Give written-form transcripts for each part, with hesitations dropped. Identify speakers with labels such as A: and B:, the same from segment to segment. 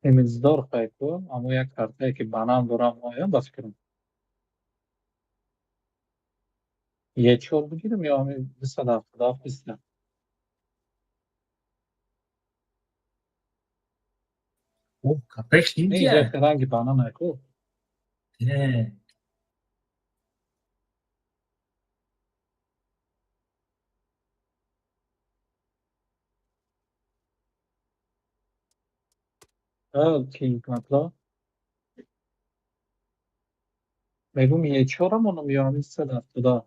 A: Химмельсдорф ку, амо як картае ки банан дорам, оям ба фикрам. Е4 бигирам ё ҳамин 277 биста?
B: О, картаи
A: Не,
B: химия.
A: як ранги банан ку.
B: Э,
A: Кинг матла. Мегум Е4 монам ё ҳамин 277?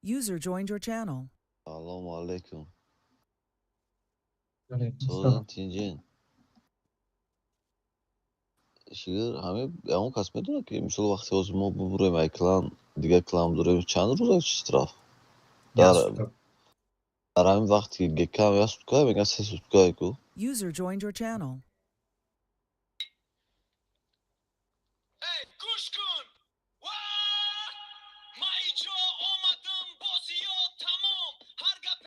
C: User joined your channel.
D: Салому алейкум.
A: Алейкум
D: Созан,
A: салом.
D: тинҷин. Шигир, ҳамин ягон кас медонад, ки мисол вақте ҳозир мо бубурем ай клан, дигар клан дорем, чанд рӯза штраф?
B: Як
D: Дар
B: сутка.
D: Дар ҳамин вақте ки гекам як сутка, мегӯянд се сутка ку.
C: User joined your channel.
E: Гӯш кун, ма иҷо омадам, бозиё тамом, ҳар гап.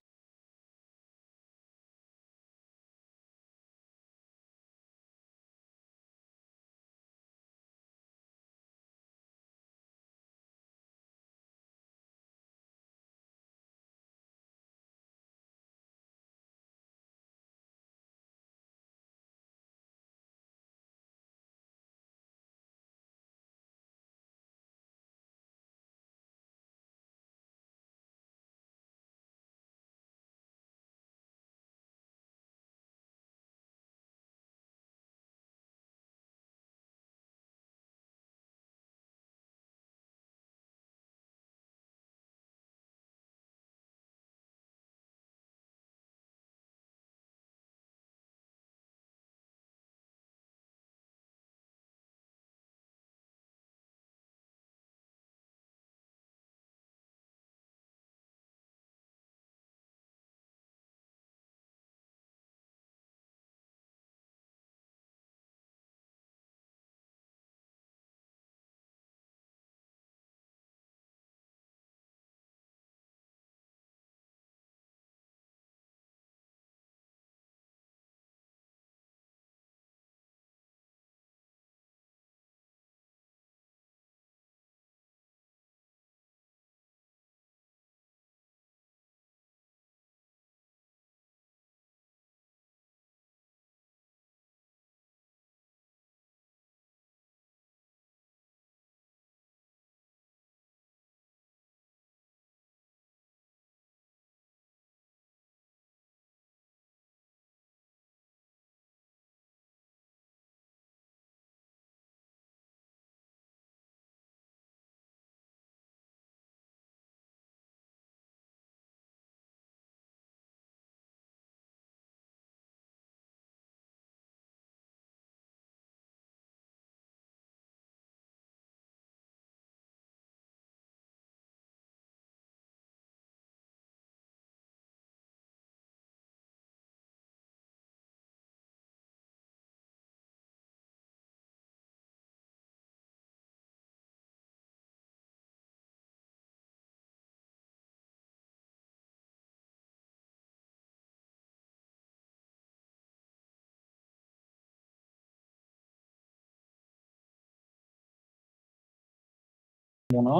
A: Мона.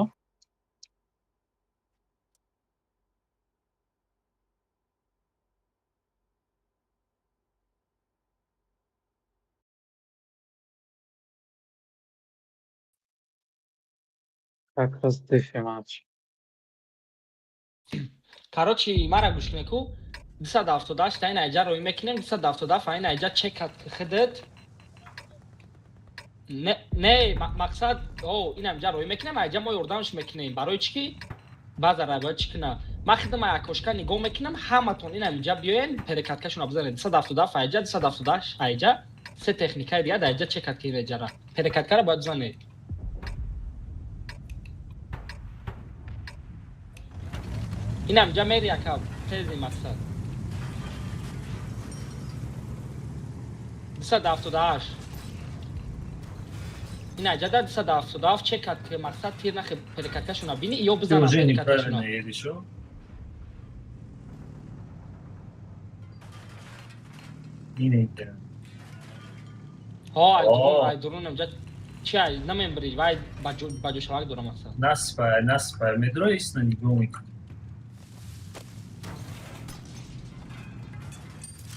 A: Как раз дефи матч.
E: Короче, мара гӯш кунед ку 278 та ин айҷа роӣ мекунем, 277 ин айҷа чекат хидит. Не, не, мақсад, о, ин амҷа роӣ мекунем, айҷа мо ёрдамш мекунем. Барои чӣ ки баъза бояд чӣ кунам? Ман хидам акошка нигоҳ мекунам, ҳаматон ин амҷа биёен, перекаткашонро бизанед. 277 айҷа, 278 айҷа, се техникаи дига дар айҷа чекат ки инҷара. Перекаткаро бояд бизанед. Ин амҷа мери ака, тези мақсад. 278. Ин айҷа да 277 чекат ки мақсад тир нахе перекаткашонро бини ё
B: Ты
E: бизанам
B: уже
E: перекаткашонро.
B: неправильно едешь, о? Ине.
E: Ҳо, ай дурун,
B: О.
E: ай дурун амҷа чи ай намембри, вай ба ҷошавак дорам мақсад.
B: Наспай, наспай. Медро истина нигоҳ мекунӣ.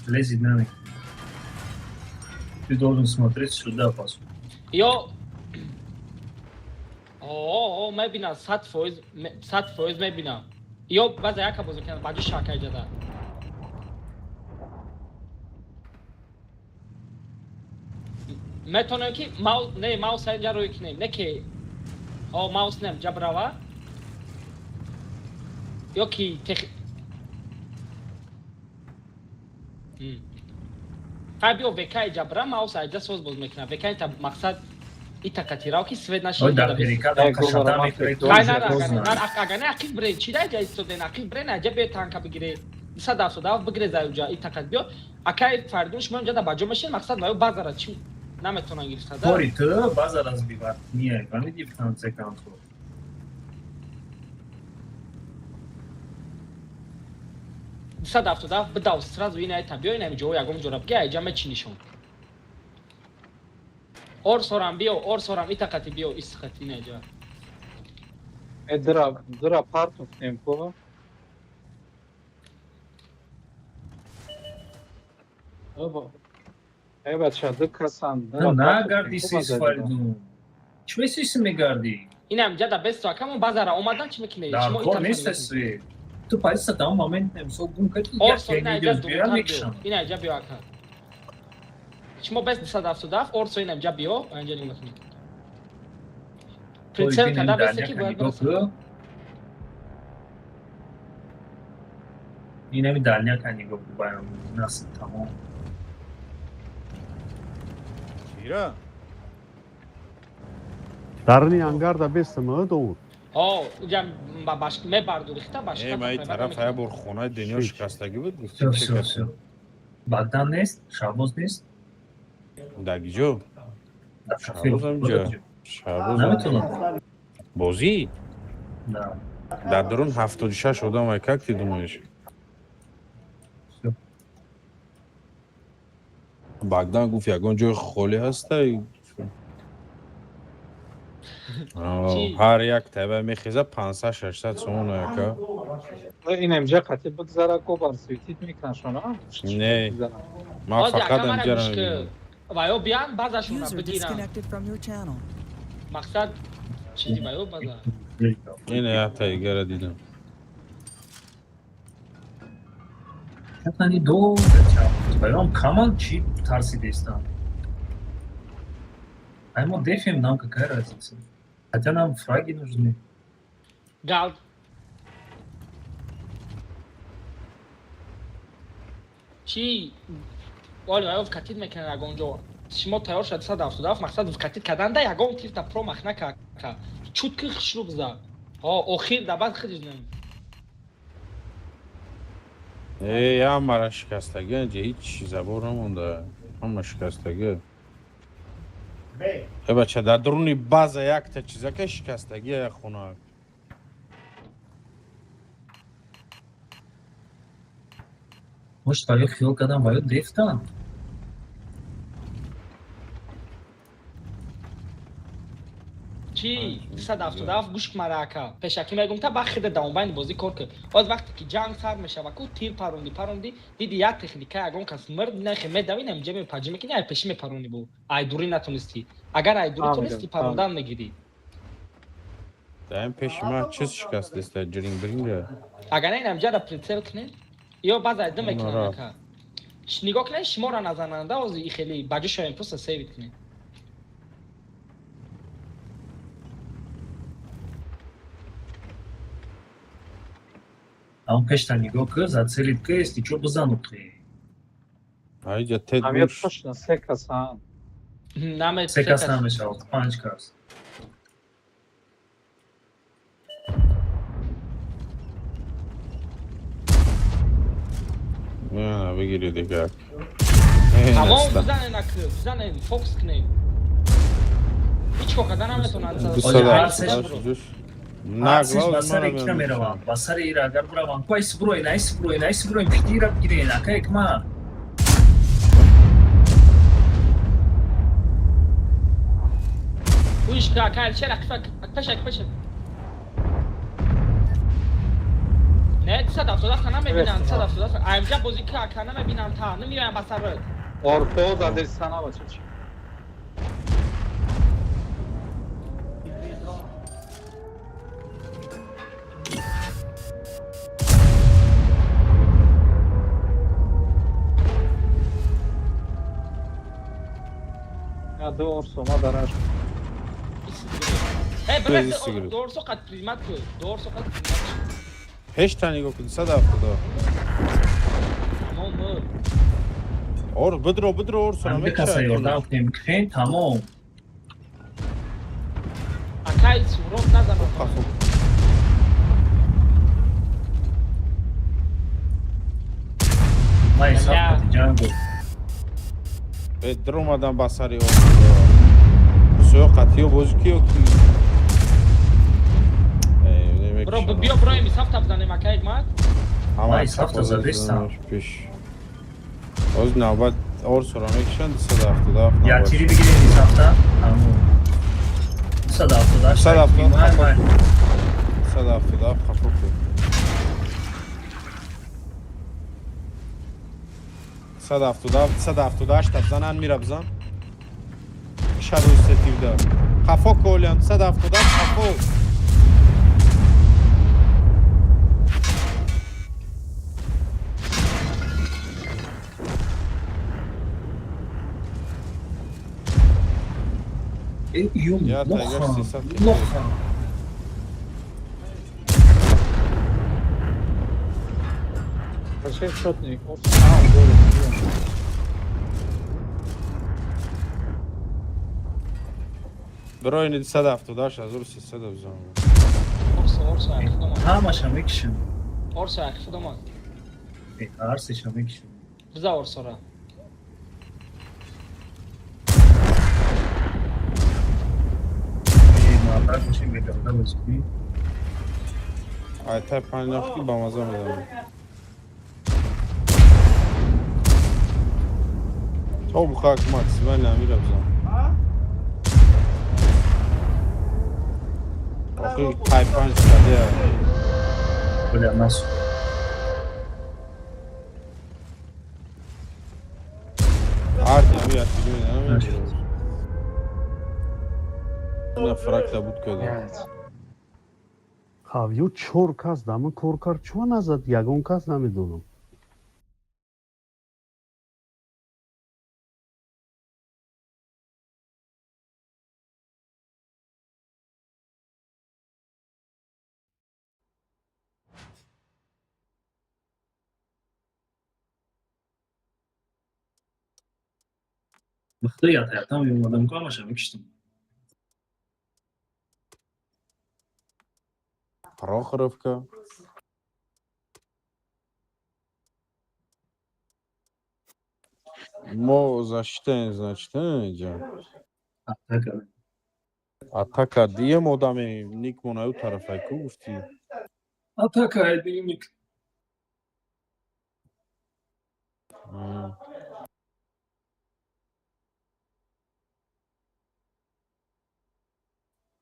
B: Лезет намекунӣ. Ты должен смотреть сюда, по сути.
E: Ё о, мебинам 100%, 100% мебинам. Ё баъза яка бозӣ мекунад ба ҷои шавака иҷада. Метавонем ки маус, не, маус инҷа рӯй кунем, не ки о маус не ҷа брава. Ё ки тех Хай биё ВК иҷа бра, маус айҷа соз боз мекунад. ВК ита мақсад ита катирав ки свет наши.
B: Ой, да перекат,
A: Эй,
B: кашата
A: говорам,
B: мекунӣ.
E: Хай
A: Тоже
E: нара,
B: поздно.
E: агар агар не ақиб бре, чи дай ҷа истоден, ақиб бре, на ҷа биё танка бигире. 277 бигире заюҷа, и такат биё. Акай Фаридун шумо инҷа да баҷо мешин, мақсад ваё базара чи наметавонан гирифта да.
B: Кори ту база разбивать не, фаҳмиди, в конце концов.
E: 277 бидав сразу ин айта биё, ин ҷо ягон ҷора биги, айҷа мечинишон. Орсорам биё, орсорам итақати биё, истиқати ин айҷа.
A: Э, дыра, дыра партуфтем ко. Оба. Э, бача, ду касан.
B: Ту нагарди сис, Фаридун. Чӣ сис мегардӣ?
E: Ин амҷа да бесто акамон базара омадан чӣ мекунед?
B: Дар
E: Шумо
B: кор
E: итафон
B: нест
E: мекунед.
B: свет. Ту позиция там момент мисол гум кардӣ, як
E: Орсо ин айҷа
B: видео биёр
E: дуртар биё.
B: мекушам.
E: Ин айҷа биё ака. Шумо бес 277, орсо ин амҷа биё, анҷа нигоҳ мекунед. Прицел када бесе ки бояд бирасад.
B: Инами дальняка нигоҳ кун, баям насиб тамом.
F: Кира?
G: Дарни ангарда бестам, Довуд.
E: Ҳо, инҷа мебардури хита башка.
F: Э, ман ин тараф я бор хонаи дунё
G: Шич.
F: шикастагӣ буд, гуфти
B: Всё,
F: чӣ
B: всё,
F: кардӣ?
B: всё. Богдан нест, Шаҳбоз нест.
F: Дар гиҷо?
B: Дар кафе.
F: Шаҳбоз ҳамҷа. Шаҳбоз
B: Наметавонам.
F: бозӣ?
B: Да.
F: Дар дарун 76 одам ай, как ты думаешь?
B: Всё.
F: Богдан гуфт ягон ҷои холӣ ҳастай?
E: Чӣ?
F: Ҳар як таба мехеза 500 600 сомон яка.
A: Ин амҷа қати бигзара ко бар суитид мекунашон, а?
F: Не. Ман
E: Ҳозир
F: фақат
E: ака мара
F: амҷаро
E: гӯш ки
F: мебинам.
E: ваё биям базашонро
C: User
E: бигирам.
C: disconnected from your channel.
E: Мақсад чизи ваё база.
F: Ин якта игара дидам.
B: Как они долго тянут. Твоем команд чип тарсидестан. А ему дефим, нам какая разница? Хотя нам фраги нужны.
E: Гал чи оли ваё вкатид мекунад ягон ҷо. Шумо тайёр шуд 277 мақсад вкатид кардан да ягон тирта промах нака. Чутки хушрӯ биза. Ҳо, охир да баъд худиш нем.
F: Э, ҳамара шикастагӣ инҷа ҳеҷ забор намонда. Ҳама шикастагӣ. Э, бача, дар даруни база якта чизака шикастагӣ як хона.
B: Может, твое хил, когда мое дефтан?
E: Чи 277 гӯш мара ака. Пешакӣ мегум та баъд хида давомбайни бозӣ кор кун. Оз вақте ки ҷанг сар мешава ку тир паронди паронди диди як техника ягон кас мирд нахе медави намҷа мепаҷӣ мекунӣ ай пеши мепаронӣ бу. Ай дурӣ натонистӣ. Агар ай дурӣ
A: Фаҳмидам,
E: тонистӣ парондан мегирӣ.
F: Дар пеши ман чиз шикастеста, ҷиринг биринга.
E: Агар не, инамҷара прицел кунед, ё баъз айда мекунанд ака. Нигоҳ кунед, шуморо назананда, ози и хели ба ҷо шавем, просто сейвит кунед.
B: Ам пешта нигоҳ кун, зацелит ка, если чо бизан ухи.
F: Айҷа тед
A: Ҳамия
F: буш.
A: точно се касан.
E: Наме
B: Се кас намешавад, панҷ кас.
F: Не, бигири дигар.
E: Тамом, бизанен ака, бизанен, фокус кунед. Ҳеҷ кор карда наметавонанд.
F: 278.
B: Ҳарсеш ба сари кина мераванд, ба сари ира агар бираванд, ку айси буроен, айси буроен, айси буроен, пишти ира бигирен, ака якма.
E: Уиш ка, ака, чера, пеша, пеша. Не, 277 намебинанд, 277. Аимҷа бозӣ ка, ака намебинанд, та, намеоянд ба сарат.
A: Орто задирсана бача чи. Я ду орсо ма дараш.
E: Э, брат, дорсо қад примат ку, дорсо қад примат.
F: Пешта нигоҳ кун, 270.
E: Тамом.
F: Ор, бидро, бидро, орсо
B: Ҳам каса ёрдам кунем, кихен, тамом.
E: Акай сурот назанам.
B: Май саб ҷанго.
F: Э, даромадан ба сари орсо. Суё қатиё бозӣ киё ки.
E: Бро, биё броем исафта бизанем, акай мат.
B: Май сафта задестам.
F: Пеш. Оз навбат орсоро мекушанд 277.
B: Я тири бигирем исафта. Тамом. 278.
F: 277.
B: Май, май.
F: 277 хафо кун. 177, 178 бизананд, мира бизан. Шадоу сетивда. Хафо колям, 177 хафо.
B: Э, юм,
F: Я тайгар
B: лоха,
F: сисад
B: лоха.
A: Бача шотник. Орсо, а, голос.
F: Броини 278 1300 бизан.
E: Орсо, орсо, акидома.
B: Ҳамаша мекушем.
E: Орсо, акидома.
B: Э, ҳарсеша мекушем.
E: Биза орсора.
B: Э, мардак бошем, бегарда бозӣ кунем.
F: Ай тай панҷ нахти ба маза мезанам. То бухак максимально амира бизан. Охи тай панҷ кадия.
B: Бля, нас.
F: Ҳар ами ятиги мезанам. На фракта буд када.
G: Хавё чор кас дама кор кард, чуа назад, ягон кас намедонам.
B: Бихта ятаятам меомадам, ку ҳамаша мекуштам.
F: Прохоровка. Мо защитаем, значит, инҷа.
B: Атака.
F: Атака дием одаме ник монаю тарафай ку гуфтӣ.
B: Атака, айдимик.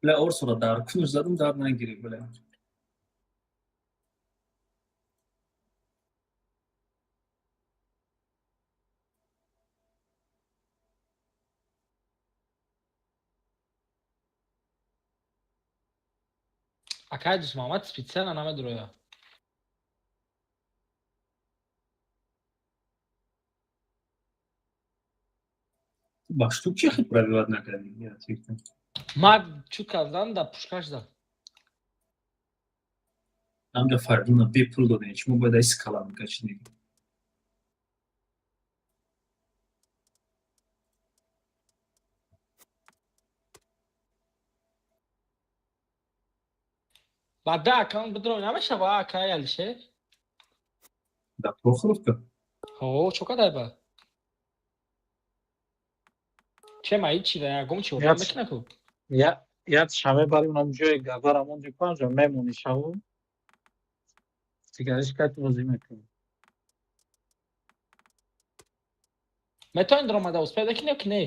B: Бля, орсора дар кунуш задам, дар нагирифт, бля.
E: Акай Дӯстмуҳаммад специально намедуроя.
B: Ба штук чӣ хел пробивать накардӣ? Я фикр.
E: Ман чут кардан да пушкаш зад.
B: Амда Фардуна бепул додем. Чӣ мо бояд ай скала мекачидем.
E: Ба да аккаунт бидурои намешава, акай Алишер?
B: Да Прохоровка?
E: Ҳо, чо кадай ба? Чема ҳичи да ягон чи ёрдам мекуна ку?
A: Як шаме бари унам ҷои гавара монди панҷа мемони шаву. Дигариш кайт бозӣ мекунӣ.
E: Метавонед ромада успеда ки не ки не?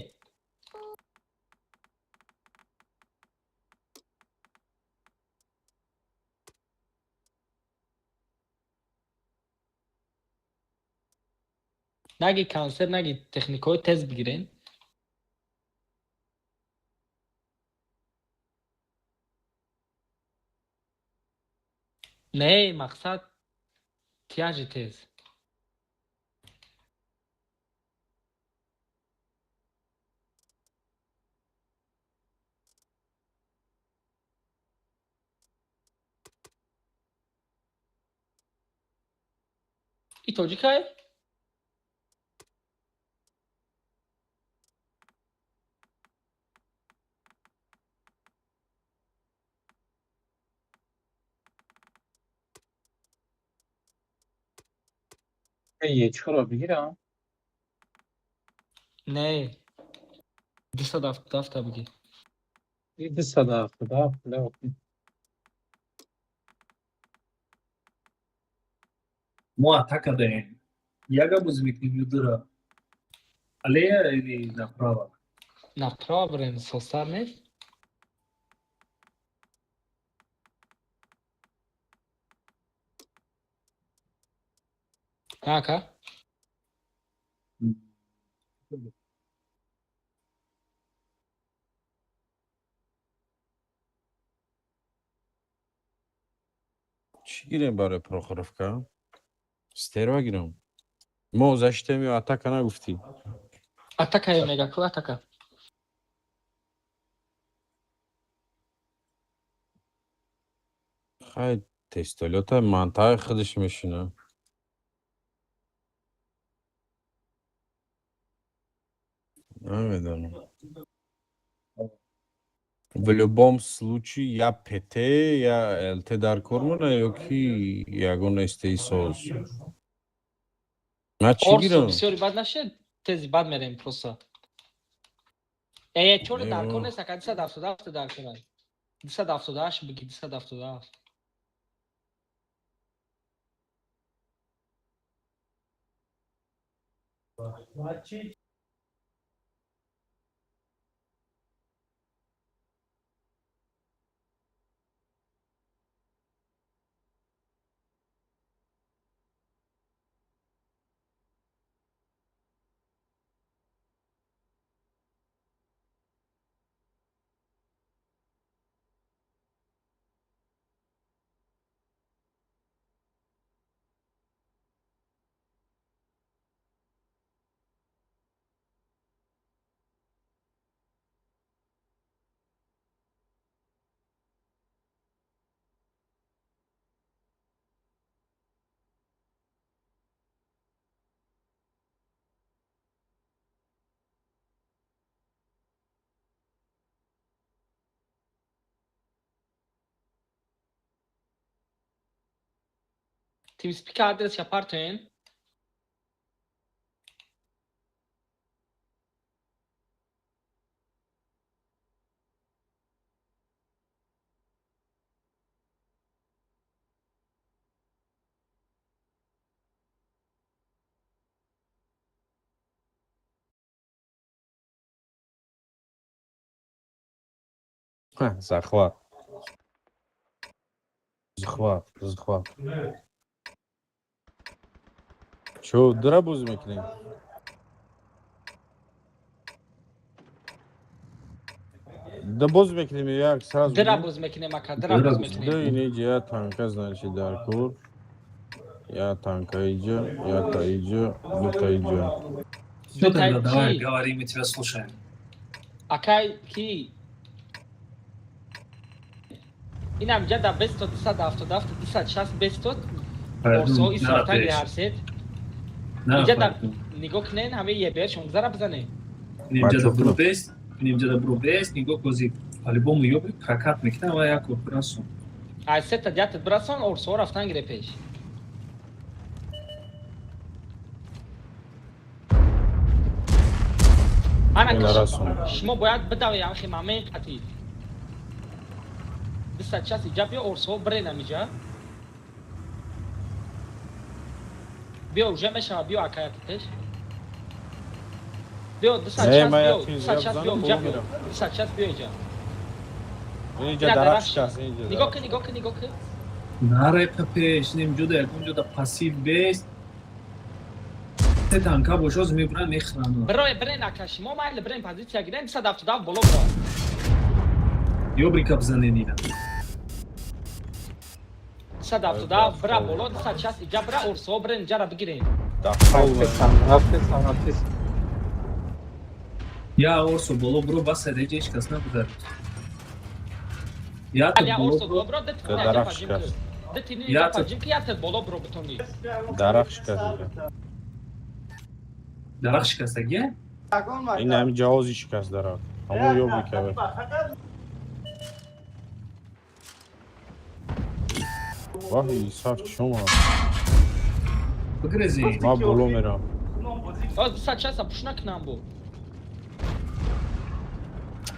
E: Наги консерт, наги техникаҳои тез бигирен. Не, мақсад тяжи тез. И тоҷикай?
A: Ечхоро бигирам?
E: Не. 277 бигир.
A: И 277, лео.
B: Мо атака даем. Яга бозӣ мекунем ё дура? Аллея или направо?
E: Направо брем, состар нест? Ака?
F: Чӣ гирем барои Прохоровка? Стерва гирам. Мо заштем ё атака нагуфтӣ?
E: Атака е мега, ку атака?
F: Хай, тестолёта мантаи худаш мешина. Намедонам. В любом случае, я ПТ, я ЛТ дар кор мона ё ки ягон СТИ соз. Ман чӣ
E: Орсу
F: гирам?
E: Бисёри бад нашед, тези бад мерем просто. Е, чори дар кор нест, ака 277 дар кор. 278 бигир, 277. TeamSpeak адрес партоен.
F: Захват. Захват, захват. Чо, дура бозӣ мекунем? Да боз мекунем як сразу.
E: Дира боз мекунем, ака, дира боз мекунем.
F: Да инеҷа я танка, значит, дар кор. Я танка иҷа, я та иҷа, дута иҷа.
B: Всё, тогда давай, говори, мы тебя слушаем.
E: Акай ки инам ҷа да бесто 277, 260 бесто орсо исрафтанги ҳарсет. Инҷа да нигоҳ кунен, ҳамаи ебер 16 ра бизане.
B: Инҷа да бро бест, инҷа да бро бест, нигоҳ кози по-любому ёбри прокат мекунам ва як бирасон.
E: Ай сета дятат бирасон, орсо рафтан гире пеш. Ана шумо бояд бидавед ҳамхи мамаи қатӣ. 260 иҷа биё, орсо биренам иҷа. Биё, уже мешава, биё акаяти пеш. Биё, 260 биё, 260 биё, иҷа биё. 260 биё иҷа.
F: Инҷа дарахт шикаст, инҷа.
E: Нигоҳ кун, нигоҳ кун, нигоҳ кун.
B: Нарепа пеш, инҷо ягон ҷода пассив бест. Се танка бошоз мебуран мехӯранд.
E: Бирой, бирен ака, шумо майли бирен позитсия гирен, 277 боло бира.
B: Ёбрика бизанен ина.
E: 277 бира боло, 260 иҷа бира, орсо бирен иҷара бигирен.
A: Рафтесам, рафтесам.
B: Я орсо боло бро, бас реҷа ҳеҷ кас набудар. Я
E: Я орсо боло бро, дет
F: Дарахт шикаст.
E: Я ки я боло бро битони.
F: Дарахт шикаст.
B: Дарахт шикастагия?
F: Ин ҳами ҷавози шикаст дарахт. Ҳамон ёбрика бер. Ваҳи Исаф чума.
B: Бигрези.
F: Ма боло мерам.
E: Оз 260 пуш накунам бу.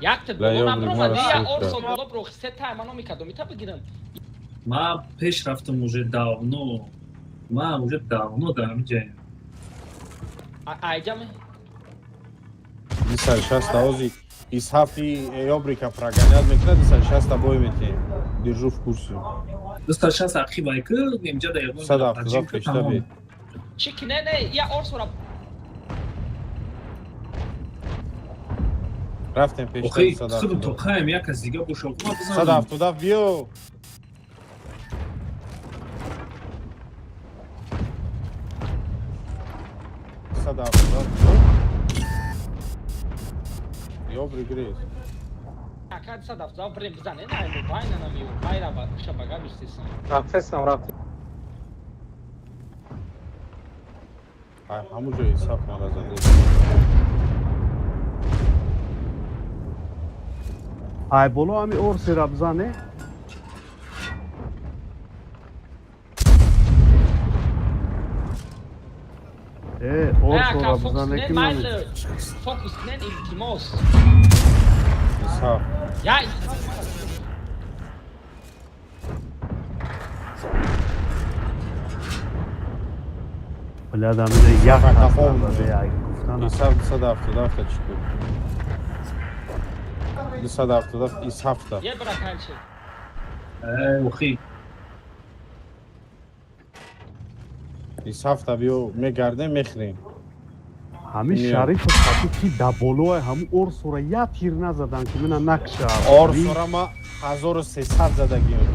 E: Якта боло набромади, я орсо боло бро, се тайма номикадом, ита бигирам.
B: Ма пеш рафтам уже давно. Ма уже давно дар ҳамин.
E: Айҷаме?
F: 260 ози Исафи ёбрика прогонят мекунад, 260 бой метиҳем. Держу в курсе.
B: 260 ақибай ки, инҷа да ягон
F: 177 пешта бе.
E: Чӣ ки не, не, я орсора
F: рафтем пешта.
B: Охи, худ то қаем як аз дига боша, ма бизанам.
F: 177 биё. Ёбри гирез.
E: Ака 277 бирем бизане, не, ай мобайна намиё, байра ба шабага бистесам.
A: Рафтесам, рафтесам.
F: Ай ҳамун ҷо Исаф мара заде.
G: Ай боло ҳами орсера бизане. Орсора бизане ки
E: майли фокус кунен, илтимос.
F: Исаф.
E: Я
G: Бля, да мине як кас назаде, ай гуфтан.
F: Исаф 277 чӣ куд? 277 Исафта.
E: Е бира калчи.
B: Охи.
F: Исафта биё мегардем, мехӯрем.
G: Ҳамин Шарифу Фату ки да болои ҳамун орсора я тир назадан ки мина накша.
F: Орсора ма 1300 задагием.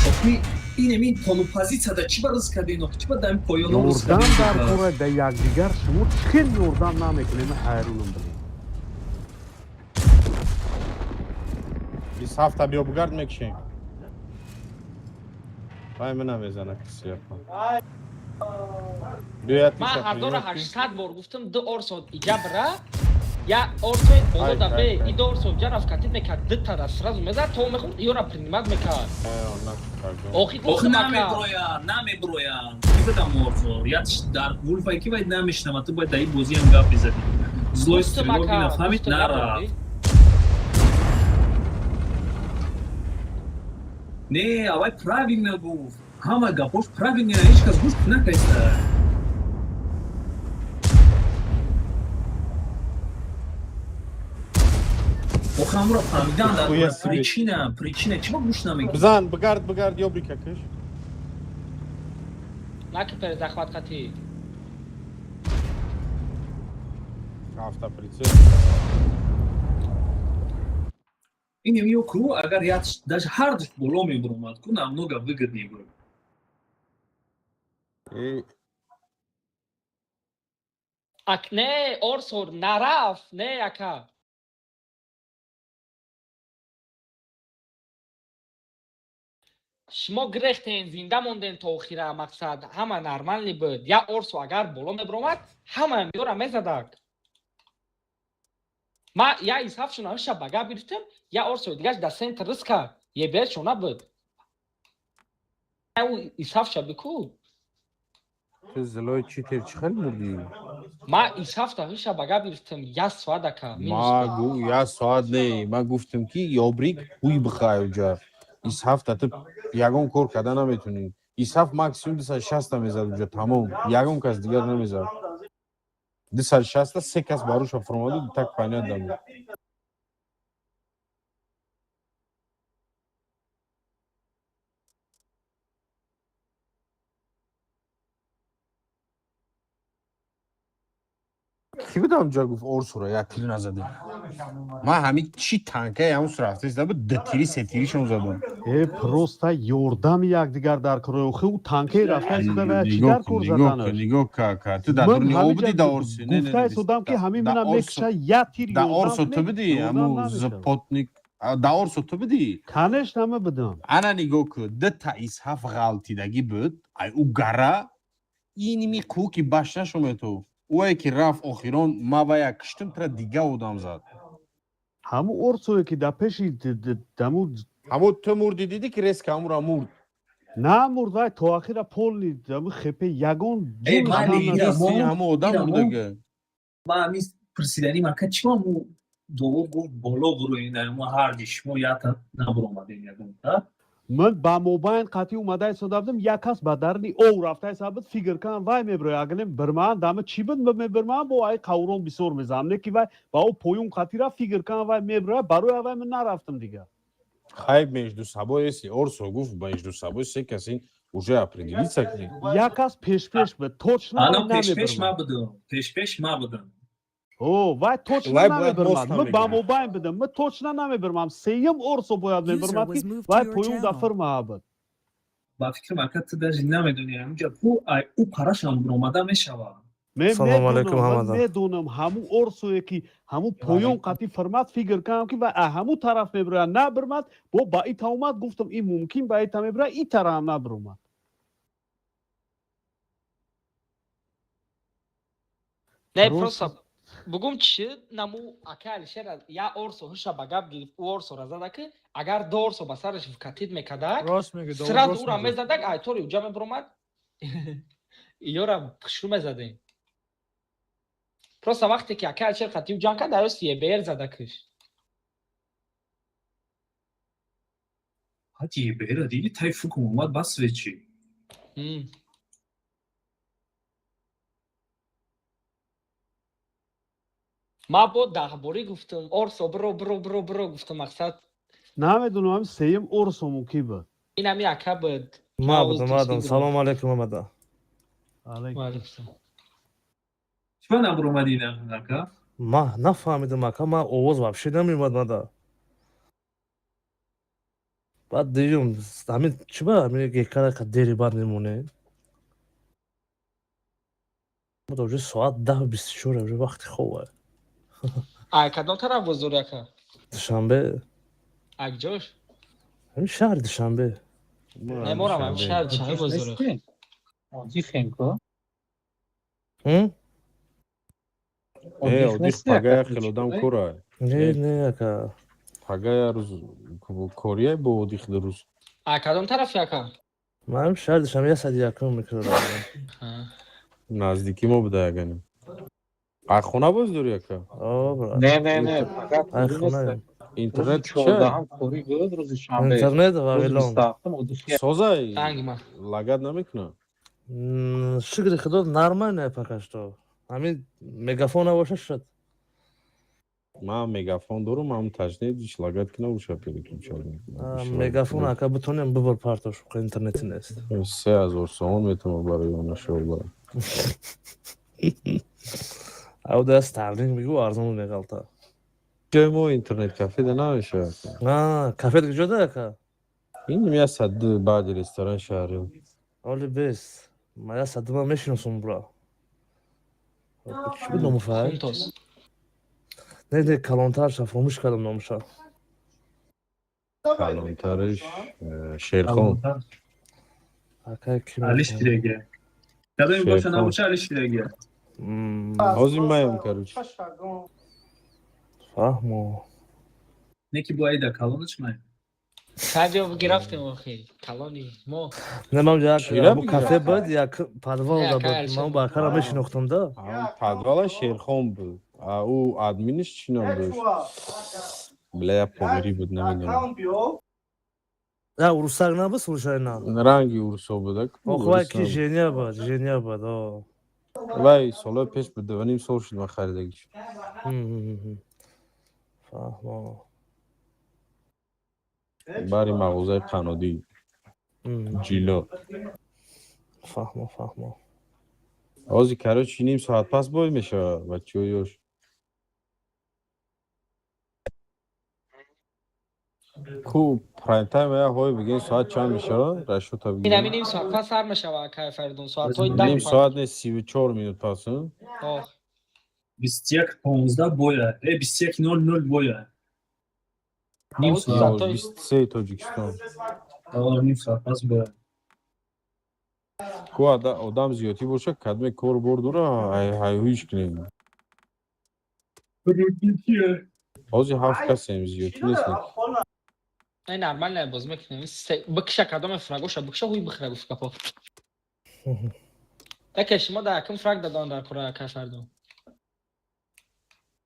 B: Охи, инем ин полупозитсияда чӣ ба риск кардем, охи чӣ ба дар ин поён риск
G: Ёрдам
B: кардем?
G: дар кора да якдигар шумо чӣ хел ёрдам намекунем, ҳайронам билем.
F: 27 биё бугард мекушем. Вай мина мезана киси япа. Биё
E: Ман
F: тиша
E: 1800 бор гуфтам, ду орсо иҷа бира, я орсои боло да бе, и ду орсо иҷа рафт катид мекард, ду тара сразу мезад, то мехӯрд, ёра принимат мекард. Охи
B: Охи
E: гуфтам ака.
B: намеброян, намеброян. Ки бидам орзо? Я дар вулфай ки бояд намешнава, ту бояд дар ин бозиам гап бизадӣ. Злой
E: Гуфтам
B: стрелок
E: ака,
B: ина фаҳмид
E: гуфтам
B: нарафт. Не, авай правильно гуфт. Ҳама гапош правильно, ҳеҷ кас гӯш накайста. Охи ҳамро фаҳмидан дар
F: Хуя себе.
B: причина, причина чӣ ба гӯш намекунӣ?
F: Бизан, бугард, бугард, ёбрика киш.
E: Наки перезахват қатӣ.
F: Автоприцел.
B: Ин ё ку агар як даже ҳардуш боло мебуромад, ку намного выгоднее буд.
E: Ак не, Орсор нарафт, не, ака. Шумо гирехтен, зинда монден то охира, мақсад ҳама нормальный буд. Я Орсо агар боло мебуромад, ҳама миёра мезадак. Ма я исҳафшона ҳаша ба гап гирифтам, я Орсо дигаш да центр рис кард, ебершо набуд. Ӯ исҳафша бику.
F: Ту зилои чӣ тер, чӣ хел мурдӣ?
E: Ма исҳафта ҳаша ба гап гирифтам, я соат, ака.
F: Ма гу я соат не, ма гуфтам, ки ёбрик ҳуй бихай уҷа. Исҳафта ту ягон кор карда наметунӣ. Исҳаф максимум 260-та мезад уҷа, тамом. Ягон кас дигар намезад. 260-та се кас баруша фуромаду, так понятно буд. Кӣ буд ҳамҷа гуфт, Орсура як тир назадем? Ман ҳамин чӣ танкаи ҳамун рафта буд, ду тири, се тиришон задам.
G: Э, просто ёрдами якдигар дар кор. Охи, ӯ танкаи рафта истода ва чӣ дар кор заданаш?
F: Нигоҳ ка, ту дар
G: Ман
F: дуруни об
G: ҳамин
F: будӣ
G: ҷа
F: да Орси? Не, не,
G: гуфта
F: не,
G: истодам, ки ҳамин
F: да
G: мина
F: Орсо
G: мекуша, як тир
F: да
G: ёрдам
F: Орсо ту
G: кунед,
F: будӣ,
G: ёрдам
F: ҳамун
G: намешавад.
F: зипотник да Орсо ту будӣ?
G: Конечно, ма будам.
F: Ана, нигоҳ ку, дута исҳаф ғалтидагӣ буд, ай ӯ гара иними қӯ ки башнашо мету. Ӯе ки рафт охирон, ма вая киштим, тра дига одам зад.
G: Ҳамун Орсое ки дар пеши даму.
F: Ҳамун ту мурдӣ, дидӣ, ки резко ҳамура мурд.
G: Намурд вай, то ахира полный даму хепе ягон
B: Э,
G: ҷун
B: ман
G: кам
B: ира
G: нашуд.
B: мо-
F: Ҳамун одам
B: ира мо-
F: мурдага.
B: Ма ҳамин пурсидани мака, чӣ мо довод гуфт, боло буроин, мо ҳарди шумо ята набуромадем ягонта.
G: Ман ба мобайн қатъӣ омада истода будам, як кас ба дарни ов рафта истода буд, фикр кардам, вай мебирояд. Агар не бирмаан дама чӣ буд, мебирмаан, бо ай қаврон бисёр мезанам, не ки вай ба о поюн қатъӣ рафт, фикр кардам, вай мебирояд, барои вай ман нарафтам дигар.
F: Хайб между собой, если Орсо гуфт, между собой се кас ин уже определиться ки.
G: Як кас пешпеш буд, точно вай
B: Ана, пешпеш ма
G: намебирмад.
B: будам, пешпеш ма будам.
G: О, вай точно
F: Вай бояд
G: намебирмад.
F: мост
G: Ман ба
F: намегирифт.
G: мобайн будам, ман точно намебирмам, сеюм Орсо бояд
C: User
G: мебирмад,
C: was
G: ки
C: moved to
G: вай
C: your
G: поюн да
C: channel.
G: фирмаа буд.
B: Ба фикрам, ака, ту даже намедонӣ, ҳаминҷа ку ай ӯ парашам буромада мешавад.
G: Мен
H: Салому алайкум
G: медонам, ман
H: ҳамада.
G: медонам, ҳамун Орсое ки ҳамун поён қатъи фирмад, фикр кардам, ки вай а ҳамун тараф мебирояд, набирмад, бо ба ита омад, гуфтам, ин мумкин ба ита мебирояд, и тараф набиромад.
E: Не,
G: Просто-
E: просто бугум чӣ наму, ака Алишер я Орсо ҳуша ба гап гирифт, ӯ Орсора зада, ки агар ду Орсо ба сараш вкатид мекардак,
H: Рост мегӯ, Довуд,
E: сразу
H: рост
E: ӯра
H: мегӯ.
E: мезадак, айтори уҷа мебуромад, иёра хушрӯ мезадем. Просто вақте ки ака Алишер қатиу ҷанг кард, аёс ебр зада киш.
B: Ҳати ебера диди, тай фукум омад ба свечи.
E: Ма бо даҳборӣ гуфтам, Орсо биро, биро, биро, биро, гуфтам, мақсад.
G: Намедонам, ҳамин сеюм Орсо мумкин буд.
E: Ин ҳами ака буд.
H: Ма будам, ма будам. Салому алайкум ҳамада.
G: Алайкум.
E: Ваалайкум.
B: Чӣ набуромадӣ, ака?
H: Ма нафаҳмидам, ака, ма овоз вообще намеомад мада. Баъд дидум, ҳамин чӣ ба ҳамин гекара ка дери бад мемонед. Буд уже соат 10:24, уже вақти хоб.
E: Ай кадом тараф боздорӣ, ака?
H: Душанбе.
E: Акҷош?
H: Ҳамин шаҳри Душанбе.
E: Неморам, ҳамин шаҳри Душанбе боздорӣ.
A: Одихем ку?
H: Ҳм?
F: Э, одих пага як хел одам кора.
H: Не, не, ака.
F: Пага як рӯз кория, бо одих ду рӯз.
E: Ай кадом тарафи, ака?
H: Ма ҳамин шаҳри Душанбе, 101 микрорайон.
F: Наздики мо буда ягани. А хона боз дорӣ, ака?
H: О, брат.
A: Не, не, не, фақат
H: Ай
A: рӯзи
H: хона.
A: нест.
F: Интернет
A: Рӯзи
F: ча?
A: 14-ҳам корӣ буд, рӯзи шанбе.
H: Интернет
A: Рӯзи
H: Вавилон.
A: 27-ум одихи.
F: Созай
E: Танги ма.
F: лагат намекунад?
H: Шукри худо, нормально пока что. Ҳамин мегафон набоша, шуд.
F: Ман мегафон дорум, ҳам тажнед ҳеч лагат ки набоша, переключал.
H: Мегафон, ака, бутонем бибар партош, интернети нест.
F: 3000 сомон метавонам барои он шоба.
H: Ау да Старлинг бигӯ, арзон меғалта.
F: Ҷои мо интернет кафе да намешавад.
H: А, кафе куҷо да, ака?
F: Ин я сад баъди ресторан шаҳри.
H: Оли бес. Ма я садума мешиносум бура. Чӣ буд ному фай?
E: Хунтос.
H: Не, не, калонтарша фаромӯш кардам номуша.
F: Калонтариш Шерхон.
H: Ака, ки
B: Алиш диреге. Кадоми боша
F: Шерхон.
B: Набоша, алиш диреге.
F: Ҳозир маям, короче.
H: Фаҳмо.
B: Не ки бо айда калонаш май.
E: Кабио гирафтем охи. Калони мо.
H: Не, ман як
F: Чира
H: бу
F: бигирам?
H: кафе буд, як подвал
E: Не,
H: да
E: ака,
H: буд.
E: Алишер.
H: Ман ба акара мешинохтам да.
F: Подвала Шерхон буд. А ӯ админиш чӣ ном дошт? Бля, я помири буд, намедонам.
H: Я урусак набуд, случайно?
F: Ранги урусо буд.
H: Ох, вай ки женя буд, женя буд. О.
F: Вай солҳои пеш буд, 2,5 сол шуд ман харидагиш.
H: Фаҳмо.
F: Бари мағозаи қанодӣ ҷило.
H: Фаҳмо, фаҳмо.
F: Ҳозир, короче, ним соат пас бой мешавад, бачаҳо ёш. Ку прайм-тайм я ҳой бигем, соат чанд мешавад? Расчёта
E: Ин
F: бигем.
E: ҳамин ним соат пас сар мешава, акай Фаридун. Соатҳои 10.
F: Ним соат не, 34 минут пас.
E: Ох.
B: 21:15 боя. 21:00 боя. Ним
E: Ох,
B: соат.
F: 23 Тоҷикистон.
B: О, ним соат пас боя.
F: Ку одам зиёдтӣ боша, кадме кор бор дура ҳайҳуиш кунем. Ҳозир ҳафт касем, зиёдтӣ нест.
E: Не, нормально боз мекунем. Бикша кадоме фрагоша, бикша ҳуй бихра гуфт капо. Яке шумо дар якум фраг дадан дар кора, акай Фаридун.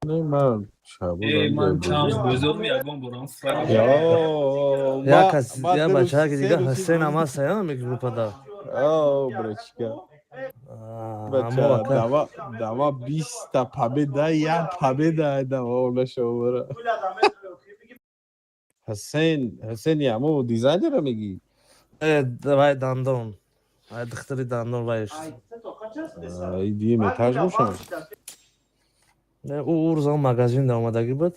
F: Не, ман шабо.
B: Э, ман чанд бозорми ягон борам фраг.
H: Я кас, я бачаки дига Ҳусейн ам ҳаст, я меги группада.
F: О, брачка.
H: Амо ака.
F: Дава, дава 20-та победа, як победа дава нашавара. Ҳусейн, Ҳусейн ямо дизайнера меги?
H: Э, вай дандон. Вай духтари дандон вайш.
F: Иди этаж бошам.
H: Не, ӯ рӯза магазин да омадагӣ буд.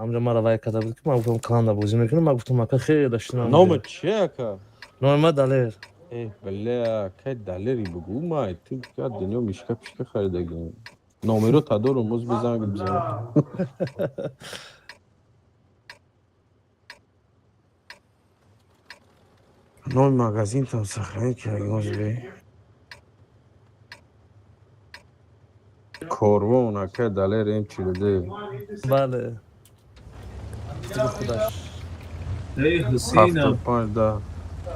H: Амҷа мара вай карда буд, ки ман гуфтам, кланда бозӣ мекунам. Ман гуфтам, ака, хеле шинам.
F: Нома чи, ака?
H: Номи ма Далер.
F: Э, бля, кай Далери бугу май, ту ка дунё мишка пишка харидаги. Номеро тадорум, моз бизанг бизан.
H: Номи магазин там сохранить кардагӣ бе.
F: Корвон, ака Далер М42.
H: Бале. Худаш.
B: Э, Ҳусейна.
F: 75 да.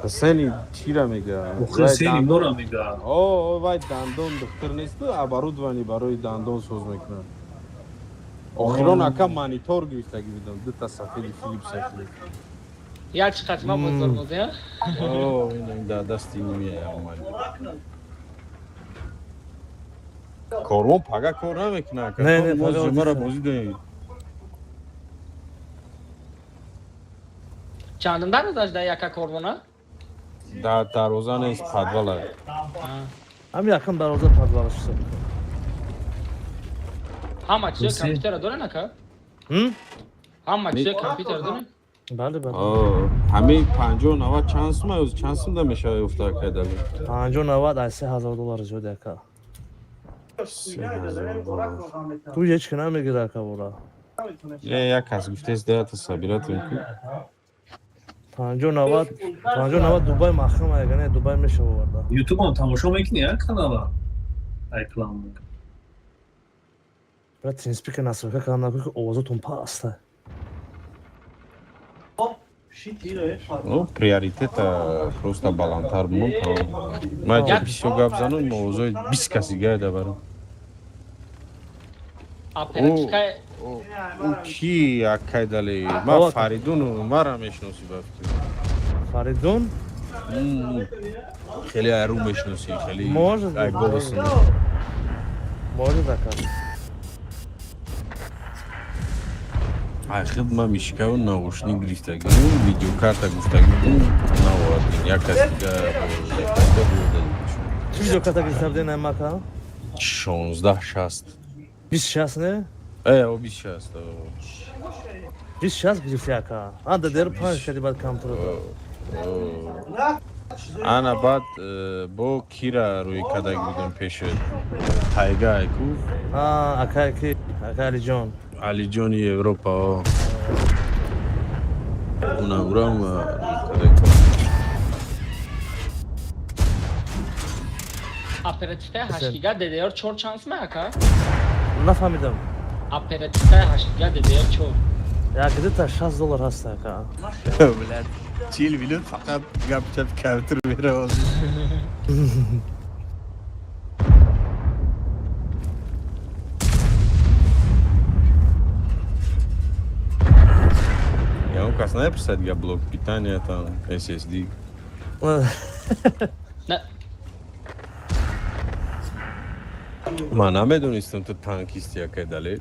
F: Ҳусейни чира мега?
B: Ҳусейни мора мега.
F: О, вай дандон духтур несту, оборудование барои дандон соз мекунад. Охирон, ака, монитор гирифтагӣ будам, дута сафеди Филипс сафед.
E: Як чӣ қатима бозор бозӣ, а?
F: О, ин дар дасти немия омад. Корвон пага кор намекунад, ака.
H: Не, не,
F: Мо
H: пага
F: ҷумъаро
H: отдых.
F: бозӣ дорем.
E: Чандум дарвозаш да яка корвона?
F: Дар дарвоза нест, подвала.
H: Ҳам якум дарвоза подвал шуд.
E: Ҳама чизои
B: Ҳусейн.
E: компютера дорен, ака?
H: Ҳм?
E: Ҳама чизои компютер дорен?
H: Бале, бале.
F: Ҳамин 50-90 чанд сум ай, чанд сум да мешавад ёфта, ака Далер?
H: 50-90 аз 3000 доллар зиёд, ака.
F: 3000 доллар.
H: Ту ҳеч ки намегира, ака, бора.
F: Е, як кас гуфтест, даята сабиратон ку.
H: 50-90, 50-90 Дубай маҳкам ага, не, Дубай мешава оварда.
B: Ютубам тамошо мекунӣ, я канала? Ай план.
H: Брат, TeamSpeak настройка кардам, накун ки овозотон паста.
F: Ну, приоритета просто баландтар бимон, тамом. Ман ҷа бисёр гап занам, овозои 20 каси гайда барам.
E: Оперативка.
F: Ӯ ки, акай Дали? Ман Фаридуну мара мешиносӣ, ба фикр.
H: Фаридун?
F: Хеле айру мешиносӣ, хеле.
H: Может
F: Ай
H: быть.
F: голос.
H: Может, ака.
F: Ай худ ман мишкаву наушник гирифтагӣ, видеокарта гуфтагӣ наовардем. Як кас дига бо бурда.
H: Чӣ видеокарта гирифта буден, ай мака?
F: 1660.
H: 2060, не?
F: Э, о 2060.
H: 2060 гирифти, ака? А, DDR 5 кади, баъд камтар.
F: Ана, баъд бо кира рӯи кадаг будем пеши тайга айку.
H: А, акай ки, акай Алиҷон.
F: Алиҷони Европа, о. Уна урам рӯи кадаг.
E: Оперативкаи 8 гига DDR 4 чанд сум ака?
H: Нафаҳмидам.
E: Оперативкаи 8 гига DDR 4.
H: Як где-то 60 доллар ҳаст, ака.
F: Блядь, 40 минут фақат гап чап компютер меравад. Ягон кас намепурсад га блок питания там, SSD?
E: На.
F: Ман намедонистам, ту танкисти, акай Далер.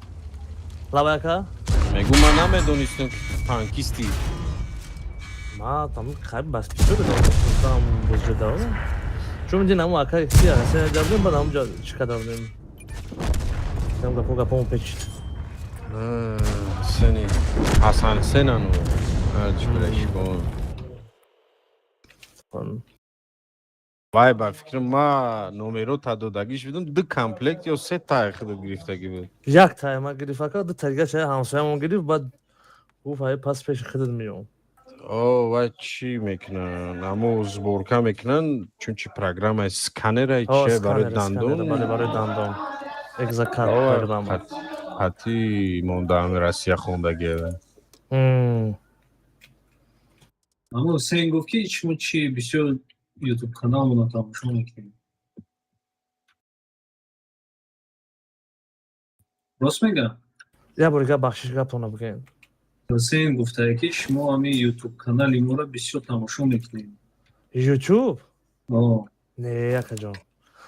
H: Лабай, ака?
F: Мегӯ, ман намедонистам, ки ту танкисти.
H: Ма там хайб бас пишо додам, бозҷо додам. Чун дин ҳамун акай си ҳасан дадем, баъд ҳамунҷо чӣ кардам? Там гапо гапомо печид.
F: Сени Ҳасан Сенану ҳарчи билашкон. Вай, ба фикрам, ма номеро та додагиш будам, ду комплект ё се тай худат гирифтагӣ буд.
H: Як тай ма гирифт, ака, ду тайга чай ҳамсоямон гирифт, баъд гуфт, ай пас пеши худат меём.
F: О, вай чӣ мекунанд, ҳамо сборка мекунанд, чунчи программаи сканерай чия барои дандон.
H: Бале, барои дандон, экзакар программа.
F: Қатъи монда ҳами Россия хондагия.
B: Аммо Ҳусейн гуфт, ки шумо чи бисёр ютуб каналмонро тамошо мекунед. Рост мегӯям?
H: Як бори гап, бахшиш, гаптона бигӯед.
B: Ҳусейн гуфтае, ки шумо ҳамин ютуб канали моро бисёр тамошо мекунед.
H: Ютуб? Не, акаҷон.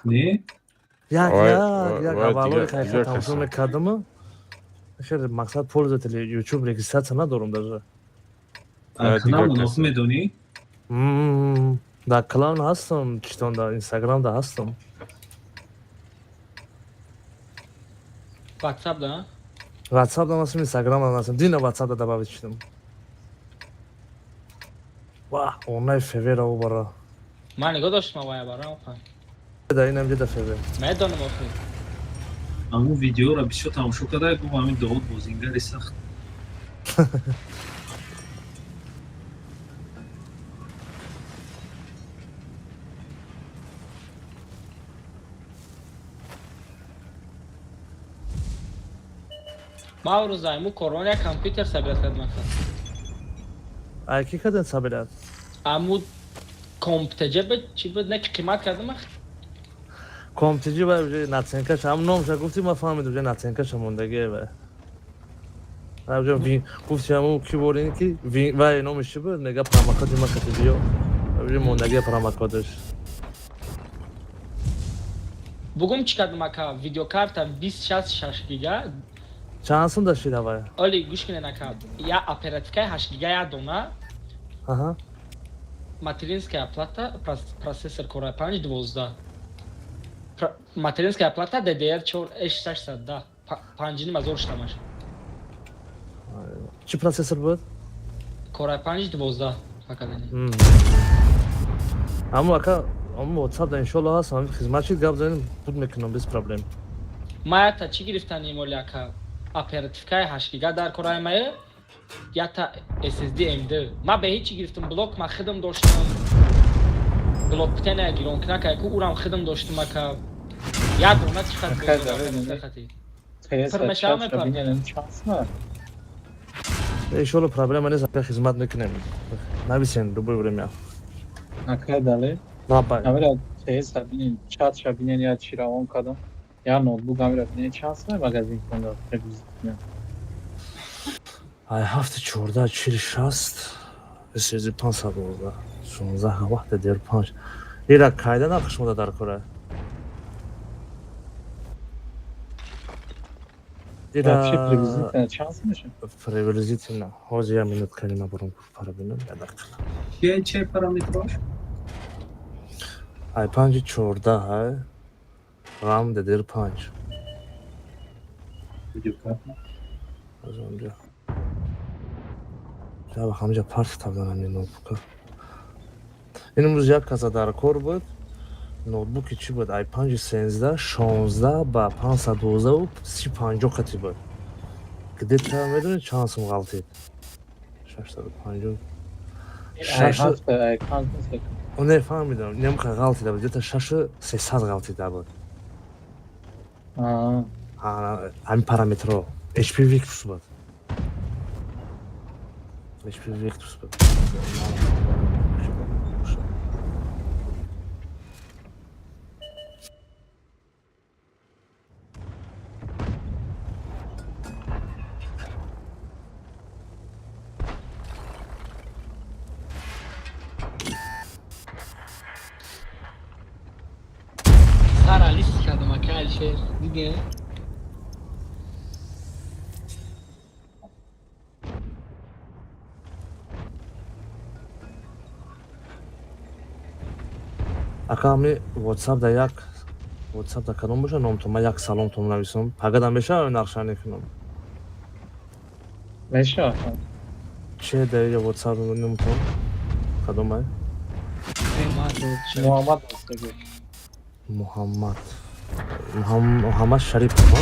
B: Не?
H: Як як як аввалои хайха тамошо мекардам. Хеле мақсад пользователи ютуб регистрация надорам даже.
B: Каналмонро медонӣ?
H: Дар клан ҳастам, читон, дар инстаграм да ҳастам.
E: WhatsApp да?
H: WhatsApp да ҳастам, инстаграм да ҳастам. Дина WhatsApp да добавить шудам. Ваҳ, онай февера бара.
E: Ман нигоҳ доштам авая бара охай.
H: Да, инам ҷида февер.
E: Медонам охи.
B: Ҳамун видеоро бисёр тамошо карда, гуфт, ҳамин Довуд бозингари сахт.
E: Ма рӯз айму корона як компютер собирать кардам.
H: Ай ки карден собирать?
E: Аму компютер буд, чӣ буд, не, ки қимат кардам.
H: Компютер ба уже наценка ш ҳам номша гуфти, ма фаҳмидам, уже наценка ша мондагие ба. Уже гуфти ҳаму ки борин ки вай номиш чӣ буд, нега промокоди ма кати биё. Уже мондагие промокодаш.
E: Бугум чӣ кардам, ака? Видеокарта 2060 6 гига.
H: Чанд сум дашти давай?
E: Оли, гӯш кунед, ака, я оперативкаи 8 гига, як дона. Материнская плата, процессор Core i5 12, материнская плата DDR 4 H610, 5,5 ҳазор штамаш.
H: Чӣ процессор буд?
E: Core i5 12 поколение.
H: Аммо, ака, аммо WhatsApp да иншолло ҳаст, ҳамин хизмат шид, гап занем, буд мекунам без проблем.
E: Ма ята чӣ гирифтанем оли, ака? Оперативкаи 8 гига дар кораи мае, ята SSD M2. Ма бе ҳеҷ чӣ гирифтам, блок ма хидм доштам. Блок питания гиронкина ку урам хидм доштам, ака. Як дона чӣ хат?
H: Иншолло проблема нест, ака, хизмат мекунем. Нависен любое время.
A: Акай Далер.
H: Лабай.
A: Амира ТС бинен, чат ша бинен, я чӣ равон кардам. Я ноутбук амира бинен, чанд сумай магазин кунда приблизительно.
H: Ай ҳафти 14 40 60 SSD 512 16 вақт DDR 5 ира кайда нархш шумода дар кора?
A: Вообще приблизительно чанд сум мешавад?
H: Приблизительно. Ҳозир як минут калима бурам, пара бинам, як дақиқа.
B: Чия, чия параметрош?
H: Ай панҷи 14 ай RAM DDR 5.
A: Видеокарта.
H: Аз онҷо. Ҷаба ҳамҷа парт табдан ҳамин ноутбука. Ин имрӯз як каса дар кор буд. Ноутбуки чӣ буд? Ай 5 13 16 ба 512 30 50 қати буд. Где-то медонед чанд сум ғалтид? 650.
A: Ай
H: Шаш
A: ҳафт, ай панҷ нест.
H: Не фаҳмидам, немқа ғалтида буд, где-то 6300 ғалтида буд. Ҳамин параметрҳо. HP Victus буд. HP Victus буд.
E: Сара лист кардам, ака Алишер. Дидӣ?
H: Ака, ҳами WhatsApp да як WhatsApp да кадом боша номтон? Ман як саломтон нависам. Пагадам мешава нақша мекунам.
A: Мешавад.
H: Че да я WhatsApp номтон? Кадом ай?
A: Муҳаммад аст.
H: Муҳаммад. Муҳаммад Шарипов, ҳа?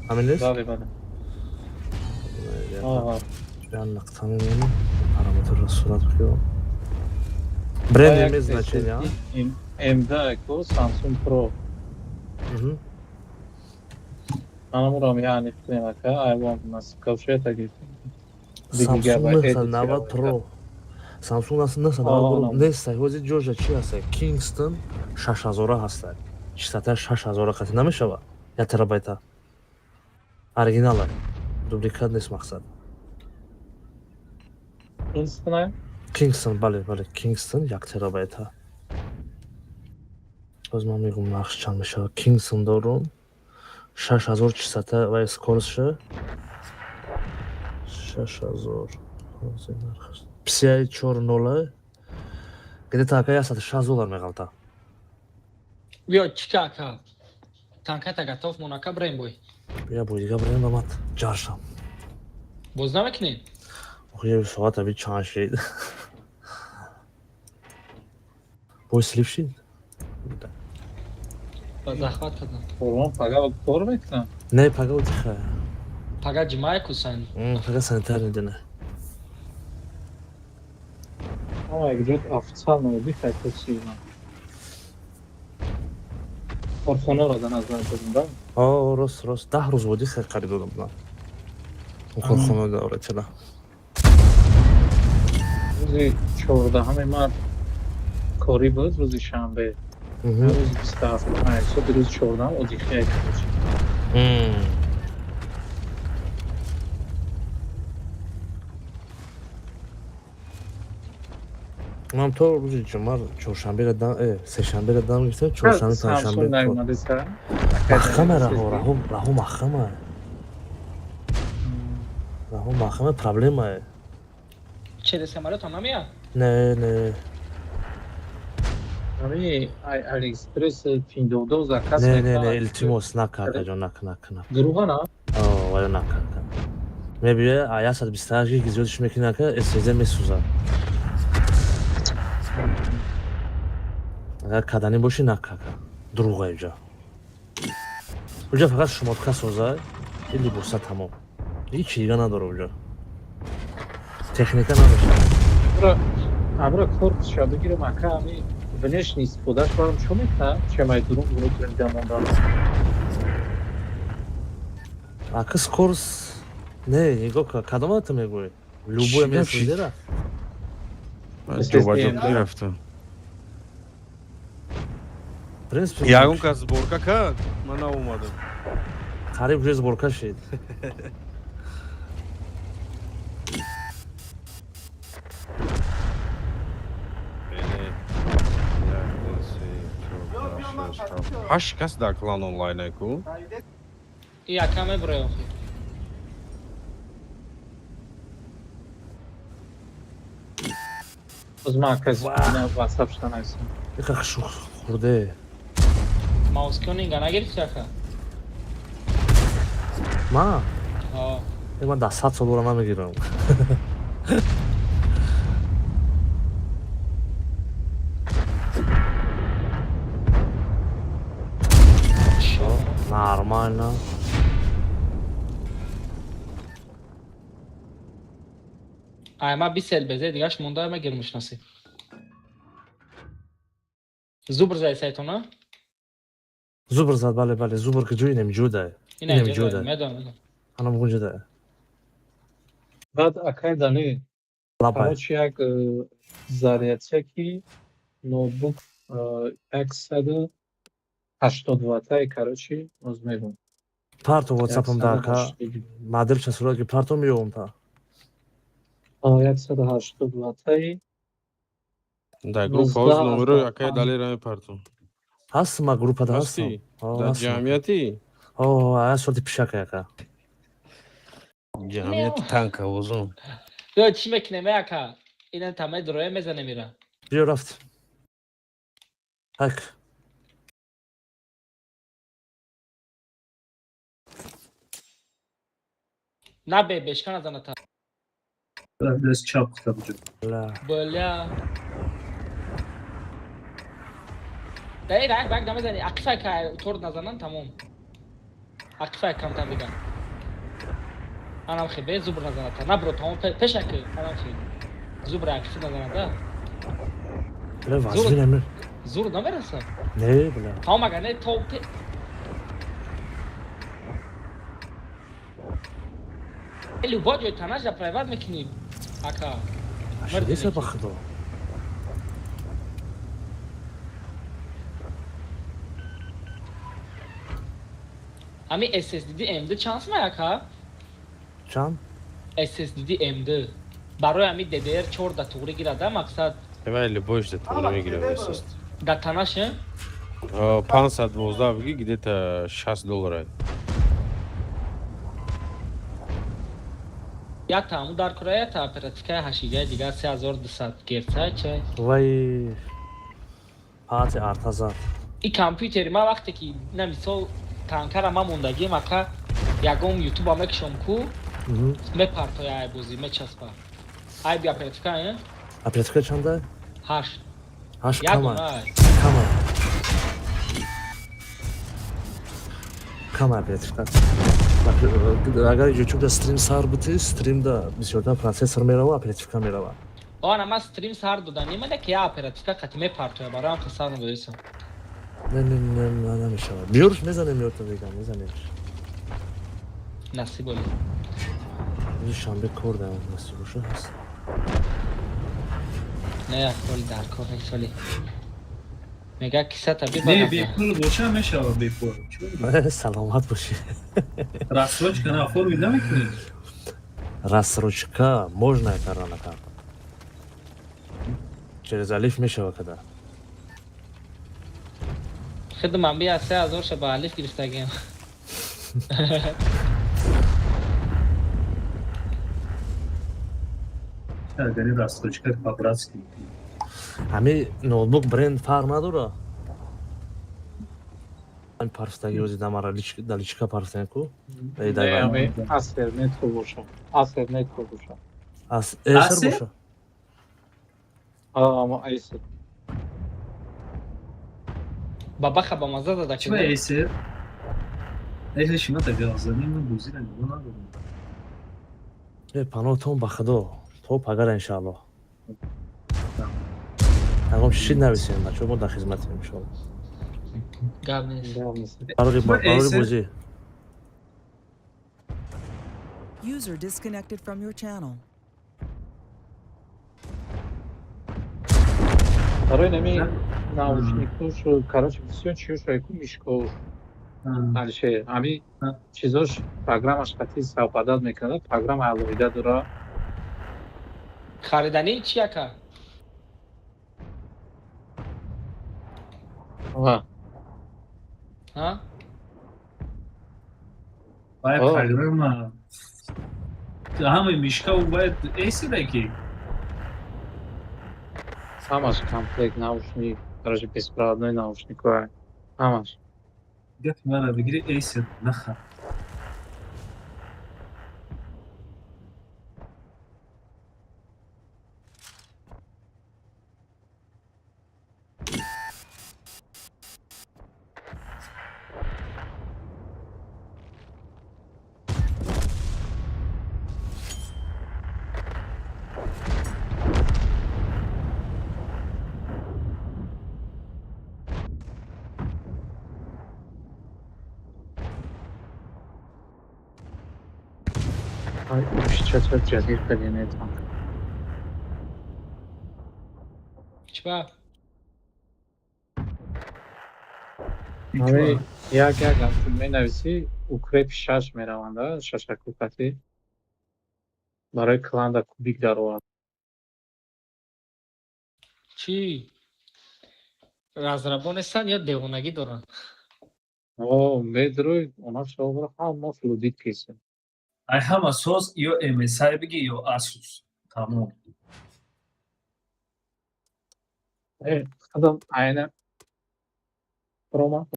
H: Ҳамин нест?
A: Бале, бале.
H: Як нақта мемонем. Параметрро сурат бигирам. Бренд имеет значение, а?
A: МД ко Samsung Pro. Анамурам яъне кунем, ака, айвон насиб кавшета гирифтем.
H: Samsung 990 Pro. Samsung 990 Pro нест, ҳозир ҷоша чи ҳаста? Kingston 6000 ҳаста. Чистота 6000 қати намешава? 1 терабайта. Оригинала. Дубликат нест, мақсад.
A: Kingston?
H: Kingston, бале, бале, Kingston 1 терабайта. Боз ман мегӯм нархш чанд мешавад. Kingston дорум. 6000 чистота ва скоростша 6000 ҳозир нархш. PCI 4.0 где-то, ака, 160 доллар меғалта.
E: Биё, чика, ака. Танката готов мон, ака, брем бой.
H: Бия, бой дига брем, омад ҷаршам.
E: Боз намекунем?
H: Охи, соата би чанд шид. Бой слип шид.
E: Ба захват кардам.
A: Қурбон пага кор мекунам.
H: Не, пага отдыха.
E: Пага ҷимъае кусан.
H: Пага санитарный день.
A: Ама як ҷо официально отдыхай курсима. Корхонаро дар назар дорем, да?
H: О, рост, рост. 10 рӯз отдыха қариб додам будам. Корхона дора чала.
A: Рӯзи 14-ҳами март корӣ буд, рӯзи шанбе. Рӯзи 27 ҳисоби рӯзи 14-ҳам отдыхай короче.
H: Ман то рӯзи ҷумъа, чоршанберо дам, сешанберо дам гирифтам, чоршанбе, панҷшанбе.
A: Наёмадеса?
H: Маҳкама раҳо, раҳо, раҳо маҳкама. Раҳо маҳкама, проблемае.
E: Через самолёт ҳам намеяд?
H: Не, не.
A: Ами Алиэкспресс, Пиндодо заказ.
H: Не, не, не, илтимос, нака, акаҷон, нака, нака, нака.
A: Дурӯға на?
H: О, ваё нака, ака. Мебиёя, а 128 гиг зиёдш мекунӣ, ака, SSD месӯзад. Агар каданӣ бошӣ, нака, ака. Дурӯға иҷа. Уҷа фақат шмотка соза, и либоса, тамом. Ҳеҷ дига надора уҷа. Техника намешавад.
A: Амра корпусша бигирам, ака, ами внешний истифодаш барам чо мекунад? Чемай дурун внутренний дамонда.
H: Ака, скорость не, нигоҳ кун, кадома ту мегӯӣ? Любой SSD-ра?
F: Ҷобаҷо рафтам.
H: Принципе,
F: Ягон кас сборка кард, ман наомадам.
H: Қариб уже сборка шид.
F: Ҳашт кас дар клан онлайн ку.
E: И ака мебурай охи.
A: Боз ман кас ватсап шуда нависам.
H: Иқа хурде.
E: Маускионинга нагирифти, ака?
H: Ма?
E: Ҳо.
H: Ман дар 100 сол ора намегирам. Нормально.
E: Ай, ма бисел безе, дигаш монда, ма гирмуш насиб. Зубр зай сайтона?
H: Зубр зад, бале, бале, зубр ки ҷӯи немҷуда.
E: Ина.
H: Инем ҷуда.
E: Медонам, медонам.
H: Анам гунҷуда.
A: Баъд, акай Дали,
H: Лабай.
A: короче, як зарядчаки ноутбук 180 ваттаи, короче, боз мегӯм.
H: Парто ватсапам да, ака. Мадил ча сурат ки парто меёвам та.
A: 180 ваттаи.
F: Дар группа ҳоз номерои акаи Далера мепартом.
H: Ҳаст, ма группада ҳастам.
F: Ҳастӣ? Дар ҷамъиятӣ?
H: О, ая сурати пишака, ака.
I: Ҷамъияти танкавозон.
E: Ё чӣ мекунем, э, ака? Ина тамаи дроя мезанем ира.
H: Биё, рафт. Ак.
E: На бе, бешка назана та.
B: Даст чап кута буҷо.
H: Ла.
E: Бля. Дай рак бак намезани. Ақифа ка тор назанан, тамом. Ақифа камтар дигар. Анам хе бе зубр назаната. На бро, тамом, пеша ки анам хе. Зубр ақифа назанада.
H: Бля, вазмин амир.
E: Зур намераса.
H: Не, бля.
E: Тамом, агар не то любой ҷой танаш да прайват мекунӣ, ака.
H: Ашидеса, ба худо.
E: Ҳами SSD M2 чанд сум, ака?
H: Чанд?
E: SSD M2 барои ҳами DDR 4 да туғри гирада, мақсад.
F: Вай, любойш да туғри мегирад SSD.
E: Да танаш, э?
F: 512 биги, где-то 60 доллар.
E: Як та ҳаму дар кора, як та оперативкаи ҳашигаи дигар 3200 герца чай.
H: Вай, пати арта зад.
E: И компютери ма вақте ки на мисол танкара ма мондагием, ака, ягон ютуба мекушом ку, мепартоя, ай бозӣ мечаспа. Айби оперативка, э?
H: Оперативка чанда?
E: Ҳашт.
H: Ҳашт.
E: Як
H: Кама.
E: дона.
H: Кама. Кама оперативка. Агар ютуб да стрим сар бути, стрим да бисёртар процессор мерава, оперативка мерава.
E: Ана ма стрим сар дода немада ки я оперативка қати мепартоя, бароям хасар надоисам.
H: Не, не, не, не, намешавад. Биёрш, мезанем, ёрта дигар, мезанем.
E: Насиб оли.
H: Рӯзи шанбе кор дорам, насиб боша, ҳаст.
E: Не, як коли дар кор нест, оли мега кисата
B: Не,
E: бибар.
B: бепул боша мешава, бепул.
H: Саломат бошӣ.
B: Рассрочка на оформить намекунӣ?
H: Рассрочка можно кардан, ака. Через Алиф мешава када.
E: Хидмам бия, 3000 ша ба Алиф гирифтагиам.
B: Агар рассрочка по-братски.
H: Ҳами ноутбук бренд фарқ надора? Ҳами парфтаги ози дамара да личка парфтаги ку? Эй, дай
A: Не,
H: вай.
A: ами Acer Nitro боша. Acer Nitro боша.
H: Ас Acer
B: Acer?
H: боша.
A: А, ама Acer.
E: Бабаха ба маза зада.
B: Чӣ ба Acer? Acer шима тагазани ман бозира нигоҳ надорам.
H: Э, паноҳтон ба худо. То пагара, иншааллоҳ. Ягон чиз нависем, бачаҳо, мо дар хизматем, иншоаллоҳ.
E: Гап нест.
A: Да, мисл.
H: Барои барои
B: Acer?
H: бозӣ.
C: User disconnected from your channel.
A: Барои нами наушникош, короче, бисёр чиёш ку мишкош. Алишер, ами чизош программаш қатъи совпадать мекунад, программа алоҳида дора.
E: Хариданӣ чи, ака?
A: Ва.
E: Ҳа.
B: Вай,
A: О.
B: программа ҳамаи мишкаву бояд Acer ки.
A: Ҳамаш комплект наушник, короче, беспроводной наушникҳо. Ҳамаш.
B: Гапи мара бигири, Acer нахар.
A: Чача ҷазир кардем танк.
E: Чиба?
A: Ҳамин як як менависӣ, укреп шаш мераванда, шашакукати барои кланда кубик даровард.
E: Чӣ? Разрабон нестанд ё девонагӣ доранд?
A: О, медрӯй, она шобра ҳама флудит кесем.
B: Ай ҳама соз ё MSI биги ё Asus. Тамом.
A: Э, хадам айна прома.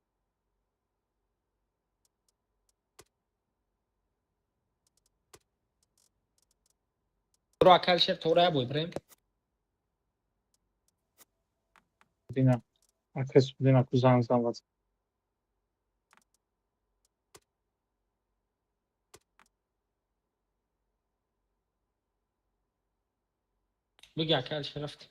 E: Ро акал шер тора бой брем.
A: Дина. Акас дина кузан зан вац.
E: Биги акал шер рафт.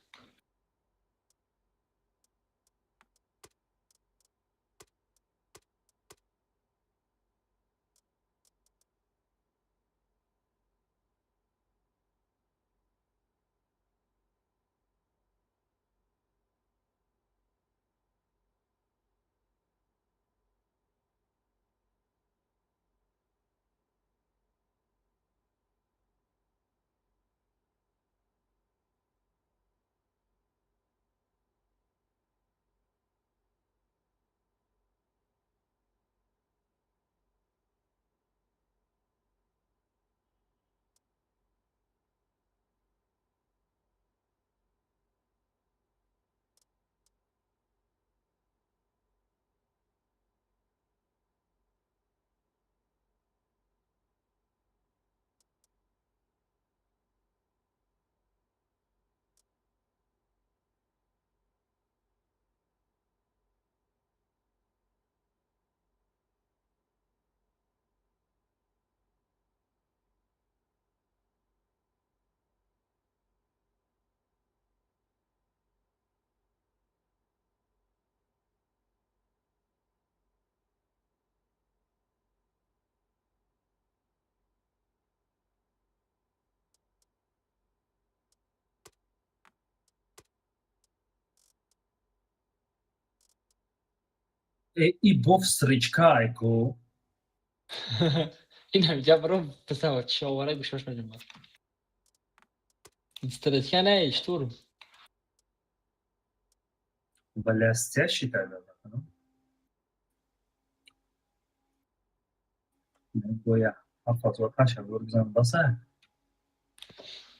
B: И бо встречка айко.
E: Ин ҳамҷа баро писава човара гӯшош меҷумбад. Встречка не, штурм.
B: Блестящий тогда, ну? Гоя, 78 ҳазор бизан баса.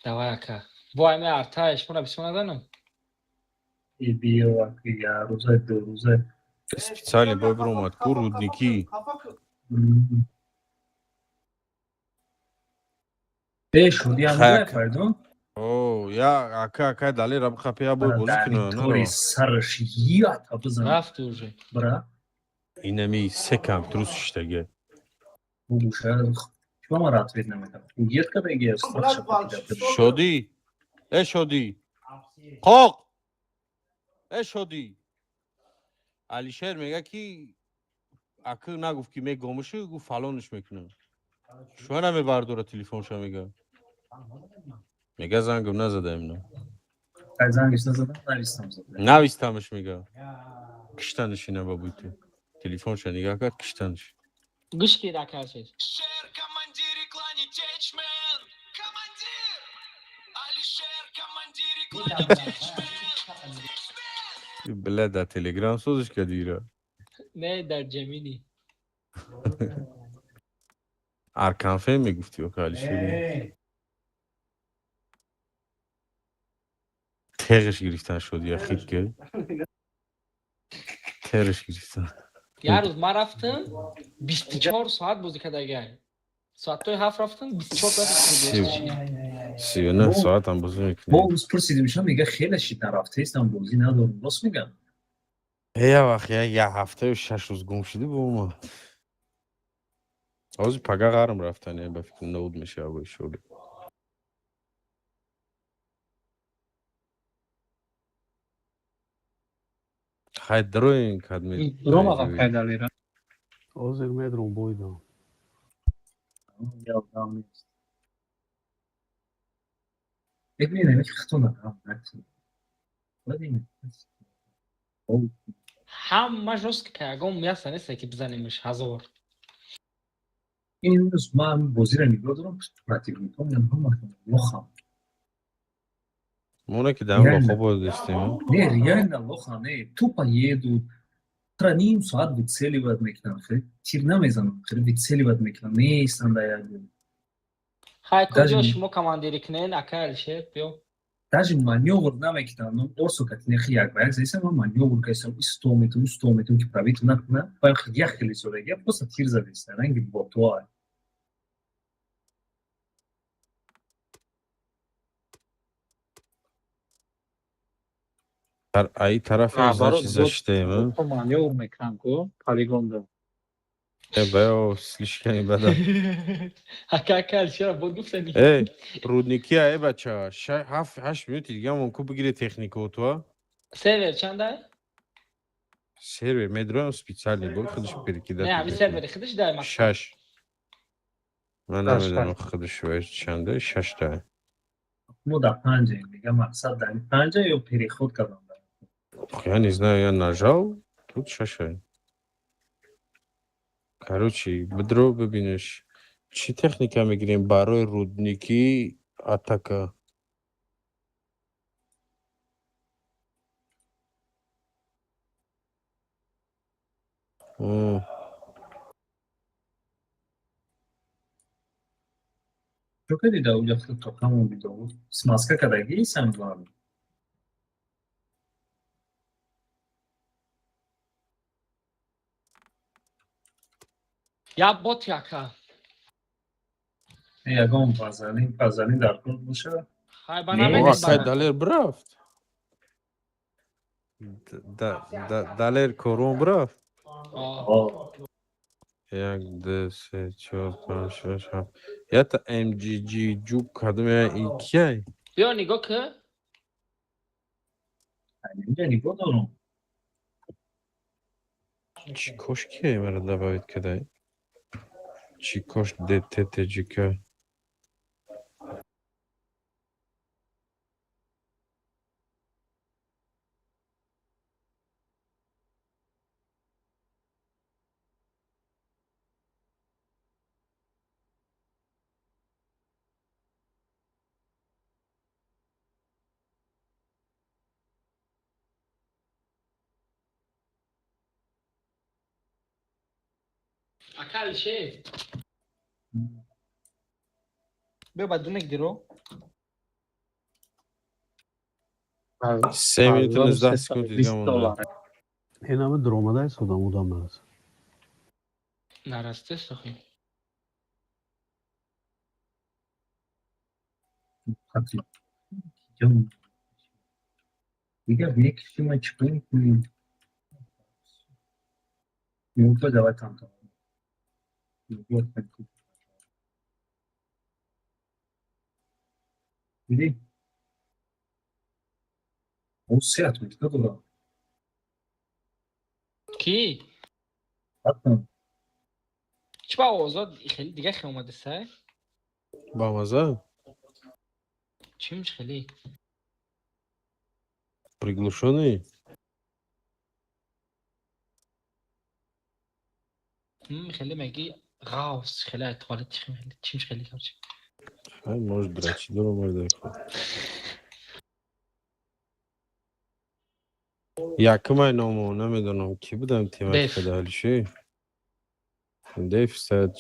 E: Давай ака. Бо ами арта шмона бисёр наданам.
B: И биё я рӯза ду рӯза.
F: Специально бой бромад ку рудники.
B: Э, шуди ам файдон?
F: О, я ака ака далера бихапи я бой бозӣ кунам.
B: Тори сараш ята бизан.
E: Рафт уже.
B: Бра.
F: Инами секам трус шиштаге.
B: Бугуша, чува мара ответ намекунад? Угет кадаги
F: Шодӣ. Э шодӣ. Қоқ. Э шодӣ. Алишер мега ки акы нагуфт ки мегомушу, гуфт фалонш мекунам. Шуа намебардора телефонша мега. Мега зангам назадаем на.
B: Ай зангиш назадам, навистам зада.
F: Навистамаш мега. Киштанаш ина бабуй ту. Телефонша нигаҳ кард, киштанаш.
E: Гӯш ки ракашеш.
I: Шер, командири клани Течмен! Командир! Алишер, командири клани Течмен!
F: Бля, дар Телеграм созиш кардира.
E: Не, дар Ҷемини.
F: Арканфе мегуфти ока Алишер. Теғиш гирифтан шуд я хит ки. Теғиш гирифтан.
E: Як рӯз ман рафтам 24 соат бозӣ кардагай. Соатҳои 7 рафтам 24 соат.
F: 39 соатам бозӣ мекунӣ.
B: Мо рӯз пурсидим шумо мега хеле шит нарафтаистам бозӣ надорам. Рост мегам?
F: Я вақт я ҳафтаю 6 рӯз гум шудӣ бо ма. Ҳозир пага ғарм рафтан, ба фикр науд мешава бо шоли. Хай дроин кадме.
A: Ромада кай далера.
G: Ҳозир медром бойдам.
B: Я одам нест.
E: Ҳама жёстко ягон мяса неста, ки бизанемш ҳазор.
B: Имрӯз ман бозиро нигоҳ дорам, противником ҳамашон лохам.
F: Моне ки дар лохо боз дистем.
B: Не, реально лоха не, тупо едут, тра ним соат выцеливать мекунам, хеле тир намезанам, хеле выцеливать мекунам, меистанд дар як ҷо.
E: Хай, куҷо шумо командирӣ кунен, ака Алишер, биё.
B: Даже манёвр намекунам, ну орсо катинехи як ба як заисам, ман манёвр кайсам, исто метум, исто метум, ки пробить накунам, ба як хеле содагия, просто тир задеста, ранги ботоа.
F: Ай тарафи значит заштем.
A: Манёвр мекунам ку полигонда.
F: Э, баё слишком бада.
E: Ака, ака Алишер, бод гуфтани.
F: Э, рудники э бача, 7 8 минути дига мон ку бигире технику туа.
E: Сервер чанда?
F: Сервер медроям специальный был, худиш перекидать.
E: Не, ами сервери худиш дай.
F: Шаш. Ман намедонам худиш чанда, шашта.
B: Мо дар панҷа, дига мақсад дар панҷа ё переход кардам.
F: Я не знаю, я нажал, тут шаша. Короче, бидро бибинеш. Чӣ техника мегирем барои рудники атака?
B: Чо кардӣ дар уҷа тоқамон бидо? Смазка кардагӣ сам главный?
E: Я бот, яка.
B: Ягон пазани, пазани дар кор боша.
E: Хай, ба.
F: Акай Далер бирафт. Далер корон бирафт. Як, ду, се, чор, панҷ, шаш, ҳафт. Ята МГГ ҷуб кардам, я кияй?
E: Биё нигоҳ ки.
B: Инҷа нигоҳ дорам.
F: Чӣ кош кияй мара добавить кадай? Чӣ кош ДТТЖК?
E: Ака Алишер. Биё ба дунек диро.
F: 3 минуту 19 секунд дига монда.
G: Инама дуромадай содам удам нарас.
E: Нарасте сохи.
B: Дига мекиши, ма чӣ кор мекунем? Ну, давай там. Вот, Види? О, се отметка дорам.
E: Ки?
B: Ҳатман.
E: Чӣ ба овозот хеле дига хе омадеса?
F: Бамаза?
E: Чимш хеле?
F: Приглушенный?
E: Хеле меги ғавс, хеле туалет хеле чимш хеле, короче.
F: Ай, может, драчи дуромада. Якумай ному намедонам ки будам тематика далиши. Деф сад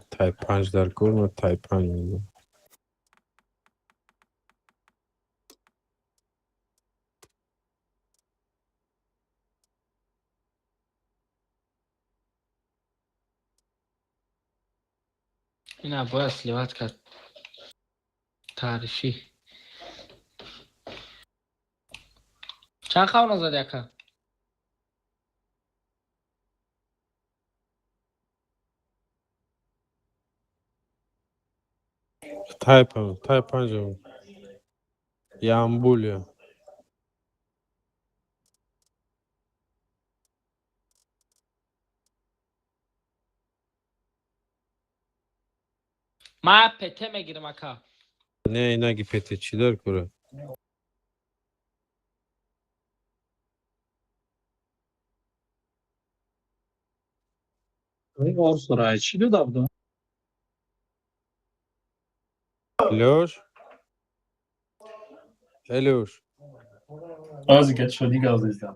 F: тай панҷ дар кор, ма тай панҷ мегӯям.
E: Ина бояд сливать кард. Таърифӣ. Чанд қавна зади, ака?
F: Тайпам, тай панҷам. Ямбулия.
E: Ма ПТ мегирам, ака.
F: Не, инаги ПТ чӣ дар кора?
A: Орсура чӣ дода будам?
F: Лёш? Элюш.
B: Ози гап шоди гап зездам.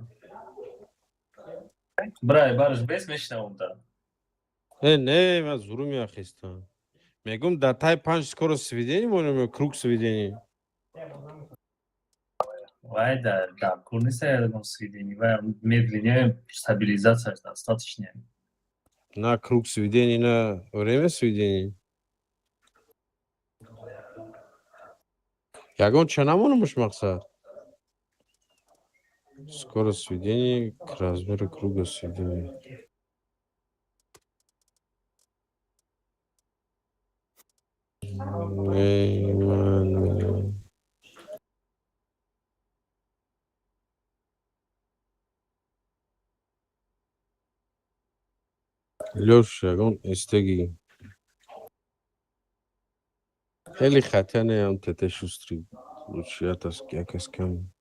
B: Брай, бараш бес мешнавам да.
F: Э, не, ман зуру меахестам. Мегум, дар тай панҷ скорость сведение монем ё круг сведение?
B: Вай да кор нест ягон сведение, вай медленнее стабилизация достаточно.
F: На круг сведение, на время сведения. Ягон ча намонамуш мақсад? Скорость сведения к размеру круга сведения. Не, ман. Лёш, ягон эстеги. Хеле хатя не ам тете шустрый. Лучше я якас кам.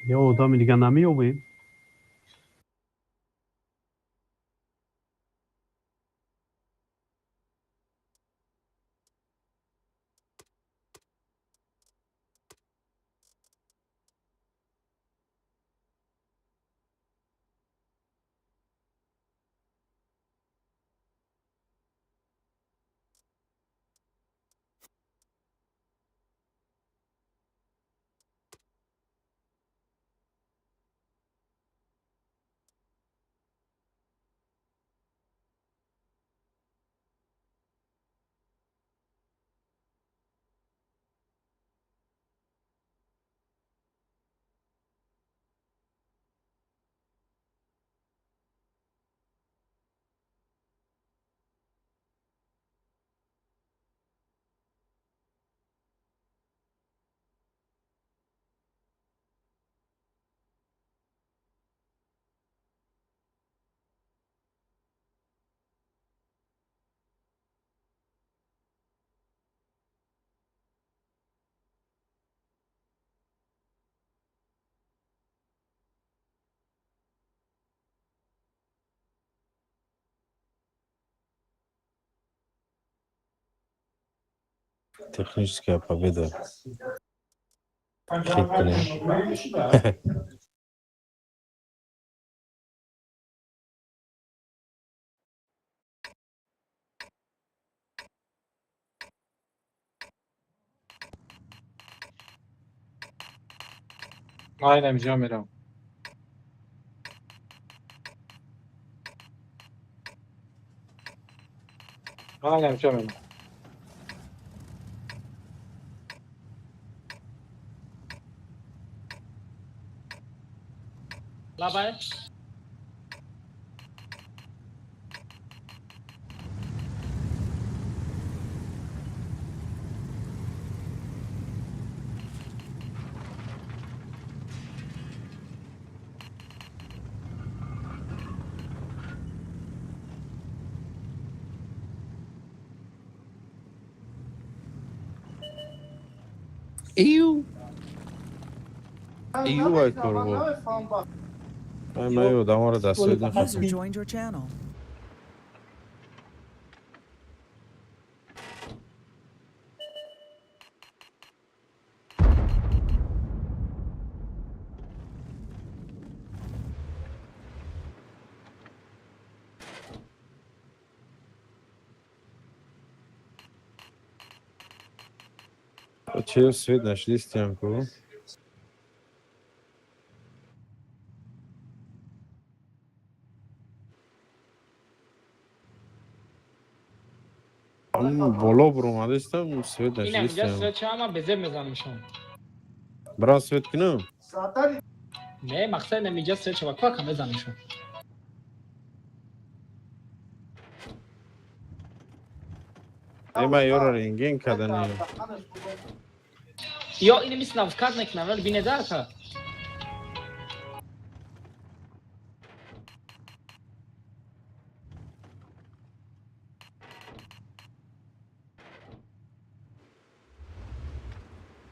G: Ё одами дига намеёбем?
F: Техническая победа. Хит.
A: Ман инамиҷа мерам. Ман ҳамча мемонам.
E: Лабай.
F: Ию. Ию ай корбо. Ай ман одаморо дастёд
C: User
F: нахостам.
C: joined your channel.
F: Че свет нашли ку? Боло буромадистам, свет
E: Ина инҷа
F: нашидистам.
E: свет чама безеб мезанамшон.
F: Брам свет кинам?
E: Не, мақсад инам инҷа свет чама квака мезанамшон.
F: Э, ман ёро рентген кардани.
E: Ё ина мисли навкат мекунам, вале бинеда ака.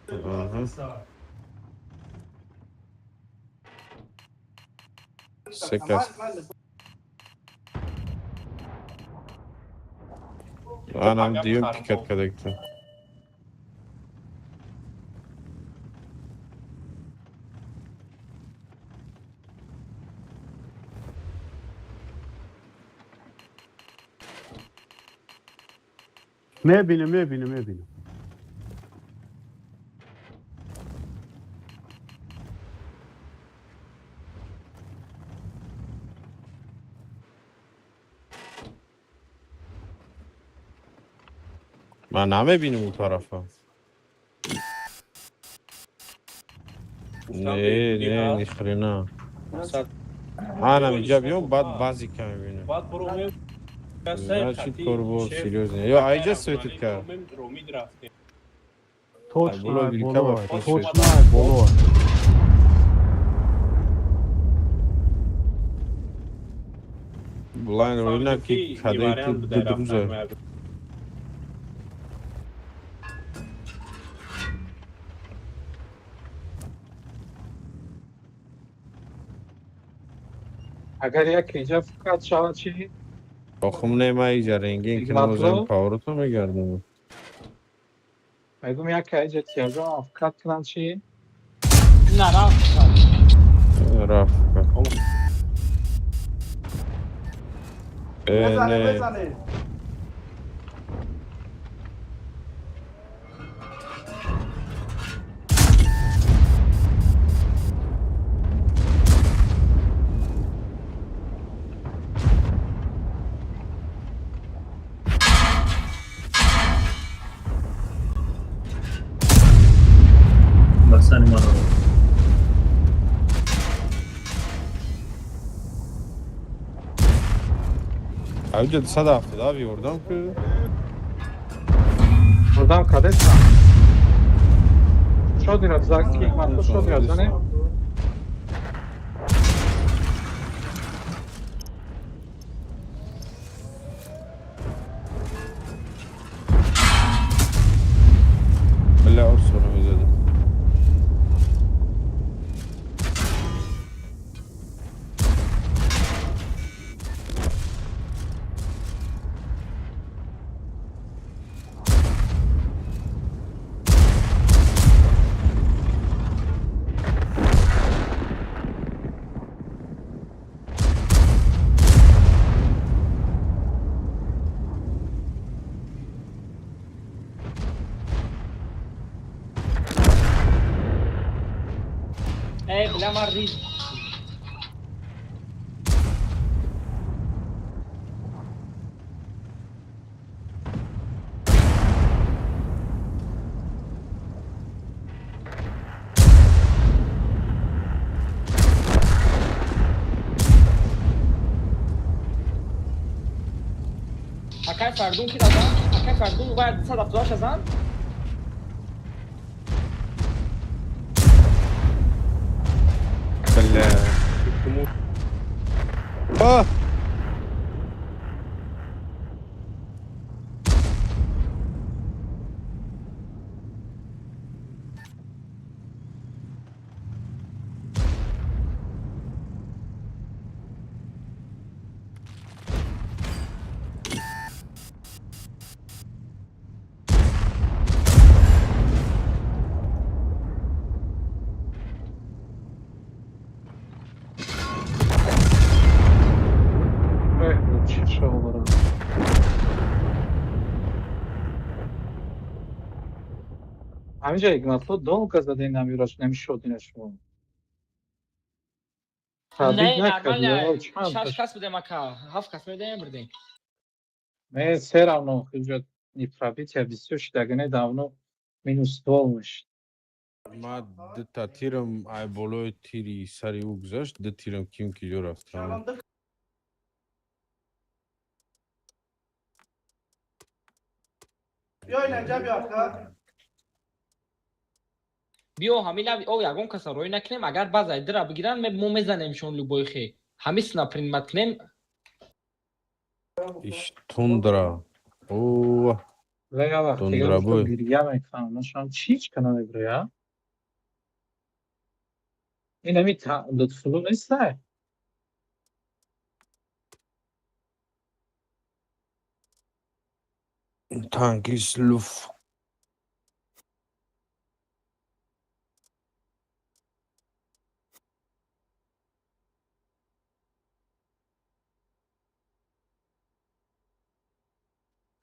F: Аҳа. Се кас. Анам диюм пикат кардагита.
G: Мебинем, мебинем, мебинем.
F: Ман намебинем у тарафа. Не, не, ни хрена. Анам инҷа биём, баъд базика мебинем.
J: Баъд буромем.
F: Значит, корбо серьёзно. Ё айҷа светит кард.
J: Ромид рафтем.
G: Точно,
F: Боло
G: ай
F: вилка
G: боло,
F: ба фикр
G: точно, ай боло.
F: Блайн рӯина ки кадаи ту ду рӯза.
A: Агар як инҷа фақат шавад чӣ?
F: Охум не, ман иҷа рентген кинам, озам поворото мегардам.
A: Мегум як инҷа тиягон фақат кунам чӣ?
E: На рафт.
F: Рафт. Э, не.
B: Басани маро.
F: Авҷа 270 ёрдам ку.
A: Бурдам кадеса. Шодира заки, ман шодира зане.
F: Бля, орсоро мезадам.
E: Э, бля, ман риз. Акай Фардун ки дазан? Акай Фардун вай 278 азан?
F: Бля. А!
A: Ҳаминҷа Игнатло долго задем намираш намешуд ина шумо.
E: Не,
A: Табрик накардӣ,
E: нормально.
A: чанд
E: Шаш кас будем ака, ҳафт кас медаем бурдем.
A: Не, все равно инҷо неправития бисёр шудага не давно минус ствол мешид.
F: Ма дута тирам ай болои тири сари ӯ гузашт, ду тирам ким ки ҷо рафтам.
E: Биё ҳамин лави о ягон каса роӣ накунем, агар баъзай дира бигиранд, мо мезанемшон любой хе. Ҳамин сина принимать кунем.
F: Иш тундра. О,
A: Ва я вақт
F: Тундра бой.
A: Гирья мекунам, нашам чич кана меброя. Ин ҳами Лутфулло нестай?
F: Танкис луф.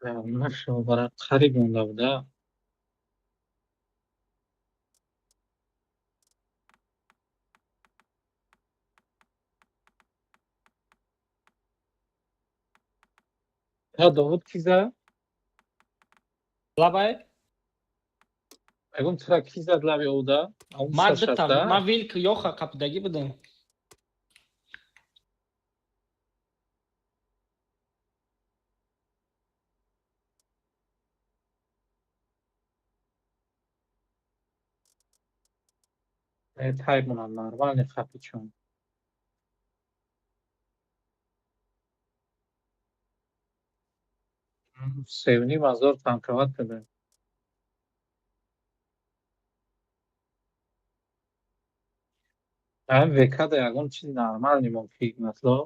A: Нашо бара қариб монда буда. Та Довуд ки зад?
E: Лабай?
A: Ягон тура ки зад лаби ода?
E: Ма дута, ма вилк ёха қапидагӣ будам.
A: Тай монам нормальный хапичон. Севним ҳазор танковат кардем. Ҳам ВК да ягон чизи нормальный мон ки Игнатло.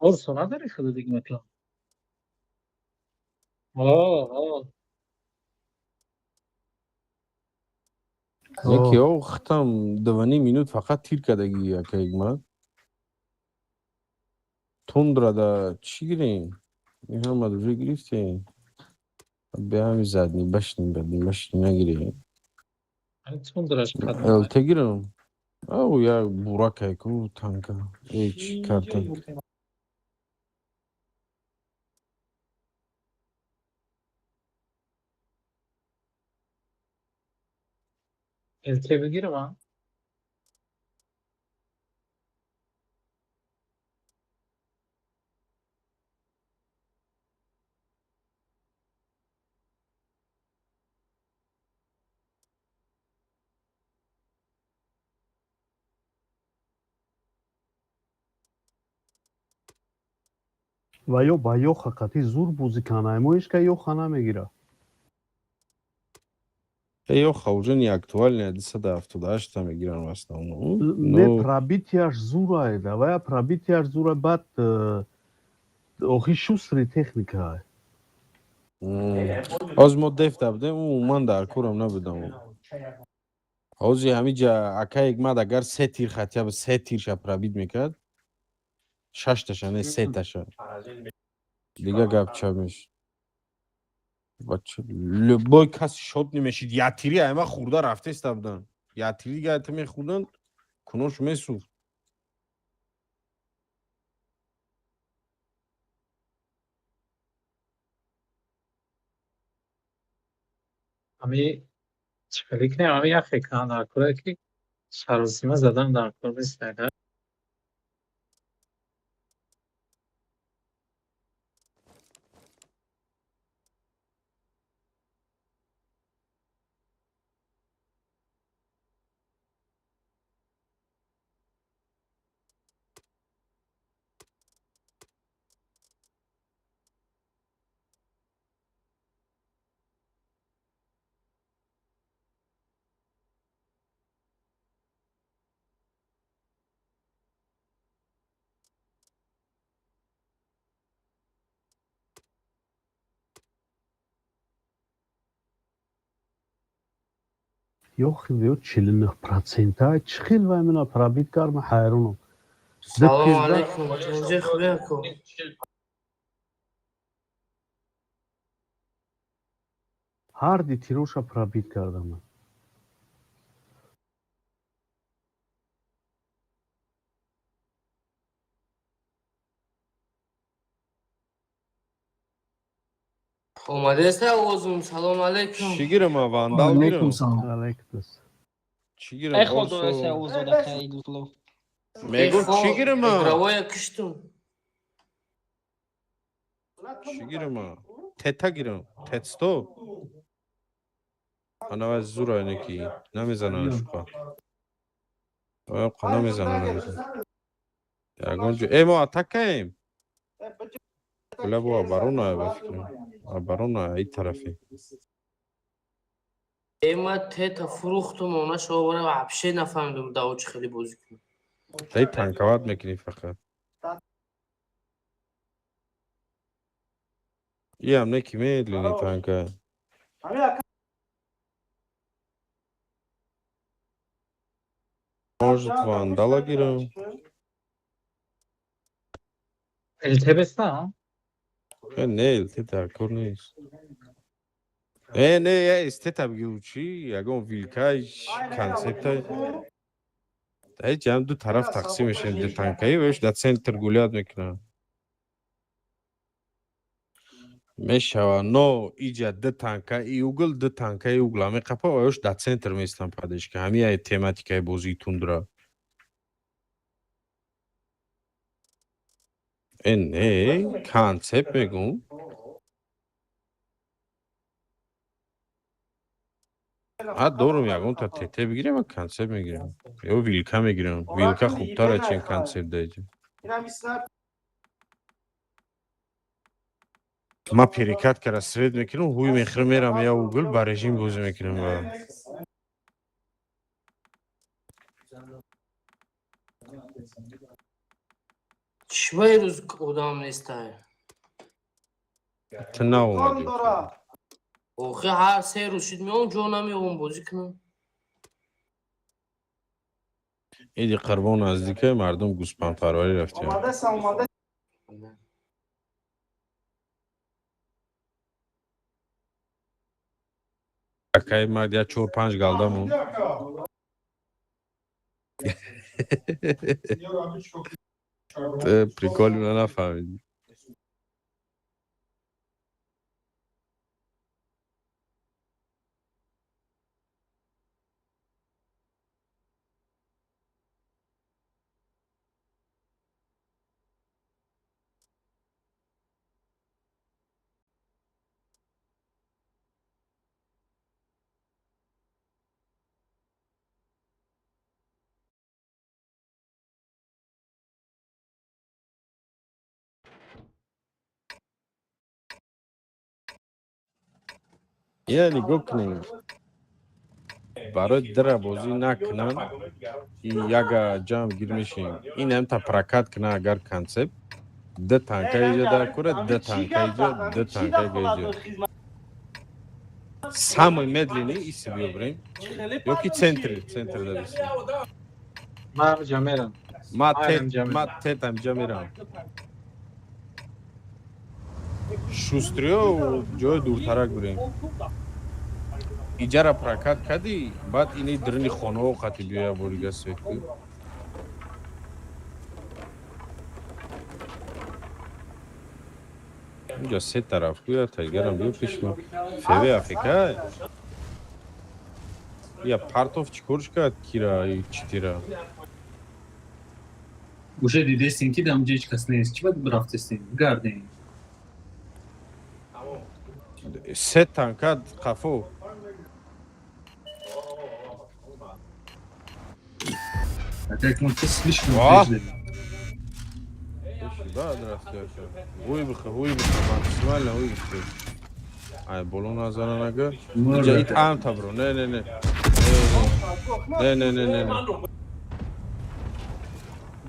A: Орсо надори худат Игнатло? О, о.
F: Яке о хатам 2,5 минут фақат тир кардагӣ яка Игмат. Тундра да чӣ гирем? Ин ҳама уже гирифтем. Бе ҳами задни башни бадни башни нагирем.
A: Тундраш кадом?
F: ЛТ гирам. Ау як буракай ку танка. Эй чӣ карта.
A: ЛТ бигирам, а?
G: Ва ё ба ёха қатӣ зур бозӣ кана, мо ҳеч ка ёха намегира.
F: Э ёха уже не актуальная, 278 та мегиран в основном.
G: Не,
F: Но
G: пробитияш зурае, давая пробитияш зура, баъд охи шустрый техникае.
F: Ҳозир мо дефта будем, умуман дар корам набудам. Ҳозир ҳамиҷа акай Игмат агар се тир хотя бы се тирша пробить мекард, шашташа не сеташа. Дига гап ча мешид. Бача, любой кас шот намешид. Як тири айма хӯрда рафтеста будан. Як тири дига та мехӯрдан, кунош месӯхт.
A: Ҳами чӣ хеле кунем, ҳами як хел кунам дар кора, ки саросима задан дар кор нест.
G: Ёхи вё 49%-а чӣ хел вай мена пробит кард, ман ҳайронам.
J: Салому алайкум, тинҷи хубе ку?
G: Ҳар ди тироша пробит кардам ман.
J: Омадеста овозум, салому алайкум.
F: Чӣ гирам, а вандал
B: Алейкум
F: гирам?
B: салом.
G: Алайкум ассалом.
F: Чӣ гирам?
E: Эй худо, эса озода кайдутло.
F: Мегӯ чӣ гирам, а?
J: Игровая киштум.
F: Чӣ гирам, а? Тета гирам. Тетсто? Ана вай зура ине ки намезананд шуқа. Оё намезананд, намезананд. Ягон ҷо. Э, мо атакаем. Кула бо оборона ба фикрам. Оборона ай тарафи.
J: Э, ма тета фурӯхтум, она шовара вообще нафаҳмидум дао чӣ хеле бозӣ кунам.
F: Тай танковать мекунӣ фақат. Иам не ки медленный танка. Может, вандала гирам?
A: ЛТБ-ста?
F: Э, не, ЛТ дар кор нест. Э, не, я эстета бигиру чӣ? Ягон вилкай, концептай. Дай ҷам ду тараф тақсим мешавем, ду танкаи веш дар центр гулят мекунанд. Мешава, но иҷа ду танка и угл, ду танка и угла меқапа ва ёш дар центр меистанд поддержка. Ҳамин ай тематикаи бозии тундра. Э, не, концепт мегӯм. А дорум ягонта ТТ бигирем ва концепт мегирем. Ё вилка мегирем. Вилка хубтар чем концепт даиҷа. Ма перекат кара свет мекунам, ҳуй мехӯрам, мерам я угл ба режим бозӣ мекунам ва.
J: Чӣ ба ирӯз одам нестай?
F: Ту наомадӣ.
J: Охи ҳар се рӯз шуд меом, ҷо намеёбам бозӣ кунам.
F: Иди Қурбон наздика, мардум гӯспандпарварӣ рафтем. Акаи мард я чор панҷ галда монд. Ту приколи мана нафаҳмидӣ. Ина нигоҳ кунем. Барои дира бозӣ накунанд, и яга ҷамъ гир мешем. Ин ҳамта прокат кунад агар концепт, ду танка иҷа дар кора, ду танка иҷа, ду танка иҷа. Самый медленный иси биёбрем. Ё ки центр, центр дадисем.
A: Ман ҳамиҷа мерам.
F: Ма
A: Ман
F: тет,
A: ҳамиҷа
F: ма
A: мерам.
F: тет ҳамиҷа мерам. Шустриё ҷои дуртарак бирем. Иҷара прокат кардӣ, баъд ини дирини хонаҳо қати биёя борига свет ку. Инҷа се тараф ку, я таигарам биё пеш ма. Феве афекай. Я партов чӣ корш кард кира и читира?
B: Уже дидестин ки дар ҳеҷ кас нест. Чӣ бад рафтестин? Гардем.
F: Се танка қафо.
B: Опять мы слишком
F: Ва!
B: прежде.
F: Бад рафти ака. Ҳуй биха, ҳуй биха, максимально ҳуй биха. Ай боло назара нага. Иҷа ит амта бро. Не, не, не. Не, не, не, не, не.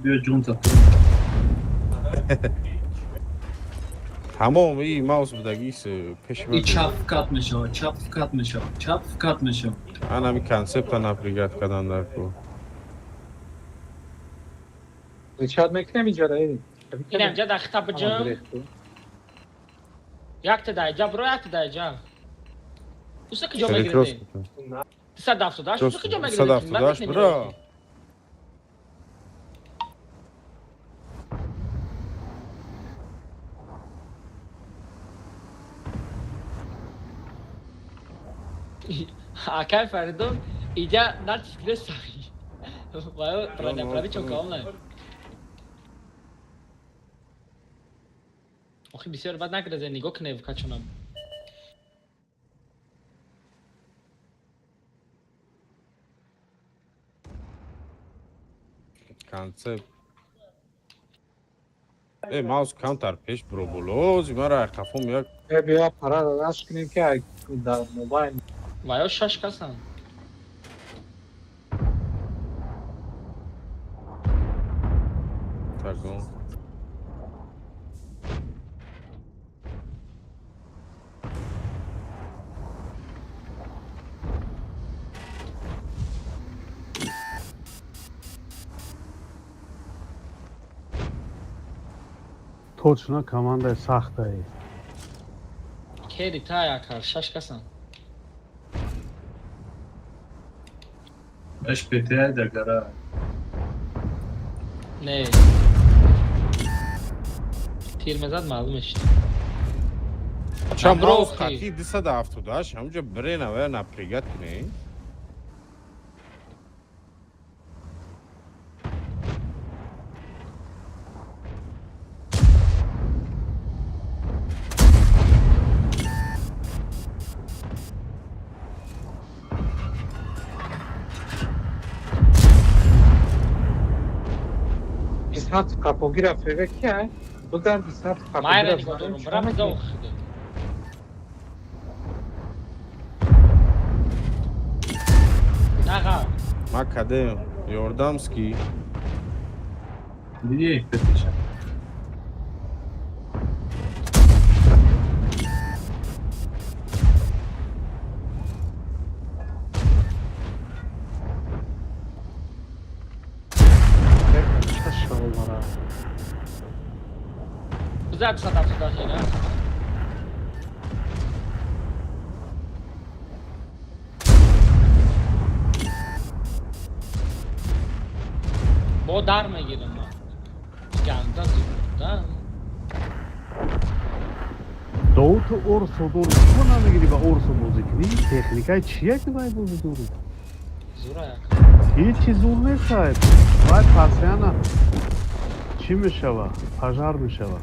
B: Биё ҷонта.
F: Тамом, и маус будагис пеши
B: И чап вкат мешавад, чап вкат мешавад, чап вкат мешавад.
F: Ан ҳами концепта напрягать кадан дар ку.
A: Ричард мекунем иҷара.
E: Инам ҷа дар хита биҷам. Якта даиҷа бро, якта даиҷа. Уса киҷо мегиред? 278 уса киҷо мегиред?
F: 278 бро.
E: Акай Фаридун, иҷа натиск нестаи. Ваё броня чока онлайн. Охи бисёр бад накарда, нигоҳ кунед качонам.
F: Концепт. Э, маус камтар пеш бро боло, ози мара қафом як.
A: Э, биё пара раш кунем ки дар мобайл.
E: Ваё шаш касан.
F: Тагон.
G: Точно командаи сахтае.
E: Кери та якар, шаш касан.
B: Аш ПТ дар гара.
E: Не. Тир мезад маълум мешид.
F: Ча маус хати 278 ҳамҷа брена ва напрягать кунӣ.
A: Исҳақ қапогира фега кия? Будан Исҳақ
E: Майра
A: қапогира.
E: нигоҳ дорум, бра мезав хида. Наға.
F: Ма кадем, ёрдамски.
B: Диди ПТ-ша.
E: Бизад 178 ина. Бо дар мегирам ман. Ганда зуда.
G: Доуту орсо дору. Чӣ намегирӣ ба орсо бозӣ кунӣ? Техникаи чия ки вай бозӣ дорӣ?
E: Зура як.
G: Ҳеҷ чиз зур нестай. Вай постоянно чӣ мешава? Пожар мешава.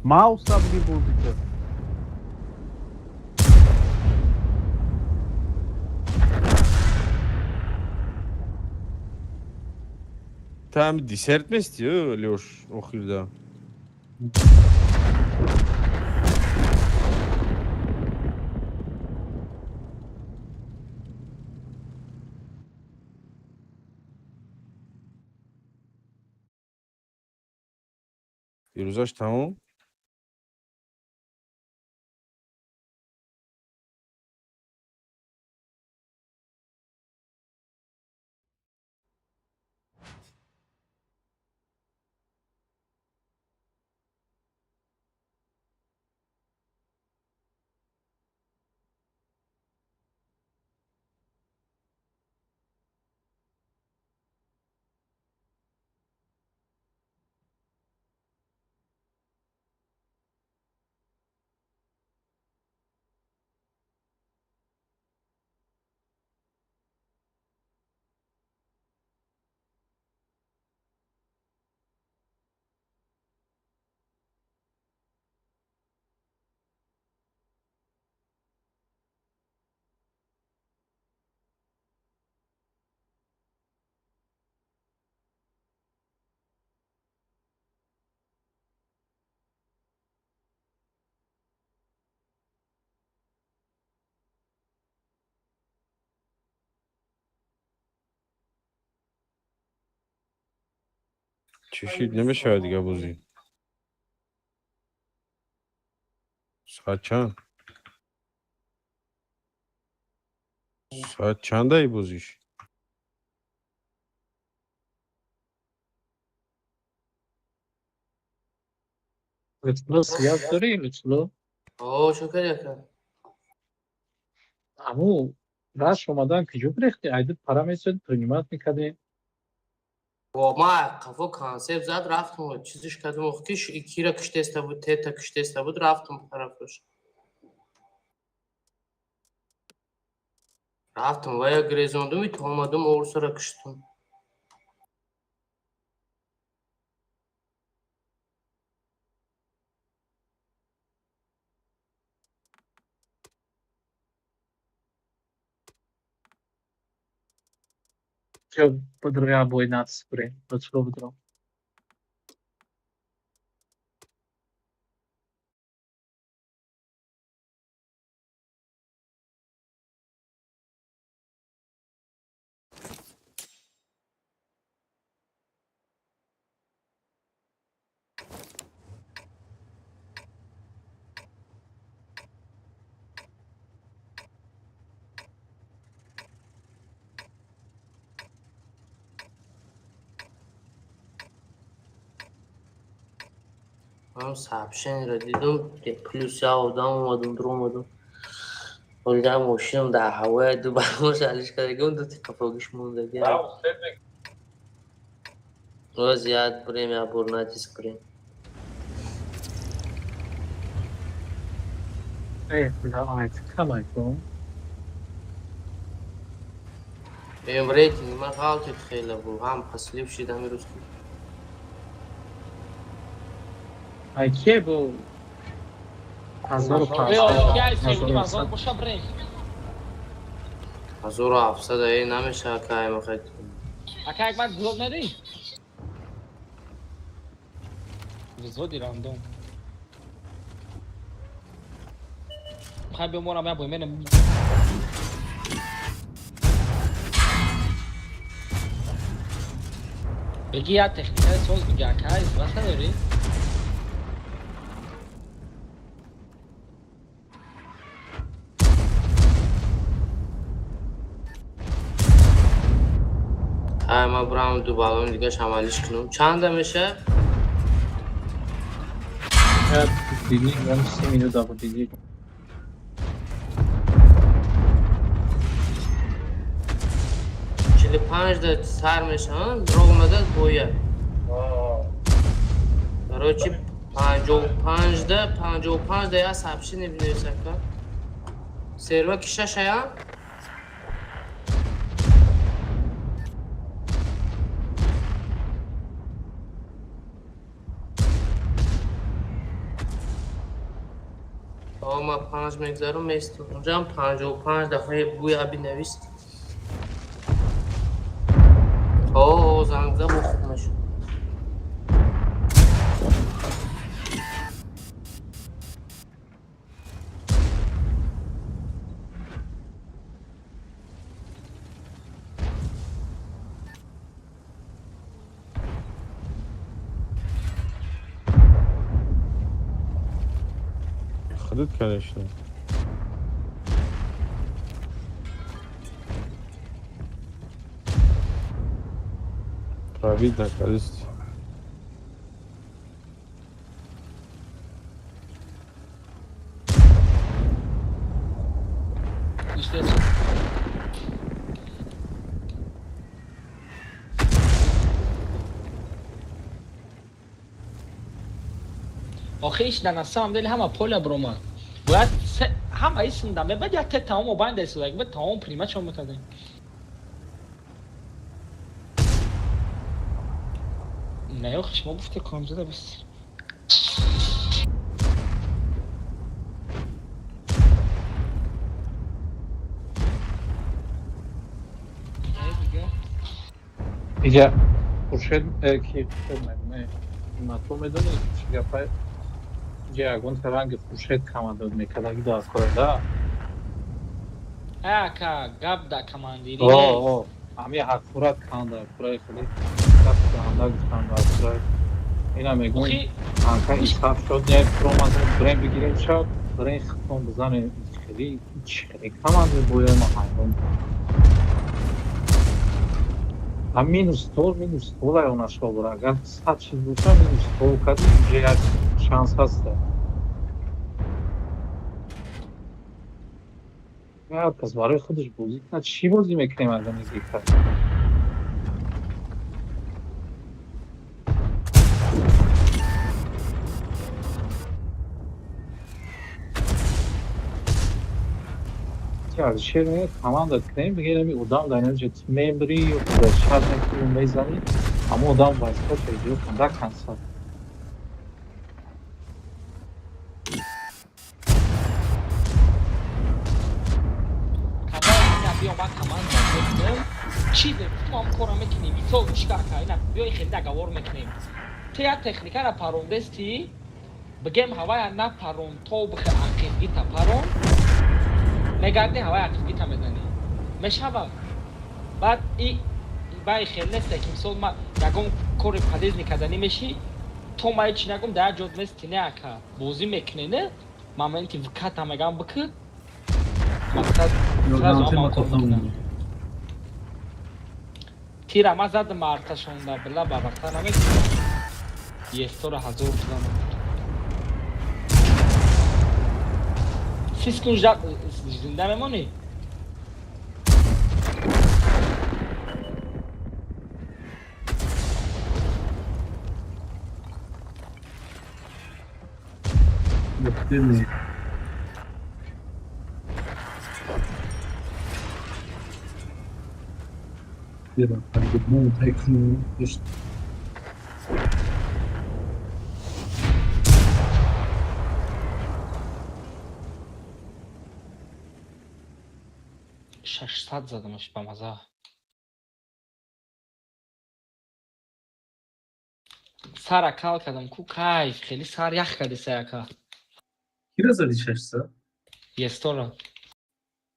G: Мауса бигӣ бозӣ кар.
F: Та ҳами десерт мести, Лёш, охирда. Дирӯзаш тамом? Чӣ шид, намешавад дига бозӣ. Соат чанд? Соат чандаи бозиш?
A: Лутфулло, связь дорӣ, Лутфулло?
J: О, чо кардӣ, ака?
A: Аму раш омадан куҷо бирехтӣ? Айди пара месоди, принимать мекардем.
J: О, ма қафо концепт зад, рафтум, чизиш кардум, ки кира киштеста буд, тета киштеста буд, рафтум тарафаш. Рафтум вая грезондум, то омадум, орсора киштум.
A: Чо поздравя бой натиск бре. Лутфулло, бидро.
J: Ман сообщениеро дидум, плюс я одам омадум, дуромадум. Ҳолида мошинам дар ҳавоя ду бармош алиш кардагим, ду қафогиш мондагиам. Боз як бурем, як бор натиск бурем.
A: Э, айт, камайкум.
J: Эм рейтинг ман ғалтид хеле бу, ҳам паслив шид ҳами рӯз ки.
A: Ай ке бу 1500.
E: Боша, брем.
J: 1700 э намешава, кай мехоҳед.
E: Ака, як ман взвод надӣ? Взводи рандом. Хай беморам, я бой менем. Беги, я техника соз биги, ака, вақт надорӣ?
J: Ай, ман бурам, ду баллони дигаш амалиш кунам. Чанда меша?
A: Диги, ман 30 минута буд диги.
J: 45 да сар мешаванд, ровно боя. Короче, 55 да, 55 да я сообщение бинавис, ака. Серва ки шашая? О, ма панҷ мегзарам, местум. Унҷам 55 дафъа буя бинавист. О, занг зад, бо хуб мешуд.
F: Худут, конечно. Пробить наконец.
E: Ништяк. Охиш да на самом деле ҳама поля бромад. Бояд ҳама исмда мебад як те тамом обанда истодак бе тамом прима чо мекардем. Не, охиш мо гуфте комзада бас.
A: Иҷа Хуршед, ки не, матро медонӣ чӣ гапа? Иҷа ягон таранги Хуршед команда мекардаги дар кора.
E: Ака, гап да командирӣ.
A: О, ҳами ҳаққурат канда кураи хеле. Даст гуфтам ина мегӯм, анка исҳаб шуд, не промаза брен бигирем, шад брен хитон бизанем. Хеле хеле каманди бояй, ма ҳайрон. А минус тол, минус толай онашо бура. Агар 100 чиз боша, минус тол кади, уже як шанс ҳаста. Ҳар кас барои худаш бозӣ кунад. Чӣ бозӣ мекунем, агар нигоҳ кард? Алишер мегӯяд, команда кунем, бигӯяд, ами одам дар инҷа ту мебирӣ ё шад мекунӣ, мезанӣ, аммо одам вазифаша иҷро кун да конса.
E: Биё, ман команда мекунем, чизе гуфтум, ам кора мекунем. Мисол, чикар ка, ина биёи, хеле договор мекунем. Ту як техникара парондести, бигем, ҳавая напарон, то бихе ақибгита парон, мегарди, ҳаваи ақибгита мезанӣ, мешавад. Баъд и баи хел неста, ки мисол ма ягон кори полезный карданӣ мешӣ, то ма ҳечи нагум, дар як ҷо мести, не, ака, бозӣ мекунӣ, не, моменти вката мегам, бикӣ, мақсад сразу ҳама кор мекунам. Тира ма задам арташонда, била ба вақта намекунам, естора ҳазор занам. Сискун зинда мемонӣ?
B: Не. Бира, пардон, тайкну, дошт.
E: 600 задамаш, ба маза. Сара кал кардам ку, кайф, хеле сар ях карди саяка.
B: Кира зади 600?
E: Естора.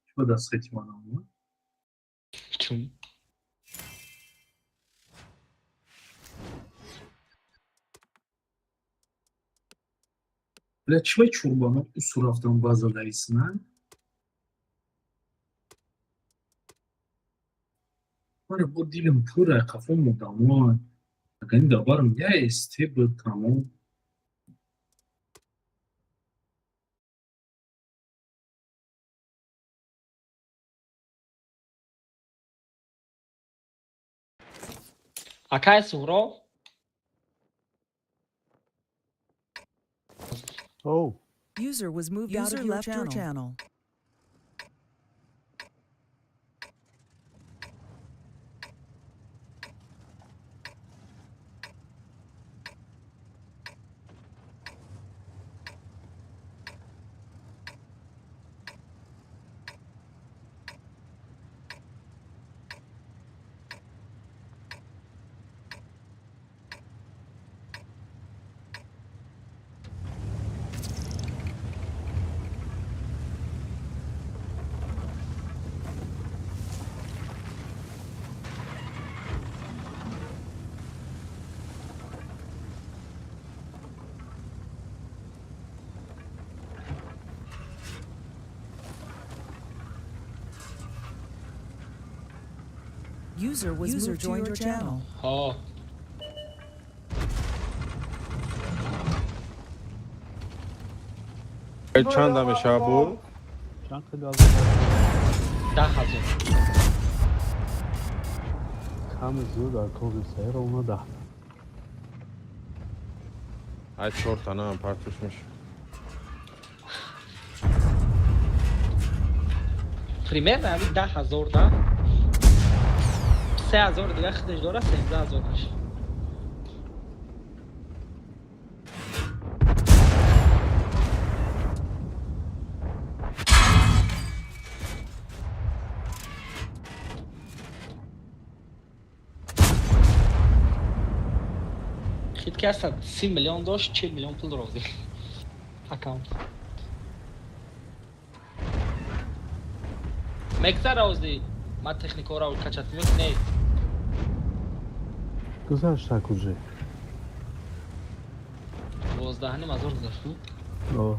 B: Чӣ дастхати ман омад?
E: Чун
B: Бля, чӣ вай чурбано усу рафтам база даисна? Мана бо дилам пура қафо мудамон. Агани дабарам я эсте буд, тамом.
E: Акай Суҳроб.
G: Оу.
C: User was moved out
G: User
C: of your
G: left your
C: channel.
G: Channel.
C: User was
G: User
C: moved to
G: joined
C: your
G: your
C: channel.
E: Ҳо.
F: Чанда мешавад буд?
G: Чанд хеле аз
E: 10 000.
G: Ками зиёд дар коғи сайра она 10.
F: Ай, чорта на партуш меша.
E: Примерно ҳами 10 000 да 3000 дига худаш дора, 13 000 мешавад. Хит ки ҳастад, 30 миллион дошт, 40 миллион пул розӣ аккаунт мегзара. Озди ман техникаро качат мек не.
G: Гузашт уже.
E: 12,5 ҳазор гузашт.
G: О.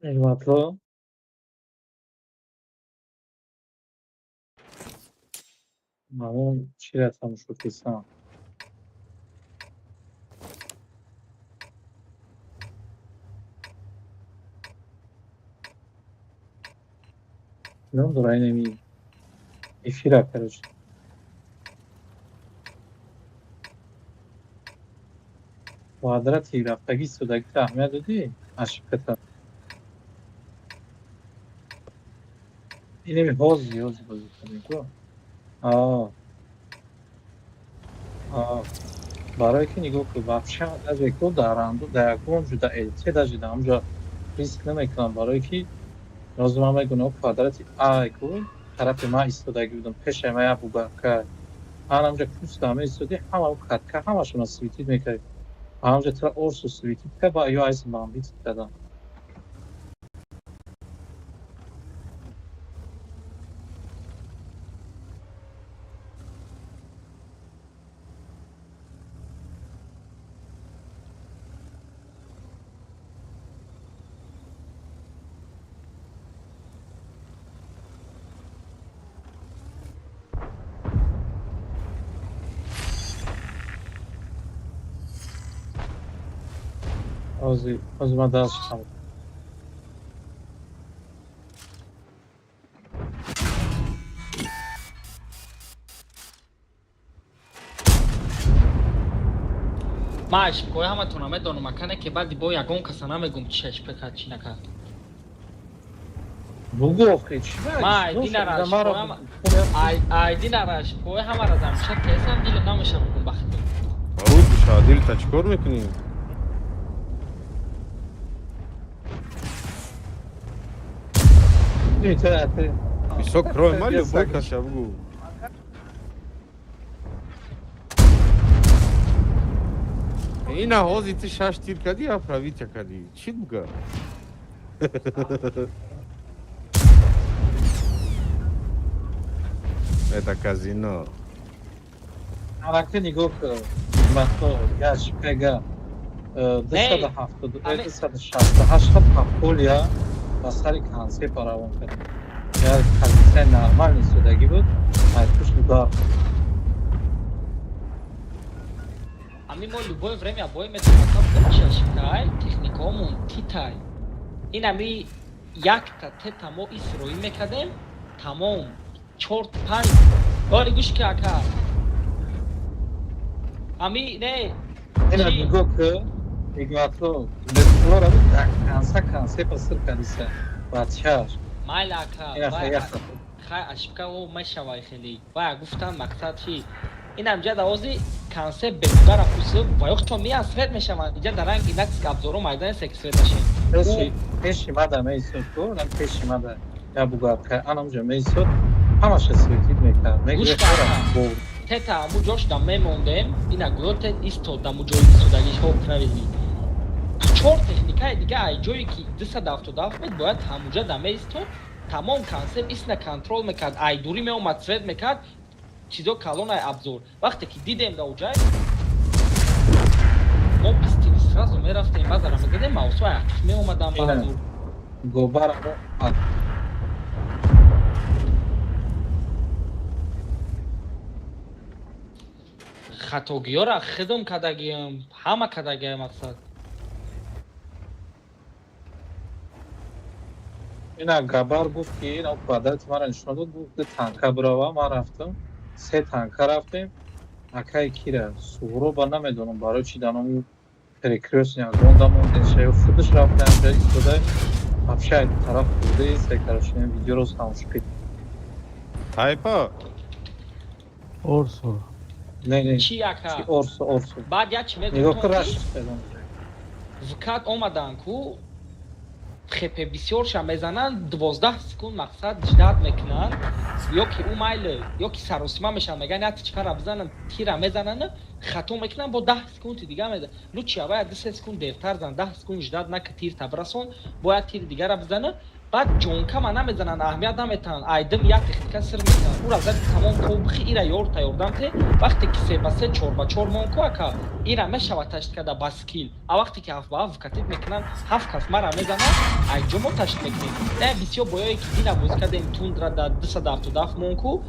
A: Неъматло. Мамон чира тамошо кисам. Ном дора инами эфира, короче. Квадрати рафтагӣ истодагита аҳамият додӣ? Ошибката. Инами ҳози ҳози бозӣ кардем ку. Аа. Аа. Барое ки нигоҳ кун, вообще даже ку дар анду дар ягон ҷо дар ЛТ даже дар ҳамҷо риск намекунам, барое ки ҳозир ман мегӯям, квадрати А ку тарафи ман истодагӣ будам, пешаи ман як бугарка. Ҳамҷа куста меистоди, ҳама катка ҳамашона светить мекард. Ҳамҷа тра орсу светить кард ва ё айс бомбить кардам. Ҳозир ҳозир ман даст шудам.
E: Ман ошибкаҳои ҳаматонро медонам, акане ки баъди бо ягон каса намегум чи ошибка кард, чӣ накард.
A: Бугӯ охи, чӣ?
E: Ман айдинара айдинара ошибкаҳои ҳамаро замча кесам, дилам намеша бугум ба худо.
F: Руд бишава, дилта чӣ кор мекунӣ? Бисёр кроме ма любой каша бугӯ. Ина ҳози ту шаш тир кардӣ, я правитя кардӣ. Чӣ буга? Это казино.
A: Арака нигоҳ кун. Неъматло, як ошибкага 270, 268 паполия ба сари концепа равон кард. Як позитсияи нормальный истодагӣ буд, айпуш удар.
E: Ами мо любое время бой метавонем чи ошибкаай, техникаомон титай. Ин ами якта тета мо исроӣ мекардем, тамом, чор панҷ. Ори гӯш ки ака. Ами не.
A: Ина нигоҳ кун, Неъматло, бесплора дар канса концепа сир кардиса. Бачаш.
E: Майла ака.
A: Ина хая.
E: Хай, ошибка о мешавай хеле. Вай гуфтам мақсад чи? Ин ҳамҷа давози концепт бегудара пусу ва ёхчон миян свет мешаванд. Иҷа дар ранг инакс абзоро майдани секс свет нашин.
A: Пеши мада меистод ку, нам пеши мада я бугабка анамҷа меистод, ҳамаша светить мекард.
E: Гӯш кун. Тета аму ҷош да мемондем, ина гӯё те истод даму ҷои истодагиш ҳо правильный. Чор техникаи дига ай ҷое ки 277 буд, бояд ҳамуҷа да меистод, тамом концепт истина контрол мекард, ай дурӣ меомад, свет мекард, чизо калон ай абзор. Вақте ки дидем да уҷай, мо пистили сразу мерафтем, базара мезадем, маусу ай ақиф меомадан ба ҳазур.
A: Гобар
E: хатогиёра хидм кардагиам, ҳама кардагиам мақсад.
A: Ина Габар гуфт ки ина квадрати мара нишон дод, гуфт ду танка бирава, ман рафтам, се танка рафтем, акай кира Суҳроба намедонам барои чӣ даному перекрёстный огонда мондем, шаё худаш рафта ҳамҷа истода, вообще ай тараф хурда иста, короче, видеоро тамошо кунед.
F: Тайпа?
G: Орсо.
A: Не, не.
E: Чӣ ака?
A: Чӣ Орсо, Орсо.
E: Баъд як чӣ
A: Нигоҳ кун
E: мегуфтам
A: раш
E: ки
A: педон.
E: вкат омадан ку хп бисёрша мезананд, 12 секунд мақсад ждать мекунанд, ё ки ӯ майли, ё ки саросима мешаванд, мегӯянд як тичкара бизананд, тира мезананд, хато мекунанд, бо 10 секунди дига мезананд. Лучше аввал 2-3 секунд дертар зан, 10 секунд ждать нака, тирта бирасон, бояд тири дигара бизана, баъд ҷонкама намезананд, аҳамият наметаҳанд, айдим як техника сир мекунанд, ӯра зади тамом тобихи ира ёрта ёрдам те, вақте ки се ба се, чор ба чор мон ку ака, ира мешавад ташт карда ба скил, а вақте ки ҳафт ба ҳафт вкатид мекунанд, ҳафт кас мара мезанад, айҷо мо ташт мекунем. Не, бисёр боёе ки дина бозӣ кардем тундра да 277 мон ку,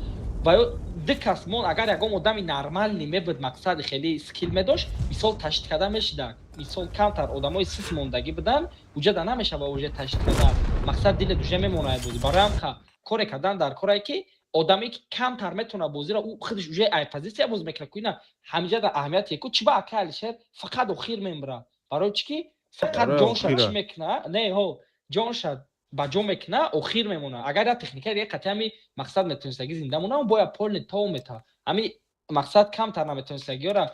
E: ва ё ду кас мон, агар ягон одами нормальный мебуд, мақсади хеле скил медошт, мисол ташт карда мешида. Мисол камтар одамои сис мондагӣ буданд, уҷада намешава уже ташт карда. Мақсад дилет уже мемонад бозӣ. Барои ҳам коре кардан дар корае ки одаме ки камтар метавона бозиро, ӯ худаш уже ай позитсия боз мекунад ку, ина ҳамиҷа дар аҳамияте ку чӣ ба ака Алишер фақат охир мембира. Барои чӣ ки фақат
F: Барои
E: ҷонша
F: охира.
E: чӣ мекуна? Не, ҳо, ҷонша ба ҷо мекуна, охир мемона. Агар як техника дига қатъи ҳами мақсад метавонистагӣ зинда мона, бояд полный тов мета. Ҳами мақсад камтар наметавонистагиёра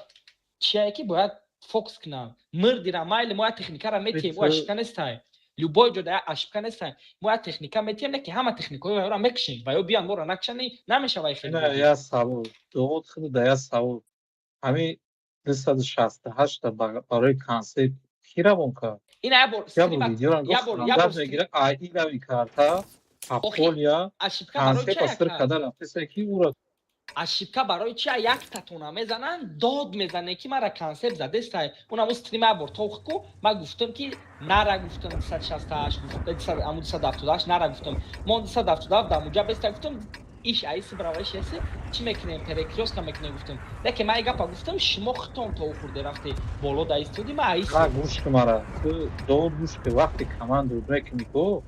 E: чие ки бояд фокус кунам. Мирдира майли мо як техникара метиҳем, ӯ ошибка нестай. Любой ҷо да як ошибка нестай. Мо як техника метиҳем, не ки ҳама техникаҳои вайро мекушем. Ва ё биён моро накушани, намешава хеле
A: Ина
E: бозӣ.
A: як савол. Довод худ да як савол. Ҳами 268 барои концепт ки равон кард?
E: Ина як бор
A: Я бор
E: стрима
A: видеоро
E: як бор
A: гуфт,
E: як бор
A: дар мегира, ай илави карта,
E: Охи,
A: Аполия,
E: ошибка барои
A: концепт
E: чӣ
A: асир
E: ака?
A: карда рафтеса ки ӯро
E: Ошибка барои чи яктатона мезананд, дод мезананд ки мара концепт задестай. Унам стрим як бор тох ку, ман гуфтам ки нара гуфтам 268, гуфтам аму 278 нара гуфтам. Мо 277 дар муҷа беста гуфтам, иш айси брава иш эси чӣ мекунем, перекрёстка мекунем гуфтам. Лекин ман гапа гуфтам, шумо худтон то хурде рафте боло да истоди, ман айси.
A: Ха, гӯш кун мара. Ту довод гӯш кун, вақте команду мекунӣ ку,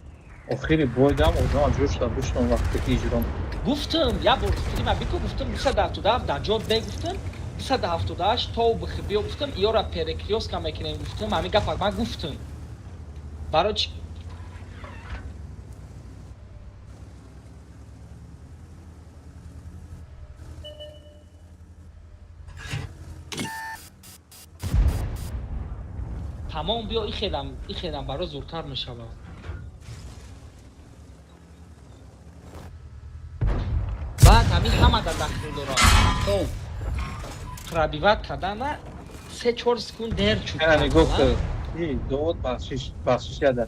A: охири бойдам одама ҷӯшта бишнон вақте ки иҷро
E: Гуфтам, як бор стрима бику гуфтам 277 дар ҷо де гуфтам, 278 то бихи биё гуфтам, иёра перекрёстка мекунем гуфтам, ҳамин гапа ман гуфтам. Барои чӣ тамом биё ихелам, ихелам барои зуртар мешавад. Баъд ҳамин ҳама дар дахл дорад. Хоб пробивать кардана 3-4 секунд дер чуд.
A: Ина нигоҳ кун. И довод бахшиш, бахшиш яда.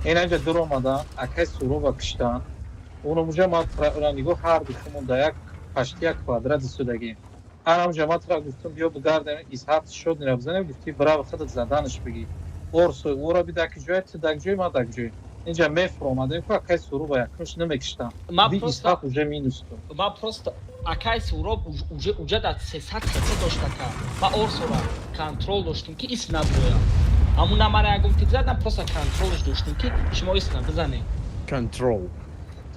A: Ина инҷа дур омадан, акай Суроба киштан. Уно муҷа ма уна нигоҳ ҳар духумон да як пашти як квадрат истодагем. Ҳар ҳамҷа ма тра гуфтам биё бигардем, исҳафт шод нира бизанем, гуфти бирава худат заданаш бигӣ. Орсо ӯра би даки ҷой, ту дак ҷой, ма дак ҷой. Инҷа мефуромадем ку акай Суроба якумш намекиштам.
E: Ма
A: Ди
E: просто
A: исҳафт уже минус ту.
E: Ма просто акай Суроб уже уҷа дар 300 хп дошт ака. Ма Орсора контрол доштум ки исм наброям. Ҳамун на мара ягон тип задам, просто контролш доштум ки шумо исм набизанед.
F: Контрол.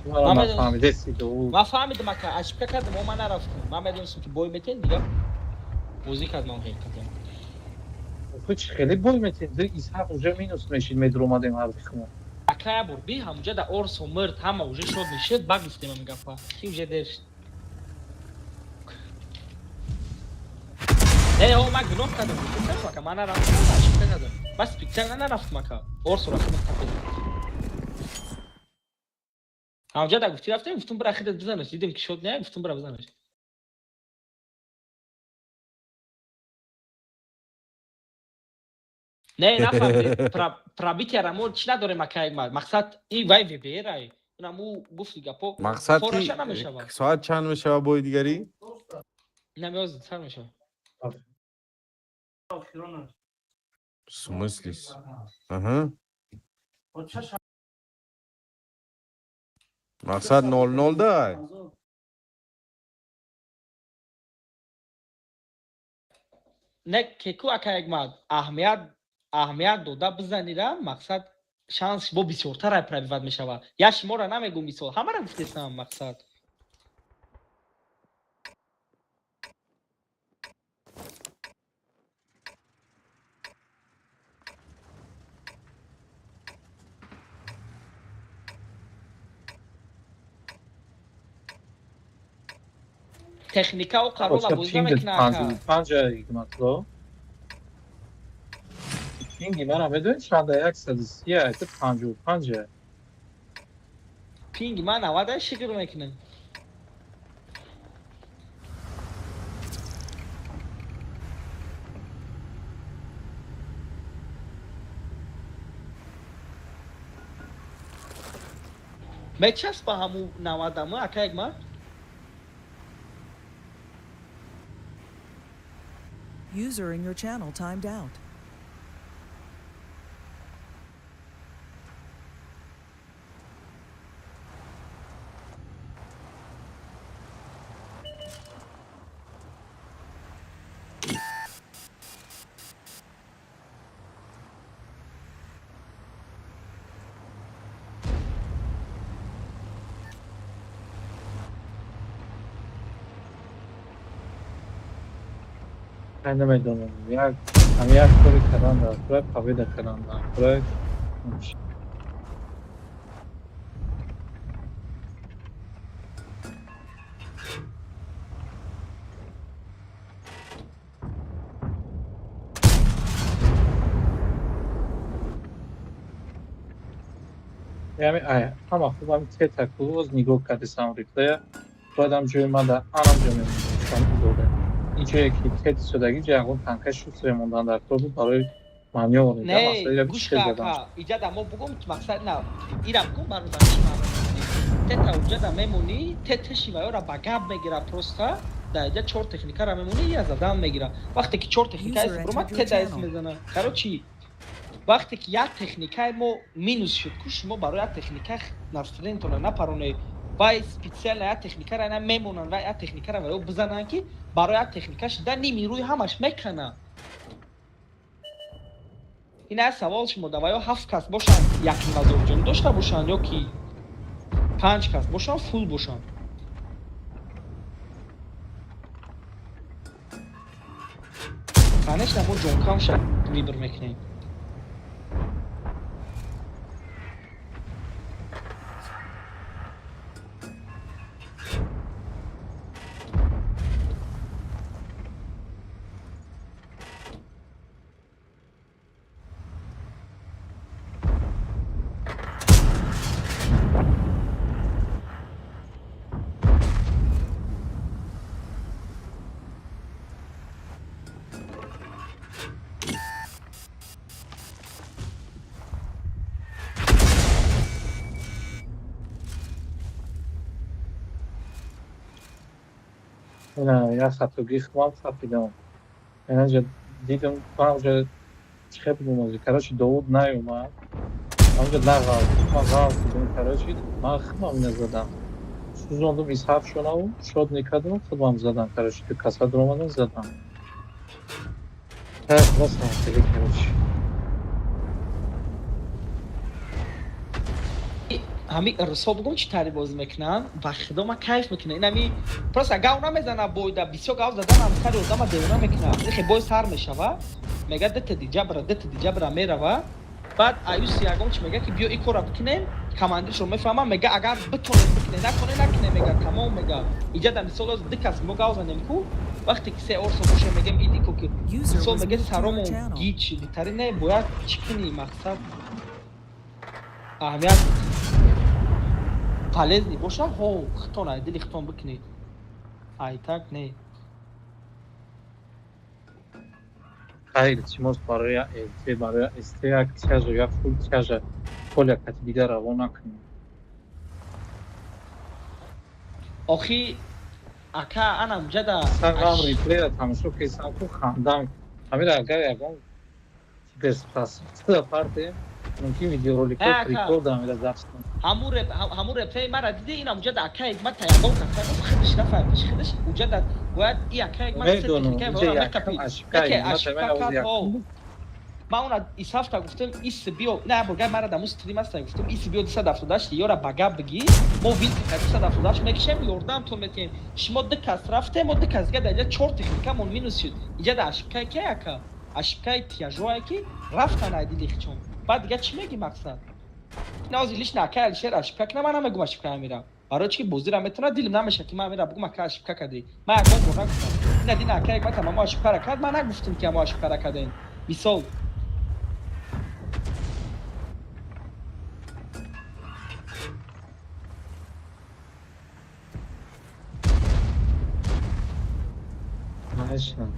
A: Ту мара
E: Ман медонам.
A: нафаҳмидеси довод.
E: Ман фаҳмидам ака, ошибка кардам, ман нарафтам. Ман медонистам ки бой метен, дига бозӣ кардам хел кардам.
A: Ту чӣ хеле бой метен? Ди исҳафт уже минус мешид, медуромадем ҳар духумон.
E: Ака як бор би ҳамуҷа да Орсо мирд, ҳама уже шод мешид, ба гуфтем ҳамин гапа. Ки уже дер шуд. Не, о, ман гуноҳ кардам, гуфтам ака, ман нарафтам, ошибка кардам. Ман специально нарафтам, ака. Орсо рафтам тафед. Ҳамҷа да гуфти рафтем, гуфтум бира хидат бизанаш. Дидем ки шод не, гуфтум бира бизанаш. Не, нафаҳмидед. Пробитияра мо чӣ надорем, ака Ягмар. Мақсад и вай ВБР ай. Унаму гуфти гапо.
F: Мақсад
E: Фораша
F: ки
E: намешавад.
F: Соат чанд мешава бои дигарӣ?
E: Намеоз сар мешавад.
F: В смысле? Аҳа. Мақсад 00 дай.
E: Не, кеку, ака Ягмар, аҳамият дода бизанира, мақсад шанс бо бисёртар ай пробивать мешавад. Я шуморо намегӯм, мисол, ҳамаро гуфтесам, мақсад. Техникао қарола
A: Бача
E: бозӣ
A: пинг
E: намекунад, ака.
A: 55 ҳикматло. Пинги мана медонӣ чанда? 130 это 55.
E: Пинги ман 90 шикр мекунам. Мечаспа ҳаму 90-аму, ака Ягмар?
C: User in your channel timed out.
A: Ман намедонам. Як ҳам як кори кардан дар кора, победа кардан дар кора. Яъне ай ҳама хуб ҳами тета клуз нигоҳ кардисам реплея. Бояд ҳам ҷои ман дар анам ҷо мемондам дода. Ин ҷое ки тет истодагӣ, ҷо ягон танка шустре мондан дар кор буд барои манёвр.
E: Не,
A: Масъала
E: гӯш
A: чӣ
E: ка,
A: задам.
E: ака, иҷа да мо бугум, мақсад на ира бугум, бародар, чӣ маъно мекунӣ? Тета уҷа да мемонӣ, тета шиваёра ба гап мегира, просто да иҷа чор техникара мемонӣ, я задан мегира. Вақте ки чор техника
C: User
E: бромад,
C: entered your
E: тета эс
C: channel.
E: мезана. Короче, вақте ки як техникаи мо минус шуд, ку шумо барои як техника настроениятонро напаронед. Вай специально як техникара ина мемонанд, вай як техникара ваё бизананд, ки барои як техника шида ними рӯи ҳамаш мекана. Ин аз савол шумо да ваё ҳафт кас бошанд, 1,5 ҳазор ҷон дошта бошанд ё ки панҷ кас бошанд, фул бошанд. Конечно, мо ҷонкамша выбор мекунем.
A: Ина як хатогӣ худам хапидам. Инаҷа дидам, ман уҷа чихе будум ози. Короче, Довуд наёмад. Ҳамҷа нағалт. Ман ғалт будум, короче, ман худам ина задам. Сӯзондум исҳаф шонаву, шод некардам, худам задам, короче, ду каса дуромадам, задам. Так, хулоса, хеле, короче.
E: Ҳами русҳо бугум чӣ тари бозӣ мекунанд, ба худо ман кайф мекунам. Ин ҳами просто гав намезана бойда, бисёр гав задан сари одама девона мекунад. Ихе бой сар мешава, мега дата диҷабра, дата диҷабра мерава. Баъд аюс ягон чи мега, ки биё ин корра бикунем, командиршо мефаҳмам, мега агар битонед бикунед, накунед накунед, мега тамом, мега иҷа да мисол ду кас мо гав занем ку. Вақте ки се орсо боша, мегем иди ко ки
C: User
E: мисол
C: was
E: меге
C: moved to your
E: саромон
C: channel.
E: гич дитари не бояд чӣ кунӣ, мақсад аҳамият полезный боша, ҳо, хитон ай дили хитон бикунед, ай так не.
A: Хай, илтимос, барои ЛТ, барои СТ як тяжа, як фул тяжа поля кати дигар равон накунем.
E: Охи ака, ана муҷада.
A: Сагам реплея тамошо кесам ку, хандам. Ҳамира агар ягон киберспасида парте, мумкин видеороликҳо
E: Э, ака.
A: прикол да ҳамира запись кунам.
E: Ҳамун реплеи мара диди? Ина муҷада ака Ҳикмат ягон каса гуфт, худаш нафаҳмиш, худаш уҷада бояд и ака Ҳикмат се
A: Медонам,
E: техникаи
A: инҷа
E: вора
A: якам
E: мекапид.
A: ошибка
E: Яке
A: Ҳикмат
E: ошибка
A: ҳамин
E: кард,
A: якум
E: ҳо.
A: буд.
E: Ман она исафта гуфтам, ис биё, не, бургай мара даму стрим аста, гуфтам, ис биё, 278 ёра ба гап бигӣ, мо вилка ка 278 мекишем, ёрдамтон метиҳем. Шумо ду кас рафтем, мо ду кас дига дар инҷа чор техникамон минус шуд. Инҷа да ошибкаи ки, ака? Ошибкаи тяжое ки рафтан ай дили хичон. Баъд дига чӣ мегӣ, мақсад? Наози лично ака Алишер ошибка кина, ман намегум ошибка амира. Барои чӣ ки бозира метавонад, дилим намеша ки ман амира бугум ака ошибка кардӣ. Ман ягон бор нагуфтам. Ина дина ака Ҳикматам амо ошибкара кард, ман нагуфтам ки амо ошибкара кардем. Мисол.
A: Конечно.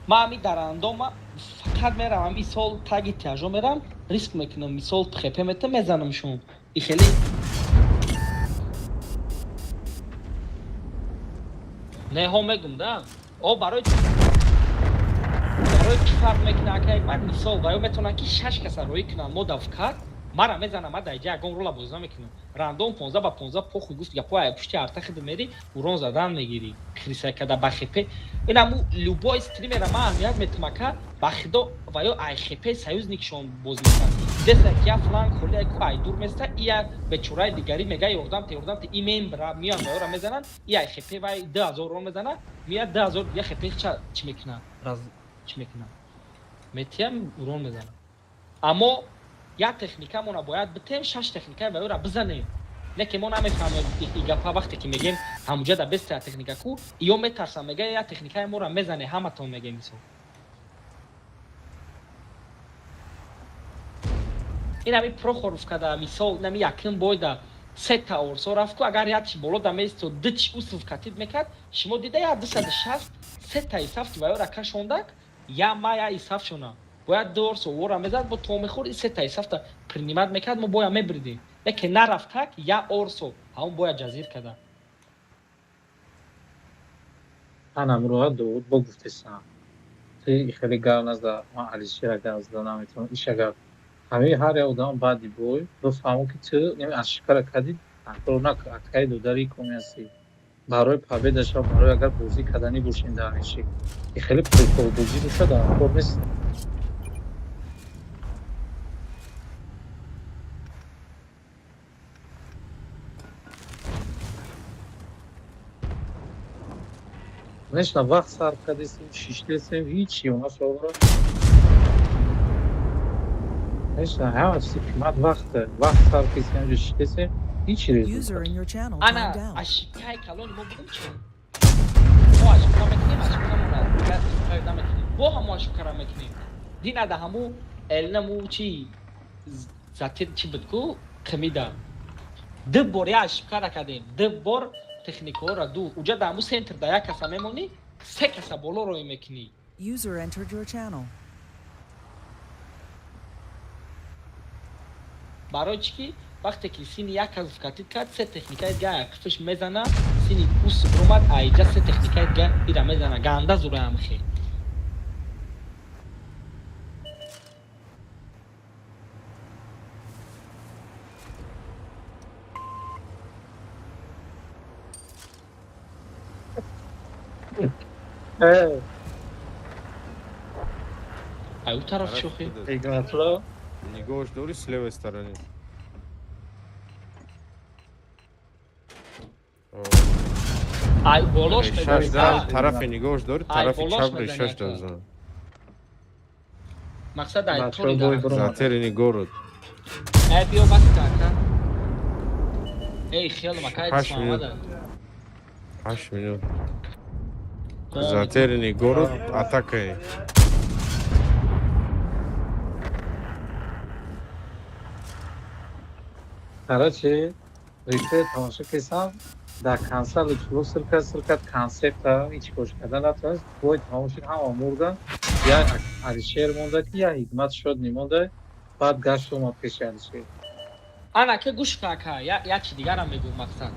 E: Ман ҳами дарандома фақат мерам, ҳами мисол таги тяжо мерам, риск мекунам, мисол хп метам, мезанамшон. И хеле не, ҳо, мегум да. О, барои чӣ фарқ мекунад, ака Ҳикмат? Мисол, ва ё метавонанд ки шаш каса роӣ кунанд, мо давкат мара мезанам, ма дар иҷа ягон рола бозӣ намекунам. Рандом 15 ба 15, похуй, гуфт гапо, ай пушти артахида мери, урон задан мегирӣ. Хриса када ба хп. Инаму любой стримера ман аҳамият метам, ака, ба хидо ва ё ай хп союзникшон бозӣ мекунанд. Деса ки я фланг холи ай ку ай дур места, и я бечораи дигари мега ёрдам те, ёрдам те, и мембра миён ва ёра мезананд, и ай хп вай 2000 рон мезанад, мия 2000 я хп ча чӣ мекунад? Раз чӣ мекунад? Метиям урон мезанад. Аммо як техникамона бояд битем, шаш техникаи ва ёра бизанем. Не ки мо намефаҳмем и гапа, вақте ки мегем ҳамуҷа да беста техника ку, ё метарсам, мега як техникаи моро мезане, ҳаматон мегем, мисол. Ин ҳами Прохоровка да, мисол, инами якум бойда сета орсо рафт ку, агар якчи боло да место, дич усуф катид мекард, шумо дида, я 260 сета исафти ва ёра кашондак, я ма я исаф шона. Бояд ду орсо вора мезад, бо то мехӯрд, и сета исафта принимать мекард, мо боя мебридем. Лекин нарафтак, я орсо, ҳамон боя ҷазир када.
A: Ана муроа Довуд бо гуфтесам. Ти хеле гап назда, ман Алишера гап зада наметавонам. Иш агар ҳамаи ҳар як одам баъди бой бифаҳмо ки ту неми ошибкара кардӣ, такрор накун, акаи додари коми ҳастӣ. Барои победаша, барои агар бозӣ карданӣ бошем дар ҳамин и хеле приколбозӣ боша, дар кор нест. Конечно, вақт сарф кардесем, шиштесем, ҳичи онашоро. Конечно, ҳама чизи қимат вақте. Вақт сарф кардесем, ҳамҷо шиштесем, ҳичи
C: User
A: результат.
C: in your channel
E: Ана
C: timed out.
E: ошибкаи калони мо будем чӣ? Мо ошибка мекунем, ошибкамона дигар ошибка намекунем. Бо ҳамо ошибкара мекунем. Дина да ҳаму элнаму чи затир чӣ буд ку қимида. Ду бор я ошибкара кардем. Ду бор техникаҳоро ду. Уҷа да ҳаму центр да як каса мемонӣ, се каса боло роӣ мекунӣ.
C: User entered your channel.
E: Барои чӣ ки вақте ки сини як кас катид кард, се техникаи дига қифиш мезана, сини ус ромад, айҷа се техникаи дига ира мезана, ганда зураам хе. Ай у тараф шохи.
A: Игнатулло.
F: Нигоҳш дори с левой стороны.
E: Ай болош
F: Решаш
E: мезани.
F: дар тарафи нигоҳш дори,
E: Ай,
F: тарафи
E: болош
F: чап
E: мезани
F: решаш
E: ака.
F: дар зан.
E: Мақсад ай
A: Бачаҳо
E: тори
A: бой
E: дар.
A: баромад.
F: Затерянный город.
E: Эй, биё баста ака. Эй, хел макай
F: 8 минут.
E: Муҳаммада.
F: 8 минут. Затерянный город, атакай.
A: Короче, реплей тамошо кесам, дар консал чуло сир кард, сир кард концепта ҳеҷ кош карда натавонист. Бой тамом шуд, ҳама мурдан. Як Алишер монда, ки як ҳикмат шуд немонда. Баъд гашт омад пеши Алишер.
E: Ана ке, гӯш кун ака, як чи дигарам мегӯм. Мақсад,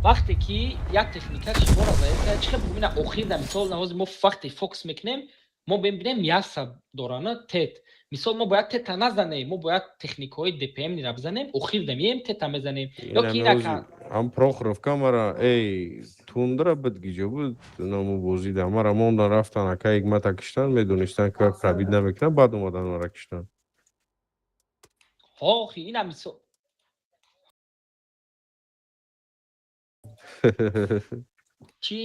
E: вақте ки як техника шуморо заиф, чӣ хел бигӯм, ина охир да мисол навози мо вақте фокус мекунем, мо бибинем яса дорана тет. Мисол, мо бояд тета назанем, мо бояд техникаҳои ДПМ ра бизанем, охир да мием, тета мезанем ё ки ина ка.
F: Ам Прохоровка мара, эй, тундра буд, гиҷо буд, ному бозида мара мондан, рафтан, ака ҳикмата киштан, медонистан, ки пробить намекунам, баъд омадан мара киштан.
E: Охи ина мисол. Чӣ?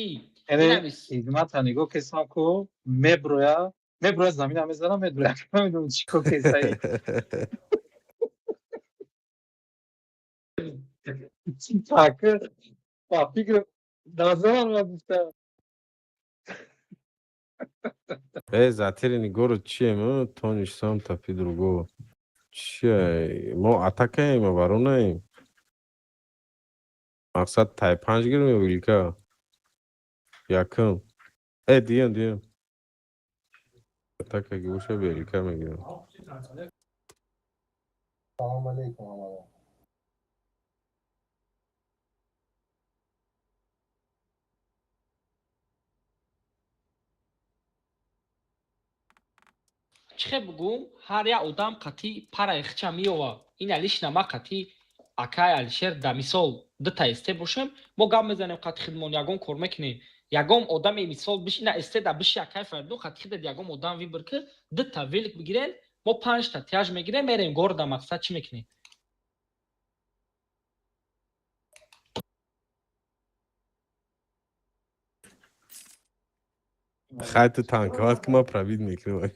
A: Яъне
E: Ина
A: ҳикмата нигоҳ кесам ку, меброя, меброя, замина мезанам, медроя, намедонам чӣ кор кесаи. Так, ба фикр назарам ма гуфта.
F: Э, затерянный город чием, тонешь сам, топи другого. Чие, мо атакаем, оборонаем. Мақсад тай панҷ гирем ё вилка? Якум. Э, диюм, диюм. Атака ки боша, велика мегирам.
K: Салом алейкум, ҳамаро.
E: Чӣ хел бугум, ҳар як одам қатъи параи хича меёва. Ина лично ма қатъи акай Алишер да мисол дута СТ бошем, мо гап мезанем, қатъи хидмон ягон кор мекунем. Ягон одаме мисол биш, ина СТ да биши, акай Фаридун, қатъи хидат ягон одам выбор ки, дута велик бигирен, мо панҷта тяж мегирем, мерем города. Мақсад чӣ мекунем?
F: Хай, ту танковать ки, ма пробить мекунам.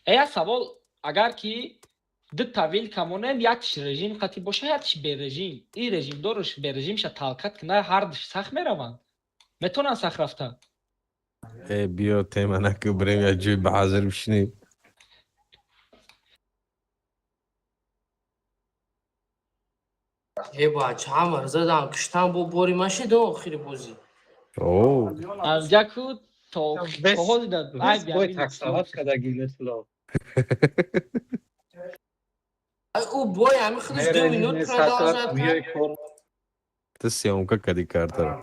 E: Э, як савол: агар ки дута вилка монем, яктиш режим қатъи боша, яктиш бережим, ин режимдоруш бережимша талкат кина, ҳардуш сах мераванд, метавонанд сах рафта?
F: Э, биё, тема наку, бирем як ҷои ба ҳазир бишинем.
J: Э, бача, ҳамаро задам, киштам, бо бори машидо охири бозӣ.
F: О,
E: Анҷа ку то
A: Вес
E: то ҳози да
A: вес
E: айби
A: бой
E: ҳамин.
A: таксават када гилетло.
J: Ай, ӯ бой ҳами худаш 2
A: Мерени
J: минут
A: несата
J: продолжать
A: миёи
J: кард.
A: кор.
F: Ту съёмка кади картара.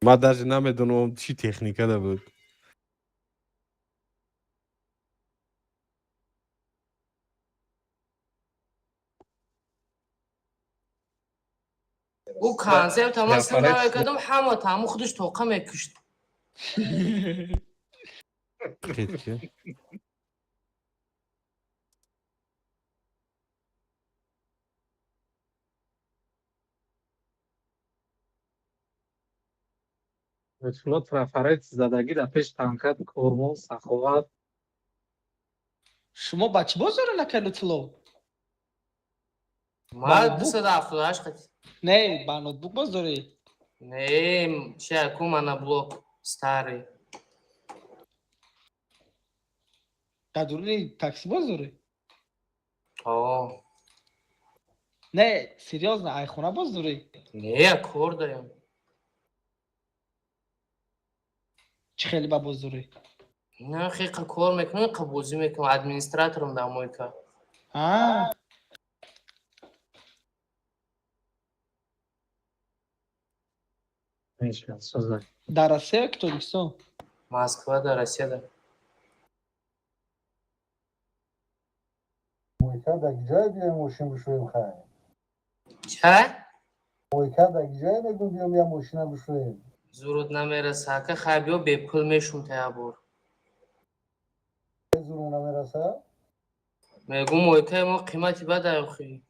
F: Ман даже намедонам чӣ техника да буд.
J: Ӯ концепт ҳама сир
A: Нафарет.
J: намекардам, ҳама таъму худаш тоқа мекушт.
F: Хит ки.
A: Лутфулло трафарет задагӣ дар пеш танкат кормон саховат.
E: Шумо ба чӣ бозоре накард, Лутфулло?
J: Ма
E: Ба ноутбук?
J: 278 қати.
E: Не, ба ноутбук боз дорӣ?
J: Не, чи аку моноблок старый.
E: Дар дуруни такси боз дорӣ?
J: О.
E: Не, серьёзно, айхона боз дорӣ?
J: Не, кор дарем.
E: Чӣ хеле ба боз дорӣ?
J: Не, хеқа кор мекунам, қа бозӣ мекунам, администраторам дар мойка.
E: А.
A: Мешавад, созад.
E: Дар Россия ки Тоҷикистон?
J: Москва да, Россия да.
K: Мойка дар ҷое биёем, мошин бишӯем, хай?
J: Ча?
K: Мойка дар ҷое мегӯм, биём, я мошина бишӯем.
J: Зурут намераса, ака, хай биё, бепул мешум та як бор.
K: зурум намераса?
J: Мегум мойкаи мо қимати бад охи.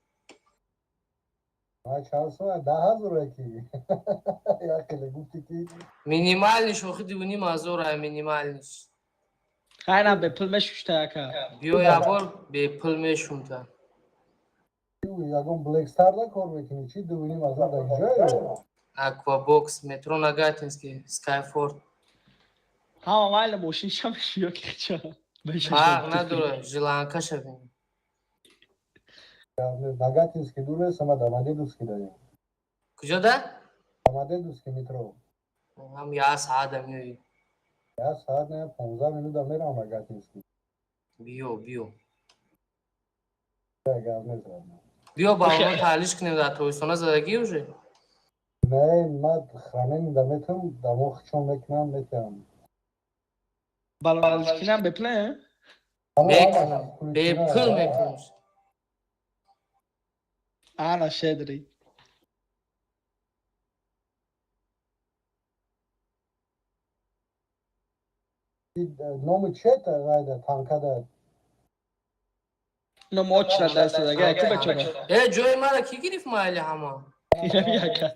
K: Ма чанд соа? 10 000 ки. Як хеле гуфтӣ ки
J: Минимальный ш охи 2,5 ҳазор ай минимальный ш.
E: Хайрам, бепул мешушта, ака.
J: Биё, якбор бепул мешумта.
K: Ягон Black Star да кор мекунӣ? Чи 2,5 ҳазор дар ҷое?
J: Аквабокс, метро Нагатинский, Скайфорд.
E: Ҳама майла, мошин ша мешӯ ки ча.
J: Фарқ надора, желанка шавем.
K: Нагатинский дур нест, ама Домодедовский даем.
J: Куҷо да?
K: Домодедовский метро.
J: Ҳам як саата меоӣ.
K: Як саат не, 15 минута мерам Нагатинский.
J: Биё, биё.
K: Гап нест.
J: Биё, ба оно таҳлиш кунем, дар тобистона задагӣ уже.
K: Не, ман хранение да метам, дамо хичон мекунам, метиҳам.
E: Балалкинам бепуле?
J: Мекунам, бепул мекунам.
E: Ана шедри.
K: Номи чета вайда танкада?
E: Номи очра дастадага, яку бечора.
J: Э, ҷои мара кӣ гирифт, майли ҳама?
E: Инами ака.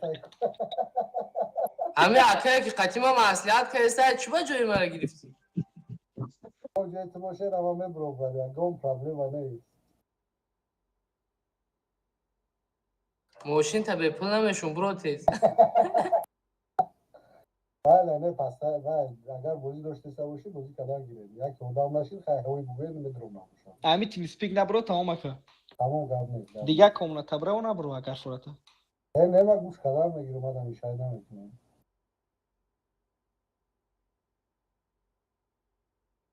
J: Ҳами акае ки қатима маслиҳат кардеста, чӣ ба ҷои мара гирифтӣ?
K: Ҷои ту боше, рава мебробар, ягон проблема нест.
J: Мошинта бепул намешун, буро тез.
K: Бале, не, паста вай, агар бозӣ доштеса бошӣ, бозӣ кардан гирем. Як одам нашид, хай, ҳавои бугӯед, медром набошам.
E: Ами TeamSpeak набро, тамом, ака.
K: Тамом, гап нест.
E: Дигар комната браво набро, агар сурата.
K: Не, не, ма гӯш кардан мегирам, адам ишай намекунам.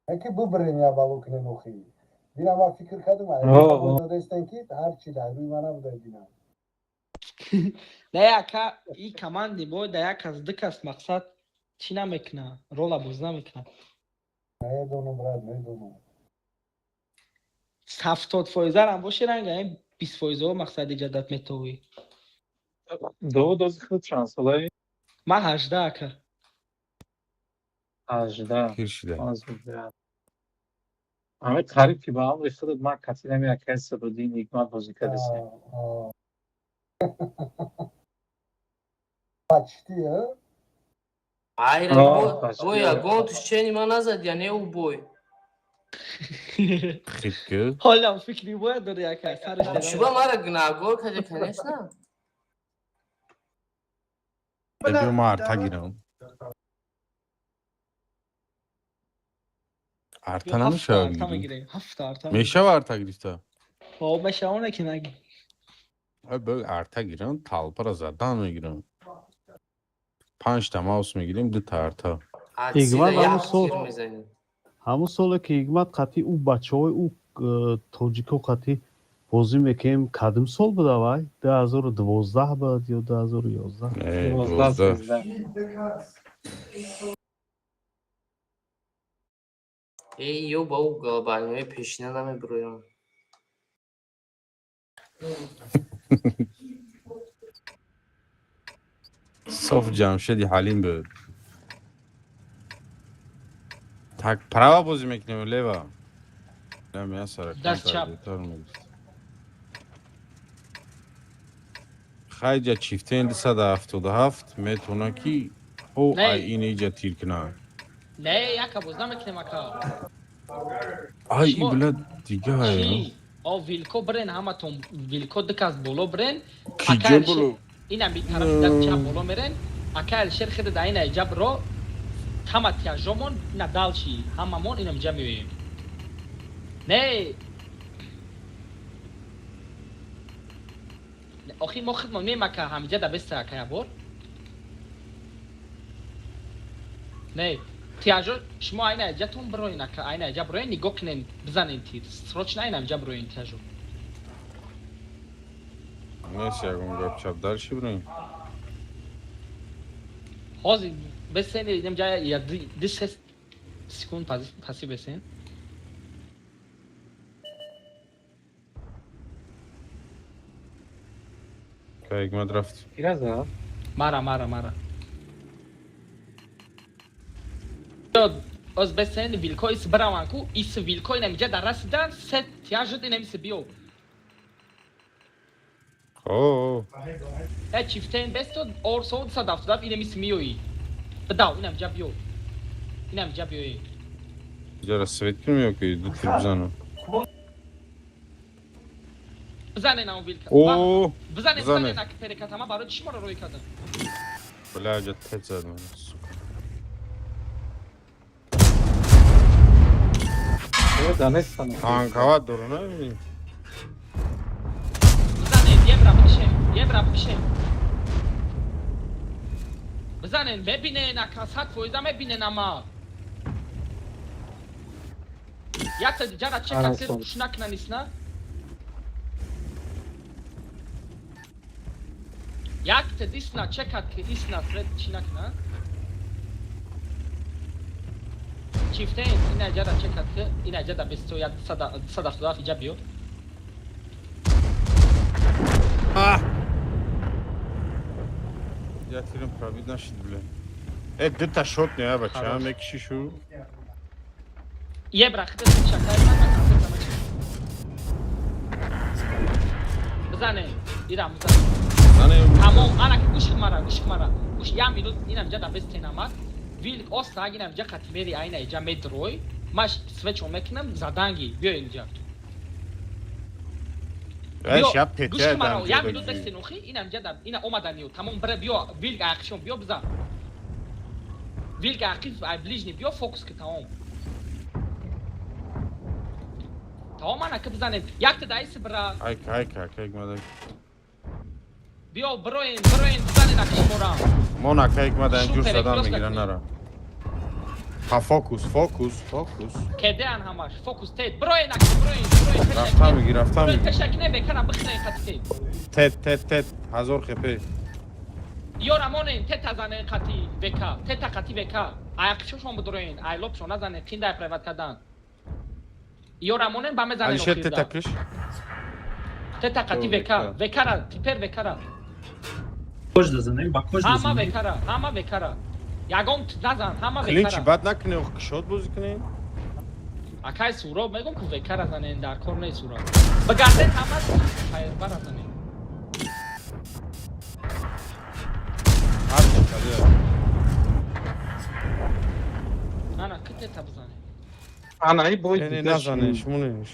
K: Яки бубрем, я бало кунем охи. Дина ма фикр кардам, додестен ки ҳар чи дар рӯи ман набуда динам.
E: Не, ака, и команди бой да як кас, ду кас, мақсад чӣ намекуна, рола боз намекуна.
K: Медонам, брат, медонам.
E: 70 фоизарам боши, ранга ин 20 фоизао мақсад иҷадат метовӣ.
A: Довуд, ози худ чанд солаи?
E: Ман 18, ака.
A: 18.
F: Пир шуда.
A: Ҳамин қариб ки ба амри худат ман катинами акаи Сабуддин Ҳикмат бозӣ кардастем.
K: Почти, а?
J: Айра, бой ягон тушчени ман назад, я не убой.
F: Хит ки.
E: Ҳолам фикри бояд дори, ака, сараш.
J: Чуба мара гунаҳгор каде, конечно.
F: Биё, ма арта гирам. Арта намешава гирӣ? Мешава арта гирифта?
E: Хоб, мешава, ки наги.
F: Арта гирам, талпара задан мегирам. Панҷта маус мегирем, дута арта.
G: Ҳикмат, ҳамун соле ки Ҳикмат қатъи ӯ бачаҳои ӯ тоҷико қатъи бозӣ мекунем, кадом сол буда вай, 2012 буд ё 2011?
F: 12.
J: Эй, ё ба ӯ глобальный ҳои пешина намебироям.
F: Соф Ҷамшеди Ҳалим буд. Так, права бозӣ мекунем, лева?
E: Даст чап.
F: Хайҷа чифтен 277 метавона ки ҳо ай ин иҷа тир кунад.
E: Не, яка боз намекунем, ака.
F: Ай, и била дига.
E: О, вилко бирен ҳаматон, вилко, ду кас боло бирен.
F: Киҷо боло?
E: Инам би тарафи даст чап боло мерен, ака. Алишер хеда да ина иҷа биро, ҳама тяжомон ина далши, ҳамамон инам иҷа меоем. Не, охи мо худмон меем, ака, ҳамиҷа да беста, ака, ябор. Не, тяжо шумо айна иҷатон бироен, ака, айна иҷа бироен, нигоҳ кунен, бизанен тир срочно, айна иҷа бироен тяжо.
F: Нест ягон гап, чап дальше бирем.
E: Ҳозир бесен, инамҷа я ду се секунд паси бесен.
F: Ҳикмат рафт.
A: Кира зад?
E: Мара, мара, мара. Оз бесен вилко ис браван ку ис вилко инамиҷа дар расидан се тяжд инамиси биё.
F: О.
E: Э чифтен бесто орсо 277 инамис миёи. Бадав инамиҷа биё. Инамиҷа биёи.
F: Ҷара свет кунем ё ки ду тир бизанам?
E: Бизанен ам вилка.
F: О,
E: бизанен
F: бизанен.
E: Бизанен ак перекатама барои чӣ моро рӯй кардам?
F: Бля, ҷа тет задам, сука.
A: Э, данестан.
F: Танкават дору, намебинӣ?
E: Бизанен, ебра бикшем, ебра бикшем. Бизанен, мебинен, ака 100% мебинен ама. Якта ҷара чека
A: Ара,
E: сир
A: сон.
E: куш накунан исна. Якта дисна чекат ки исна свет чӣ накуна. Чифтен ина ҷара чекат ки ина ҷада 21 177 иҷа биё.
F: А! Я тирам пробит нашид, бля. Э, дута шот не, а бача,
E: Хорош.
F: мекишишу.
E: Ебра, хида шакай ман концерт ама чӣ. Бизанен, ирам бизанен.
F: Зане.
E: Тамом, ана ки гӯш мара, гӯш мара. Гӯш як минут инам ҷа да бестен амад. Вилк оста инам ҷа қати мери айна иҷа медрой. Маш свечо мекунам заданги. Биё инҷа.
F: Эш, я
E: Гӯш
F: петя
E: мара,
F: дам.
E: як минут бестен охи, инам ҷа да ина омаданиё. Тамом бира биё, вилк аяқшон биё бизан. Вилк аяқи ай ближний биё фокус ки тамом. Тамом ана ки бизанем. Якта даиси бира.
F: Айка, айка, айка, мада.
E: Биё бироен, бироен бизанен акшморам.
F: Мон ака икмада
E: Супер,
F: ҷур задан
E: кросс
F: мегиран
E: накунед.
F: нара. Ха фокус, фокус, фокус.
E: Кедеан ҳамаш фокус тед бироен аки бироен бироен пешак
F: Рафта меги, рафта
E: бироен
F: меги.
E: пешак не бекана бихнен қати тед.
F: Тет, тет, тет, 1000 хп.
E: Ёра монен тета занен қати века тета қати века аяқшошон бидроен айлопшон назанен қиндай приват кардан ёра монен ба мезанен.
F: Алишер
E: охирда.
F: тета киш.
E: Тета қати
F: Ё,
E: века
F: века.
E: Векара типер векара.
B: Кош дазанем, ба кош
E: ҳама
B: дазанем.
E: Векара ҳама векара ягон назан ҳама
F: Клинчи
E: векара.
F: бад накунӣ, ох кишот бозӣ кунӣ.
E: Акай суроб мегум ку векара занен дар кор не суроб бигарден ҳама фаербара занен.
F: Ҳар чӣ каде.
E: Ана ки тета бизанен.
A: Ана и бой
F: Не, не,
A: дигар
F: назанеш, монеш.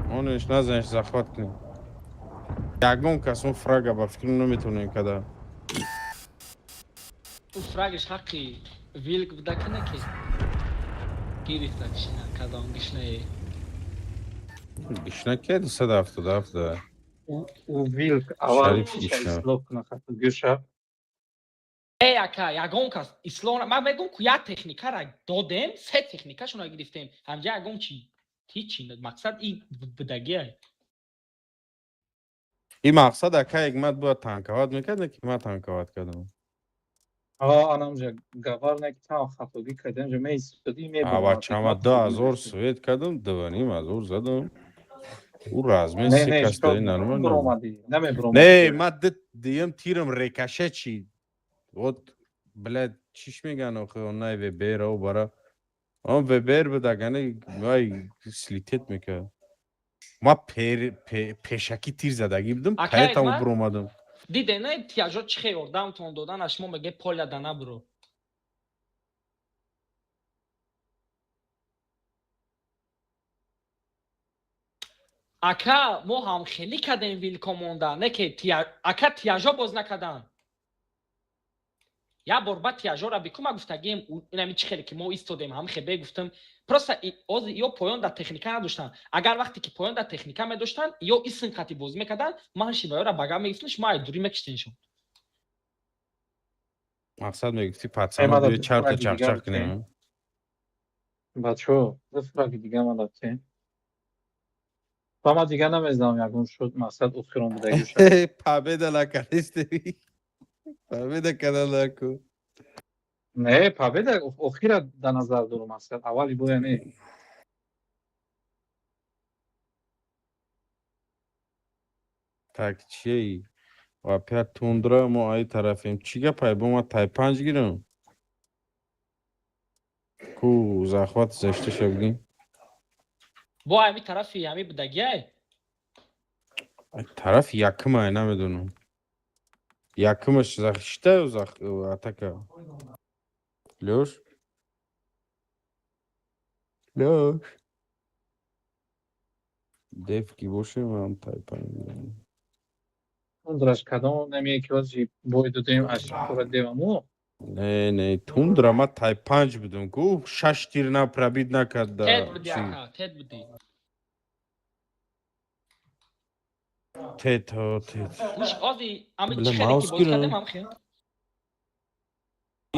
F: Монеш, назанеш, захват кунӣ. Ягон кас он фрага ба фикр наметавонем када.
E: У фрагиш ҳаққи вилк буда ки не ки гирифта кишина кадом гишнае.
F: Гишна ки 277 да.
A: У вилк аввал
F: Шариф
A: чиша
F: гишна.
A: ислоҳ куна хату гӯша.
E: Э ака ягон кас ислоҳ ман мегум ку як техникара додем се техникашонро гирифтем ҳамҷа ягон чи ҳичи мақсад и будагия.
F: И мақсад ака ҳикмат бояд танкават мекард, не ки ман танкават кардам.
A: А анамҷа гавар не ки там хатогӣ кардем ҷа меистодӣ мебурд.
F: Авачама 2000 свет кардам, 2500 задам. Ӯ размен
A: Не,
F: се
A: не,
F: кас
A: шо
F: даи нормально.
A: Буромадӣ, намебуромадӣ.
F: Не, ма дием тирам рекаше чи. Вот, блядь, чиш меган охи, он най ВБР о бара. Он ВБР буд агане вай слитет мекард. Ма пешакӣ тир задагӣ будам,
E: Ака,
F: поэтому
E: Ҳикмат?
F: буромадам.
E: Диде не тияжо чӣ хел ёрдамтон додан а шумо меге поля да набуро. Ака мо ҳам хелӣ кардем вилко монда не ки ака тияжо боз накардан як бор ба тияжора бику ма гуфтагием инами чӣ хеле ки мо истодем ҳам хебе гуфтам просто ози ё поён дар техника надоштанд агар вақте ки поён дар техника медоштанд ё исн қати бозӣ мекарданд ман шибаёра ба гап мегирифтам шумо ай дурӣ мекиштеншон.
F: Мақсад мегуфти
A: Э,
F: пацана
A: мада
F: биё
A: ду
F: чарта
A: фраги дигар
F: чақчақ
A: битем.
F: кунем.
A: Бачо, ду фраги дига ман дафтем. Ба ман дига намезанам ягон шуд мақсад охирон будагиша.
F: Победа накардисти. Победа када наку.
A: Не, победа охира да назар дорум мақсад аввали боя не.
F: Так чией? Опять тундра мо ай тарафем. Чӣ гапай бо ма тай панҷ гирам? Ку захват защиташа бигин.
E: Бо ҳами тарафи ҳами будагиай?
F: Тарафи якумай, намедонам. Якумаш защита ё атака? Лёш? Лёш? Деф ки боше, ман тайпа мегирам.
A: Тундраш кадом намие ки ҳози бой додем, ашкора деваму?
F: Не, не, тундра ма тай панҷ будам ку, шаш тир на пробит накарда.
E: Тед буди, ака, тед буди.
F: Тед, ҳо, тед.
E: Гӯш, ози ами
F: Бля,
E: чӣ хеле ки
F: маус
E: бозӣ
F: гирам.
E: кардем, ам хел.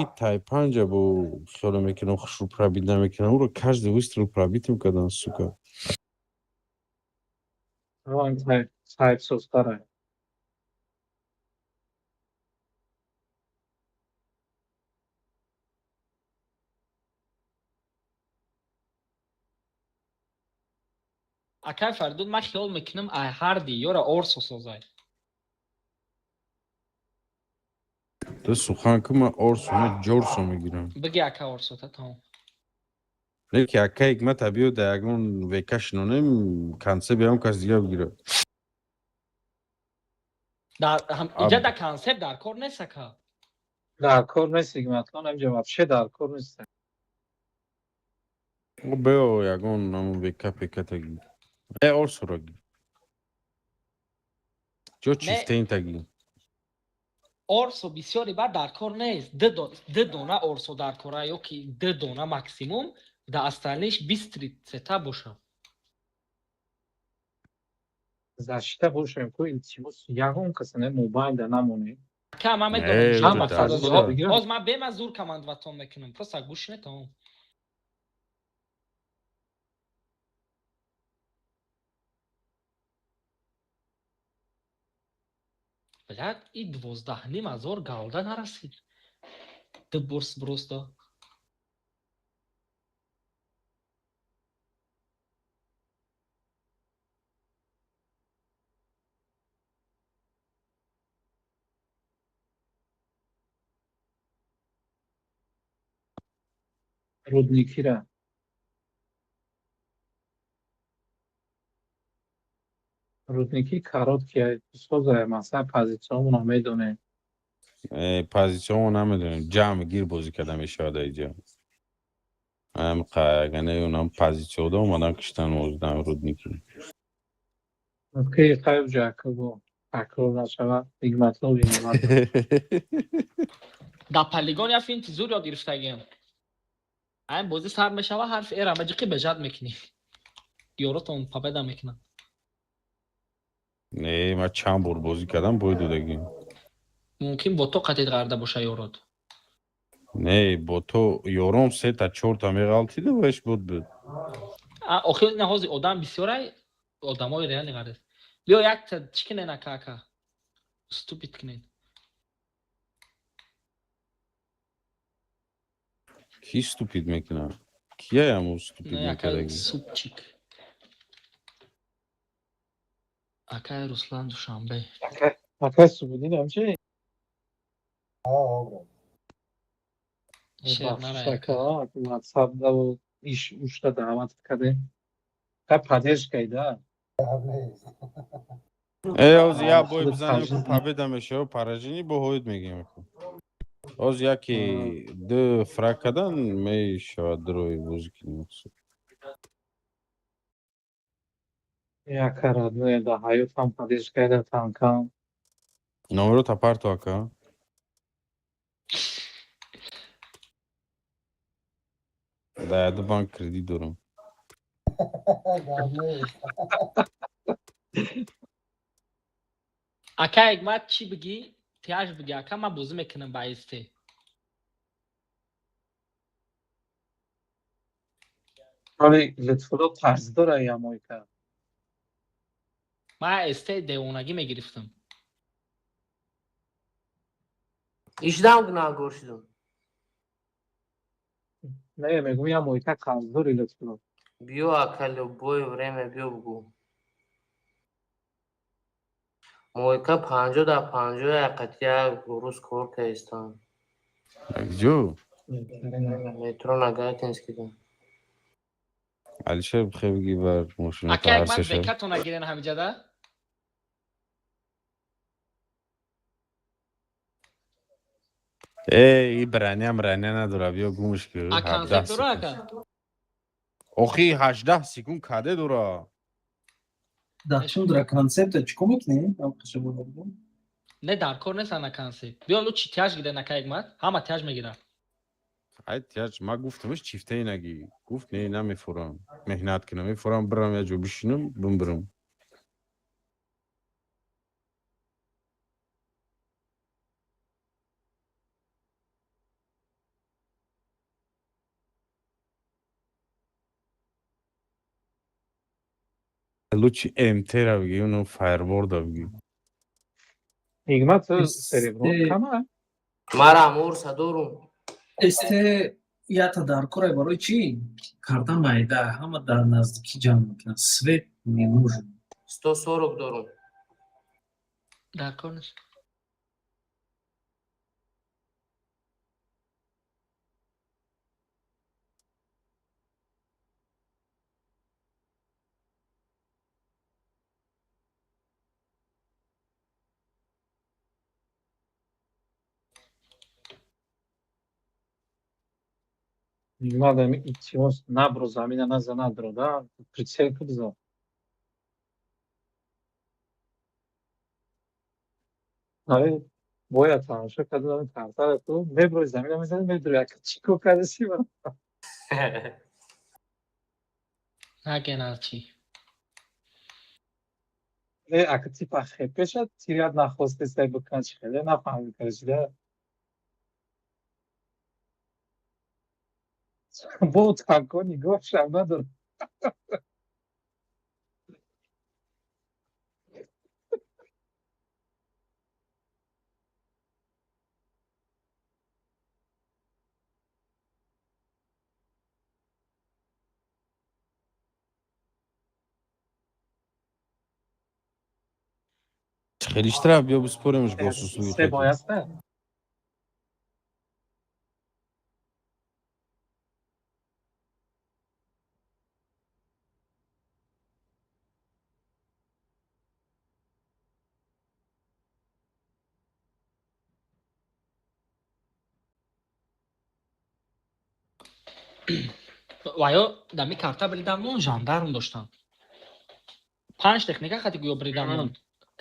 F: И тай панҷа бо хиёле мекунам, хушрӯ пробит намекунам. Уро каждый выстрел пробитим кардан, сука.
A: Ҳам тайп созтара.
E: Акай Фаридун, ман хиёл мекунам, ай ҳарди ёра орсо созай.
F: Ту сухан ку, ман орсо не, ҷорсо мегирам.
E: Биги, ака, орсота тамом.
F: Не ки ака ҳикмата биё, да ягон века шинонем, конце биям, кас дига бигира.
E: Дар иҷа да концепт дар кор нест, ака.
A: Дар кор нест, ҳикматлон, ҳамҷа вообще дар кор нест.
F: Бео, ягон ҳамун века пеката гир. Э, орсоро гир. Ҷо чифтента гир.
E: Орсо бисёре баъд дар кор нест. Ду дона орсо дар кора ё ки ду дона максимум, да остальныйш бист тридцата боша.
A: Защита бошем ку, илтимос, ягон каса не мобайлда намонем.
E: Ака, ман
F: Не,
E: медонам.
A: ҳама
F: дар
A: фазо
F: кор.
A: бигирам.
E: Оз ман бема зур командватон мекунам. Просто гӯш не, тамом. Блядь, и 12,5 ҳазор галда нарасид. Ду бурс просто.
A: Рудникира. Рудники короткия созая, масалан, позитсиямонро медонем.
F: Э, позитсиямон намедонем. Ҷамъ гир бозӣ карда мешавад иҷа. Ам қагане унам позитсиёда омадан киштан оздан рудники.
A: Ки хайр ҷакабо такрор нашавад, ҳикматло виноват.
E: Дар полигон я финти зур ёд гирифтагиам. Айн бозӣ сар мешава, ҳарфи эра маҷиқи бежат мекунӣ. Ёротон победа мекунанд.
F: Не, ман чанд бор бозӣ кардам, бой додагим.
E: Мумкин бо то қатид ғарда боша ёрот.
F: Не, бо то ёром сета чорта меғалтиду веш буд буд.
E: Охир на ҳози одам бисёрай, одамои реални ғард. Биё, якта чӣ кунен, ака, ака? Ступит кунен.
F: Ки ступит мекунад? Кияям ступит
E: Не, ака,
F: мекардаги?
E: супчик. Акай Руслан Душанбе.
A: Акай Субудин ҳамчи?
K: Ҳа, брат.
E: Шер нарай, ака.
A: Бахшака, WhatsApp даву иш ушта даъват кардем. Ка поддержкай да.
K: Гап нест.
F: Э, оз я бой
A: Худ
F: бизанем ку,
A: таҷриба.
F: победа мешава, поражение бо ҳоид мегем ку. Оз яке ду фраг кардан мешавад, дрои бозӣ кунем.
A: Яка родное да ҳаётам поддержкай да танкам.
F: Номеро тапарто, ака. Да яду банк кредит дорам.
K: Гап нест.
E: Ака Ҳикмат, чӣ бигӣ? Тиаш бигӣ, ака, ман бозӣ мекунам ба СТ.
A: Вале Лутфулло қарз дора ямойка.
E: Ман СТ девонагӣ мегирифтам.
J: Ишдам гунаҳгор шудам.
A: Не, мегӯм, ямойка қарз дори, Лутфулло.
J: Биё, ака, любое время биё, бугӯ. Мойка 50 дар 50 яқати як рӯз кор кардистам.
F: Якҷо?
J: Метро Нагатинский да.
F: Алишер бихе бигӣ бар мошина
E: Ака як ман
F: ҳарсеша.
E: бекатона гирен ҳамиҷада.
F: Э, и броня мраня надора, биё гумш ки.
E: А концепт дора ака?
F: Охи 18 секунд каде дора.
B: Дар тундра концепта чӣ кор мекунем? Ам қиша буда.
E: Не, дар кор нест ана концепт. Биё лучи тяж гирен ака Ҳикмат. Ҳама тяж мегирад.
F: Ай тяж ма гуфтамш чифтаи нагӣ. Гуфт не, намефурам. Меҳнат кунам, мефурам бирам як ҷо бишинам, бимбирам. Лучи МТ-ра бигӣ, уно фаерборда бигӣ.
A: Ҳикмат серебро кама?
J: Мара морса дорум.
B: СТ ята дар корай барои чӣ? Карта майда, ҳама дар наздикӣ ҷамъ мекунанд. Свет не нужен.
J: 140 дорум.
E: Дар кор нест.
A: Ҳикмат ами илтимос набро замина наза надро да прицел ку бизан. Аре бояд тамошо кардам картара ку меброи замина мезани медури ака чӣ кор кардеси ба.
E: Наген арчи.
A: Не ака типа хепеша тирят нахостесай бикан чӣ хеле нафаҳмид карчида. Бо танко нигоҳ шам надор.
F: Хеле штраф биё биспоремш госусуги.
A: Се бояст не?
E: Ваё дами карта бридамон жандарм доштан. Панҷ техника хати гӯё бридамон.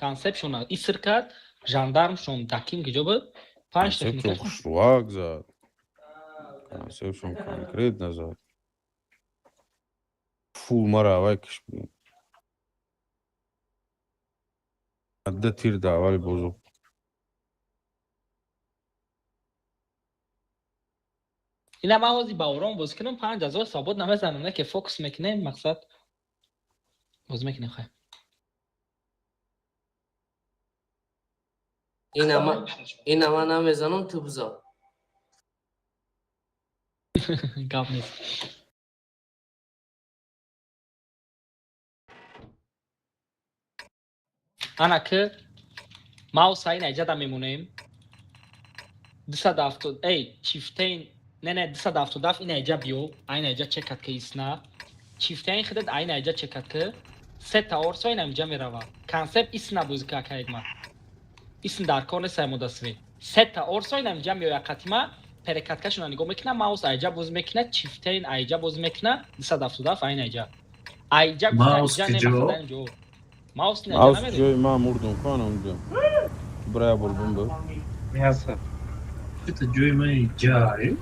E: Концепшона иср кард, жандармшон даким киҷо буд? Панҷ
F: Концепшон
E: техника.
F: хушрувак зад. Концепшон конкретно зад. Фул мара авай киш буд. Адда тир да аввали бозу.
E: Ина ман ҳозир ба ором бозӣ кунам 5000 свобод намезанам, не ки фокус мекунем, мақсад бозӣ мекунем хай.
J: Ина ман намезанам, ту бизо.
E: Гап нест. Ана ки мауса ина иҷада мемонем. 270 эй чифтейн не не 277 ина иҷа биё, айна иҷа чекат ки исна. Чифтейн худат айна иҷа чекат ки сета орсо ина иҷа мерава. Концепт исна бозӣ ка ака Ҳикмат. Исн дар кор нест аймода свет. Сета орсо ина иҷа меояд қатима перекаткашона нигоҳ мекуна, маус айҷа бозӣ мекуна, чифтейн айҷа бозӣ мекуна, 277 айна иҷа. Айҷа гуфта
B: Маус
E: иҷа не
B: киҷо?
E: мақсад айнҷо. Маус не иҷа
F: Маус
E: намеред.
F: ҷои ман мурдум ку ана унҷо. Бирая бор бимбир.
A: Мияса.
B: Чита ҷои ман ҷай?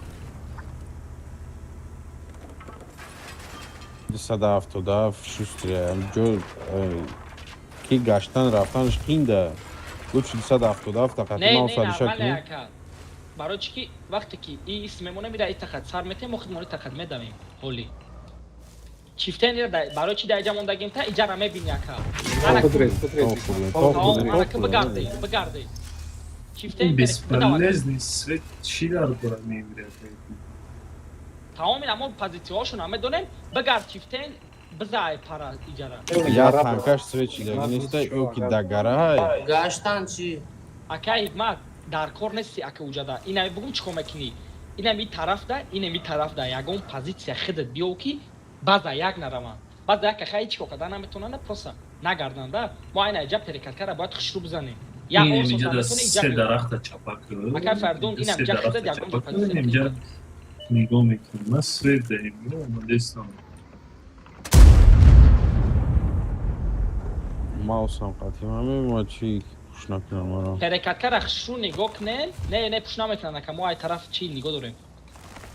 F: 277 шустрия. Ҷо ки гаштан рафтанаш қинда. Лучи 277 тақати
E: Не, не,
F: маус алиша
E: нормале
F: кунӣ.
E: ака. Барои чӣ ки вақте ки и исм мемона мира и тақат сар метем, мо худмон и тақат медавем. Ҳоли. Чифтейн ира барои чӣ дар иҷа мондагим та иҷара мебини ака. Ана ку
A: Кудрет, кудрет.
F: То хуб, то
E: Тамом,
F: хуб,
E: ана
F: то
E: ки
F: хуб.
E: бигарде, бигарде. Чифтейн бидавад.
B: Бесполезный свет чӣ дар кора мемирад?
E: Тамом ина мо позитсияҳошона медонем, бигард чифтейн бизай пара иҷара.
F: Я танкаш свет чидаги неста, ё ки дагарай.
J: Гаштан чӣ?
E: Ака Ҳикмат, дар кор нести ака уҷада. Ина бугум чӣ кор мекунӣ? Инами тарафда, инами тарафда ягон позитсия худат биё, ки баъза як нараванд. Баъза як хай ҳеҷ кор карда наметавонанд, просто нагарданда. Мо айна иҷа перекаткара бояд хушрӯ бизанем. Як
B: Инҷа да се дарахта чапак.
E: Ака Фардун, инам ҷа худат ягон позитсия.
B: Инҷа нигоҳ мекунем. Ман свет даем, омадестам.
F: Маусам қатъи ман мемонад, чи пуш накунам маро.
E: Перекаткара хушрӯ нигоҳ кунем. Не, не, пуш наметавонанд, ака, мо ай тараф чи нигоҳ дорем.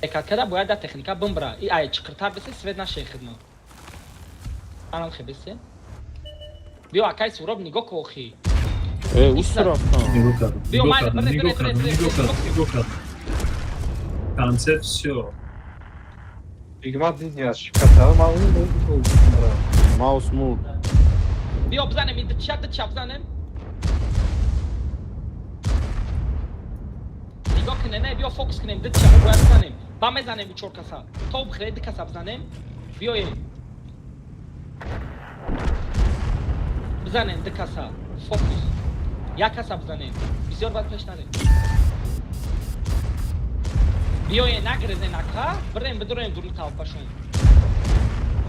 E: Перекаткара бояд да техника бимбра. И ай чиқиртар бесе, свет нашей хидмат. Анам хебесе. Биё, акай Суроб, нигоҳ ку охи.
F: Э, усту рафтам.
B: Нигоҳ кардам.
E: Биё,
B: Нигоҳ
E: майли,
B: кардам,
E: бире,
B: нигоҳ
E: бире,
B: кардам,
E: бире,
B: нигоҳ
E: бире,
B: кардам, нигоҳ кардам. Концепт всё.
A: Бигмат диди аз шиката, ман
F: Маус мурд.
E: Биё бизанем, ин дича дича бизанем. Нигоҳ кунем, не, биё фокус кунем, дича мо бояд бизанем. Ба мезанем чор каса. То бихӯре ду каса бизанем. Биёем. Бизанем ду каса. Фокус. Як каса бизанем. Бисёр бад пеш нарем. Биёем, нагрезен ака, бирем бидуроем дуруни тавпашон.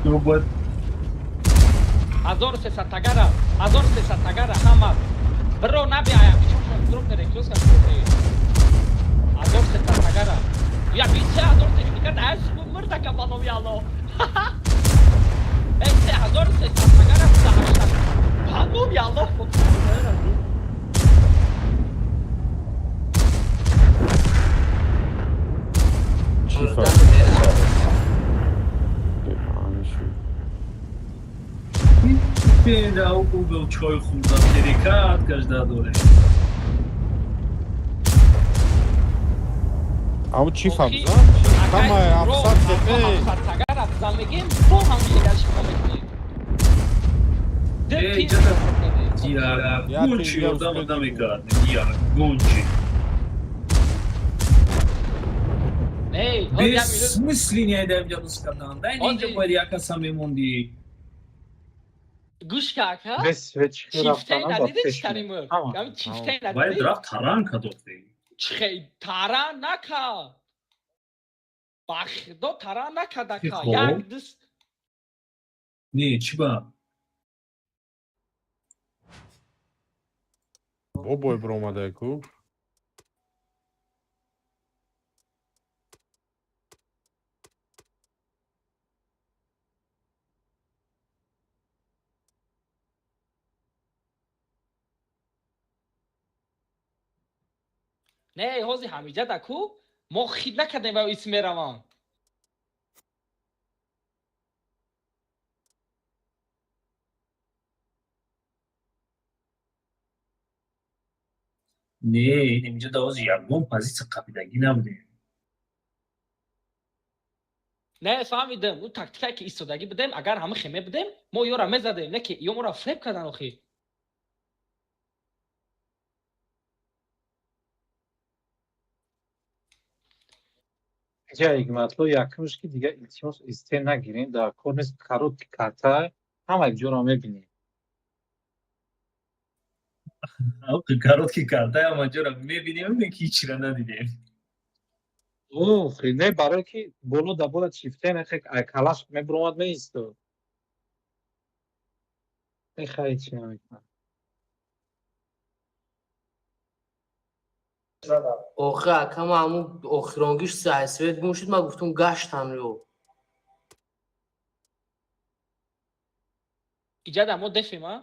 B: Ну бояд
E: 1300 тагара, 1300 тагара ҳама. Биро набиаям, чоршон биро перекрёстка шуд. 1300 тагара. Я 3000 техника да мурдака ба номи Аллоҳ. Эй, 3300 тагара 80. Ба номи Аллоҳ.
F: Чӣ фарқ? Бемаънӣ шуд.
B: Угол чой хӯрдам, перекат кажда дорем.
F: Аммо чӣ фабзан? Ҳамаи 700 ТП.
E: Тагара бизан мегем, бо ҳам шигаш мекунем.
B: Эй, ҷада ягон чи ёрдам намекард. Ягон чи. Бессмысленно айда инҷа дӯст кардан. Дай инҷа бояд як каса мемондӣ.
E: Гӯш ка ака.
A: Без свет чӣ
E: Чифтей
A: рафтанам ба
E: надиди
A: пеш.
E: читани мурд.
A: Ҳама.
E: Ҳам чифтей
B: Бояд
E: надиди.
B: рафт таран кадохтӣ.
E: Чихе тара нака. Ба худо тара накадака.
B: Хо.
E: Як дус
B: Не, чӣ ба?
F: Бобой биромадай ку.
E: Не, ҳози ҳамиҷа да ку мо хид накардем ва ис меравам.
B: Не, инҷа да ҳозир ягон позитсия қапидагӣ набудем.
E: Не, фаҳмидем, ӯ тактикае ки истодагӣ будем, агар ҳама хеме будем, мо ёра мезадем, не ки ё моро фреб кардан охи.
A: Ҷа Ҳикматло, якумш ки дига илтимос исте нагирем, дар кор нест, короткий карта ҳама ҷоро мебинем.
B: Короткий карта ҳама ҷоро мебинем, не ки ҳечира надидем.
A: Охи, не, барое ки боло да бола чифте не хек ай калаш мебуромад меистод. Не, хай чӣ намекунам.
J: Охи ака, ма ҳамун охиронгиш свет гум шуд, ман гуфтум гаштам ё.
E: Иҷа да мо дефем, а?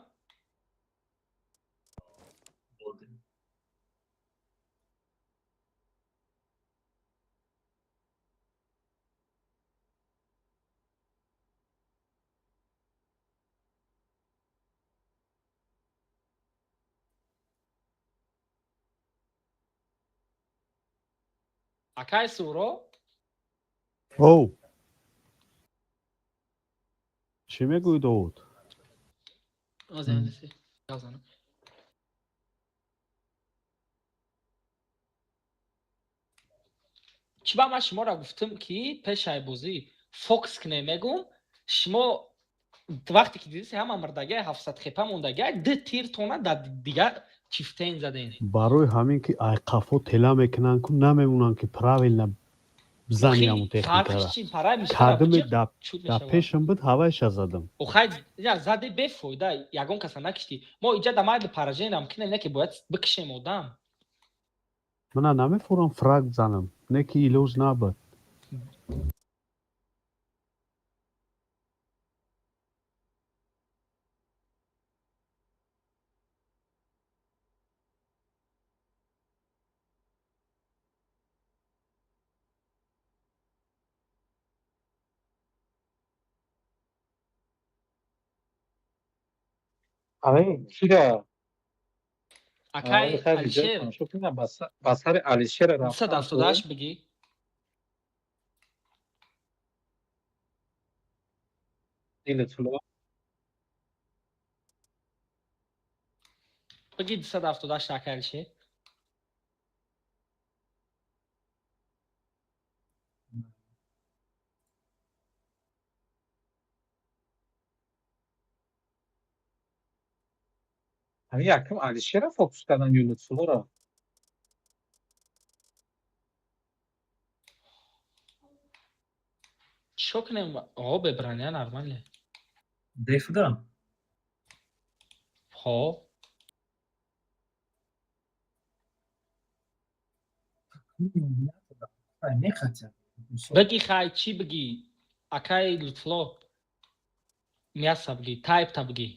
E: Акай Суро,
G: Оу. Чӣ мегӯӣ, Довуд?
E: Газанам. Чӣ ба ман шуморо гуфтам, ки пешай бозӣ фокус кунем, мегум, шумо вақте ки дидиси ҳама мурдагиа 700 хепа мондагиа, ду тир тона дар дигар чифтен заден.
G: Барои ҳамин ки ай қафо тела мекунанд ку, намемонанд ки правильно. Бизани ҳамун техникара. Кадиме да пешам буд, ҳавайша задам.
E: Охай, я зади бефоида, ягон каса накиштӣ. Мо иҷа да майли поражениям кинем, не ки бояд бикишем одам.
G: Мана намефурам фраг занам, не ки илоҷ набуд.
A: Ҳамин кира
E: Акай Алишер
A: ба сари Алишер рафтан.
E: 278 бигӣ.
A: Дили туло.
E: Бигӣ 278, акай Алишер.
A: Ҳамин якум Алишера фокус кардан ё Лутфуллоро?
E: Чико кунем? О, бебраня нормально.
B: Дефда?
E: Ҳо.
B: Нехатя.
E: Бигӣ хай, чӣ бигӣ? Акай Лутфулло. Мяса бигӣ, тайпта бигӣ.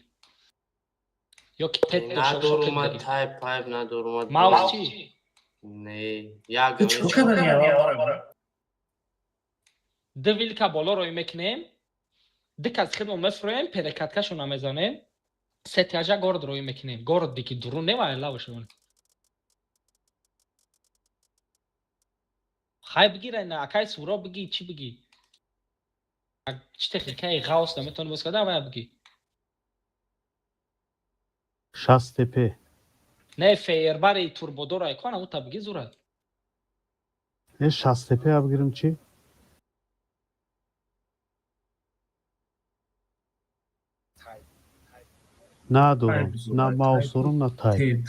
E: Ё ки тет.
J: Надорум ман тайп, пайп надорум.
E: Маус чӣ?
J: Не, як.
E: Ду вилка боло рӯй мекунем, ду кас хидмо мефурӯем, перекаткашона мезанем, сетяжа город рӯй мекунем. Город дики дурун не лавашон. Хай бигира на акай суро бигӣ, чӣ бигӣ? Чӣ техникаи ғавс наметавонӣ боз кардан, вая бигӣ.
G: 60 тп.
E: Не, феербари турбодора икон амута бигӣ зура.
G: Не, 60 тп бигирам чӣ? Надорам, на маус дорам, на тайп.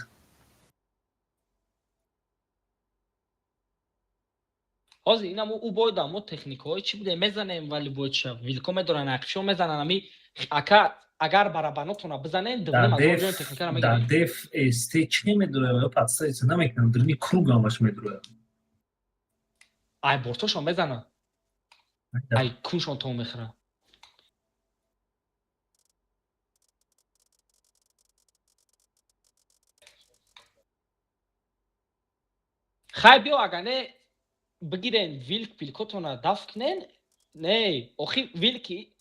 E: Ҳозир инам ӯ бойда мо техникаҳои чӣ будем мезанем, вали бойча вилко медоран, ақшо мезанан. Ами ака, агар барабанотона бизанем, дувним аз ҷои техникара мегирем.
B: Дар деф ст чӣ медурад? Ё подставиться намекунам, дурни круг ҳамаш медурад.
E: Ай бортошон мезанан, ай куншон то мехӯрад. Хай биё, агар не бигирен вилк пилкотона даф кунен. Не, охи вилки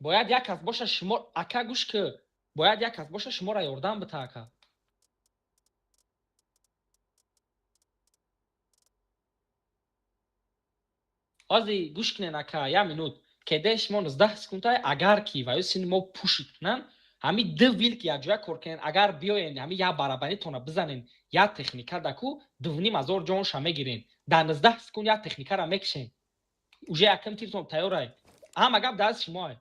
E: бояд як кас боша шумо. Ака, гӯш ки, бояд як кас боша шуморо ёрдам бита, ака. Ҳозир гӯш кунен, ака, як минут. Кеде шумо 19 секундай, агар ки ва ё сини мо пушит кунан, ҳами ду вилк якҷоя кор кунен. Агар биёен, ҳами як барабанитона бизанен, як техника даку дувним ҳазор ҷонша мегирен. Дар 19 секунд як техникара мекишен, уже якм тиртон тайёрай. Ҳама гап даст шумоай.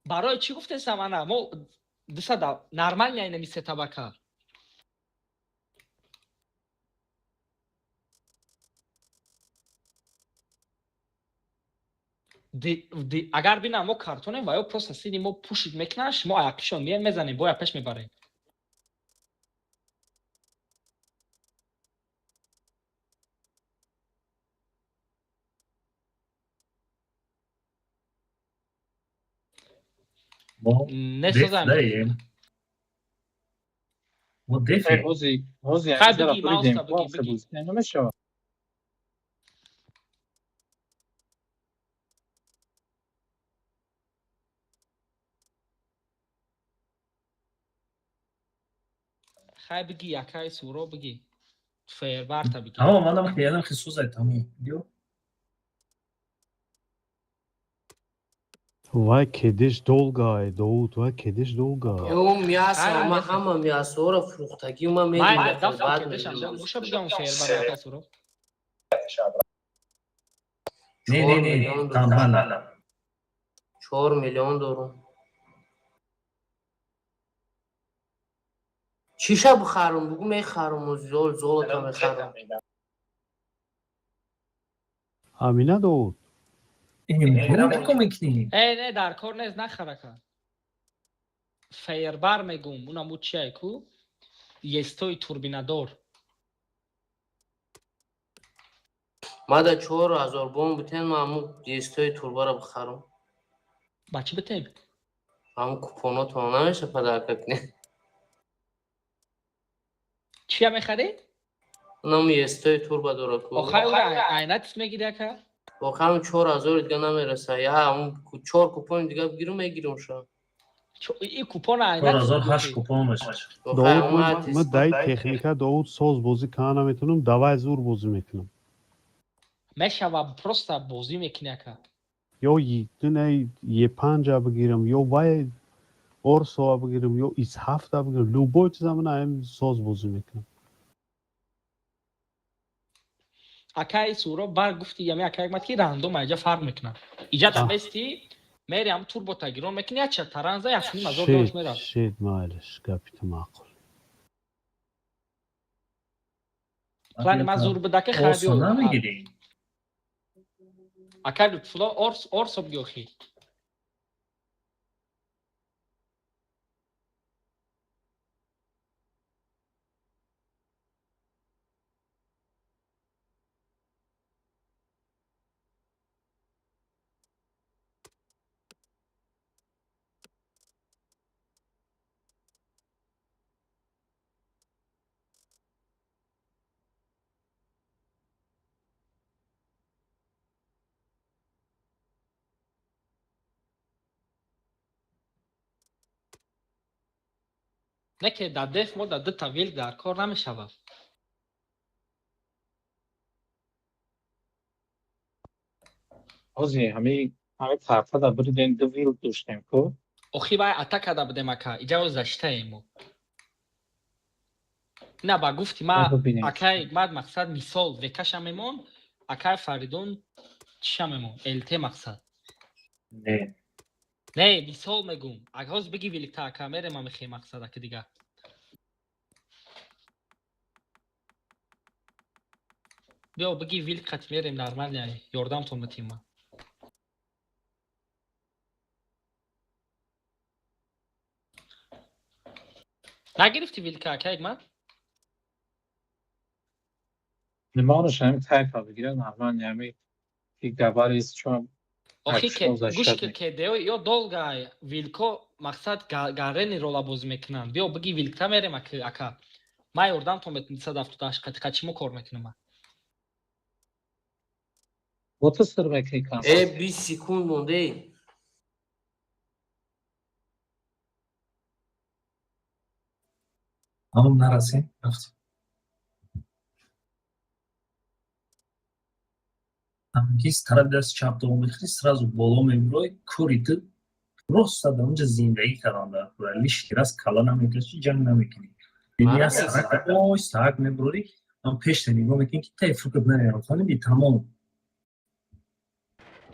E: Барои чӣ гуфтесам? Ана мо дусада нормально инами се табака. Агар бинам мо картонем ва ё просто сини мо пушит мекунанд, шумо аяқишон миен, мезанем, боя пеш мебарем. Несозам.
B: Мо дефем.
A: Ҳози
E: Хай бигӣ, мауста бигӣ, бигӣ.
A: Намешавад.
E: Хай бигӣ, якай суро бигӣ, фейербарта бигӣ.
B: Тамом, манам хиянам хисузай, тамом. Биё.
G: Вай кедеш долгай, Довуд, вай кедеш долгай.
J: Ё мясо, ма ҳама мясоро фурӯхтагӣ ма
E: Май даф кедешам, боша бигам фейербар, якай суро.
B: Не, не, не, тамбала.
J: 4 миллион дорум. Чиша бихарам? Бугӯ, мехарам, золото мехарам.
G: Амина Довуд.
E: Э, не, дар кор нест, нахарака. Фейербар мегум, унаму чия ку? Естои турбинадор.
J: Мада 4000 бом битен, ма ҳамун естои турбаро бихарам.
E: Ба чӣ битем?
J: Ҳамун купонотон намеша подарка кунед?
E: Чия мехарӣ?
J: Унаму естои турба дора ку.
E: Охай, айнатис мегири, ака?
J: Охай, ҳамун 4000 дига намераса. Я ҳамун чор купони дига бигирам, мегирам ша.
E: И купон айнатис.
B: 4000 ҳашт купон мешавад.
G: Довуд, ма дай техника, Довуд, соз бозӣ кана наметавонам, давай зур бозӣ мекунам.
E: Мешава, просто бозӣ мекунӣ, ака.
G: Ё е панҷа бигирам, ё вай орсоа бигирам, ё ис ҳафта бигирам, любой чиза ман аем соз бозӣ мекунам.
E: Акаи Суро бар гуфти, ями акай ки рандом аҷа фарқ мекунад. Иҷа дамести мери, ам турбота гирон мекуни, яча таранза 1,5 ҳазор доллар меравад.
G: Шед, майлиш, гапи ту маъқул.
E: Плани ман зур буда ки
B: хайбиё намегирӣ.
E: Ака Лутфулло, орс орсо бигӯ. Не ки дар деф мо дар дута вилк дар кор намешавад.
A: Ҳози ҳами тарфа да буридем, ду вилк доштем ку.
E: Охи, вай атака да будем, ака, иҷа защитаем мо. На ба гуфти ма, акай мад, мақсад, мисол, векаша мемон, акай Фаридун чиша мемон, лт мақсад.
B: Не.
E: Не, мисол мегум. Ага, ҳоз биги вилкта, ака, мерем амихе, мақсад, ака дига. Биё, биги вилк қати мерем, нормально ёрдамтон метим ма. Нагирифти вилка, ака Ҳикмат?
A: Нимонаш ҳами тайпа бигира, нормально, ҳами ки габарис чун.
E: Охи, гӯш ки, кдо ё долга вилко, мақсад, гарени рола бозӣ мекунанд. Биё, биги вилкта мерем, ака, ман ёрдамтон метим. 278 қати қати мо кор мекунам ма.
A: Бо ту сир мекунӣ.
J: Э, 20 секунд монде.
B: Ҳамон нарасем, рафтем. Ҳамгиз тарафи дасти чап давом мехӯри, сразу боло мебурой, кори ту роста дар онҷа зиндагӣ кардан дар кора, лишний раз кала намекашӣ, ҷанг намекунӣ. Ой, саак мебурорӣ, ам пешта нигоҳ мекунӣ, ки тай фукат намерам, фаҳмиди? Тамом,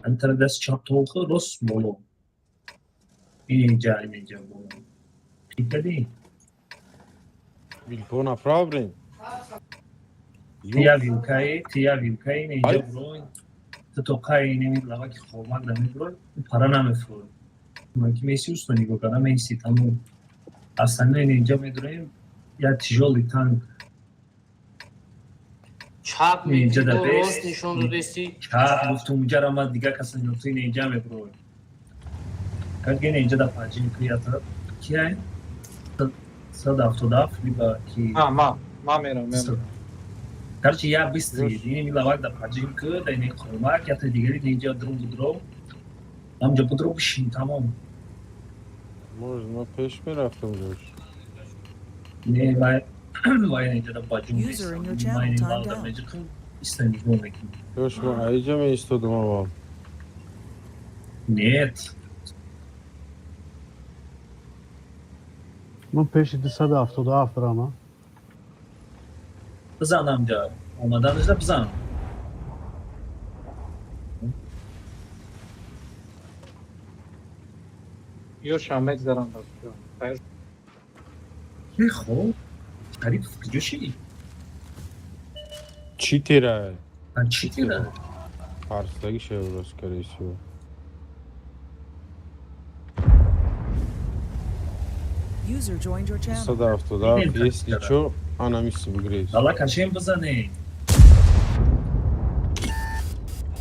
B: ҳамин тарафи дасти чап толхӯ, рост боло, инҷа, инҷа боло пикадӣ.
F: Вилко направо брем.
B: Тия вилкаи, тия вилкаи, инҷа бурой, ту то қаи инеми лаваки хормак да мебурой, пара намефурой. Ки меси усто нигоҳ карда меси, тамом. Аслан инҷа медуроем, як тяжёлый танк.
J: Чап.
B: Инҷа да.
J: Рост нишон додести.
B: Чап гуфтум, уҷара ма дига каса нуқти инҷа мебурой. Карген инҷа да панҷини кията кияй 177 либо ки.
A: Ма мерам.
B: Короче, я быстрый. Ини лавак да паҷин ку, да ини қомак, ята дигари инҷа друм будро. Ҳамҷа будро бишин, тамом.
F: Можно пеш мерафтам ҷош.
B: Не, вай инҷа да баҷун.
C: User in your channel timed out.
B: Иста нигоҳ мекунӣ.
F: Ёш, ма аиҷа меистодам аввал.
B: Нет.
G: Ман пеши 277 рама.
B: Бизан ҳамҷа. Омаданашда бизан.
A: Ёшам мегзарам.
B: Хоб. Шарипов куҷо шидӣ?
F: Чӣ тира?
B: Чӣ тира?
F: Фарсдаги шевро, скорее всего.
C: User joined your channel.
F: 177, если чё, ана миси бигрез.
B: Ала кашем бизане.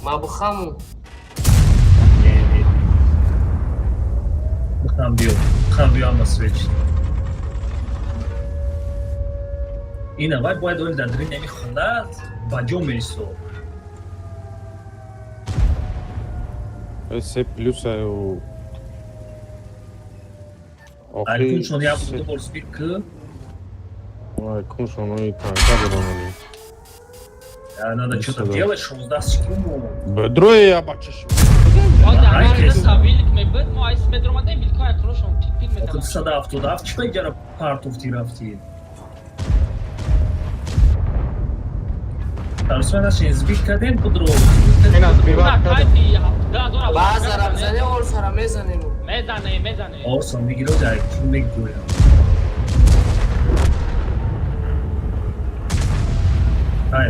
J: Ма бухаму.
B: Бухам биё. Бухам биё ама свеч. Ина вай бояд оли дар дарини ами хона ба ҷо меистод.
F: Се плюс аю.
B: Айкуншон як ду бор спид к.
F: Айкуншон ои танка додамали.
B: Надо что-то делать, 16 секунд.
F: Бедрой я бачиш.
B: Охи 277 чӣ пайҷара партофти рафти? Тарсман нашин сбит кардем худро.
J: Баъзара бизане, орсара мезанем.
E: Мезане, мезане.
B: Орса мегиро ҷай, чун мегӯям. Ай.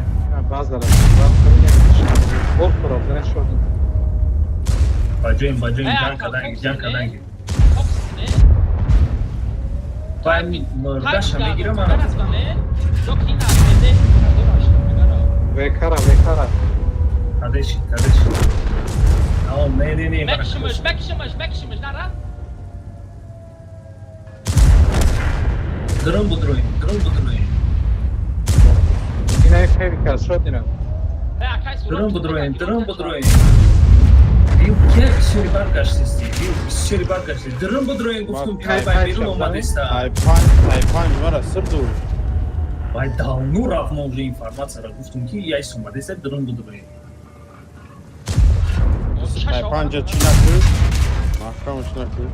A: Баъзара. Бор бизане шод.
B: Баҷоем, баҷоем, ҷанг каданги, ҷанг каданги. Вай мурдаша мегирам ана.
A: Векара, векара.
B: Кадеши, кадеши. Ао, не, не, не.
E: Мекшимаш, мекшимаш, мекшимаш, нара?
B: Дрон будроем, дрон будроем.
A: Ина хевика, шод ина.
B: Дрон будроем, дрон будроем. Бил ке бисёри баргаштисти, бил бисёри баргашти. Дрон будроем гуфтум, кай бай берун омадеста.
F: Ай панҷ, ай панҷ мара сирду.
B: Вай давно рафт, мо уже информатсияро гуфтум ки яйс омадеста, дрон будроем.
F: Тай панҷа чӣ накӯ? Маҳкамаш накӯ.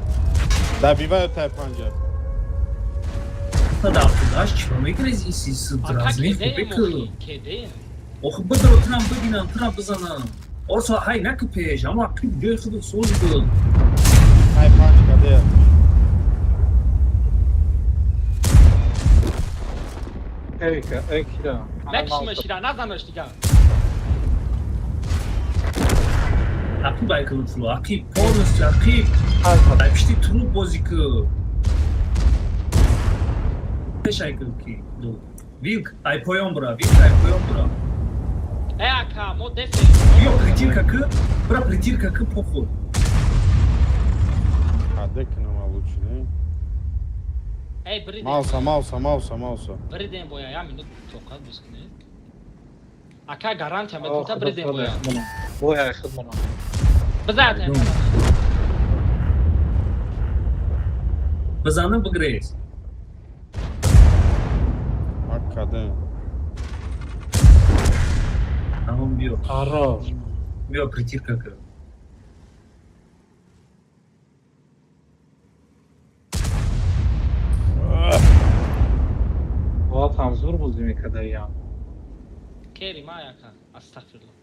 F: Добиваю тай панҷа.
B: Да, даш чӣ мекунӣ? Разминку бикӯ. Охи бидро трам бибинам, трам бизанам. Орсо ҳай накӯ пеш, аммо ақиб ҷои худу соз буд.
F: Тай панҷ каде.
A: Хевика, экира.
E: Мекшимаш, ира, назанаш дига.
B: Ақиб айкӯ фло, ақиб полностью ақиб. Ай пишти труп бозӣ кӯ. Пеш айкӯ ки ду. Вилк, ай поён бура, вилк ай поён бура.
E: Э, ака, мо дефе.
B: Биё притирка кӯ, бура притирка кӯ похуй.
F: Каде кунам лучше, не?
E: Эй, бридем.
F: Мауса, мауса, мауса, мауса.
E: Бридем боя, я минут тоқат бускунӣ. Ака гарантия метавон та бридем боя.
A: Боя хидмона.
E: Бизан.
B: Бизанам бигрез.
F: Каде.
B: Тамом биё.
A: Хорош.
B: Биё притирка кӯ.
A: Бояд ҳамзур бозӣ мекардаям.
E: Кери ма яка, астағфирулло.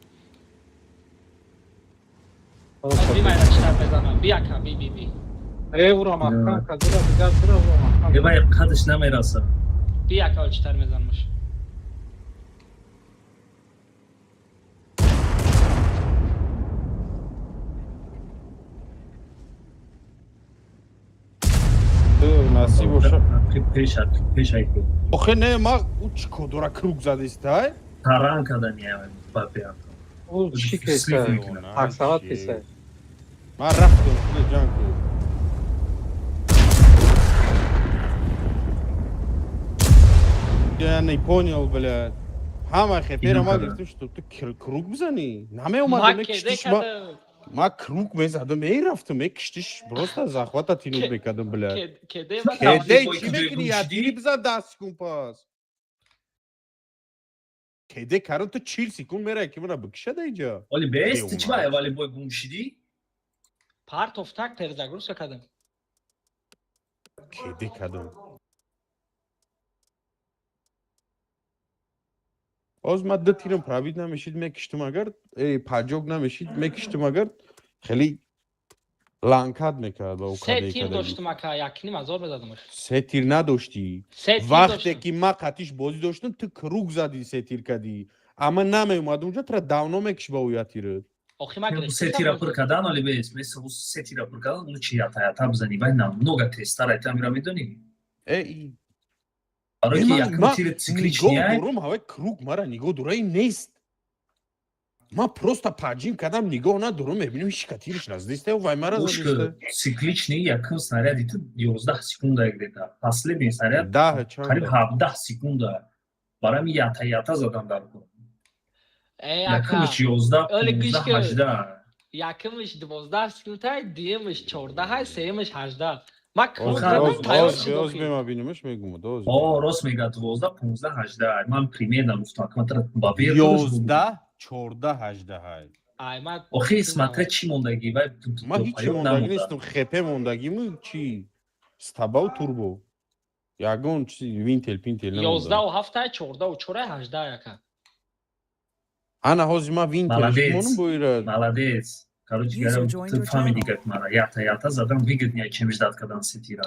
E: Би майра читар мезанам. Би ака, би би би.
A: Э, ура маҳкам кадура дигар дура ура маҳкам.
B: Э, вай қадаш намераса.
E: Би ака читар мезанамаш.
F: Насиб боша.
B: Пеш пеш айкӯ.
F: Охе не, ма ӯ чӣ кор дора круг задистай?
B: Таран кадани ба пеам.
A: Ӯ чӣ кеса? Таксават кеса.
F: Ман рафтам, худ ҷанг кӯ. Я не понял, блядь. Ҳама хепера ма гирифтем, что ту круг бизанӣ. Намеомадам, мекиштиш ма. Ма круг мезадам, мерафтам, мекиштиш, просто захвата тинуд мекардам, блядь.
E: Кеде
F: чӣ мекунӣ? Я тири бизан 10 секунд пас. Кеде кардам, ту 40 секунд мерай, ки мана бикишада инҷа.
B: Оли бес, ту чӣ ба аввали бой гум шидӣ?
E: Партов так перезагрузка кардам.
F: Кеде кардам. Оз ма ду тирам пробит намешид, мекиштум агар, паҷок намешид, мекиштум агар, хеле Ланкат мекард ба ӯ.
E: Се тир доштум, ака, якним ҳазор мезадам.
F: Се тир надоштӣ.
E: Се тир
F: вақте
E: доштам.
F: Ки ма қатиш бозӣ доштам, ту круг задӣ, се тир кардӣ, ама намеомад унҷа, тра давно мекиш ба ӯ я тират.
E: Охи ма
B: Се тира пур кардан, оли бес, меса се тира пур кардан, лучше ята ята бизани, вай намного тезтар ай, тамира медонӣ?
F: Э.
B: Барои ки якум тири цикличный
F: нигоҳ
B: ай.
F: Дорум, ҳавай круг мара нигоҳ дора, ин нест. Ман просто поджим кардам, нигоҳ надорум, мебинам, ҳеч тириш наздиста, вай мара
B: Гӯш,
F: задиста.
B: Цикличный якум снаряди ту 11 секунда где-то, последний снаряд
F: даҳ чанд?
B: Қариб 17 секунда. Барои ҳамин ята ята задан дар кор.
E: Э, ака.
B: Якумаш 11,
E: Оли гӯш
B: 15,
E: кун.
B: 18.
E: Якумаш 12 секундай, дуюмаш 14, сеюмаш 18. Ма круг
F: Оз
E: задам,
F: оз
E: тайёр
F: оз
E: шуд
F: оз
E: охи.
F: Бема бинумаш, мегум, доз.
B: О, рост мега, 12, 15, 18. Ман примерно гуфтам, акматра ба бер.
F: 11, 14, 18.
E: Ай, ма
B: Охи, смотря чӣ мондагӣ, вай.
F: Ман ҳичи мондагӣ нестам, хепе мондагиму чи стабау турбо, ягон чи винтел пинтел намонда.
E: 11 ва 7, 14 ва 4, 18, ака.
F: Ана ҳозир ман винтел
B: Молодец.
F: монум боира.
B: Молодец. Короче
C: User
B: говоря,
C: joined
B: ту
C: your
B: фаҳмидӣ
C: channel.
B: гап мара. Ята ята задан выгоднее, чем ждать кардан се тира.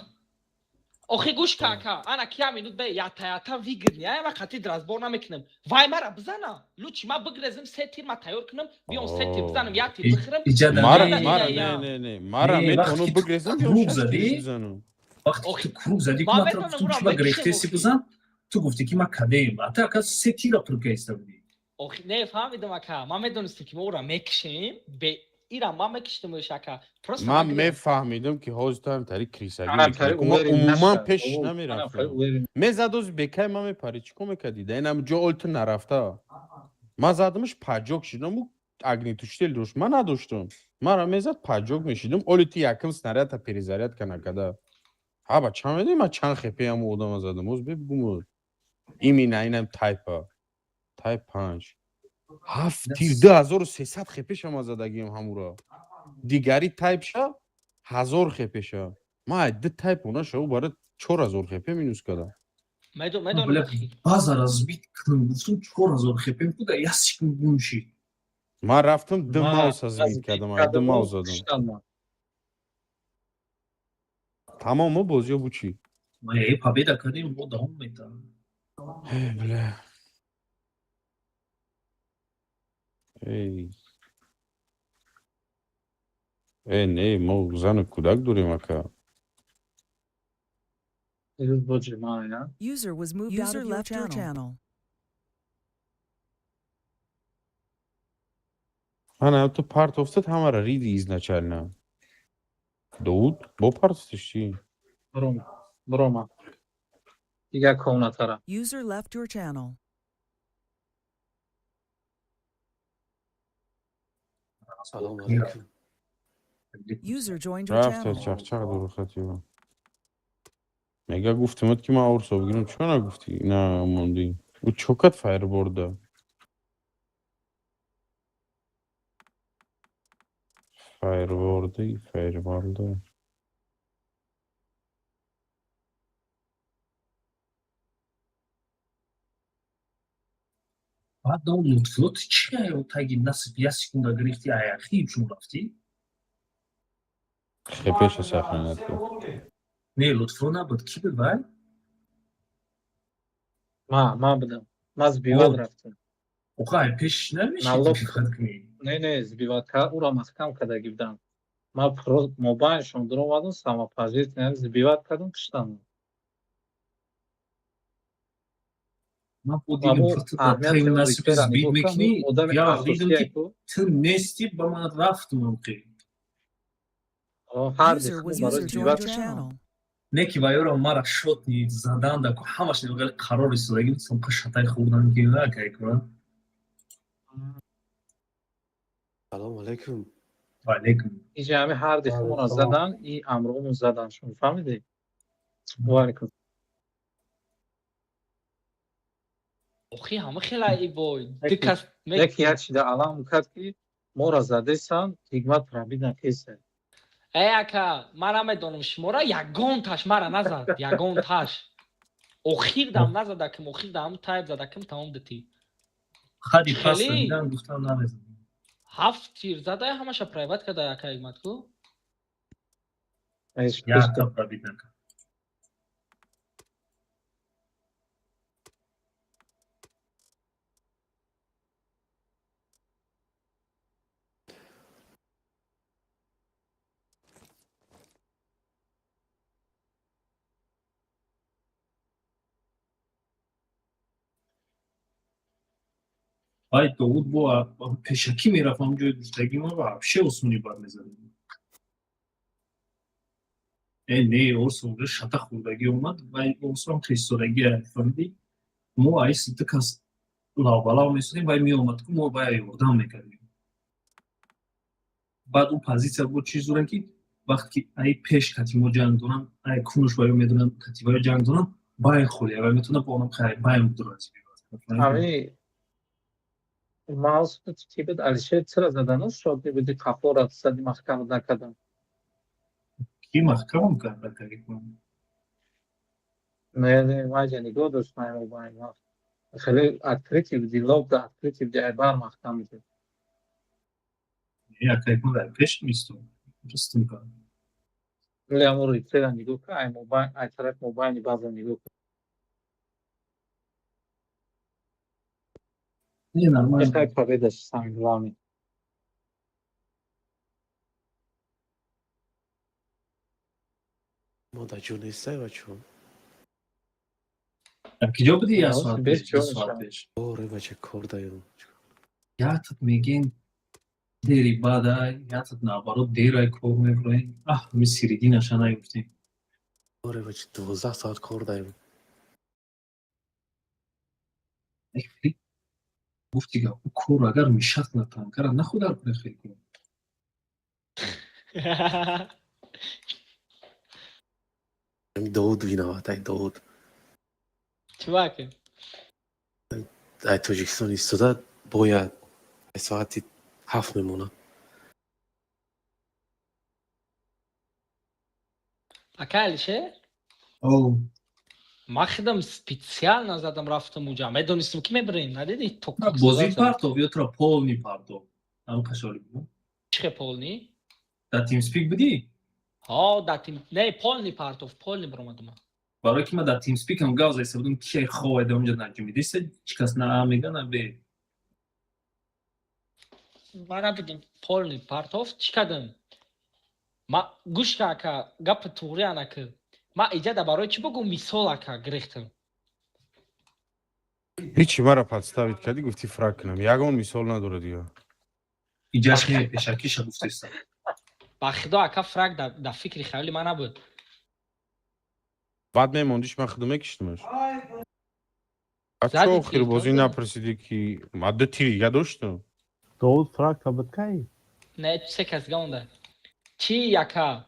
E: Охи гӯш кун, ака, ана ки минут бе ята ята выгоднее, ай, ма қатъи разбор намекунам. Вай мара бизана, лучше ма бигрезим, се тир ма тайёр кунам, биём се тир бизанам, як тир бихӯрам.
B: Иҷа
F: Мара
B: не,
F: мара
E: я,
F: не
E: я.
F: Не, не, мара
B: Не,
F: метавону
B: вақте ки ту
F: бигрезам, биём
B: круг
F: шаш
B: задӣ,
F: тириш бизанам.
B: Вақте ки ту круг задӣ,
E: Ма
B: ку ман
E: метавонам
B: гуфтам,
E: ура
B: ки ба
E: бикшем,
B: грехтеси
E: охи.
B: бизан, ту гуфтӣ, ки ма кадем, а ту ака се тира пур каиста будӣ.
E: Охи не, фаҳмидам, ака, ман медонистам, ки мо ура мекишем, бе ира ман мекиштамш, ака, просто
F: Ман
E: ма гирем.
F: мефаҳмидам, ки ҳозир ту ҳамтари крисагӣ
A: Анам тари
F: мекунӣ. Ма
A: уверен
F: умуман
A: нашад.
F: пеш
A: Анам тари
F: намерафтам.
A: уверен.
F: Мезад, ози бекай ма мепарӣ, чӣ кор мекардӣ? Да инам ҷо ол ту нарафта, ман задамаш, поджог шидам, ӯ огнетушитель дошт, ман надоштам, мара мезад, поджог мешидам. Оли ту якм снарядта перезарядка накарда. Ҳа, ба чанд медонӣ ман чанд хепе ҳамун одама задам? Оз бигум, имина инам тайпа тайп панҷ, ҳафт тир, 2300 хепеша ман задагиам ҳамура. Дигари тайпша 1000 хепеша. Ман ай ду тайп онаша ӯ бара 4000 хепе минус кардам.
E: Медонам.
B: Бля, база разбить кунам, гуфтам, 4000 хепем буда, як секунд гум шид.
F: Ман рафтам, ду
A: Ма
F: мауса сбить кардам, ай ду маус задам.
A: Куштам ман.
F: Тамом, мо бозиё бу чӣ?
B: Ма е победа кардем, мо давом метавам.
F: Э, бля. Эй. Э, не, мо зану кӯдак дорем, ака.
A: Ирӯз бо ҷимаа, я.
C: User was moved out
L: User
C: of your
L: left your
C: channel.
L: Channel.
F: Ана ту партофтад, ҳамара риди изначально. Доуд, бо партофтиш чӣ?
A: Брома. Брома. Дигар комнатара.
C: User left your channel.
M: Салом алейкум.
C: User joined your
F: Рафта
C: channel.
F: чақчақ дору хатиба. Мега гуфтимад, ки ман орсо бигирам, чиро нагуфтӣ? На мондӣ. Ӯ чо кард фаерборда? Фаерборди, фаерборда.
B: Баъд дом лутфлот чи ай таги насиб як секунда гирифти, аяхи чун рафтӣ?
F: Хепеша сохранять кард.
B: Не, лутфло набуд, ки буд вай?
A: Ма будам. Ма сбивать рафтам.
B: Оха, ай пеш намеши
A: Налог.
B: фиқат кунӣ.
A: Не, не, сбивать ка ура маҳкам кардаги будам. Ма мобайлшон дуромадам, самопожертвование сбивать кардам, куштам.
B: Ман бо дидам, ту дар таи насиб сбить мекунӣ, я дидам, ки ту нести, ба ман рафтум омқи.
A: Ҳар
C: User was
A: барои
C: user joined
A: сбивать
C: your channel.
B: Не ки вайёро мара шотни задан да ку ҳамаш неғали қарор истодаги будам, шатай хӯрдан ки акай кунам.
M: Салом алейкум.
B: Ва алейкум.
A: Иҷа ҳами ҳар дихмона задан, и амрумон задан, шумо фаҳмидед? Ва алейкум.
E: Охи ҳама хела и бой ду кас.
A: Яке як чида алам кард, ки моро задесан, ҳикмат пробить накеса.
E: Э, ака, ман намедонам шумора, ягон таш мара назад, ягон таш охир дам назадаким, охир дам тайп задаким, тамом дитӣ.
B: Хади пас
E: Хеле?
B: дидам, гуфтам, намезанам.
E: Ҳафт тир зада, ҳамаша private када, ака ҳикмат ку.
B: Якта пробит накард. Вай Довуд бо пешакӣ мерафт ҳам ҷои гуфтагӣ ма вообще осони бад мезадем. Э не, Орсо уже шата хӯрдагӣ омад, вай Орсоам хистодагӣ, фаҳмидӣ? Мо айс ду кас лавбалав месодем, вай меомад ку мо вай ёрдам мекардем. Баъд ӯ позитсия буд, чиз дорам ки вақте ки ай пеш кати мо ҷанг дорам, ай кунуш ваё медонам, кати ваё ҷанг дорам, бай холия вай метавонад бо онам хай бай дорад.
A: Ами маус чӣ буд, Алишер чира задану шод буди, қафора зади, маҳкам накардам.
B: Ки маҳкамам кард акаи?
A: Не, не, майҷа нигоҳ дошт, май вақт хеле открытый буди, лоб да открытый буди, ай бар маҳкам буди.
B: Не, акаи, ман дар пеш мистом. Ростум кард.
A: Вале ҳамон реплейра нигоҳ кун, ай мобайн, ай тараф мобайни база нигоҳ кун.
B: Не, нормально.
A: Это победа, самый главный.
M: Мо дар ҷо нестай, бачо.
B: Дар киҷо будӣ як соат пеш, 2 соат пеш?
M: Оре, бача, кор даём.
B: Ятат мегин дери бадай, ятат наоборот дерай кор мебуроем. Аҳ, ми серединаша нагуфтем.
M: Оре, бача, 12 соат кор даём.
B: Гуфти гап, кор агар мешат натанкара нахудар куне хел кун.
M: Довуд виноват, ай Довуд.
E: Чуваки.
M: Ай Тоҷикистон истода бояд ай соати 7 мемонад.
E: Ака Алишер?
B: Оу.
E: Ман худам специально задам, рафтам уҷа. Медонистам ки мебарем, надидӣ?
B: Бозӣ партов ё тура полный партов? Ҳам кашоли буд.
E: Чихе полный?
B: Дар TeamSpeak будӣ?
E: Ҳо, дар тим не, полный партов, полный баромадам.
B: Барои ки ман дар TeamSpeak ам гав заиста будам, ки ховайда онҷа наҷумидиста, ҳеҷ кас на А мега, на Б.
E: Ман набудам, полный партов, чӣ кардам? Ма гӯш ка, ака, гапи туғри анаки. Ма иҷада барои чӣ бугум, мисол, ака, гирехтам.
F: Ҳичи, мара подставить кардӣ, гуфтӣ фраг кунам. Ягон мисол надорад дига.
B: Иҷаш не, пешакиша гуфтеста.
E: Ба худо, ака, фраг дар фикри хаёли ман набуд.
F: Баъд мемондиш, ман худо мекиштимаш. А чо охир бозӣ напурсидӣ, ки ма ду тир дига доштам?
G: Довуд, фраг табит кай?
E: Не, се кас дига монда. Чӣ, ака?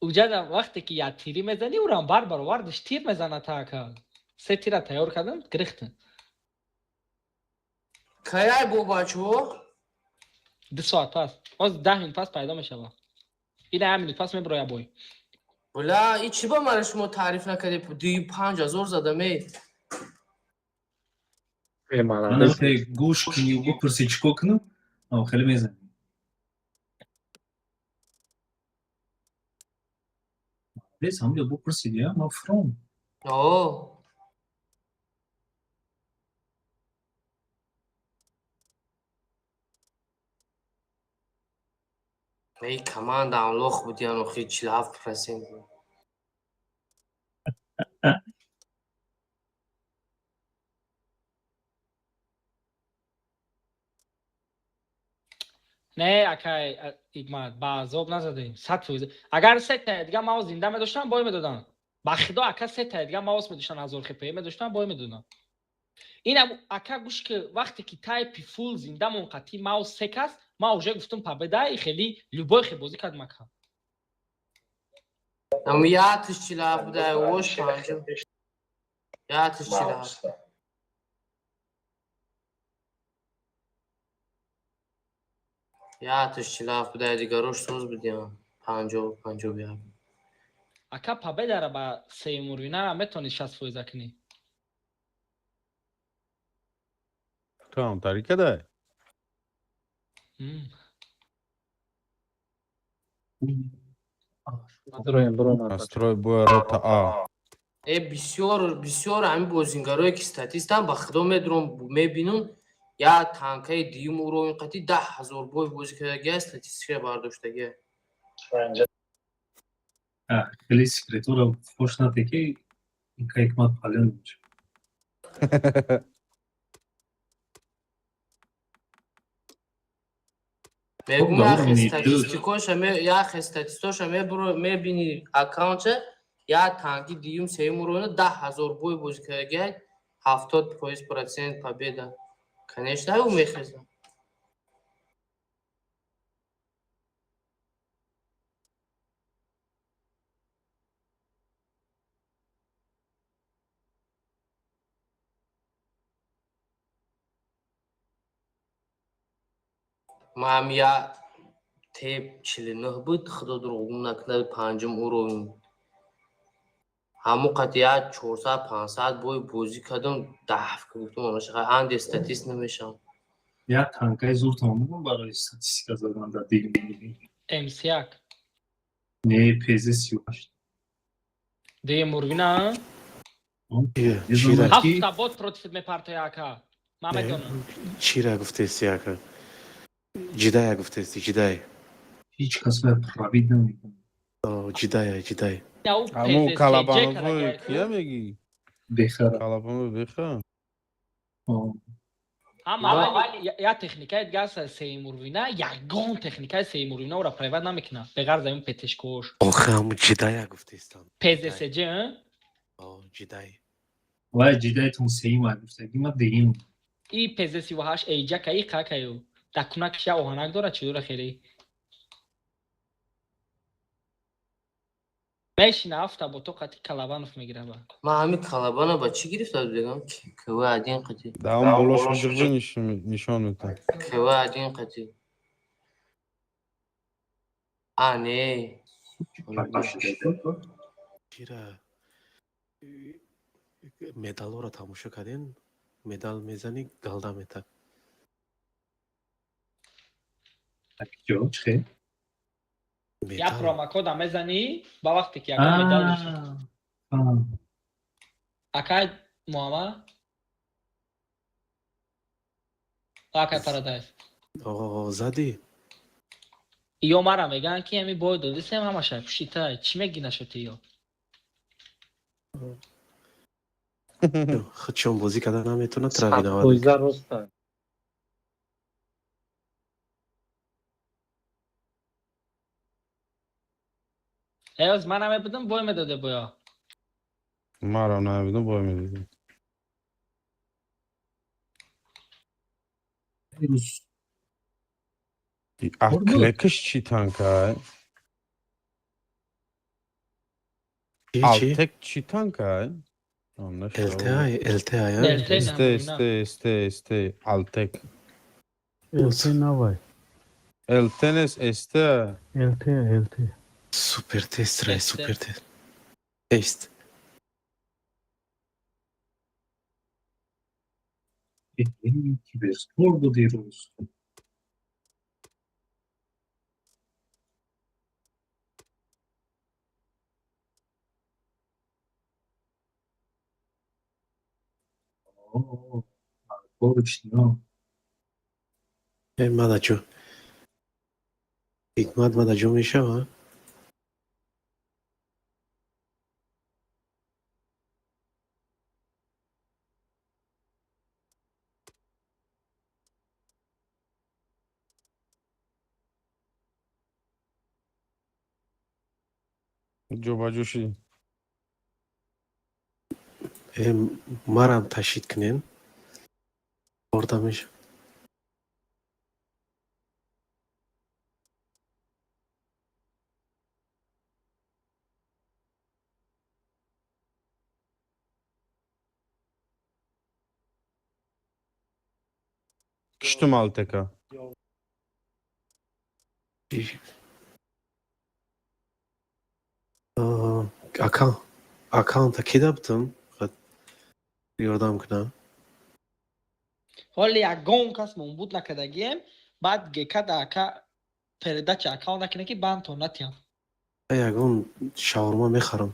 E: Уҷада вақте ки як тирӣ мезанӣ, урам бар баровардаш тир мезанад, та ака. Се тира тайёр кардам, гирехтам.
J: Каяй бо, бачо?
E: 2 соат пас. Ҳозир 10 минут пас пайдо мешавад. Ина як минут пас мебироя бой.
J: Бля, и чӣ ба мара шумо таъриф накардед? Дуюм 5000 задам, эй.
B: Гӯш кунӣ, бипурсӣ чӣ кор кунам, хеле мезанӣ. Молодец, ҳамҷо бипурсиди, ман фуром.
J: О. Эй, команда лох буд, охи 47%.
E: Не, акай Ҳикмат, ба азоб назадем. 100%. Агар сета дига маус зинда медоштам, бой медодам. Ба худо, ака, сета дига маус медоштан, 1000 хп медоштам, бой медодам. Инам, ака, гӯш ки, вақте ки тайпи фул зиндамон қатӣ маус се кас, ман уже гуфтам победа, и хеле любой хе бозӣ кардам, ака.
J: Ам ятиш 47 буда, ош панҷо. Ятиш 47. Ятиш 47 буда, дигарош соз будиам. 50, 51.
E: Ака, победара ба сеюмурвинара метавонӣ 60% кунӣ.
F: Ту ҳам таъриф кадай?
A: Дроем бромад.
F: Настрой боя рота А.
J: Э, бисёр бисёр ҳамин бозингарое ки статистам, ба худо, медурам, мебинам, як танкаи дуюм уровень қати 10 000 бой бозӣ кардагия, статистика бардоштагия.
B: Хеле секретора фош нате, ки инка ҳикмат палён мешавад.
J: Мегум,
B: Хоб,
J: яхе
B: уровни ду.
J: статистикоша, яхе статистоша мебини, аккаунтша як танки дуюм, сеюм уровня 10 000 бой бозӣ кардагия, 70% процент победа, конечно, ӯ мехезам. Ман я Т 49 буд, худо дурӯғгӯ накунад, панҷум уровень ҳамон қад як 400, 500 бой бозӣ кардам, даф гуфтам, анде статист намешавам.
B: Як танкаи зур тамом барои статистика задан дар дигм.
E: МС1.
B: Не, ПЗ 38.
E: Дуюм уровня.
M: Чира?
E: Ҳафта бот против мепартоя, ака. Ман медонам.
M: Чира гуфтести, ака? Ҷидая гуфтести, ҷидай.
B: Ҳеҷ кас бояд пробить намекунад.
M: Ҷидая, ҷидай.
F: Аму калабановҳои кия мегӣ?
B: Бехара.
F: Калабанов беха?
E: Ама я техникаи дигар сеюм уровня, ягон техникаи сеюм уровня ора пробивать намекунад. Беғарз ин ПТшкош.
M: Охе, ҳаму ҷидая гуфтестам.
E: ПЗСЖ?
M: Ҷидай.
B: Вай ҷидайтон сеюм ай гуфтаги, ма дуюм.
E: И ПЗ 38 эйҷака и қакаю. Дар кунакш я оҳанак дорад, чӣ дора хеле. Мешина, ҳафта бо тоқати Калабанов мегира ба.
J: Ман ҳамин Калабана ба чӣ гирифта будам? КВ один қати.
F: Дар он болош миҷиғ нишон метад.
J: КВ один қати. А, не.
M: Чира, медалҳоро тамошо кардем? Медал мезанӣ, галда метад.
B: Ҷо чӣ?
E: Як промокода мезанӣ, ба вақте ки ягон медал акай Муҳаммад, акай Парадайз.
M: Задӣ.
E: Ё мара мегӯянд, ки ҳами бой додисем, ҳамаша пушита, чӣ мегӣ нашоти ё?
M: Худшон бозӣ карда наметавонад, травинавад.
A: Фоиза роста.
E: Эоз ман намебудам, бой медоде боё.
F: Маро намебудам, бой медодем.
B: Рӯз
F: Аклекаш чӣ танка? Алтек чӣ танка?
M: ЛТ, ЛТ.
F: СТ, СТ, СТ, СТ, Алтек.
L: ЛТ навай.
F: ЛТ нест, СТ.
L: ЛТ, ЛТ.
M: Супер тест рай, супер тест. Тест.
B: Киберспорт буд ирӯз. Боручниё.
M: Э, мадаҷо. Ҳикмат, мадаҷо мешава?
F: Ҷобаҷо шид.
M: Э, марам ташид кунен. Орда меша.
F: Киштум Алтека.
M: Аккаунта ки дабтам? Ёрдам кунам.
E: Ҳоле ягон кас момбуд накардагием, баъд гека да ака Передача аккаунт накунед, ки бандтон натиҳам.
M: Ягон шаурма мехарам.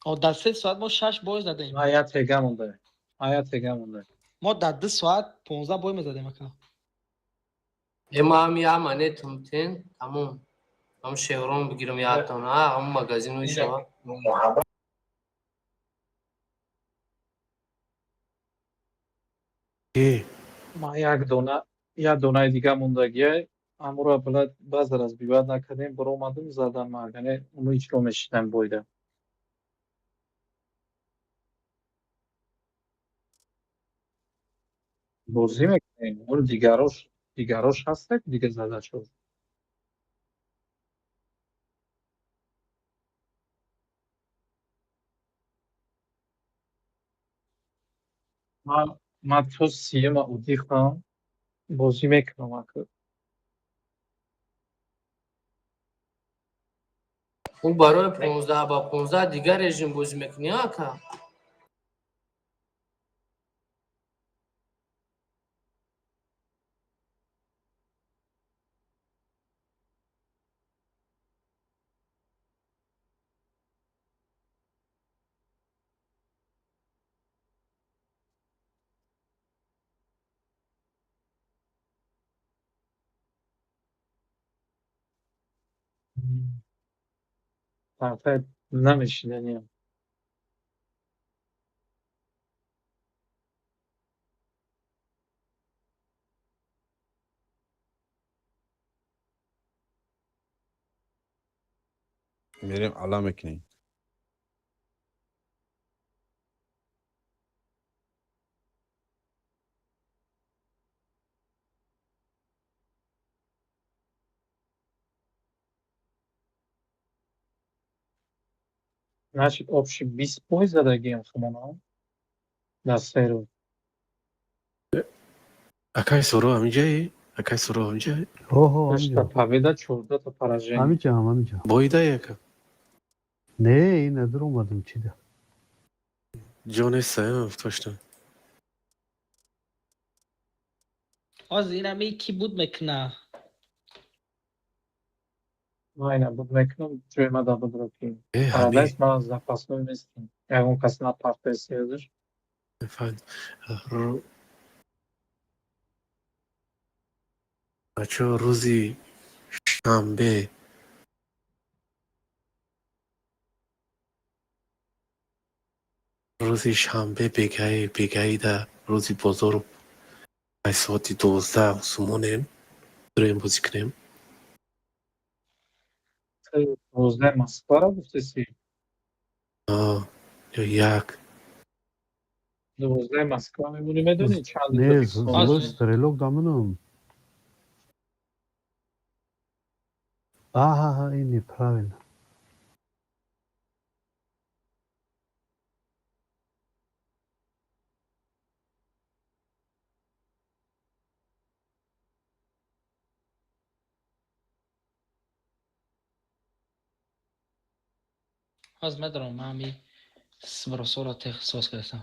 E: О, дар 3 соат мо шаш бой задем.
A: Ма як тега монда. Ма як тега монда.
E: Мо дар 2 соат 15 бой мезадем, ака.
J: Э, ма ҳами я монетам тен, тамом. Ҳам шеврон бигирам яктон, а ҳам магазин мешава.
M: Э,
A: Ма як дона, як донаи дига мондагия. Амура блад баъзе разбивать накардем, баромадем, задам магане, уну иҷро мешидам бойда. Бозӣ мекунем. Оли дигарош ҳастак, дига задачо. Ма то сиюма удихам, бозӣ мекунам ака.
J: Ӯ барои 15 ба 15 дигар режим бозӣ мекунӣ, ака?
A: Фақат намешиданиям.
F: Мерем, ала мекунем.
A: Значит, общий 20 бой задагием хумона дар се рӯз.
M: Акай Суро ҳаминҷае? Акай Суро ҳаминҷае?
L: Ҳо,
A: Ҳашта
L: ҳаминҷо.
A: Победа, 14 та поражение.
L: Ҳаминҷоам, ҳаминҷо.
M: Боидае, ака?
L: Не, ина дуромадам чида.
M: Ҷо неста, точно.
E: Ҳозир инами ки буд мекуна?
A: Ма ина буд мекунам, ҷои ма да будро ки.
M: Э, ҳами
A: Парадайз ма запасной нестем. Ягон кас напартесиядаш.
M: Бачаҳо, рӯзи шанбе, рӯзи шанбе бегаида, рӯзи бозор, ай соати 12 сумонем, дурем бозӣ кунем.
A: 12 Москваро гуфтеси?
M: Ё 1.
A: 12 Москва мемонӣ, медонӣ чанд?
L: Не,
A: Тоҷикистон?
L: злой стрелок даминам. Аҳа, ин неправильно.
E: Ҳозир медорам, ман ҳами сбросоро соз кардам.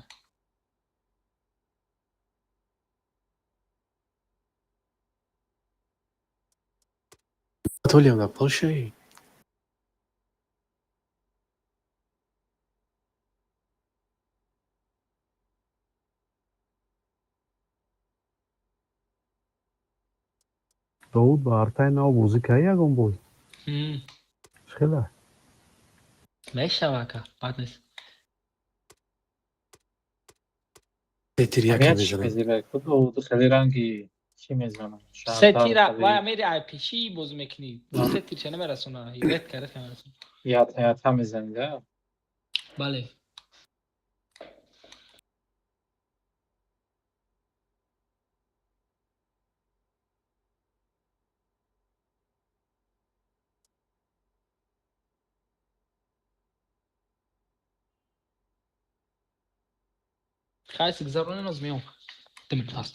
M: Анатолиям дар Полшаи?
L: Довуд, ба артаи нав бозӣ кардӣ ягон бой? Хела?
E: Мешава, ака, бад нест.
M: Се тир яке
A: Ҳамия чӣ
M: мезанам.
A: мезебад? Куду хеле ранги чӣ мезанам?
E: Се
A: Шаҳрдар
E: тира
A: хеле
E: вай амери айпиши бозӣ мекунӣ, се тирча намерасона, редко, редко мерасона.
A: Ята ята мезанӣ, да?
E: Бале. Хайси гузаронен, оз меом. Димитас.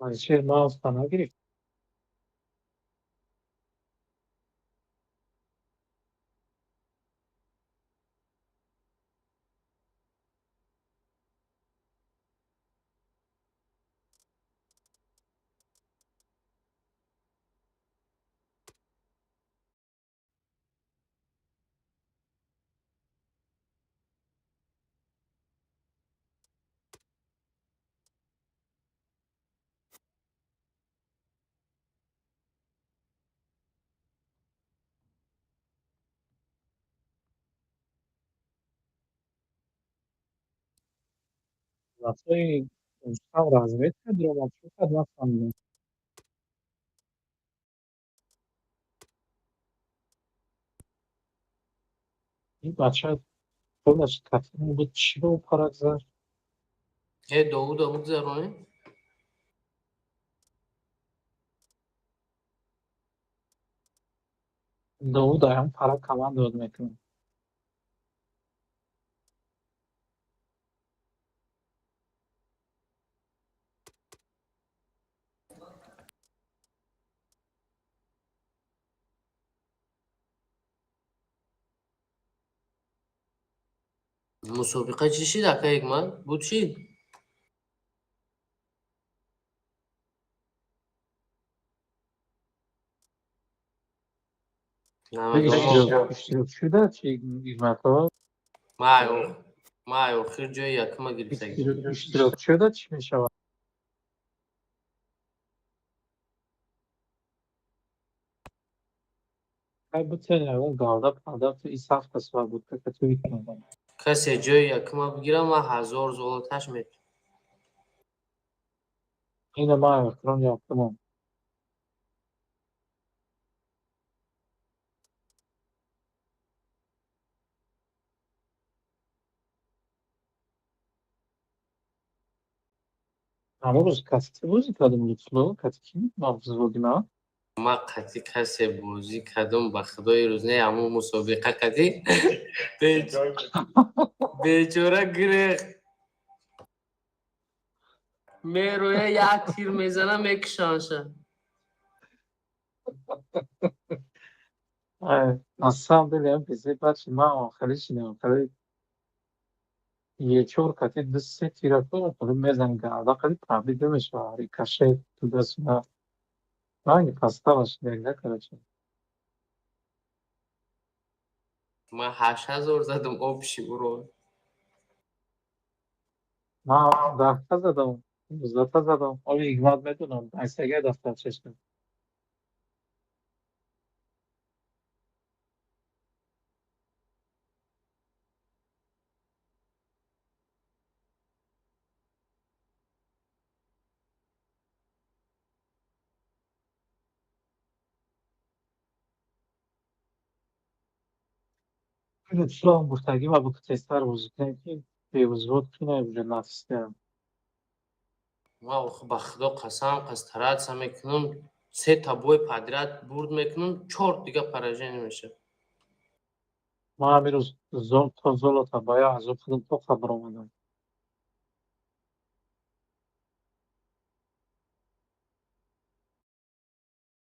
A: Алишер мауста нагирифт? Лафзои Рустам разведка диромад, чӣ кард, нафаҳмидам. Ин бача худаш катин буд, чӣ ба ӯ парак зад?
J: Э, Довуда бигзаронем.
A: Довуд ҳам парак командовать мекунад.
J: Мусобиқа чӣ шид, ака Ҳикмат? Буд чӣ?
A: Иштирок шуда чи Ҳикматҳо?
J: Ман охир ҷои якума гирифтагӣ.
A: Иштирок шуда чӣ мешавад? Хай бутен ягон галда палда ту и сафта свободка кату викунад.
J: Касе ҷои якума бигирам, ман 1000 золоташ метам.
A: Ина ман экран ёфтамам. Ҳамон рӯз кати чӣ бозӣ кардем, Лутфулло? Кати кӣ ман взводи ман?
J: Ман қати касе бозӣ кардам, ба худои рӯз не, ҳамун мусобиқа қати бечора гирехт. Мероя, як тир мезана, мекушанша.
A: На самом деле, МПЗ бачи ман хеле шинам, хеле ечор кати ду се тира ку хеле мезан гарда, хеле пробида мешавад, рикошет туда-сюда. Ранги подстава шидак, да, короче.
J: Ман 8000 задам общий урон.
A: Ман 10-та задам, 19-та задам. Оли Ҳикмат медонам, айсага дафтарчашам. Лутфулло гуфтагӣ ва буд тезтар бозӣ кунем, ки бевзвод кунем, уже натискаем.
J: Ман ба худо қасам, стараться мекунам, сета бой подряд бурд мекунам, чор дига поражение мешавад.
A: Ман ҳамин рӯз то золота ба як азоб худам то қабр омадам.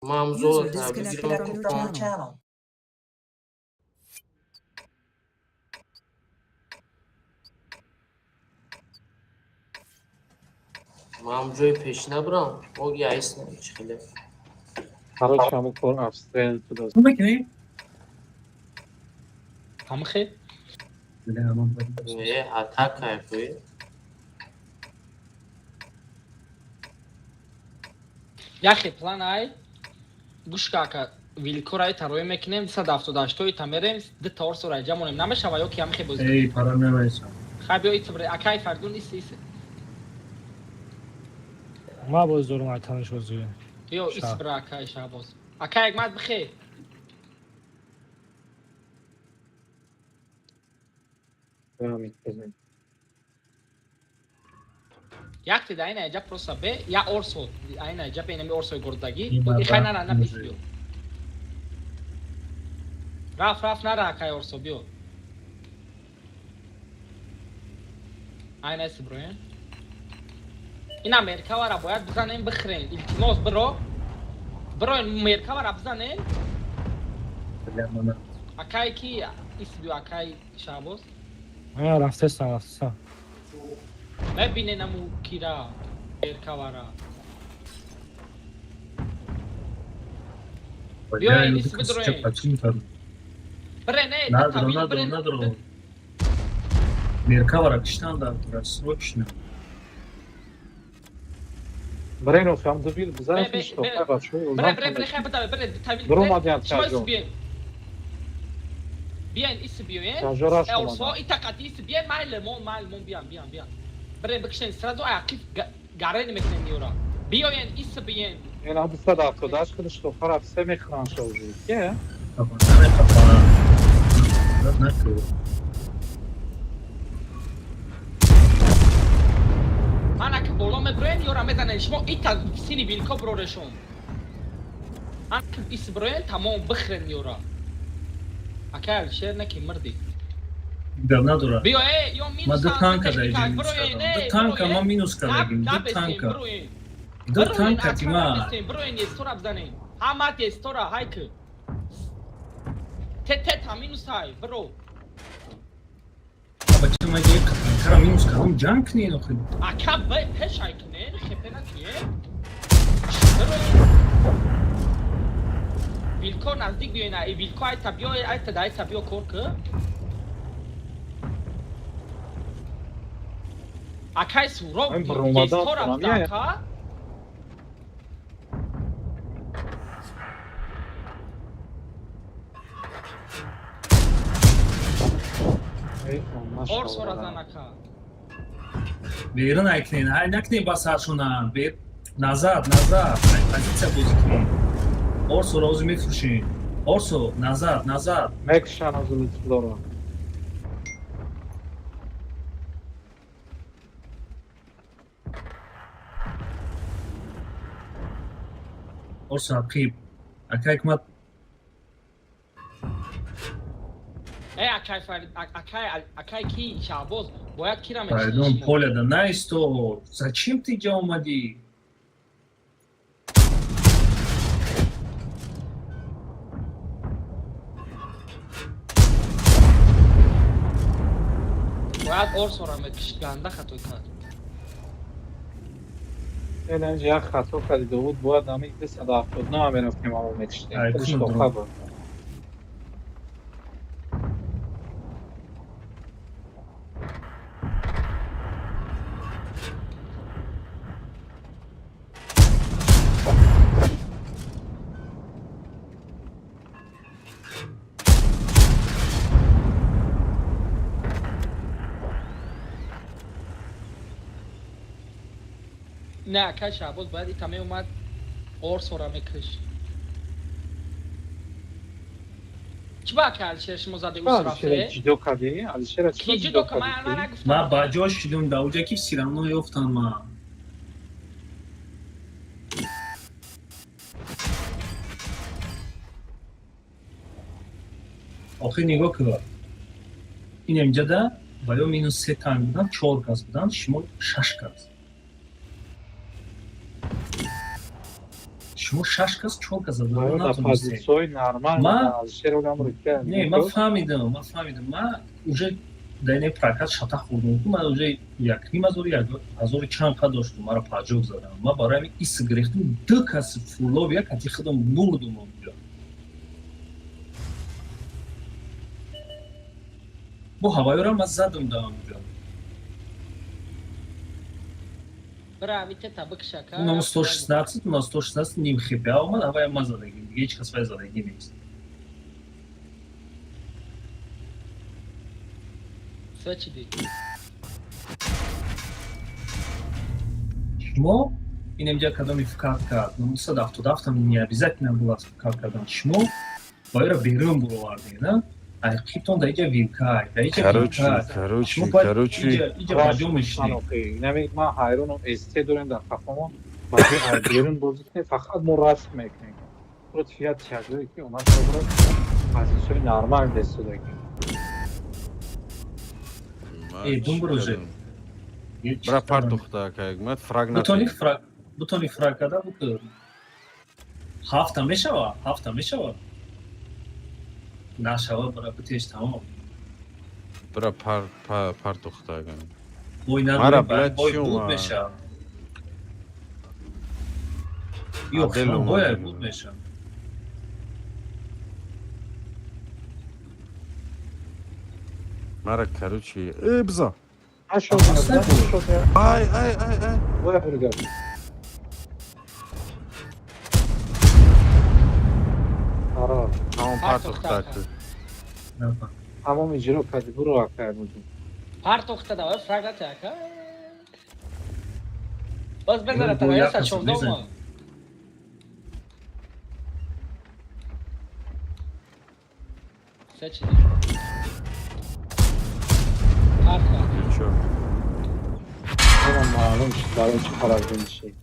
J: Ман
C: User
J: золото
C: disconnected
J: бигирам.
C: from your channel.
J: Ман ҷои пеш набурам, оги айс чӣ хеле.
A: Короче, ҳамон кор обстрел туда.
B: Мекунӣ?
E: Ҳамхе?
J: Э, атака кӯи.
E: Яхе план ай гӯш ка, ака, вилкорай тароя мекунем, 278-тои та мерем, ду орсора ҷамонем, намешава ё ки ҳамхе бозӣ?
B: Эй, пара намерасам.
E: Хай, биё, итбре, акай Фардун, иси, иси.
N: Ма боз дорум айтанаш бозӣ.
E: Биё, исбра, акай Шаҳбоз, акай Ҳикмат, бихе.
A: Мекунем.
E: Якте да ина эҷа просто бе я орсо, айна эҷа бе, инами орсои гордагӣ. Хай, нара, на, бис, биё. Раф, раф, нара, акай орсо, биё, айна исброен. Ина меркавара бояд бизанем, бихӯрем. Илтимос, биро, биро, меркавара бизанем. Акай ки ис, биё, акай Шаҳбоз.
N: Рафтестам, рафтестам.
E: Мебиненаму кира меркавара. Биёен, ис бидроен. Бре, не.
B: Надро, надро, надро. Меркавара киштан дар срочно.
A: Брено хам дубил бизан фишто бачо.
E: Бре, бре, бре, хай битаве, бре, тавил.
A: Бромадян.
E: Чаҷо. Биёен, ис биёен.
A: Чаҷо раш.
E: Орсо итақати ис биёен, майле мон, майле мон, биён, биён, биён. Бирен бикшен сразу ақиб гарен мекунем ёра. Биёен ис биен.
A: Ина 278 худаш то хараф се мехӯран шавжи. Ке?
E: Мана ки боло меброен ёра мезанен шумо ита сини вилко брорешон. Ан ис броен тамом бихрен ёра. Акай Алишер не ки мирди.
B: Гап надорад.
E: Биё э ё минус.
B: Ма ду танка дар иҷа минус кардам. Ду танка ма минус кардагим. Ду танка. Ду танка ти ма.
E: Броен естора бизанем. Ҳамат естора ҳайк. Те те та минус ҳай бро.
B: Бача ма як танкара минус кардам ҷанг кунед охи.
E: Ака б пеш ҳай кунен хепе накунен. Броен. Вилко наздик биёен ай вилко ай та биё ай та дай та биё кор ки. Акай суроб
A: Ай бромадан
E: естора
A: хонам я.
E: ака.
A: Эй,
E: Орсора зан ака.
B: Берун айкунед. Ҳай накунед ба саршона. Бер назад, назад. Ай позитсия бозӣ кунед. Орсо розӣ мефурӯшем. Орсо назад, назад.
A: Мекушан аз лутфлора.
B: Орсо ақиб. Акай ҳикмат
E: Э акай Фарид акай акай ки Шаҳбоз бояд кира
B: Фаридун
E: мекушид.
B: поляда наисто. Зачем ты иҷа омадӣ?
E: Бояд Орсора мекушид ганда хато кард.
A: Ина инҷа як хато карди Довуд бояд ҳамин 279 мерафтем ама мекуштем.
B: Ай,
A: Худаш
B: кун
A: тоқа буд.
E: Не акай Шаҳбоз бояд ита меомад Орсора мекушт. Чӣ ба акай Алишер шумо зади ус
A: Алишера
E: рафте?
A: ҷидо кардӣ? Алишера
E: Ки
A: чӣ
E: ҷидо
A: ҷидо
E: ка? Ман
A: кардӣ?
E: нагуфтам.
B: Ма ба ҷо шидум да уҷа ки всё равно ёфтам ма. Охир нигоҳ кун. Ин инҷада ва ё минус се танк будан, чор кас будан, шумо шаш кас. Шумо шаш кас, чор кас задан
A: Дар
B: натонистед.
A: позитсияи нормал Алишер олам рӯка.
B: Не, ман фаҳмидам, ман фаҳмидам. Ман уже дар ин прокат шата хӯрдам. Ман уже як ним ҳазор, як ҳазори чанд қа доштум, маро поджог задам. Ман барои ҳамин ис гирифтам, ду кас фуллов як ати худам бурдум онҷо. Бо ҳавоёра ман задам дар онҷо.
E: Бира ҳамин тета бикш ака.
B: Унам 116, унам 116 ним хпа омад, ҳавоя ман задагим. Дига ҳеҷ кас вай задагӣ нест.
E: Се чӣ ди?
B: Шумо ин инҷа кадоми фикр кард, 977 не обязательно было фикр кардан. Шумо бояд берун буровардед, на? Ай қитон да иҷа вилкай, да иҷа
F: Короче,
B: вилкай.
F: короче,
B: Шумо бояд
F: короче.
B: иҷа ба ҷо мешинед.
A: Инами ман ҳайронам СТ дорем дар қафомо. Ба ҷои ай берун бозӣ кунем, фақат мо расм мекунем. Против як тягое ки она собра позитсияи нормал дестодагӣ.
B: Э, дум уже.
F: Бра партохта ака ҳикмат фраг
B: Бутони
F: накунед.
B: фраг, бутони фраг карда буд. Ҳафта мешава, ҳафта мешава. Нашава, бара битеш тамом.
F: Бра пар партохта ака.
B: Бой
F: Мара,
B: надорем,
F: блядь,
B: бой
F: чӣ
B: буд
F: омад?
B: мешава. Ё,
F: Адел омад.
B: бой буд мешава.
F: Мара, короче, э биза.
A: Нашуд, нашуд.
F: Ай, ай, ай, ай.
A: Боя бургар. Ара.
F: Тамом партохта ака.
A: Тамом иҷро карди, буро акай буду.
E: Партохта давай фраг нате ака. Боз бизара
B: Бо
E: та
B: як
E: 114
B: мезанем.
E: омад. Се чизи. Парка.
F: Чо?
A: Ҳама маълум шуд барои чӣ паразит шид.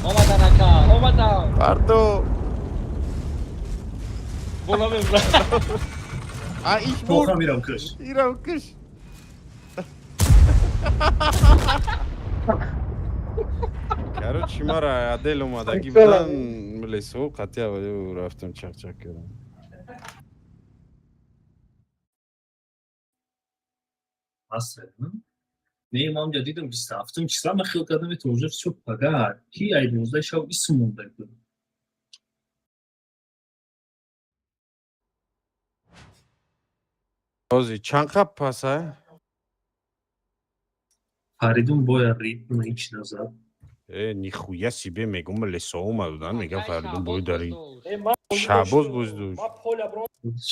E: Омадан ака, омадан.
F: Парто!
E: Боло мебра.
F: А иш
B: Боха
F: бурд!
B: мирам киш.
F: Ирам киш! Короче, мара Адел омадагӣ будан, лесо қатъи рафтам чақчақ кардам.
B: Масра. Не, ман унҷа дидам 27 числа, ман хиёл кардам, это уже всё, пага. Ки ай 12 шав исм монда буд.
F: Ҳозир чанд қап паса?
B: Фаридун бояд ритм ҳеч назад.
F: Э, нихуя себе, мегум, лесо омада будан, мегам,
E: Акай
F: Фаридун
E: Шаҳбоз
F: бой дари.
E: боз дошт.
G: Э, ман бозӣ
F: Шаҳбоз
G: доштум.
F: боз дошт.
G: Ман поля бро.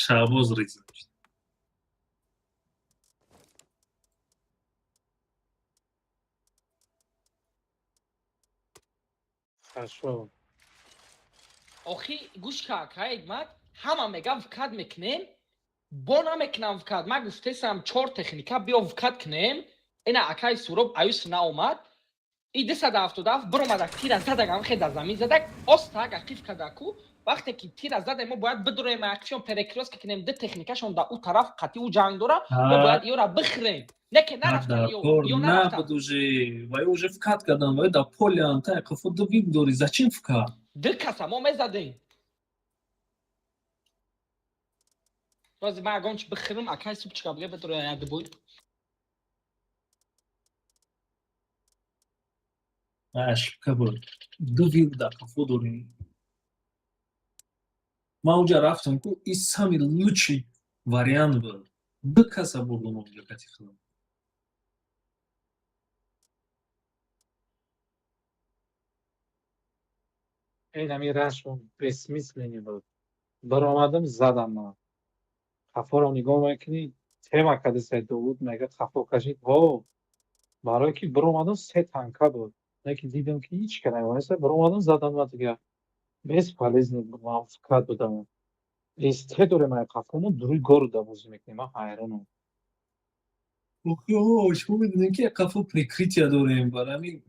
B: Шаҳбоз ритм.
A: Хорошо.
E: Охи гӯш ка, акай Ҳикмат, ҳама мегам вкат мекунем, бо намекунам вкат. Ман гуфтесам чор техника биё вкат кунем. Ина акай Суроб аюс наомад. И 277 биромадак, тира задак, ам хе дар замин задак, остак ақиф кадаку. Вақте ки тира задем, мо бояд бидуроем ақишон перекрёстка кунем, ду техникашон да ӯ тараф қатъи ӯ ҷанг дора, мо бояд ёра бихӯрем. Не ки нарафтан
B: Дар
E: ё
B: кор
E: ё нарафтан.
B: набуд уже. Вай уже вкат кардан, вай дар полян, та қафо ду вип дори. Зачем вкат?
E: Ду каса мо мезадем. Боз ман ягон чи бихӯрам, акай супчика биге бидуроя як дубой.
B: Ошибка буд. Ду вип дар қафо дорем. Ман унҷа рафтам ку, и самый лучший вариант буд. Ду каса бурдам унҷа кати худам.
A: Ин ҳами рашон бессмысленный буд. Баромадам, задам ман. Хафоро нигоҳ мекунӣ, тема кадисай Довуд мега хафо кашид. Во! Барое ки биромадам, се танка буд. Не ки дидам ки ҳеч ка намеонеста, биромадам, задам ман дигар. Бесполезный буд, ман вкат будам. Эсте дорем ай қафомо дуруи гору да бозӣ мекунем, ман ҳайронам.
B: Охи, о, шумо медонем ки қафо прикрытие дорем, барои ҳамин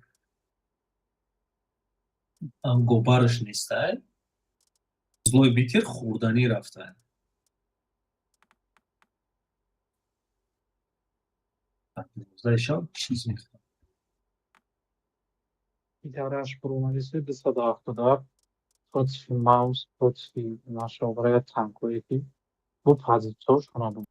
B: ангобараш нестай. Злой битер хӯрданӣ рафта. 12 шаб чиз мехӯрам.
A: Идараш биромадисе 277 против Маус, против нашего врага танкое ки бу позитсиошона буд.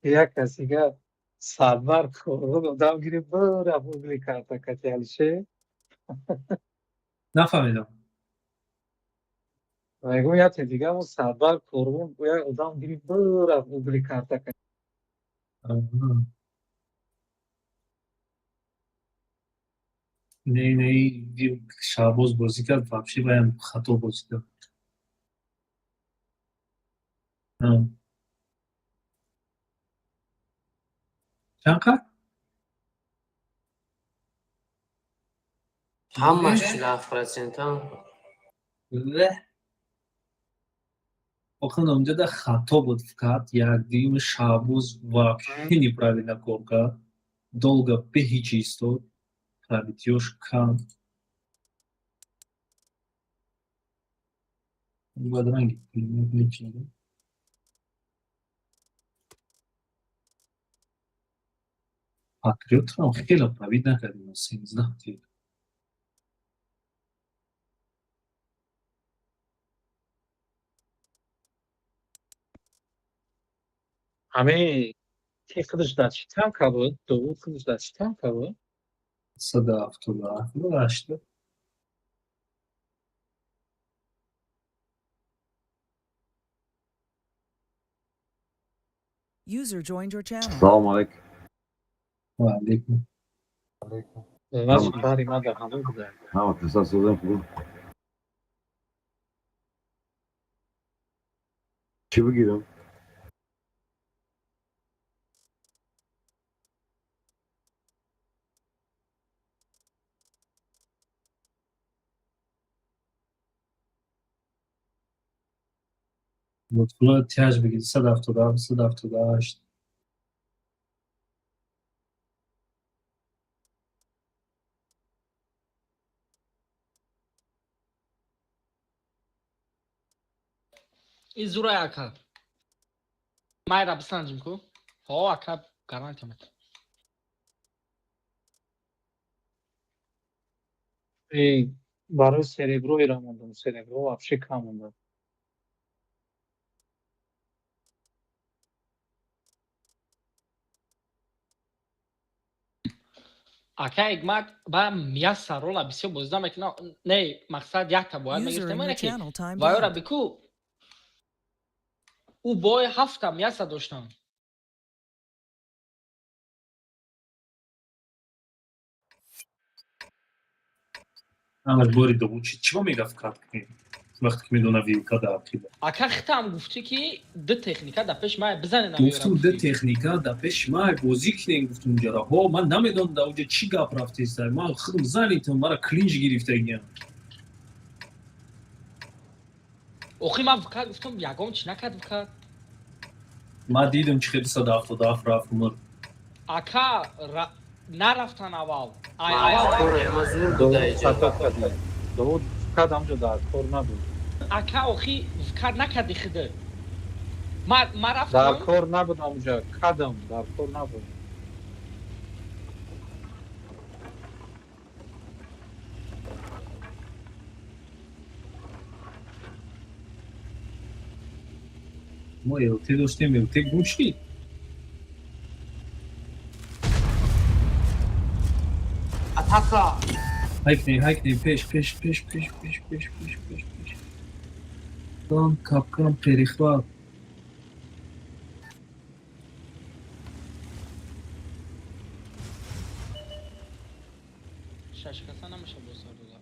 A: Як касига сарвар корон одам гирифт, бирав угли карта кати Алишер.
B: Нафаҳмидам.
A: Мегӯм, яке дигамо сарвар корбон як одам гирифт, бирав угли карта кати.
B: Аҳа. Не, не, Шаҳбоз бозӣ кард, вообще ваям хато бозӣ кард. А. Чанд қад?
J: Ҳамаш 47 процентам.
B: Ве. Охир унҷада хато буд вкат, як дуюми Шаҳбоз вообще неправильно кор кард. Долго бе ҳичи истод. Пробитиёш кам. Бояд ранги пулемёт мечида. Патриотрам хеле пробит накардем, 13 тир.
A: Ҳамин ки худаш дар чӣ танка буд? Довуд худаш дар чӣ танка буд?
B: 177 80.
C: User joined your channel.
O: Салому алейкум.
B: Ва алейкум.
K: Алейкум.
A: Значит, бари ма дар ҳамон буда.
O: Ҳама писар созем хуб. Чӣ бигирам?
B: Лутфулло тяж бигир 177, 178.
E: Ин зурай ака. Майра бисанҷим ку. Ҳо ака, гарантия метам.
A: Эй, барои сереброира мондам, серебро вообще кам мондам.
E: Ака Ҳикмат ба мияса рола бисёр бозида мекунад. Не, мақсад якта бояд
C: User
E: мегирифтем
C: in your
E: ина ки
C: channel timed
E: вайора
C: out.
E: бику ӯ бой ҳафта мияса доштам.
B: Ҳамаш бори дугу чи чиба мегафт кат кунем? Вақте ки медона вилка дар ақиба.
E: Ака, хитам гуфтӣ ки ду техника дар пеш мая бизанед намеёра
B: Гуфтум ду
E: гуфтӣ.
B: Техника дар пеши май бозӣ кунем, гуфтум ҷара. Ҳо, ман намедонам дар оҷа чӣ гап рафтеста. Ман худам занитам, мара клинч гирифтагиям.
E: Охи ман вкат гуфтам, ягон чӣ накард вкат.
B: Ман дидам чӣ хел 277 рафт мур.
E: Ака, нарафтан аввал. Ай аввал
J: Ма зур буда иҷа.
A: Хато кардем. Довуд кад ҳамҷо дар кор набуд.
E: Ака, охи вкат накарди хиды. Ма
A: Дар
E: рафтам.
A: кор набуд ҳамҷо, кадам дар кор набуд.
B: Мо ЛТ доштем, ЛТ гум шид.
J: Атака!
B: Ҳайкне, ҳайкне, пеш, пеш, пеш, пеш, пеш, пеш, пеш, пеш, пеш. Кам, капкан, перехват.
E: Шаш каса намеша бозар дода.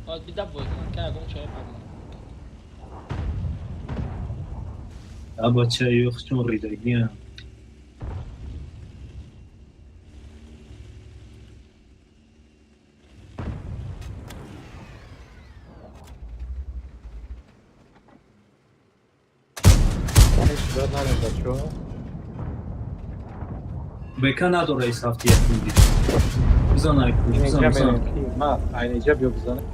E: Бояд бида бой кунад, ки ягон чое падна.
B: А бача ёх чун ридагиам.
A: Ҳеҷ ҷо нарем, бачаҳо.
B: Бека надора ис ҳафти якум дид. Бизан айку, бизан,
A: Инҷа
B: бизан.
A: мерем ки ма айниҷа биё бизанем.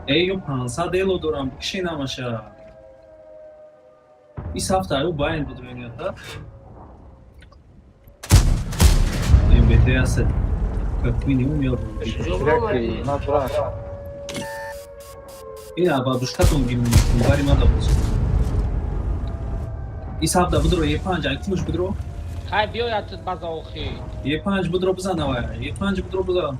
B: Эй, ё 500 эло дорам, бикши намаша. Ис ҳафта аю байн буд мегӯяд, МБТ аст. Как минимум я
A: Шираки, ма брат.
B: Ина бабушкатон гирм мекунем, бари мада боз. Ис ҳафта будро Е5, айкунуш будро.
E: Хай биёяд база охи.
B: Е5 будро бизан авай. Е5 будро бизан.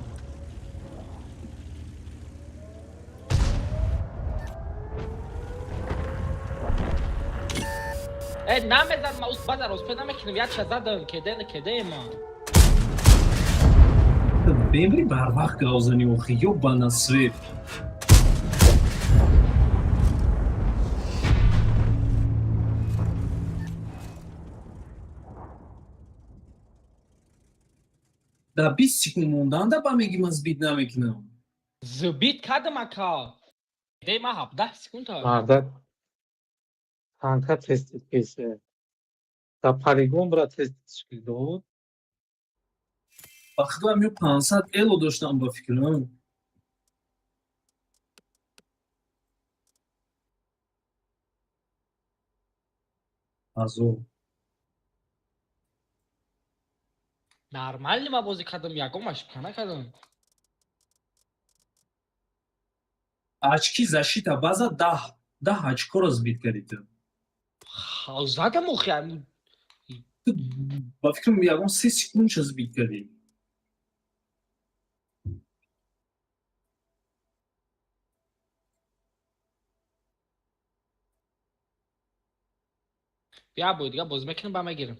E: Э, намезан, ма база роспе намекунем, як ша задам, кеде кеде ма.
B: Бемри барвақт гавзани охи, ёбана свет. Дар 20 секунд монданда ба меги ман сбить намекунам.
E: Сбить кардам, ака. Кеде ма 17 секунда.
A: Мардак танка тестит кесе. Да полигон бра тестит шкил Довуд.
B: Ба худам ё 500 эло доштам ба фикрам. Азоб.
E: Нормально ма бозӣ кардам, ягон ошибка накардам.
B: Очки защита база 10 10 очкоро сбить кардӣ ту.
E: Задам охи.
B: Ту Ба фикрам, ягон 3 секундша сбить кардӣ.
E: Бия, бой дига бозӣ мекунем, ба мегирем.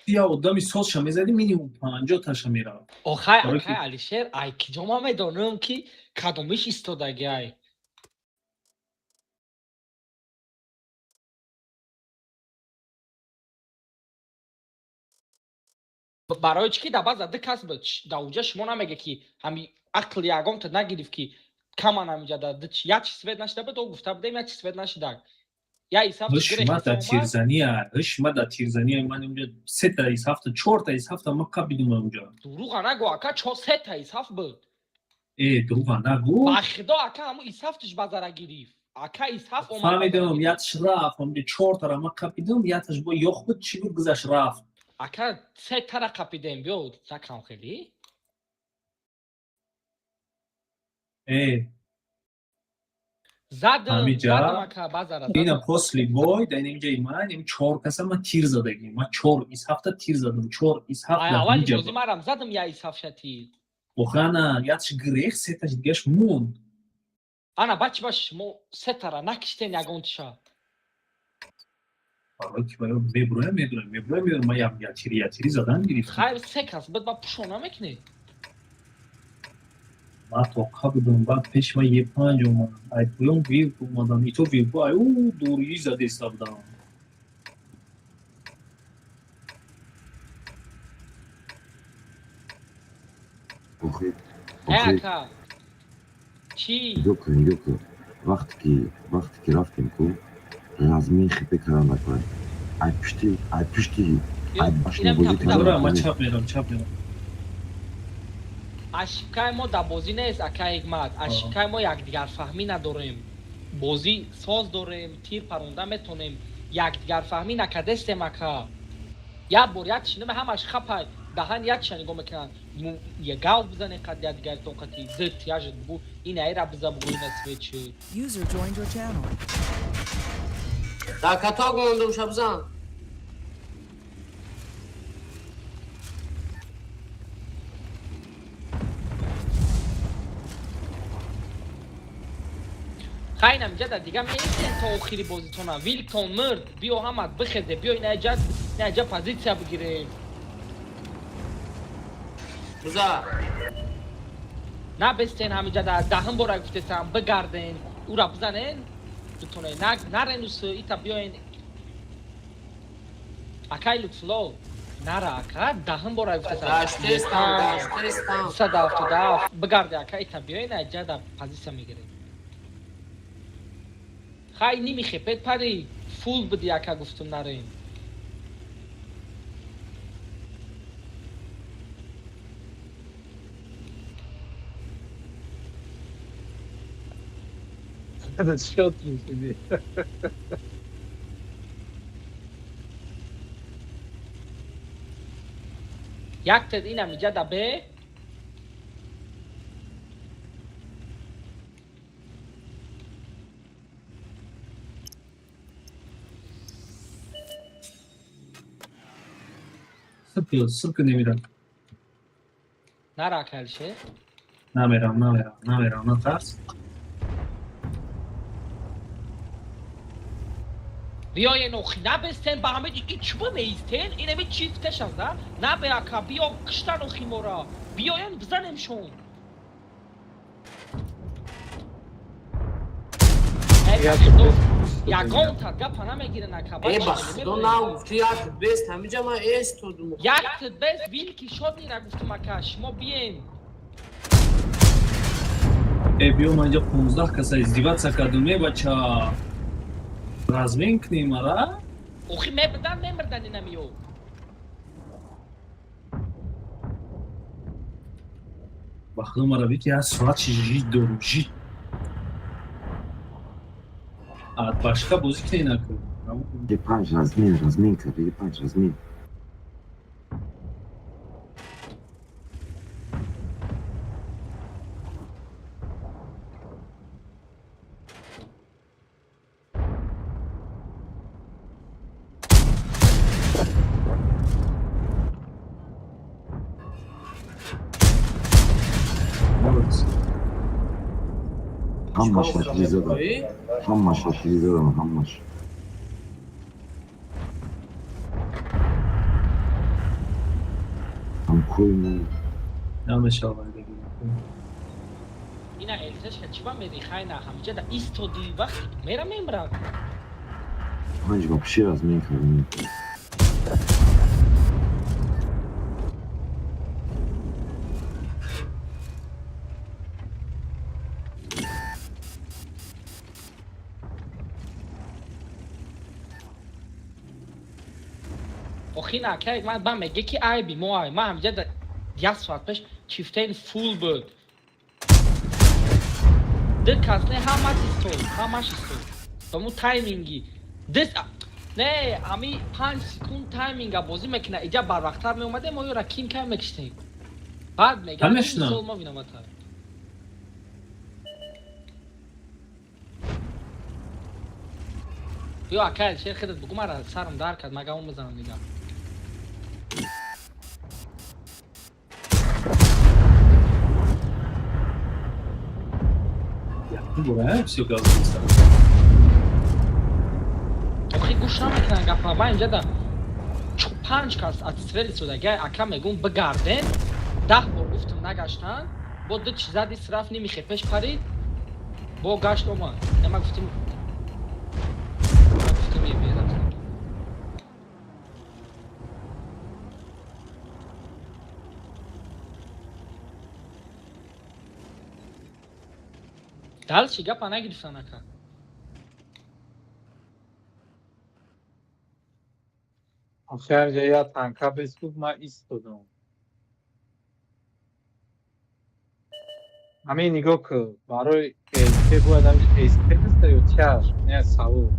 B: Я одами созша мезадӣ, минимум 50 таша мерафт.
E: Охай.
B: Барои
E: Акай Алишер, ай киҷо ман медонам, ки кадомиш истодагиай? Барои чӣ ки дар баъза ду кас буд, дар уҷа шумо намеге, ки ҳами ақл ягонта нагирифт, ки каман ҳамиҷа да як чи свет нашида буд, о гуфта будем, як чи свет нашида, я исаф.
B: Ҳушма да тирзания, ҳушма да тирзания. Ман унҷа сета исҳафта, чорта исҳафта ман қабидум унҷа.
E: Дуруға нагӯ, ака, чо сета исҳаф буд.
B: Э, дуруға нагӯ.
E: Ба худо, ака, ҳамун исҳафтиш ба зара гирифт, ака, исҳаф омад.
B: Фаҳмидам, яташ рафт унҷа, чортара ман қабидум, яташ бо ёх буд, чӣ буд, гузашт, рафт.
E: Ака, сетара қапидем, биё накам хеле.
B: Э.
E: Задам.
B: Ҳамиҷа?
E: Задам, ака, базара.
B: Ина после бой дар инҷаи ман ин чор каса ман тир задагим, ман чор исҳафта тир задам, чор исҳафт.
E: Ай
B: дар
E: аввали
B: ҳамиҷа.
E: бозӣ марам задам я исҳаф шатир.
B: Охана яташ гирех, сеташ дигаш монд.
E: Ана бачи ба шумо сетара накиштен ягонтиша.
B: Барои ки барои мебуроям, медурам, мебуроям, медурам, ман як ятири ятири задан гирифтам.
E: Хайр, се кас буд, ба пушо намекунед.
B: Ман тоқа будам, баъд пеши ман Е5 омад, ай поён вилк омадан, ито вилку ай ӯ дурӣ задеста будам.
O: Охи.
E: Э.
O: Охи.
E: Ака, чӣ?
O: Нигоҳ кун, нигоҳ кун, вақте ки рафтем ку, размин хипе кардан накунад, ай пушти, ай пушти, ай башни бозӣ
B: Дора,
O: кардан.
B: ман чап мерам, чап мерам.
E: Ошибкаи мо дар бозӣ нест, ака Ҳикмат, ошибкаи мо якдигарфаҳмӣ надорем. Бозӣ соз дорем, тир паронда метонем, якдигарфаҳмӣ накардестем, ака. Як бор як шинаме, ҳамаш хапай даҳан якша нигоҳ мекунанд. Я гав бизане қад якдигаритон қати зид яжид бугу, ин айра биза бугу, ина свечи.
C: User joined your channel.
J: Дар каток мондум, шабзан.
E: Хайнам ҷада дига меистен то охири бозитона. Вилктон мирд, биё, ҳамат бихезе, биё, инаҷа позитсия бигирем.
J: Буза.
E: Набестен ҳамиҷа, да даҳм бора гуфтесам, бигарден, ура бизанен, битоне нарен, ус ита биёен. Акай Лутфулло, нара, ака, даҳм бора гуфтесам.
J: Даштестам, даштестам.
E: 177 бигарде, ака, ита биёен, аҷа да позитсия мегирем. Хай, ними хепет пари фул биди, ака, гуфтум, нарен.
A: Чё ты?
E: Як тед инам иҷа да бе.
B: Сыркы, сыркы немирам.
E: Нара, ака Алишер.
B: Намерам, намерам, намерам, натарс.
E: Биёен, охи, набестен ба ҳаме ки чӯба меистен, инами чифтеш аст, да набе, ака, биё, киштан, охи, мора биёен, бизанем шон. Ягонта гапа намегирен, ака.
J: Э, ба худо, на гуфти як бест, ҳамиҷа ман эстодум.
E: Як бест, вилки шоднира гуфтум, ака, шумо биен.
B: Э, биё, ман инҷа 15 каса издеваться кардум, э, бача. Размен кунем, ара?
E: Охи, мебидан, мемирдан инамиё.
B: Ба худо, мара бики як соат чи жид дорум, жид. А башка бозӣ кунем, накун.
O: Е5 размен, размен кард, Е5 размен. Ҳамаш шашлик задам. Ҳамаш шашлик задам, ҳамаш. Ҳам кӯйму
B: Намешавад.
E: Ина элтешка чӣ ба мери хайна ҳамҷа да истоди вақт мера мемра.
O: Панҷ вообще размен кардем.
E: Охи на акай ман ба меге ки айби мо ай ман ҳамҷа да як соат пеш чифтейн фул буд. Ду кас не ҳамаш истод, ҳамаш истод. Ба му тайминги. Дис не ами 5 секунд тайминга бозӣ мекуна иҷа барвақттар меомадем мо ёра кин кай мекиштем. Баъд мега
B: Конечно.
E: сол мо виновата. Ё акай шер худат бугу мара сарам дар кард мага он мезанам дига.
B: Бура, все газ мезанад.
E: Охи гӯш намекунан гапа ман инҷа да панҷ кас атсфери истодагай ака мегум бигарден 10 бор гуфтам нагаштан бо ду чи зади сраф ними хепеш парид бо гашт омад. Не ма гуфтам е бера. Дальше гапа нагирифтан ака.
A: Охи ҳамҷа я танка бес гуфт ман истодам. Ҳамин нигоҳ кун барои СТ бояд ҳамҷа СТ биста ё тяж? Не савол.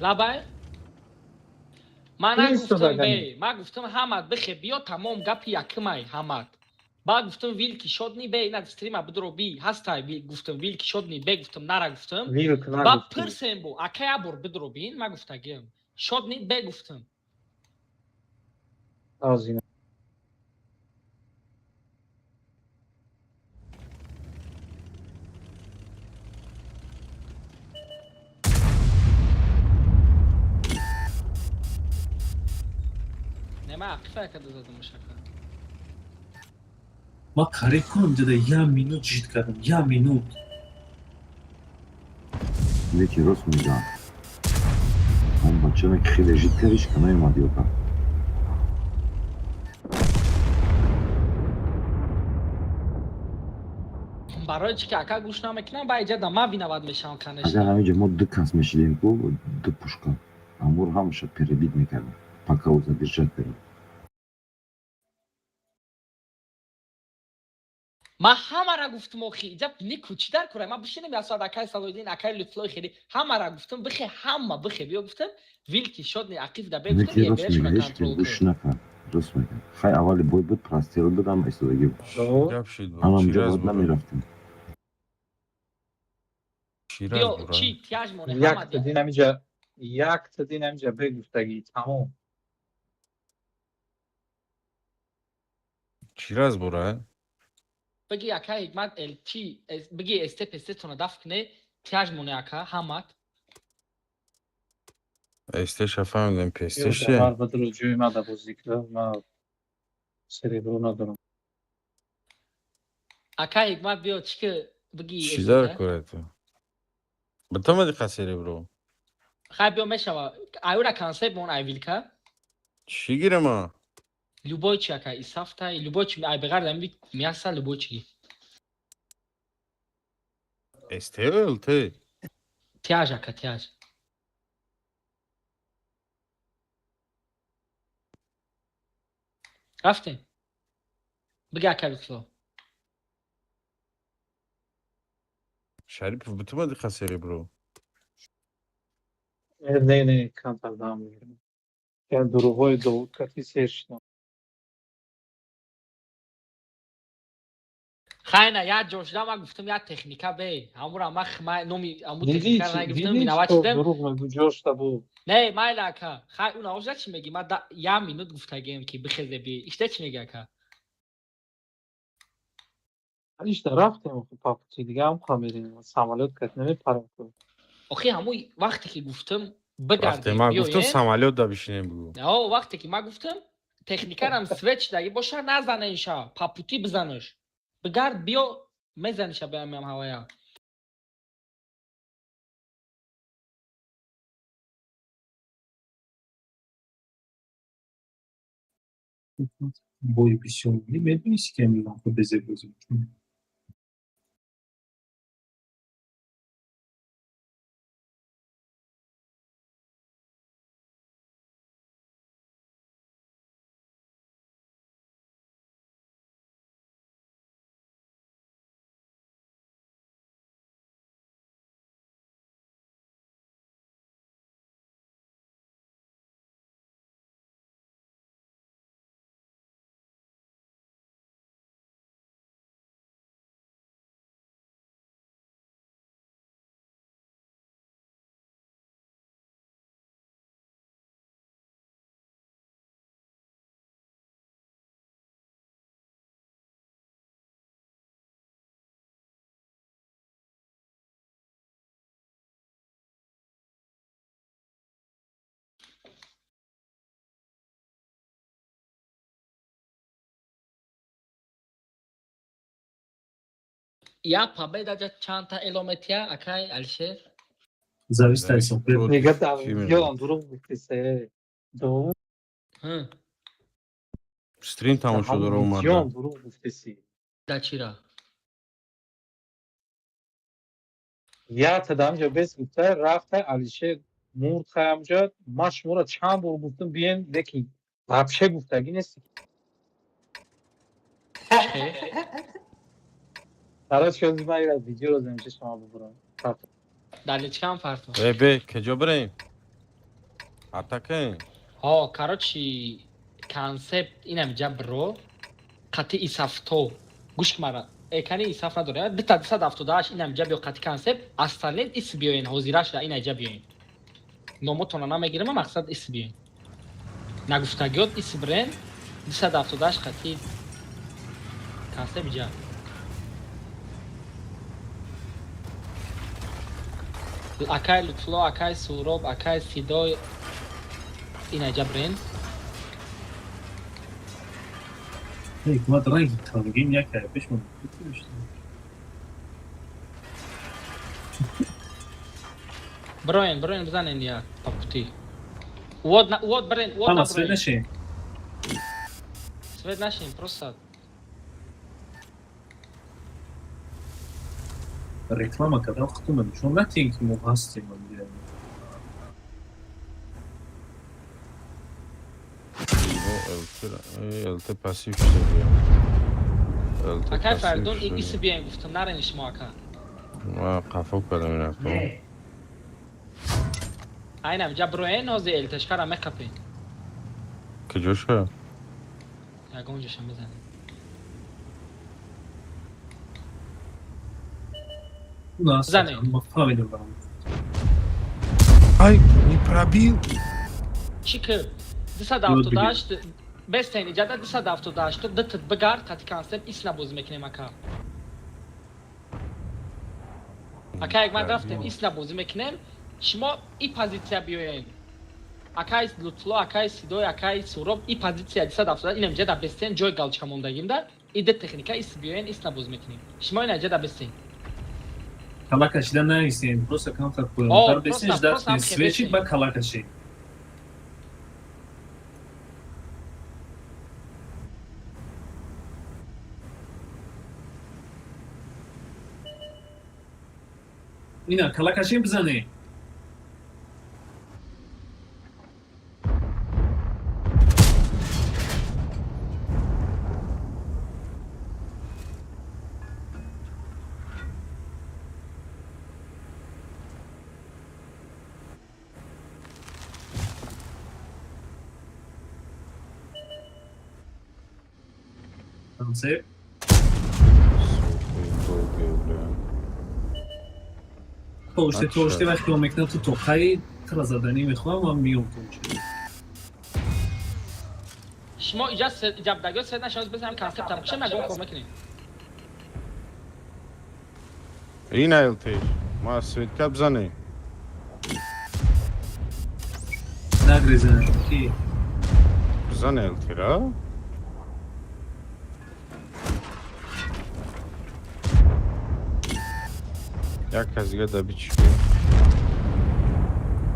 E: Лабай? Ман
A: Ин
E: нагуфтам
A: истодагани.
E: бе, ман гуфтам ҳамад бихе биё тамом гапи якумай ҳамад. Баъд гуфтам вилки шодни бе ина стрима бидро би ҳастай гуфтам вилки шодни бе гуфтам нара гуфтам.
A: Вилк
E: Баъд
A: нагуфтӣ.
E: пирсем бу ака як бор бидро бин ман гуфтагиам. Шодни бе гуфтам.
A: Озина.
E: Не ман ақифа карда задам мушака.
B: Ма қариб кунам дида як минут жид кардам, як минут.
O: Леки рост мегӯям. Он бачаме ки хеле жид кард, ҳеч ка наёмад ёка.
E: Барои чӣ ки ака гӯш намекунам ба иҷа да ман виноват мешавам конечно.
O: Агар ҳаминҷа мо ду кас мешидем ку, ду пушка. Амур ҳамаша перебить мекардем. Пока ӯ задержать берад.
E: Ман ҳамара гуфтам охи иҷа нику чӣ дар кора ман бишинем як соат акай Салоҳиддин акай Лутфуллои хели ҳамара гуфтам бихе ҳама бихе биё гуфтам вилки шодни ақиф да бе гуфтам
O: Леки рост
E: еберешона
O: мега, ҳеч ки
E: контрол
O: гӯш
E: кун.
O: накард. Рост мега. Хай аввали бой буд, прострел буд, ҳама истодагӣ буд.
F: Гап шид бо.
O: Ҳама ҷо
F: Шираз
O: бояд
F: бура.
O: намерафтем.
F: Шираз
E: Биё
F: бура.
E: чӣ тяж моне
A: Як
E: ҳама
A: та дин ҳаминҷа як та дин ҳаминҷа бегуфтагӣ тамом.
F: Шираз бура.
E: Бигӣ ака Ҳикмат ЛТ бигӣ СТ ПС тона даф куне тяж моне ака ҳамат.
F: СТ-ша фаҳмидем, ПСТ
A: Ё
F: чия?
A: Ҷавар бадро ҷои ман да бозӣ кунад, ман серебро надорам.
E: Ака Ҳикмат биё чӣ ки бигӣ
F: Чӣ
E: СТ
F: дар кора ту? Ба ту омади қа серебро?
E: Хай биё мешава. Аюра концепт мон ай вилка.
F: Чӣ гирама?
E: Любой чи ака исафта, любой чи ай беғар дами мяса любой чи.
F: СТ ЛТ?
E: Тяж ака тяж. Рафтем. Бигӣ ака Лутфулло.
F: Шарипов ба ту омади қа серебро?
A: Не, не, камтар дам мегирам. Я дурӯғҳои Довуд кати сер шудам.
E: Хайна як ҷо шуда ман гуфтам як техника бе. Ҳамура ман номи ҳаму
A: Дидӣ
E: техникаро
A: чӣ
E: нагирифтам
A: дидӣ
E: виноват
A: чӣ
E: шудам.
A: дурӯғ мегӯ ҷошта буд.
E: Не, майла ака. Хай уна ожа чӣ мегӣ? Ман як минут гуфтагием ки бихезе би. Ишта чӣ мегӣ ака?
A: Ишда рафтем по пути, дига ҳам қа мерем. Самолёт кат намепарем ку.
E: Охи, ҳамун вақте ки гуфтам
F: Вақте
E: бигардем,
F: ман гуфтам
E: биёен.
F: Самолёт да бишинем, бугу.
E: О, вақте ки ман гуфтам техникарам свет шидаги боша, назанеша, по пути бизанаш. Бигард, биё, мезаниша ба ҳамин ҳавая.
B: Бои бисёр медонисти, ки ҳамин безе бозӣ мекунӣ.
E: Я победа ҷа чандта элометия, акай Алишер?
B: Зависит аз ҳисоб.
A: Мега ёдам дурӯғ гуфти се. Ду.
F: Стрим тамом шуд, ро омада.
A: Ёдам дурӯғ гуфтеси.
E: Да чира?
A: Я тадамҷа бес гуфта рафта, Алишер мурд хаямҷа. Ман шуморо чанд бор гуфтам биен, лекин вообще гуфтагӣ нест. Короче, ҳозир ман ира видеоро заминча шумо бубурам.
E: Дар личкам фартон.
F: Э, бе, куҷо бирем? Атакаем.
E: Ҳо, короче, концепт инамҷа бро, қати исафто. Гӯш мара. Экани исаф надоре. Бита 278 инамҷа биё қати концепт, остальные ис биёен, ҳозираш да инаҷа биёен. Номотона намегирам, мақсад ис биёен. Нагуфтагиёт ис бирен, 278 қати концепт ҷа. Акай Лутфулло, акай Суроб, акай Сидой инаҷа бирен.
B: Ҳикмат ранги тангин як пеш мон.
E: Броен, броен, бизанен я по пути. Вот, вот, брен, вот.
B: Ама свет нашин.
E: Свет нашин, просто.
B: Реклама кардам, худтон нишон натиҳем, ки мо ҳастем.
F: ЛТ пассив шуда. ЛТ.
E: Акай Фаридун, иси биёем гуфтам, нарен шумо, ака.
F: Ма қафо кардам ин ҳақо.
E: Айнам ҷа броен, ҳозир ЛТшкара меқапем.
F: Куҷо шуд?
E: Ягон ҷоша мезанем. Занем.
M: Ай, не пробил.
E: Чӣ ки? 278 бестен иҷада 278 дт бигард, қати концепт исна бозӣ мекунем, ака. Ака, як ман рафтем, исна бозӣ мекунем, шумо и позитсия биёен. Акай Лутфулло, акай Сидой, акай Суроб, и позитсия 270 инам ҷада бестен, ҷои галчка мондагимда, и д техника ис биёен, исна бозӣ мекунем. Шумо ина ҷада бестен.
B: Кала кашида наистем, просто камтар поёнтар бестен, ждать свечи, ба кала каши. Ина, кала кашем, бизане. Концепт. Оште то оште вақте мекунам, ту тоқаи тра заданӣ мехоҳам ва миём то.
E: Шумо иҷа ҷабдагиё свет нашавад, бизанем концептам кушем, ягон кор мекунем.
F: Ина ЛТ. Ма светка бизане.
B: Нагрезен ки.
F: Бизане ЛТ ра. Як кас дига да бичи.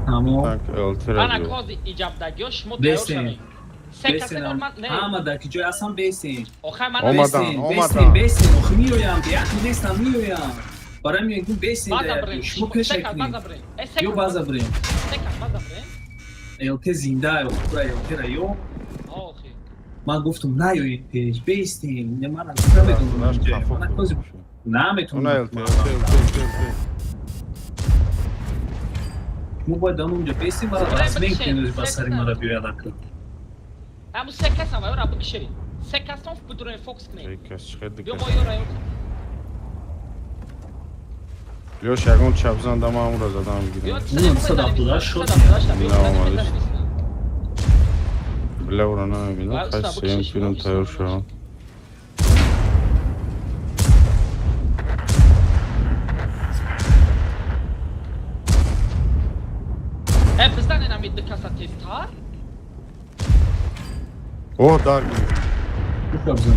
B: Тамом.
F: Так, ЛТ ра.
E: Ана
F: биё.
E: кози иҷабдагиё шумо тайёр
B: Бесен.
E: шавед. Се касе
B: Бесен.
E: нормал не.
B: Ҳама дар ки ҷой ҳастам бесен.
E: Охай ман
F: Омадан,
B: Бесен,
F: омадан.
B: бесен, бесен. Охи меоям, беақл нестам, меоям. Барои мегӯм бесен
E: База
B: дар
E: брем.
B: шумо пеша
E: Се кас
B: кунед.
E: база брем. Э, се
B: Ё
E: кас
B: база брем.
E: Се кас база брем.
B: ЛТ зинда, охура ЛТ ра ё.
E: Охи.
B: Ман гуфтам наёед пеш, бестем. Не ман аз намедонам.
F: Наш
B: инҷо.
F: қафо
B: Ман кози
F: кун.
B: наметонам.
F: Она ЛТ, ЛТ, ЛТ, ЛТ.
B: Мо бояд дар онҷо бестем, мара
E: Брем,
B: размен
E: бикшед,
B: кунем ба
E: се
B: сари
E: кас.
B: мара биёяд акл.
E: Ҳамун се касам ва ёра бикшед. Се касон бидурем фокус кунем.
F: Се кас чӣ
E: Биё
F: кас.
E: мо ёра ё.
F: Лёш ягон чап зан да ман ҳамонро задам
E: Биё
F: бигирам.
B: Унам 178 шот.
F: На омадиш. Бля, ура намебинам.
E: Ва,
F: Хай
E: уста,
F: сеюм
E: бикшиш,
F: филм
E: бикшиш.
F: тайёр шавам.
E: Э, бизанен ами ду каса тезтар.
F: О, дар гирифт.
B: Чап зан.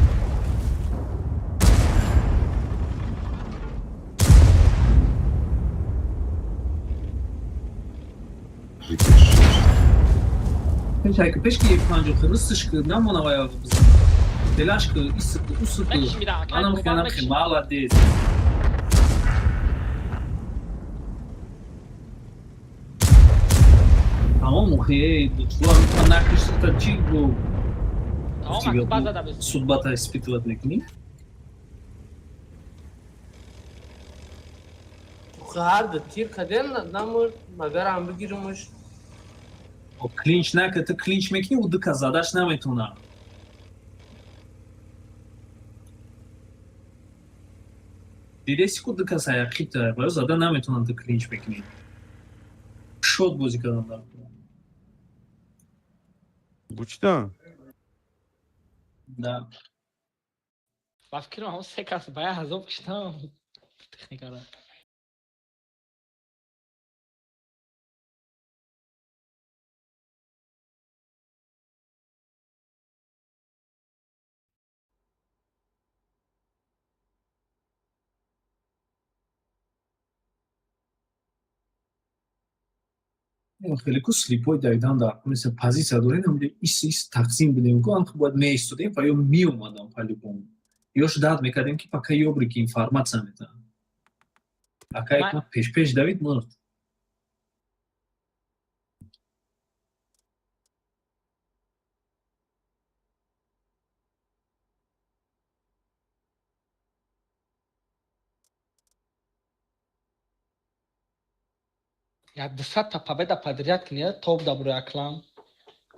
B: Пеш ки пеш ки 50 хирсш ки намона вая бизан. Делаш ки ис ки ус ки.
E: Мекши мира, акай
B: Анам
E: мобайл
B: ханам
E: мекши.
B: хи молодец. Тамом охи, лутфулла накишта чӣ бу?
E: Тамом, ак база да бестем.
B: Судьбата испытывать мекунӣ?
J: Охи ҳар ду тир каден намурд, магар ҳам бигирумш.
B: О, клинч нака, ту клинч мекунӣ, ӯ ду кас задаш наметона. Дидеси ку ду кас аяқита, ва ё зада наметонанд, ту клинч мекунӣ. Шот бозӣ кардан дар кор.
F: Бучидан?
B: Да.
E: Ба фикрам ҳамун се кас ба як азоб киштам. Техникара.
B: Хеле ку слепой давидан дар кор нест. Позитсия дорем, ҳамҷо ис ис тақсим будем ку, анхо бояд меистодем ва ё меомадам по-любому. Ёш дад мекардем ки пока ёбри ки информатсия метаҳад. Ака
E: Ман-
B: як пеш пеш давид мурд.
E: Як 200 та победа подряд кунӣ, топ да бурои аклам.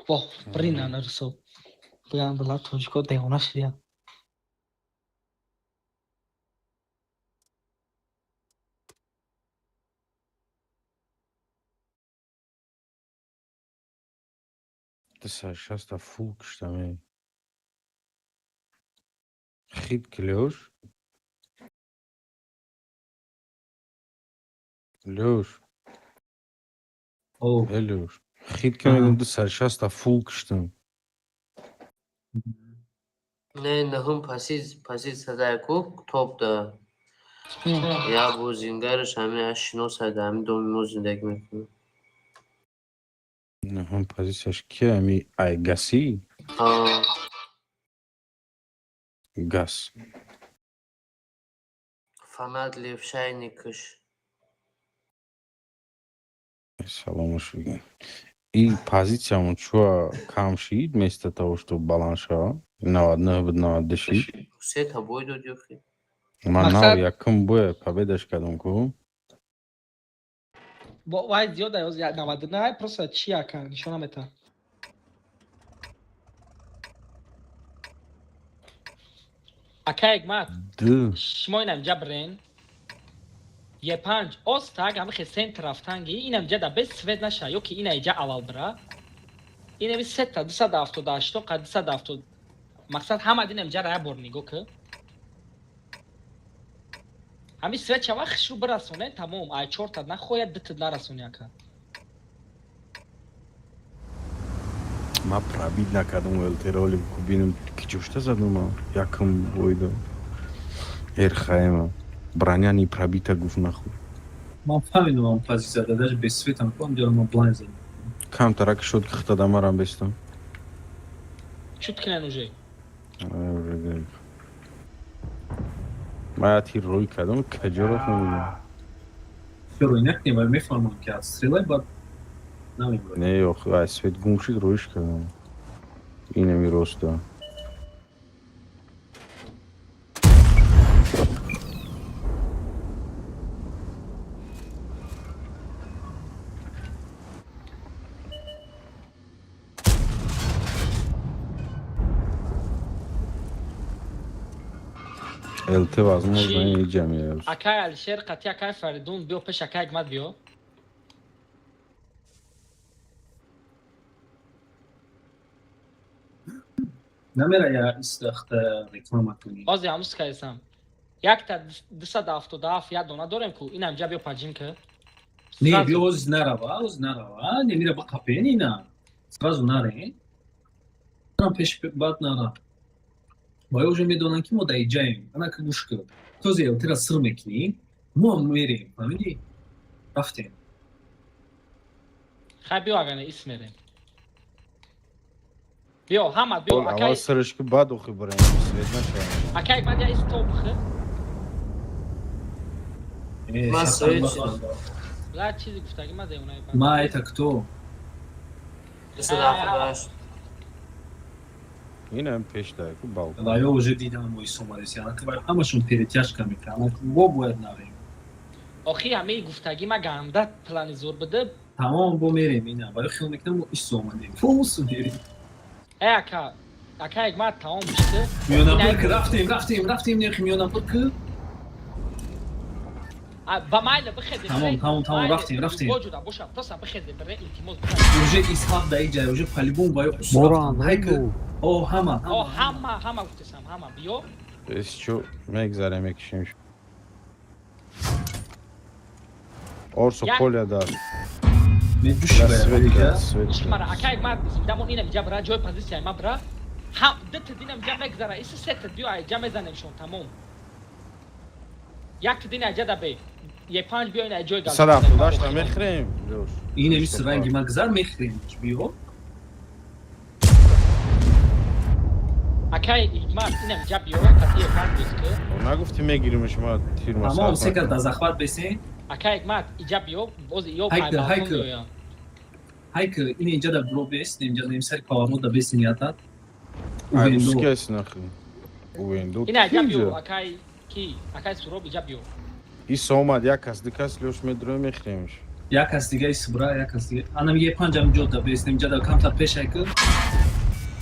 E: Воҳ, брина нарсо. Буян била тоҷико девона шидия.
F: 260 фул киштам. Хит ки Лёш. Лёш.
B: О,
F: Э, Лёш. Хит ки мегӯм 260 фул киштам.
J: Не, наҳум позитсия ку топ да. Я бозингараш ҳами аз шиносайда, ҳами доми мо зиндагӣ мекунад.
F: Наҳум позитсияш ки ами ай гаси?
J: Ҳа.
F: Гас.
J: Фанат левшайникаш.
F: Саломаш бигӯ. И позитсиямон чуа кам шид вместо того, чтобы баланд шава? 99 буд 92 шид.
J: Се та бой дод ёхи.
F: Ман нав
E: Мақсад-
F: якум боя победаш кардам ку.
E: Бо вай зиёд ай, оз 99 просто чи ака нишона мета. Ака Ҳикмат,
F: Ду.
E: шумо инам ҷа брен. Е5 остаг ҳамихе центр рафтанги инам ҷа да без свет наша ё ки ина иҷа аввал бира. Инами сета 278 қа 270 мақсад ҳама динам ҷа ра як бор нигоҳ ки. Ҳами свет шава, хишру бирасоне, тамом. Ай чорта нахояд, дитид нарасони, ака.
F: Ма пробить накардам ЛТ-роли, бинам ки ҷошта задум якм бойда. Эрхаема. Броня не пробита, гуфт нахуй.
B: Ман фаҳмидам он позиция да, даже без света ам ҷара ма блайн задам.
F: Камтарак шуд ки хитада марам бестам.
E: Чут кинен уже.
F: Ма тир рӯй кардам, каҷо рафт намедонам.
B: Рӯй накунем, вале мефаҳмам ки аз стрелай баъд намебурад.
F: Не, охи, ай свет гум шуд, рӯйш кардам. Инами роста. ЛТ возможно
E: Чи?
F: и ҷамъия.
E: Акай Алишер қати акай Фаридун биё пеш, акай Ҳикмат биё.
B: Намера я истахта реклама кунӣ.
E: Ҳозир ҳамуз кайсам. Якта 277 як дона дорем ку, инам ҷа биё паҷин ки.
B: Не,
E: Сразу.
B: биё, оз нарава, оз нарава, не мира бақапен ина. Сразу наре. Нам пеш баъд нара. Ва уже медонанд ки мо дар иҷаем. Ана ки гӯш кун. То зе тира сир мекунӣ, мо ҳам мерем, фаҳмидӣ? Рафтем.
E: Хай биё, агане ис мерем. Биё, ҳама биё,
F: Аввал
E: акай
F: сирш ки баъд охи бирем, свет нашавад.
E: акай Ҳикмат я ис то бихе.
J: Ман свет шудам.
E: Ла чизи гуфтаги ма деунай.
B: Ма это кто?
J: 278.
F: Инам пеш да ку балкон.
B: Ва ё уже дидам мо исомадеси. Ана ки вай ҳамашон перетяжка мекунанд. Ана ки мо бояд нарем.
E: Охи ҳамаи гуфтаги ма ганда плани зур биде.
B: Тамом, бо мерем ина. Ва ё хиёл мекунам мо исомадем. Полностью мерем.
E: Э ака, акай Ҳикмат тамом биште.
B: Миёнапур ки рафтем, рафтем, рафтем, нехи миёнапур ки.
E: Ба майла бихезе.
B: Тамом, тамом, тамом, рафтем, рафтем.
E: Боҷуда боша, просто бихезе, бире, илтимос.
B: Уже исҳақ дар иҷа, уже полигон ва ё
L: Моро
B: рафтам. Ҳайки
L: андрею.
B: о ҳама,
E: О
B: ҳама.
E: ҳама, ҳама гуфтесам, ҳама биё.
F: Чо мегзарем, мекишем. Орсо поля да.
B: Медуши
F: Да
B: ба
F: свет
B: дига.
F: да свет.
E: Гӯш мара, акай Ҳикмат зиндамон инам ҷа бира, ҷои позитсияи ма бира. Ҳам дитид инам ҷа мегзара, иси сетид биё, ай ҷа мезанем шон, тамом. Як тид ин ай ҷа да бе. Е панҷ биё ин ай ҷои гал.
F: 178 мехӯрем. Лёш.
B: Ин ами ранги ма гузар мехӯрем. Биё.
E: Акай Ҳикмат инам ҷа биё, қати е панҷ бист ки.
F: Нагуфти мегиримш ма тир
B: Тамом,
F: масраф.
B: се кас дар захват бесен.
E: Акай Ҳикмат иҷа биё, боз ё
B: Ҳайки,
E: пай балкон
B: ҳайки.
E: биёя.
B: Ҳайки ин инҷа да бро бес, инҷа да сари поворот да бесен ятат. Увендо.
F: Ускес нахи. Увендо.
E: Ин ай ҷа биё, акай ки, акай Суроб иҷа биё.
F: Ис омад як кас, ду кас, Лёш медроем мехӯремш.
B: Як кас дига исбра, як кас дига. Анам е панҷам ҷо да бес, инҷа да камтар пеш ҳайки.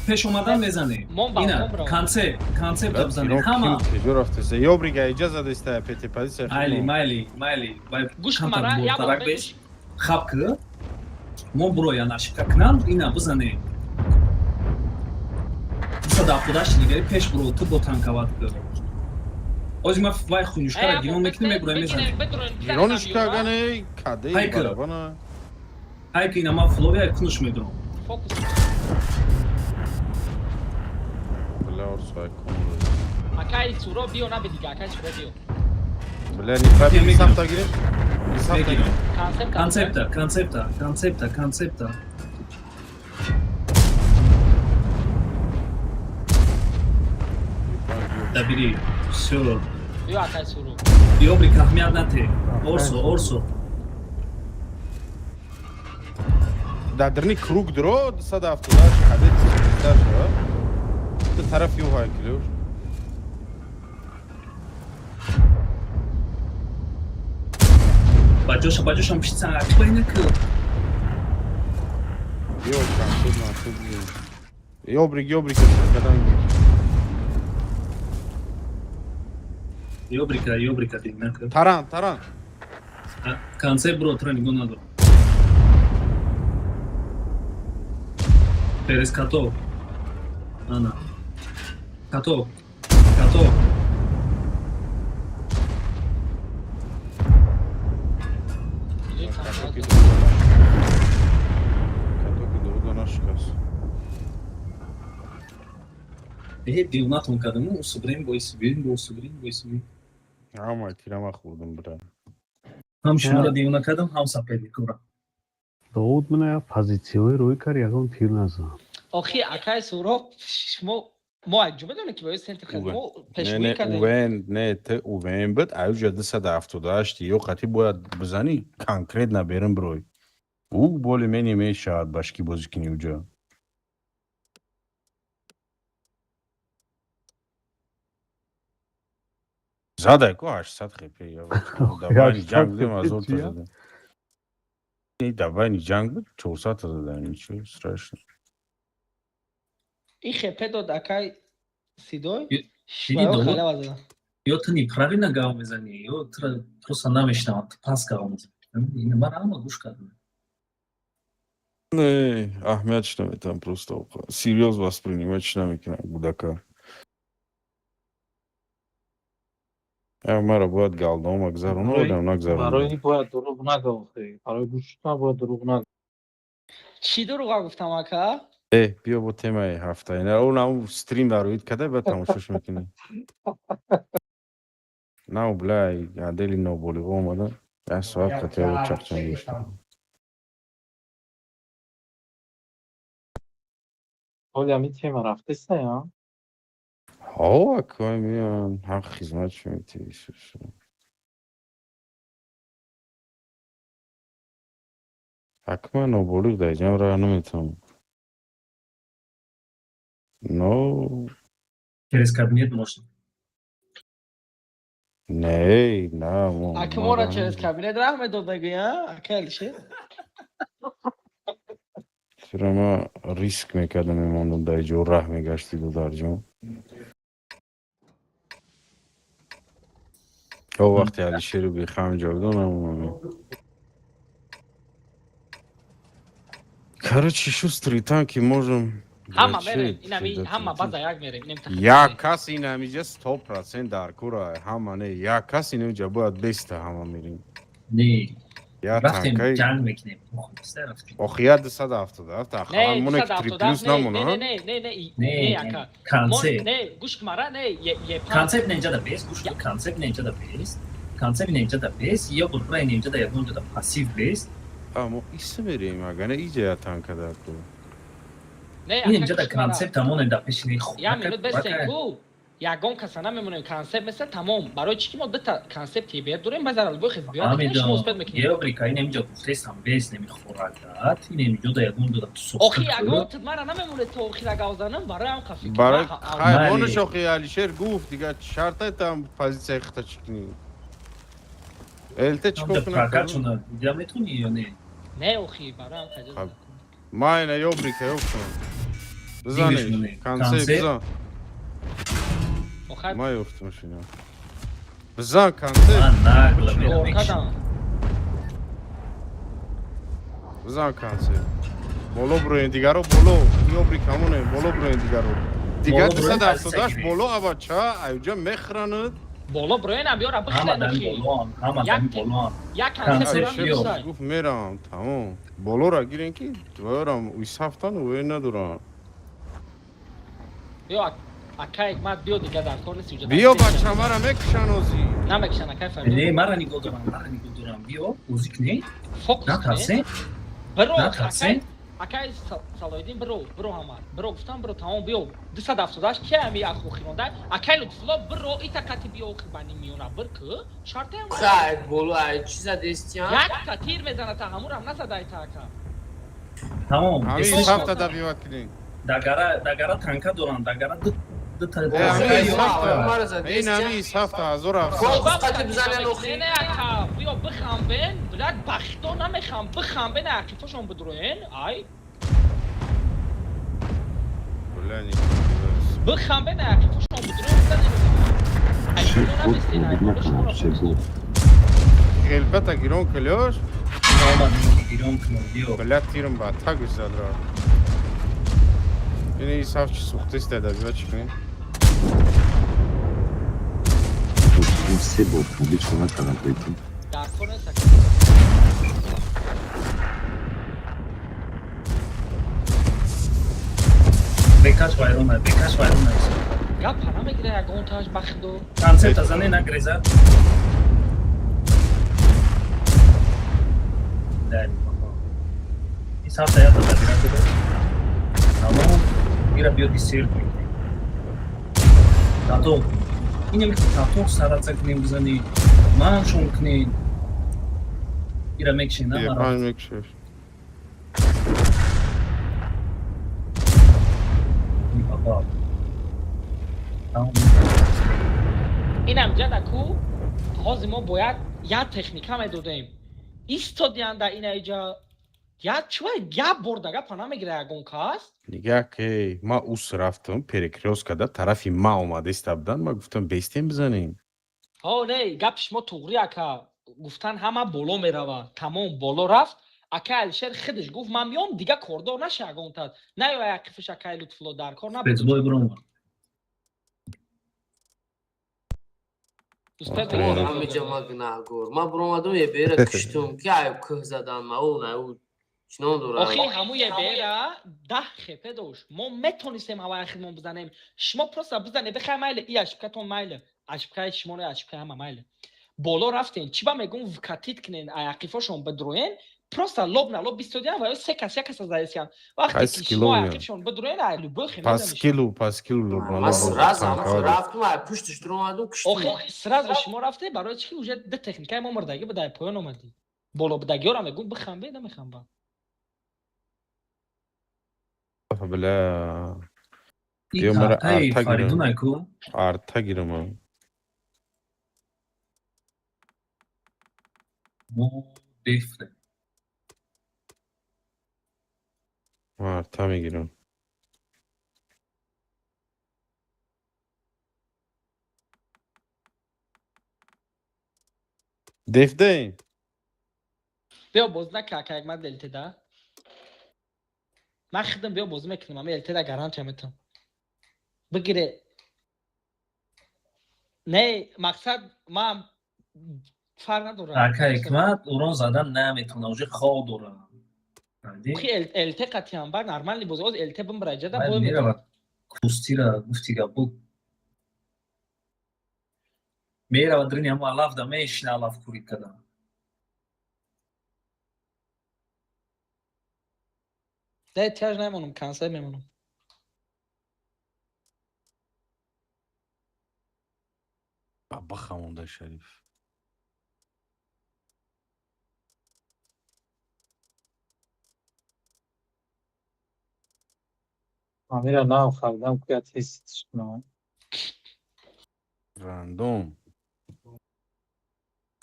B: Пеш омадан мезанем.
E: Мон балкон
B: Ина,
E: бро.
B: концепт, концепт да бизанем. Ҳама.
F: Куҷо рафтеса? Ёбрига иҷа задаиста пете позиция.
B: Майли, майли, майли. Вай
E: Гӯш
B: камтар
E: мара, як бор
B: бортарак бес. Хаб ки. Мо броя нашика кунам, ина бизанем. 278 дигари пеш бро, ту бо танкават ки. Ози ма вай хунюшкара гирон мекунем, меброем мезанем.
F: Гиронишка агане каде
B: Ҳайки.
F: барабана.
B: Ҳайки ина ма фловия кунуш медорам.
E: Фокус.
F: Бля, орсо ай кун.
E: Акай Суроб биё наби дига, акай Суроб биё.
F: Бля, не пробили
B: Мегирам.
F: сафта гирем? Сафта
B: Мегирам.
F: гирем.
E: Концепт.
B: Концепта, концепта, концепта, концепта. Добери. Всё.
E: Биё акай Суроб.
B: Ёбрик аҳамият нате. Орсо, орсо.
F: Дар дарни круг дро 278 каде тиста Ту тараф ю ҳайки Лёш.
B: Баҷоша, баҷошам пишсан. Акбай наки.
F: Ё концепт мақсуд. Ёбрик, ёбрик кадан.
B: Ёбрика, ёбрика дин наки.
F: Таран, таран.
B: Концепт бро, тра нигоҳ надорам. Перес каток. Ана. Каток. Каток.
F: Катоки Дауда нашикаст. Катоки Дауда нашикаст.
B: Э, девонатон кардам, усубрем, бойсубрем, бойсубрем, бойсубрем.
F: Ҳама тирама хӯрдум, бира.
B: Ҳам шуморо девона кардам, ҳам соперникора.
L: Довуд мана як позитсияҳои рӯй кард, ягон тир назад.
E: Охи, акай Суроб, шумо мо аҷо медонем ки бояд центр хез мо
F: Не,
E: пешгӯӣ
F: не,
E: кардем.
F: УВН, не, т УВН буд, аюҷа 278 ё қати бояд бизанӣ, конкретно берин бирой. Ӯ более-менее мешавад башки бозӣ кунӣ уҷа. Задай ку 800 хп. Да байни ҷанг будем, 1000 та задем. Не, да байни ҷанг буд, 400 та задем, ничего страшного.
E: Ин хп дод акай Сидой.
B: Диди,
E: Шваё
B: Довуд?
E: халава зада.
B: Ё ту неправильно гап мезанӣ, ё туро просто намешнавам, ту пас гап мезанӣ. Ина ман ҳама гӯш кардам.
F: Не, аҳамиятш наметам просто. Серьёз воспринимать намекунам гудака. Мара бояд галдома гузарона, одам нагузарона.
A: Барои ин бояд дурӯғ нагӯ, охи. Барои гӯш шудан бояд дурӯғ нагӯ.
E: Чӣ дурӯға гуфтам, ака?
F: Э, биё бо темаи ҳафтаина. Он ам стрим дароид када, баъд тамошош мекунӣ. Нав, бля, отдели ноболиғо омада. Як соат қатъия чақчақ доштам.
A: Ҳоли ҳамин тема рафтеста, я?
F: Ҳо, акай меян, ҳақ хизмат шумети. Ҳакма ноболиғ дар ҷамъ раҳ наметавонам. Но
B: Через кабинет можно.
F: Не, на, мо.
E: Ака моро через кабинет раҳ медод, мегӯя, ака Алишер?
F: Чиро ма риск мекардам, мемондам дар ҷо, раҳ мегашти дударҷон. О вақте Алишеру бехам ҷовидон намонам. Короче, шустрый танки можем.
E: Ҳама мерем, инами ҳама база як мерем, инам та.
F: Як кас ин ҳамиҷа 100% дар кура, ҳама не, як кас инҷа бояд беста, ҳама мерем.
B: Не.
F: Я
B: Рафтем,
F: танкаи
B: ҷанг мекунем. Охи, рафтем.
F: Охи, я 277
E: Не,
F: ахалан моне ки 3 плюс
E: 277 не,
F: намона.
E: не, не, не, не,
B: Не,
E: не, ака.
B: концепт.
E: Не, гӯш кун мара, не, е
B: Концепт ненҷа да бес, гӯш кун, концепт ненҷа да бес. Концепт ненҷа да бес, ё бурбура ненҷа да ягон ҷо да пассив бес.
F: А мо иса мерем, ага не иҷа я танка дар ку.
E: Не,
B: Ин
E: ака,
B: инҷа да
E: гӯш кун мара.
B: концепт тамоне да пеши не хуб.
E: Як минут бестен ку. Ягон каса намемонем, концепт меса тамом. Барои чӣ ки мо дута концепт ТБР дорем, баъд албой хез биёд, шумо успед мекунем.
B: Ебрика, ин инҷа гуфтесам бес намехӯрад, ин инҷо да ягон ҷо да тусохта.
E: Охи, ягон тид мара намемоне то охира гав занам, барои ҳам қафи.
F: Барои хай монаш, охи Алишер гуфт, дига шарта там позитсияи хита чӣ кунӣ? ЛТ чӣ кор кунам?
B: Прокачана, дида метавонӣ ё не?
E: Не, охи, барои ҳам хаҷа.
F: Ма ина ёбрика ёфтам. Бизанеш, концепт бизан.
E: Охай
F: Ма ёфтам шина. Бизан концепт.
B: Нагло
E: кардам.
F: Бизан концепт. Боло броен дигаро боло, ёбрик ҳамоне, боло броен дигаро. Дигар 278 боло абача, аюҷа мехранад.
E: Боло броенам биёра
B: Ҳама
E: бихлен
B: дами
E: охи.
B: болоам, ҳама дами болоам.
E: Як концепт
B: Концепт
E: дорам
B: биё.
E: бисай.
F: Гуфт мерам, тамом. Болора гирен ки твоёрам уисафтан уе надорам.
E: Биё акай мад биё, дига дар кор нест уҷа.
F: Биё бача, мара мекушан ози.
E: Намекушан, акай Фарид.
B: Не, мара нигоҳ дорам, мара нигоҳ дорам. Биё, бозӣ кунем.
E: Фокус
B: Натарсем.
E: Биро,
B: Натарсем.
E: акай Салоиддин, биро, биро ҳама. Биро гуфтам, биро тамом, биё. 278 ки ами ахохиронда. Акай Лутфулло, биро ита кати биё охи бани миёна бир ку. Шартаям.
J: Хай, боло ай чӣ задестиям?
E: Як та тир мезана та ҳамурам назадай та ака.
B: Тамом.
F: Ҳамин ҳафта да биват кунем.
B: Дагара танка дорам, дагара ду та.
F: Ин ҳамин ҳафта 1700.
J: Қати бизанен охи.
E: Не, не, ака, биё бихамбен, блядь, бахто намехам, бихамбен, ақифошон бидроен, ай.
F: Бля, не.
E: Бихамбен, ақифошон бидроен, бизанен. Ай,
O: Се
E: биё
O: гол
E: наместен, ай,
O: пробид накунам, се гол.
F: Ғелбата гирон клёш.
B: Омад, гирон кунам, биё.
F: Бля, тирм ба таг зад ра. Ин исаф чи сухтест да бива чӣ кунем?
O: Се бор пробид шо накардам, прикинь.
E: Дар кор нест, ака.
B: Бекаш вайрона, бекаш вайрона.
E: Гапа намегира ягонташ, ба худо.
B: Концепта зане, нагреза. Дали, баба. И сафта ята забира куда. Тамом, ира биё десерт мекунем. Таток. Инем ки таток сараца кунем бизани. Ман шон кунем. Ира мекшен, на
F: Е,
B: мара.
F: панҷ мекшеш.
B: Баба. Тамом.
E: Инам ҷада ку ҳозир мо бояд як техника медодем. Истодианда ина иҷа як чува як бор да гапа намегира ягон кас.
F: Нигаҳ ки ма ус рафтам, перекрёсткада тарафи ма омада иста будан, ма гуфтам, бестем, бизанем.
E: Ҳо, не, гапи шумо туғри, ака. Гуфтан ҳама боло мерава, тамом, боло рафт. Ака Алишер худаш гуфт, ман миём, дига кордор наша ягонтат. Наё якифиш акаи Лутфулло дар кор набуд.
B: Спецбой бромад.
E: Успед.
J: Ҳамиҷа ма гунаҳгор. Ма буромадум, ебера куштум, ки ай кӯҳ задан, ма ӯ на ӯ чинон дорам.
E: Охи ҳаму ебера 10 хепе дошт. Мо метонистем ҳаваи худмон бизанем. Шумо просто бизане, бихай, майле, и ошибкатон майле. Ошибкаи шумо не, ошибкаи ҳама майле. Боло рафтен, чӣ ба мегум, вкатит кунен, аяқифошон бидроен, просто лоб на лоб бистодиан ва ё се кас як каса заесиян. Вақте
F: Ай
E: ки шумо
F: скилловия.
E: аяқифшон бидроен, ай любой хе
F: По
E: мезанишон.
F: скиллу, по скиллу лоб на
J: Ма
F: лоб
J: сразу
F: танкова дошт.
J: рафтум, ай пуштиш дуромадум, куштум.
E: Охи сразу шумо рафте, барои чӣ ки уже ду техникаи мо мурдагӣ буда, ай поён омадӣ. Боло будагиёра мегум, бихамбе, намехамба.
F: Бля.
B: И
F: Ё мара
B: картаи
F: арта
B: Фаридун
F: гирам.
B: айку.
F: Арта гирам.
B: Мо дефре.
F: Ман арта мегирам. Дефдейн.
E: Биё боз нака, ака, як мад ЛТ да. Ман хидм биё бозӣ мекунам, ами ЛТ да гарантия метам. Бигире. Не, мақсад ман фарқ надорам.
B: Ака Ҳикмат урон задан наметавона, уже хоб дорам.
E: Охи ЛТ қатиам бар нормальный бозӣ, оз ЛТ бимбира ҷада
B: Вай
E: бой метавонад.
B: меравад кустира, гуфти гапо. Меравад дрини ҳамо алаф да мешина, алаф курид кадан.
E: Не, тяж намонам, консер мемонам.
F: Ба бихамонда Шариф.
A: Амира нав харидам, ку я тест кунам.
F: Рандом.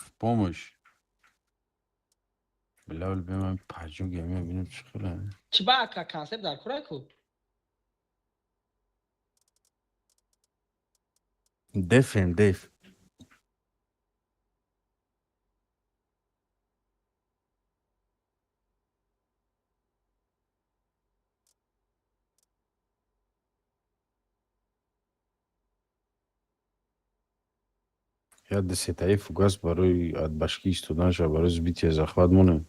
F: В помощь. Бля, бля, паҷу гемия бинем чӣ хела.
E: Чӣ ба, ака, консепт дар кора ку?
F: Дефем, деф. Я десятаи фугас барои отбашки истоданша, барои сбитие захват монем.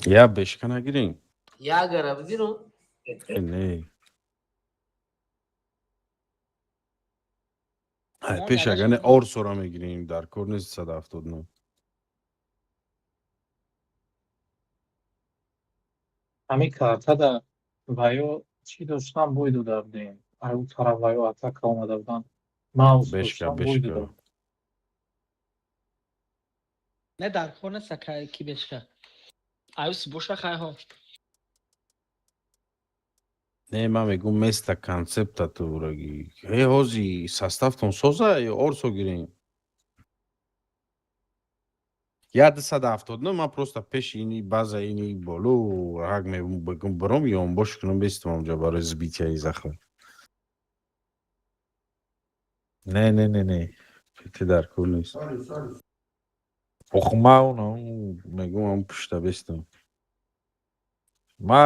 F: Я бешка нагирем.
J: Ягара бигирум.
F: Не. Ай,
E: Мо
F: пеш
E: дадашам
F: агане орсора мегирем, дар кор нест 179.
A: Ҳамин картада ваё чӣ доштан, бой дода будем. Ай ӯ тараф ваё атака омада буданд. Маус
F: Бешка,
A: доштан, бой
F: бешка.
A: дода.
E: Не, дар кор нест, ака, ки бешка. Аюс боша хайҳо.
F: Не, ман мегӯм места концепта тураги. Э, ҳози составтон соза ё орсо гирем? Я 279, ман просто пеши ини база ини боло раг мегум, биром ёнбош кунам, бестам онҷа барои сбитияи захват. Не, не, не, не. Фикри дар кор нест. Ох, ма он мегӯм, ам пушта бестам. Ма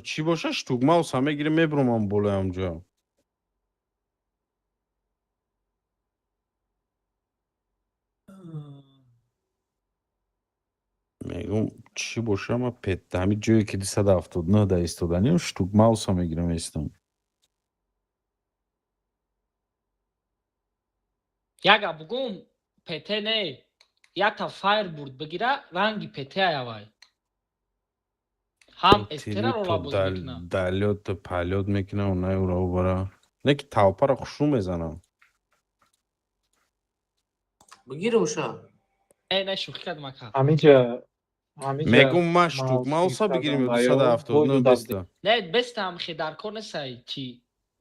F: чӣ боша, штугмауса мегирем, мебурам болои ҳамҷо. Мегум, чӣ боша, ма ҳами ҷое ки 279 да истоданиам, штугмауса мегирам, истам.
E: Яга бугум, ПТ не, якта файрбурд бигира, ранги ПТ аявай. Ҳам эстера рола боз мекуна.
F: Далёт палёт мекуна, унай ура бара. Не ки толпара хушрӯ мезанам.
J: Бигирам ша.
E: Не, не, шӯхӣ кардам, ака.
A: Ҳамиҷа, ҳамиҷа.
F: Мегум, ма штугмауса бигирем ё 279 беста?
E: Не, беста ҳам хе дар кор нест, ай чи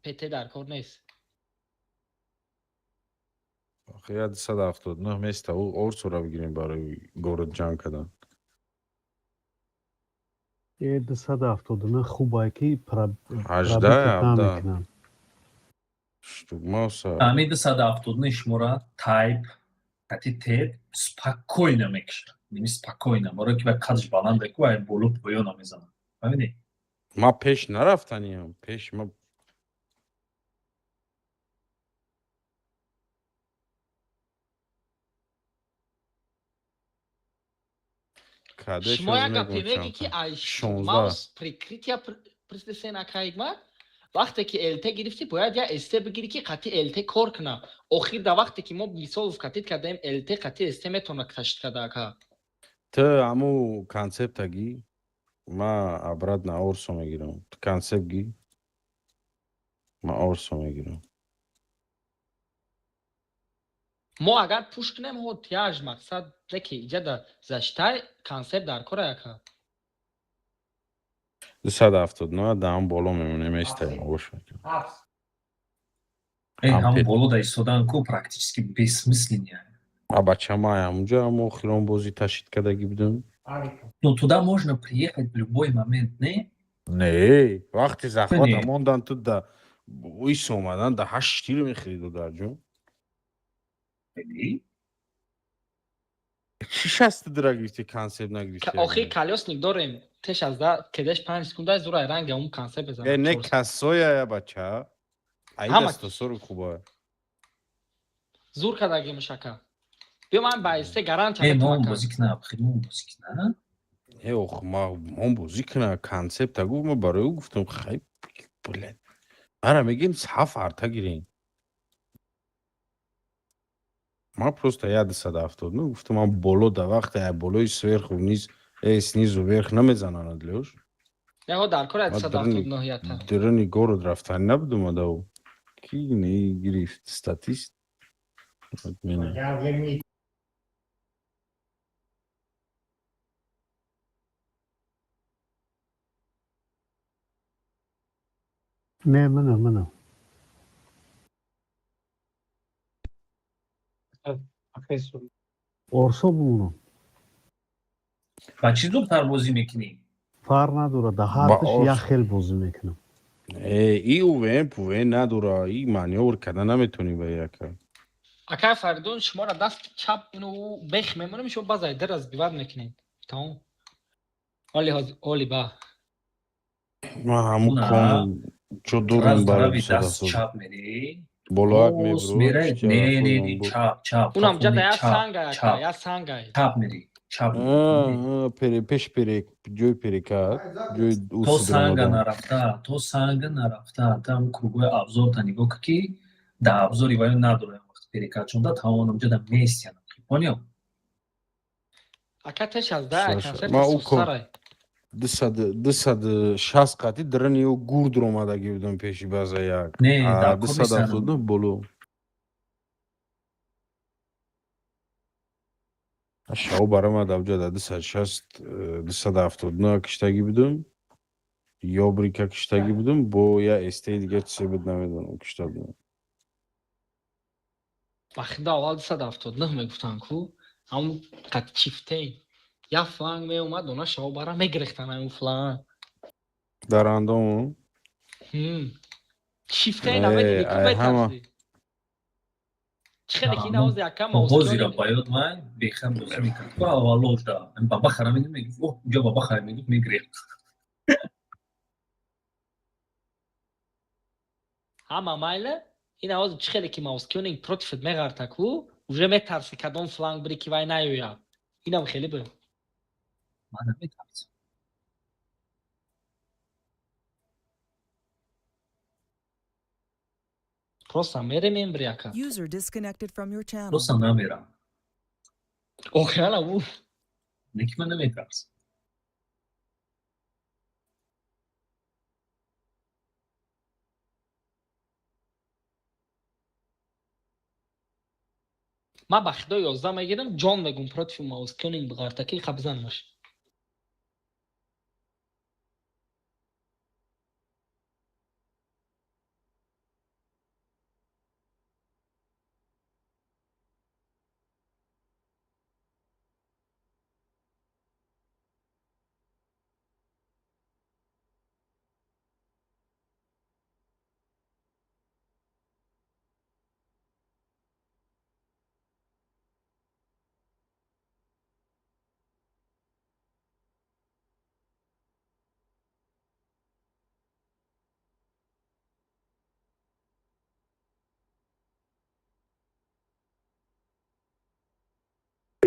E: ПТ дар кор нест.
F: Охи я 279 места, ӯ орсура бигирем барои город ҷанг кардан.
L: Э, 279 хубае ки
F: 18
L: пробитат
F: 17
L: намекунанд.
F: Штугмауса.
B: Ами 279 шумора тайп кати тед спокойно мекушад. Ними спокойно, барои ки ба қадш баланде ку, ай боло поёна мезанад. Фаҳмидӣ?
F: Ма пеш нарафтаниям, пеш ма кадеш.
E: Шумо як гапе мегӣ ки ай
F: 16.
E: Маус прикрытия прислесен, ака Ҳикмат, вақте ки ЛТ гирифтӣ, бояд я СТ бигирӣ, ки қати ЛТ кор куна. Охир да вақте ки мо мисол вкатить кардаем, ЛТ қати СТ метавона ташид карда, ака.
F: Ту ҳаму концепта гӣ, ма обратно орсо мегирам. Ту концепт гӣ, ма орсо мегирам.
E: Мо агар пуш кунем, ҳо, тяж мақсад леки иҷа да защитай концепт дар кора, ака.
F: 279 даҳам боло мемонем, местаем, ош мекунам.
B: Э, ҳам боло да истодан ку практически бессмысленный.
F: А бача, ма ҳамунҷо ҳам охирон бозӣ ташид кардагӣ будем.
B: Ну, туда можно приехать в любой момент, не?
F: Не, вақти захвата
B: Не.
F: мондан, ту да ис омадан да ҳашт тир мехӯри, додарҷон. Чӣ шасти дира гирифти, концепт нагирифти?
E: Охир колёсник дорем, теш аз да кедеш 5 секунда зура ранги ҳамун концепт
F: Э,
E: безанад.
F: не, касоя, я бача аи
E: Ҳама-
F: дастосору хуба.
E: Зур кардагӣ мушака, биё, ман ба СТ гарантия
B: Э,
E: метавонам,
B: мон
E: ака.
B: бозӣ кна, хи мон бозӣ кна.
F: Э, ох, ма мон бозӣ кна, концепта гуфт, ма барои ӯ гуфтам. Хай, блядь, ара мегем, саф арта гирем. Ма просто я 279 гуфтам, ман боло да вақте ай болои сверху вниз, э, снизу вверх намезананд, лёш.
E: Не, ҳо, дар кор
F: Ма
E: 179 ята.
F: Дирни город рафтани набудум адав. Ки не гирифт статист? Отмена.
L: Не, мана, мана.
A: Акай Сури.
L: Орсо бумонам.
B: Ба чӣ зудтар бозӣ мекунӣ?
L: Фарқ надорад, да
F: Ба
L: ҳардуш
F: орс.
L: як хел бозӣ мекунам.
F: Э, и УВМ пувм надора, и манёвр карда наметонӣ ба яка.
E: Акай Фаридун, шуморо даст чап ину бех мемонем, шумо баъз айдар разбивать мекунед, тамом. Оли оли ба.
F: Ман ҳамун
B: На.
F: кон ҷо дорум
B: Раз
F: барои
B: тарафи даст
F: 270.
B: чап мерӣ.
F: Болоак
B: Рост
F: мебурӯ,
B: мерай. Не, не, не,
F: бо.
B: чап, чап.
E: Унам ҷада
B: Қафони
E: я
B: чап,
E: сангай, ака,
B: чап.
E: я сангай.
B: Чап мерӣ. Чап мерӣ.
F: Пере пеш пере ҷои перекат, ҷои
B: То
F: уси
B: санга
F: даромадан.
B: нарафта, то санга нарафта, там кругои обзорта нигоҳ кун, ки да обзори ваё надорам вақти перекат чонда тамом ҷода местиян. Понял?
E: Ака, теш аз да концепт
F: Ма ӯ кон
E: сусарай.
F: 260 қати дарани ё гурд ромадагӣ будам пеши база як.
B: Не,
F: А
B: дар кор нестан.
F: 279 боло. Шав барама давҷа да 260, 279 киштагӣ будам. Ёбрика киштагӣ будам, бо я СТ дига чизе буд, намедонам, кишта будам.
E: Ба худо, аввал 279 мегуфтанд ку, ҳамун қад чифтейн як фланг меомад, она шаво бара мегирехтан ҳамун фланг.
F: Дар андому?
E: Чифтейна
F: Э,
E: медиди ку,
F: ай ҳама.
E: метарсӣ. Чӣ хеле ки ин овози якам
B: Ҳозира ба ёд май бехам бозӣ мекард. Ку аввалош да баба хара медид, мегуфт, о, уҷа баба хара мегуфт, мегирехт.
E: Ҳама майла, ин ҳозир чӣ хеле ки Маускионинг противт меғарта ку, уже метарси кадом фланг бири, ки вай наёяд. Инам хеле бу.
B: Ман наметарсам.
E: Просто мерем эмбри, ака.
C: User disconnected from your channel.
B: Просто намерам.
E: Охирана у.
B: Не ки ман наметарсам.
E: Ман ба худо 11 мегирам, ҷон мегум, против Маускионинг биғарта ки қабзанмаш.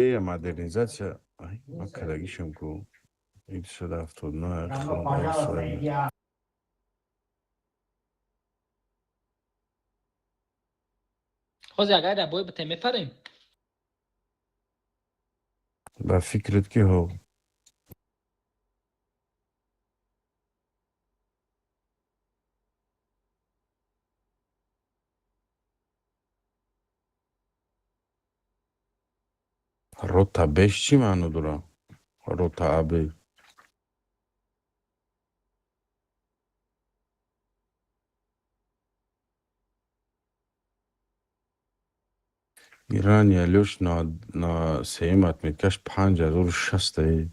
F: Э, модернизация. Ай, ман кадагишам ку. 179.
E: Ҳозир агар дар бой битем, мепарем.
F: Ба фикрат ки ҳо. Рота беш чӣ маъно дора? Рота аб. Ирани Алёш на сеюм отметкаш 5060.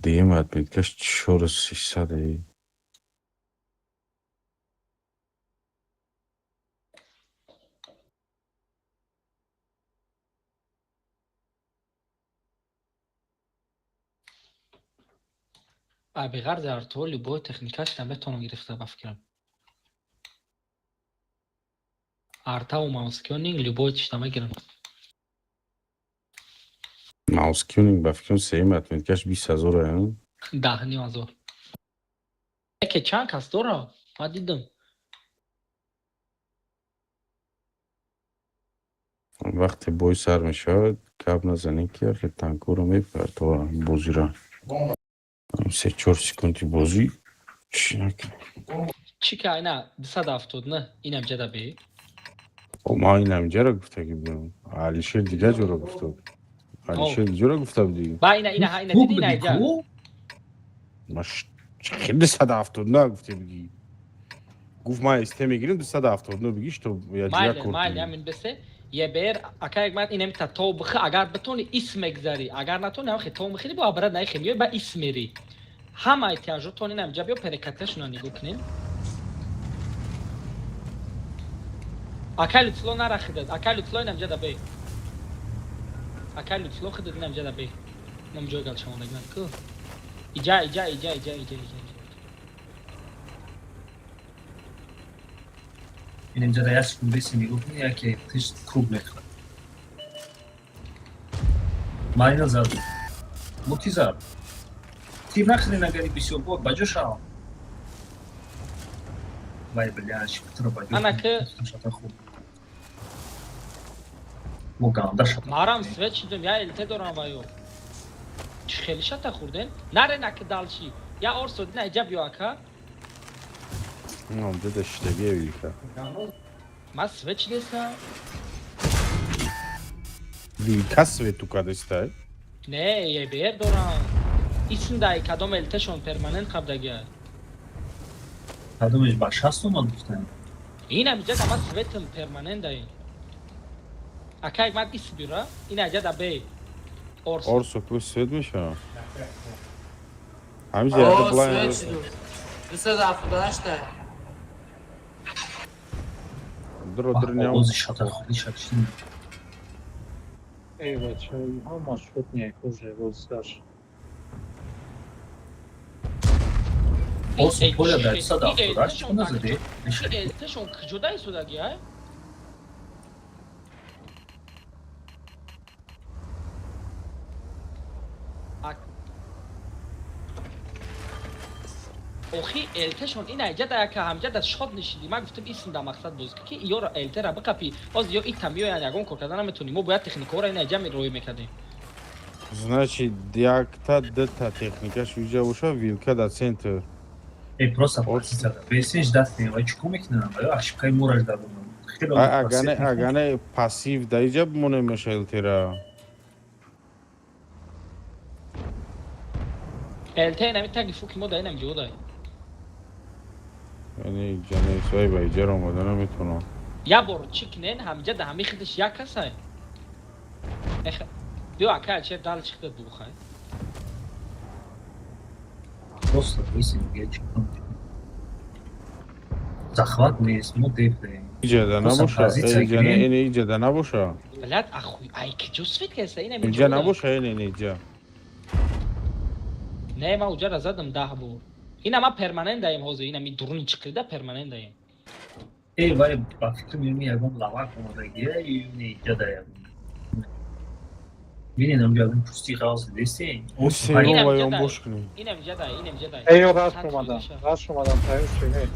F: Дуюм отметкаш 4300.
E: Беғарзи артуо любой техникаш наметавонам гирифта, ба фикрам. Артаву Маускионинг любой чишта мегирам.
F: Маускионинг, ба фикрам, сеюм отметкаш 20 000.
E: 10 500. Яке чанд кас дора? Ман дидам.
F: Вақте бой сар мешавад, гап назанед, ки ахи танкоро мепартова бозира. 3-4 секунди бозӣ чӣ накунем.
E: Чӣ ка ина 279 инам ҷада бе.
F: Ман инамҷаро гуфтагӣ будам. Алишер дигар ҷоро гуфта буд. Алишер ҷоро гуфта будӣ.
E: Ба ина, ина, ина диди, ина иҷа.
F: Ма хеле 279 гуфте бигӣ. Гуфт, ман исте мегирим, 279 бигӣ, что я
E: Майли, майли, ҳамин бесе. Ебер, ака, як ман инами та то бихи, агар битони ис мегзари, агар натони ҳам хе то михири, бо абрат наихе миёй, ба ис мери. Ҳама эҳтиёҷотон инам ҷа биё, перекаташона нигоҳ кунем. Акай Лутфулло нарахидад. Акай Лутфулло, инам ҷада бе. Акай Лутфулло хидад, инам ҷада бе. Инам ҷой галшамонагман ку. Иҷа, иҷа, иҷа, иҷа, иҷа, иҷа.
B: Инам ҷада як секунд беси нигоҳ кунӣ, яке тиш круг мехӯрад. Ман ина задам. Мути зад. Тир нахӯрен, агари бисёр бо ба ҷо шавам. Вай, бля, шипутро ба ҷо.
E: Ана ки
B: Шата хуб. Мо ганда шата.
E: Марам свет шидам, я ЛТ дорам ваё. Чӣ хеле шата хӯрден? Наре наки далши. Я орсо дина иҷа биё, ака.
F: Нам деда штагия вилка.
E: Ман свет шидесам.
F: Вилка свету кадестай?
E: Не, ЕБР дорам. Исмдай кадом ЛТшон перманент қабдагия.
B: Кадомеш ба 60 омад гуфтан.
E: Инам иҷа да ман светм перманент даин. Ака, як ман ис бира, ина иҷа да бе. Орсо.
F: Орсо ку свет мешава. Ҳамиҷа
J: О,
F: яда блайн.
J: свет шуд. 278.
F: Дро дрням.
B: Ози шата хӯрди шакшин.
A: Эй, бача, ҳама шуд, не, уже боз сар.
B: Орсо поля дар 278 чӣ назаде?
E: ЛТшон куҷода истодаги, ай? Охи ЛТшон ин айҷа да яка ҳамҷа да шод нишидӣ. Ман гуфтам исм да мақсад боз ки ёро ЛТ-ра биқапӣ. Ҳозир ё ита меоянд, ягон кор карда наметонӣ. Мо бояд техникаҳоро ин айҷа рӯй мекардем.
F: Значит, якта дута техникаш уҷа боша, вилка да центр.
B: Э, просто позиция да. Бесенш даст не, вай чӣ кор мекунам? Вай ошибкаи мораш дар бумон. Хеле
F: Агане пассив да иҷа бимонем меша ЛТ-ра.
E: ЛТ инами таги фуки мо да инам ҷо дай.
F: Яъне иҷа нест, вай ба иҷаро омада наметавонам.
E: Я бор чӣ кунен, ҳамҷа да ҳами хидиш як касай. Эх, биё ака чер дал чихта бухай.
B: Просто бесен дига чӣ кор мекунам? Захват нест, мо дефтем.
F: Иҷа да
B: Просто
F: набоша,
B: позиция
F: иҷа не,
B: гирем.
F: эне иҷа да набоша.
E: Блядь, ахуй, ай киҷо свет кеса инами
F: Иҷа набоша, эне эне иҷа.
E: Не, ман уҷара задам 10 бор. Ина ман перманент даем ҳозир, ина ми дуруни чиқида перманент даем.
B: Э, вай ба фикр меёми ягон лавак омадагия, ё не иҷа да ягон. Бинен амҷа ягон пусти ғавз дестен.
F: Сеюм вай он бош кунем.
E: Инам ҷа дай, инам ҷа дай.
A: Эй, ё раш омадан, раш омадан, тайёр шуд.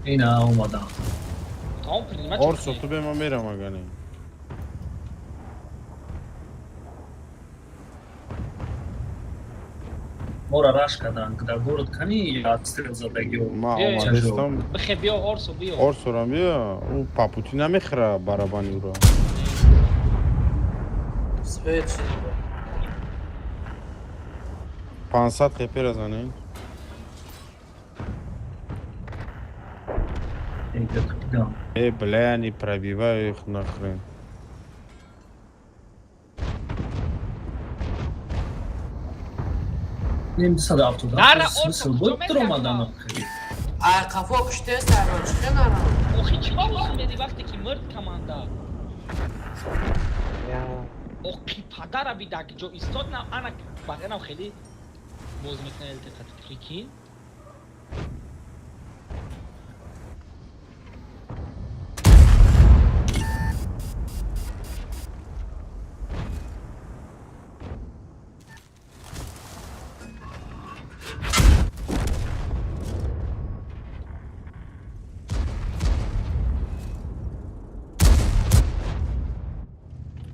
B: Ина омадан.
E: Тамом принимать.
F: Орсо, ту бе ман мерам агане.
B: Мора раш кардан, дар город кани отстрел задагиё.
F: Ман омадастам.
E: Бихе биё Орсо биё.
F: Орсорам биё, ӯ папути намехӯра барабани ӯро.
J: Свет шуд.
F: 500 хепера занем. Э, бля, не пробиваю их нахрен.
B: Нем 277
E: Нара,
B: смысл
E: Орсо,
B: буд
E: куҷо
B: омадан охи.
J: Ай қафо куштест айро чӣ нара?
E: Охи чӣ ба меди вақте ки мирд команда? Охи падара бидаг ҷо истод на ана баъданам хеле боз мекунад ЛТ қати прикинь.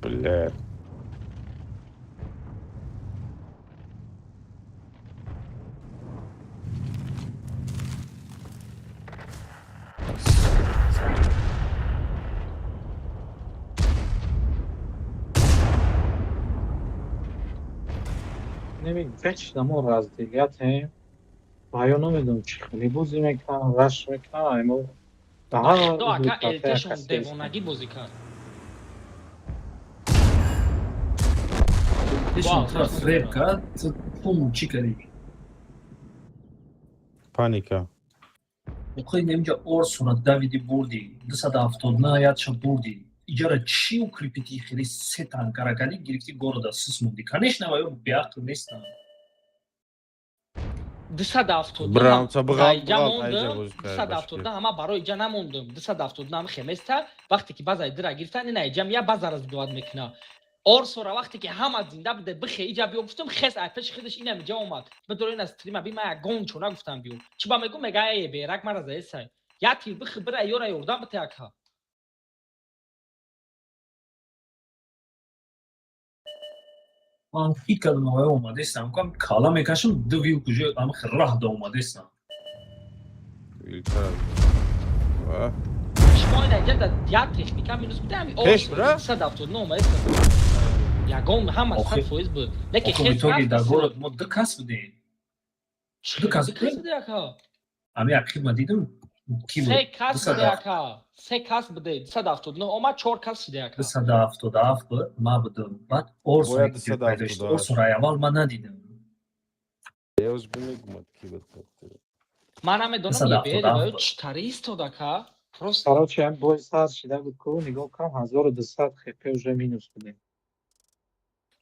F: Бля.
A: Неми вечно мо разделятем. Ва ё намедонам чӣ хеле бозӣ мекунам, раш мекунам, ай мо
E: Худо ака ЛТшон девонагӣ бозӣ кард.
B: Дешон тра фреб кард, ту пум чӣ кардӣ?
F: Паника.
B: Охи немҷа Орсора давиди бурдӣ, 279 ядша бурдӣ. Иҷара чӣ укрепити хеле се танкара кардӣ, гирифти города сус мондӣ. Конечно, вай беақл нестанд.
E: 270
F: Брамца бғал
E: иҷа
F: бғал айҷа
E: мондам,
F: бозӣ кард.
E: 270 ҳама барои иҷа намондам. 270 ҳам хеместа, вақте ки базаи дира гирифтан, ина иҷа мия базара зидоват мекуна. Орсора вақте ки ҳама зинда буде, бихе иҷа биё гуфтам, хес ай пеши хидаш инам иҷа омад. Бидор ин аз стрима би, ман ягон чо нагуфтам биё. Чӣ ба мегӯ, мега э берак мара заесай. Я тир бихи бира ёра ёрдам бите ака.
B: Ман фикр кардам вай омадестам, кам кала мекашам, ду вил куҷо ам раҳ да омадестам.
F: Вилка. Ва.
E: Шумо ина иҷа да як техника минус буде ҳами
F: Пеш бира?
E: 279 омадеста. Ягон ҳама 100% буд. Лекин
B: Охи
E: хес
B: итоги
E: рафт
B: дар город мо ду кас будем. Ду кас
E: Ду кас
B: будем?
E: буде ака.
B: Ами ақиб ма дидам ки буд?
E: Се кас буде ака. Се кас буде. 279 омад, чор кас шуде ака.
B: 277 буд, ма будам. Баъд Орсо
F: Бояд
B: як пайдо шуд.
F: 278.
B: Орсоро аввал ман надидам.
F: Ёз бимегумад ки буд.
E: Ман намедонам
B: 277
E: ебе ва
B: буд.
E: чӣ тари истод ака. Просто
A: Короче, ҳам бой сар шида буд ку, нигоҳ кам 1200 хп уже минус будем.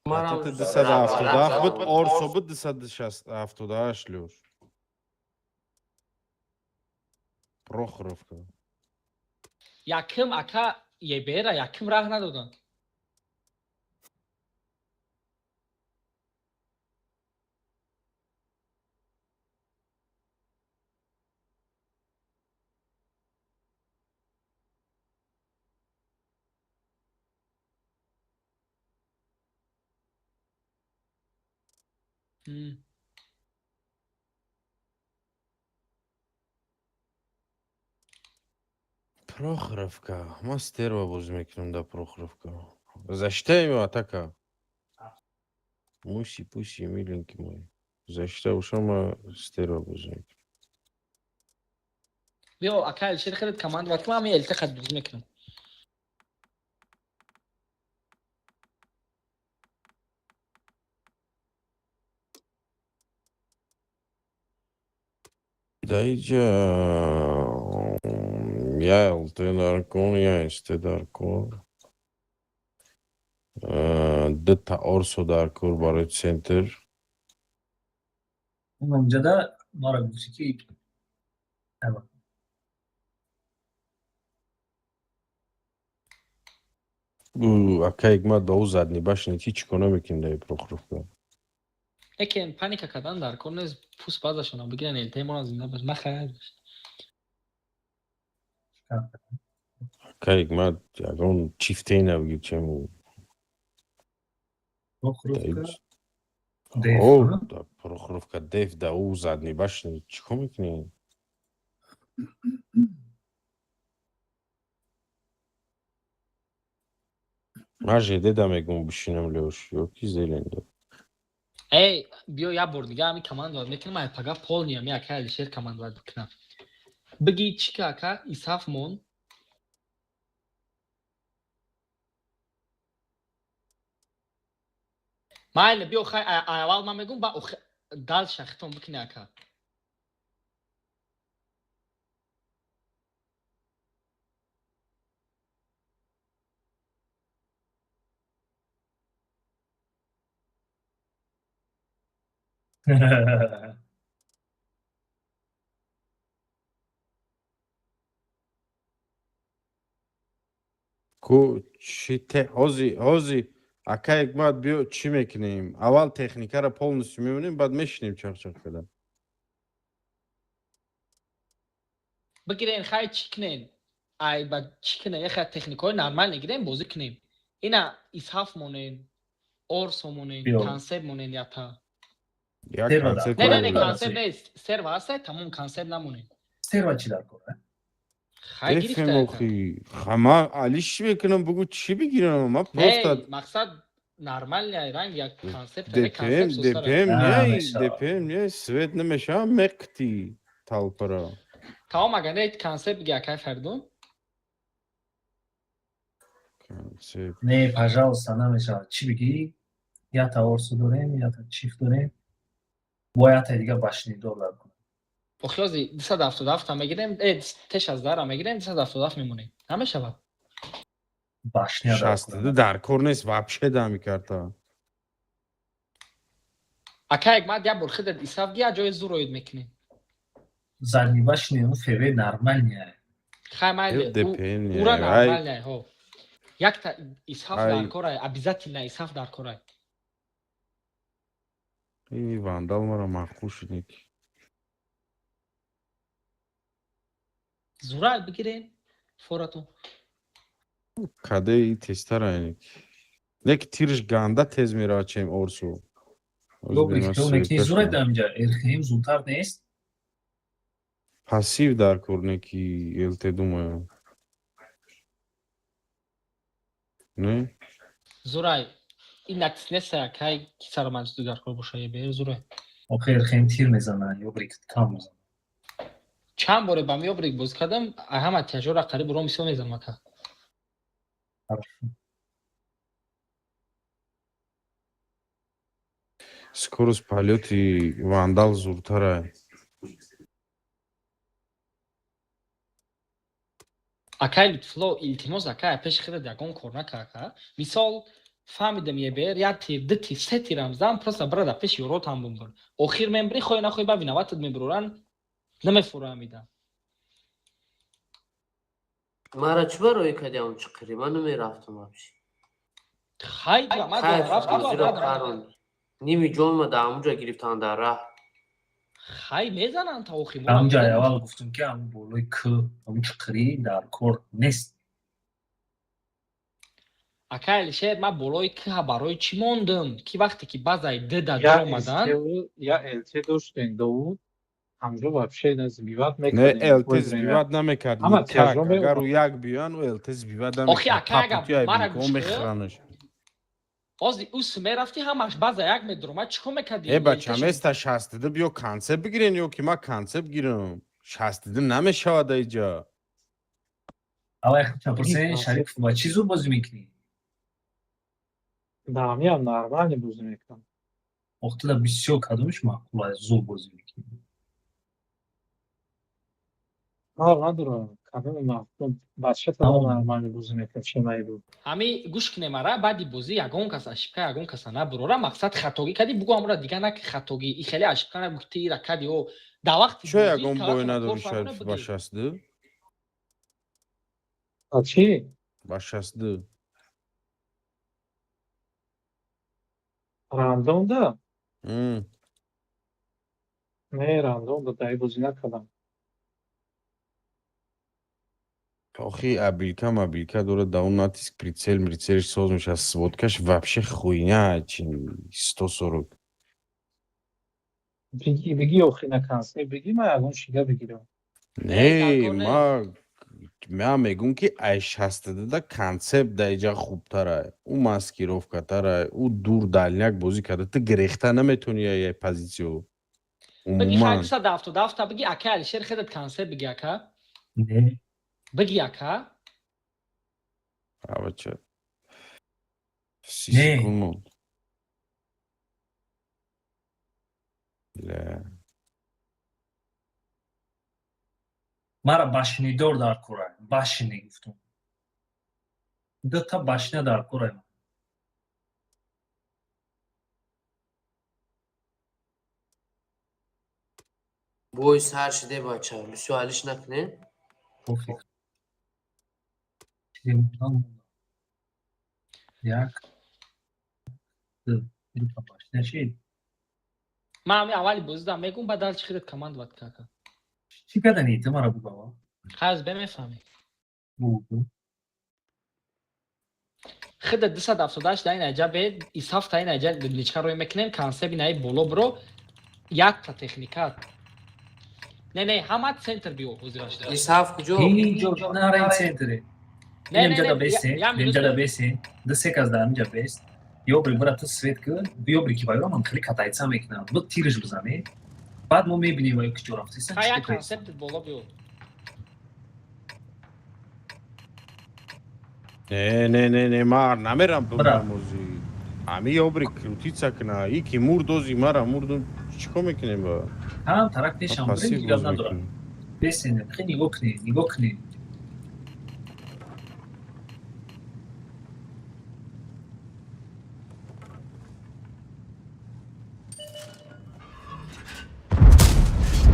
J: Манам
F: 277 буд, Орсо буд 278 лёш. Прохоровка.
E: Яким ака ебера, яким раҳ надодан.
F: Прохоровка. Ман стерва бозӣ мекунам дар Прохоровка. Защита ё атака? Муси, пуси, миленький мой. Защита боша, ма стерва бозӣ мекунам.
E: Биё, ака Алишер, хелет команда ват, ман ҳамин ЛТ хат бозӣ мекунам.
F: Дар инҷа я ЛТ дар кор, я СТ дар кор. Дута Орсо дар кор барои центр.
B: Онҷада мара гуфти ки ава.
F: Ака Ҳикмат, ба ӯ задний башни ҳеҷ кор намекунем дар Прохоровка.
E: Лекин паника кардан дар кор нест, пӯст баъзашонам бигирен, ЛТ мона зинда бош, ман хайр бош.
F: Ака Ҳикмат, ягон чифтейна бигир, чему.
B: Прохоровка деф.
F: О, да Прохоровка деф, да ӯ задний башни чӣ кор мекунем? Ман ЖД-да мегӯм бишинам, Лёш, ё ки зеленда.
E: Эй, биё, як бор дига ҳамин команда ват мекунам, ай пага полный ҳами ака Алишер команда ват бикунам. Биги чӣ ка, ака, Исаф мон. Майли, биё, хай, аввал ман мегӯм, ба дальше хитон бикуни, ака.
F: Ку чӣ те ҳози ҳози, ака Ҳикмат, биё, чӣ мекунем? Аввал техникаро полностью мемонем, баъд мешинем чақчақ карда.
E: Бигирен, хай, чӣ кунен? Ай ба чӣ кунен? Яхе техникаҳои нормал мегирем, бозӣ кунем. Ина Исаф монен, Орсо монен,
B: Биё.
E: консепт монен ята.
F: Як
B: Стерва дар
F: концепт
E: Не, не, не,
F: намонем.
E: консепт нест. Стерва ҳаста, тамом, консепт намонем.
B: Стерва чӣ дар кор?
E: Хай,
F: Дефем
E: гирифта, ака.
F: охи. Ма алиш мекунам, бугӯ чӣ бигирам? Ма просто
E: Не, мақсад нормальный ранг як концепт,
F: ДПМ,
E: концепт сустара.
F: ДПМ
B: А,
F: не,
B: мешавад.
F: ДПМ не, свет намешавам, меқти толпара.
E: Тамом, агар не, концепт биги, акай Фаридун.
F: Концепт.
B: Не, пожалуйста, намешавад. Чӣ бигӣ? Ята Орсо дорем, ята чиф дорем. Бо ята дига башнидор дар кор.
E: Охиёзи 277 мегирем, Т16 мегирем, 277 мемонем. Намешавад.
B: Башня дар кор.
F: 62 дар кор нест вообще дами карта.
E: Ака Ҳикмат, як бор худат Исаф ги, як ҷои зур оид мекунем.
B: Задний башни он ФВ нормальная.
E: Хай, майли,
F: ДПМ не,
E: ура
F: ай.
E: нормальная, ҳо. Якта Исаф
F: Ай.
E: дар корай, обязательно Исаф дар корай.
F: Ин вандал мара маъқул шуд нек.
E: Зурай бигирен форатон.
F: Каде и тезтара инек. Нек тирш ганда тез меравад, чем Орсу.
B: Добрый, хел мекунӣ, зурай дар инҷа. РХМ зудтар нест?
F: Пассив дар кор неки ЛТ, думаю. Не?
E: Зурай, ин акс нест, кай ки сароманҷ дар кор боша, ебе зурай.
B: Охир РХМ тир мезана, ёбрик кам мезана.
E: Чанд боре ба миёбрик боз кардам, ҳама тяжора қариб ром исо мезанам, ака.
B: Хорошо.
F: Скорость полёти вандал зуртара.
E: Акай Лутфулло, илтимос, ака, пеши худат ягон кор нака, ака. Мисол, фаҳмидам, ебер як тир, ду тир, се тирам зан, просто брада пеши ёротам бумбур. Охир мембри, хоҳӣ нахоҳӣ, ба виноватат мебуроран, намефуроям ида.
J: Мара чӣ барои кардӣ ҳамон чиқирӣ? Ман намерафтам вообще.
E: Хай, ман
J: Хайф
E: рафтам.
J: бозиро қарон. Ними ҷонма дар ҳамунҷо гирифтан дар раҳ.
E: Хай, мезананд та охи.
B: Ҳамунҷа аввал гуфтум, ки ҳамун болои к ҳамун чиқирӣ дар кор нест.
E: Ака Алишер, ман болои кӯҳа барои чӣ мондум, ки вақте ки базаи д да
A: Я
E: даромадан
A: СТ я ЛТ доштем, Довуд, ҳамҷо вообще сбивать
F: Не,
A: мекардем.
F: ЛТ сбивать намекард.
A: Ҳама
F: Никак.
A: тяжо
F: Агар ӯ як биёян, ӯ ЛТ сбивать
E: Охи,
F: намекард.
E: ака, агар
F: Папути ай
E: мара
F: бинко
E: гӯш кун.
F: мехӯранаш.
E: Ҳозир ус мерафтӣ, ҳамаш база як медуромад, чӣ кор мекардӣ?
F: Э, бача, места шастиду биё, концепт бигирен ё ки ман концепт гирам. Шастиду намешавад аиҷа.
B: Аввал чапурсен, Шариф, ба чӣ зуд бозӣ мекунӣ?
A: Дамиам нормально бозӣ мекунам.
B: Охтада бисёр кадомиш маъқул аст, зуд бозӣ мекунӣ?
A: Ман надорам кадоми маъқул, бача та нормально бозӣ мекунам, чемаи буд.
E: Ҳами гӯш кунем, ара, баъди бозӣ ягон кас ошибка ягон каса набурора. Мақсад, хатогӣ кардӣ, бугӯ, амра дига на, ки хатогӣ и хеле ошибка набуд, ки ти ира кардӣ о дар вақти
F: Чо
E: бозӣ
F: ягон бой
E: калатона
F: надорӣ,
E: кор фармона,
F: Шариф, ба
E: бугӣ.
F: 62?
A: А чӣ?
F: Ба 62.
A: Рандомда? Не, рандомда даи бозӣ накардам.
F: Охи, абилка мабилка дорад, да он натиск, прицел мрицелш соз мешавад, сводкаш вообще хуйня, чи 140.
A: Биги, биги, охи, на концепт биги, ман ягон чига бигирам.
F: Не, ма мегӯм, ки ай 62 да концепт да иҷа хубтарай, ӯ маскировкатарай, ӯ дур дальняк бозӣ карда, ту гирехта наметонӣ ай позитсиё.
E: Биги, хай.
F: Умуман.
E: 277 биги, ака Алишер, хедат концепт биги, ака.
B: Не.
E: Биги, ака.
F: А, бача, 30
B: Не.
F: секунд монд. Ля.
B: Мара башнидор дар кора, башни гуфтум. Дута башня дар кора.
J: Бой сар шиде, бача. Бисёр алиш накунем.
B: Пофиг. Як, ду, дута башня шид.
E: Ман ҳами аввали бозида мегӯм, баъд дал чи хедат командовать кака.
B: Чӣ кардани ту, мара бугава?
E: Хаз бе, мефаҳмӣ.
B: Бугу.
E: Хеда 278 да ин аҷа бе исҳафта, ин аҷа личка рӯй мекунем, концепт инаи боло биро, якта техника. Не, не, ҳама центр биё ҳозираш.
J: Исҳаф куҷо?
B: Инҷо нара, ин центре.
E: Не, не,
B: Инҷа да
E: не,
B: бесе,
E: я минут.
B: инҷа да бесе. Ду се кас дар инҷа бест. Ёбри, бира, ту свет ки, ёбри, ки вайро ман хеле катайца мекунам. Бу тирш бизане. Баъд мо мебинем, вай куҷо рафтесан.
E: Ха, як концепт боло биё.
F: Не, не, не, не, ма намерам.
B: Бра.
F: Бимрам ози. Ами ёбри крутица кна, ики мурд ози, мара мурдум, чӣ кор мекунем ба?
B: Ҳам тарак пешам
F: Пассив
B: бурем, дигар
F: бозӣ
B: надорам.
F: мекунем.
B: Бесене, хе, нигоҳ кунед, нигоҳ кунед.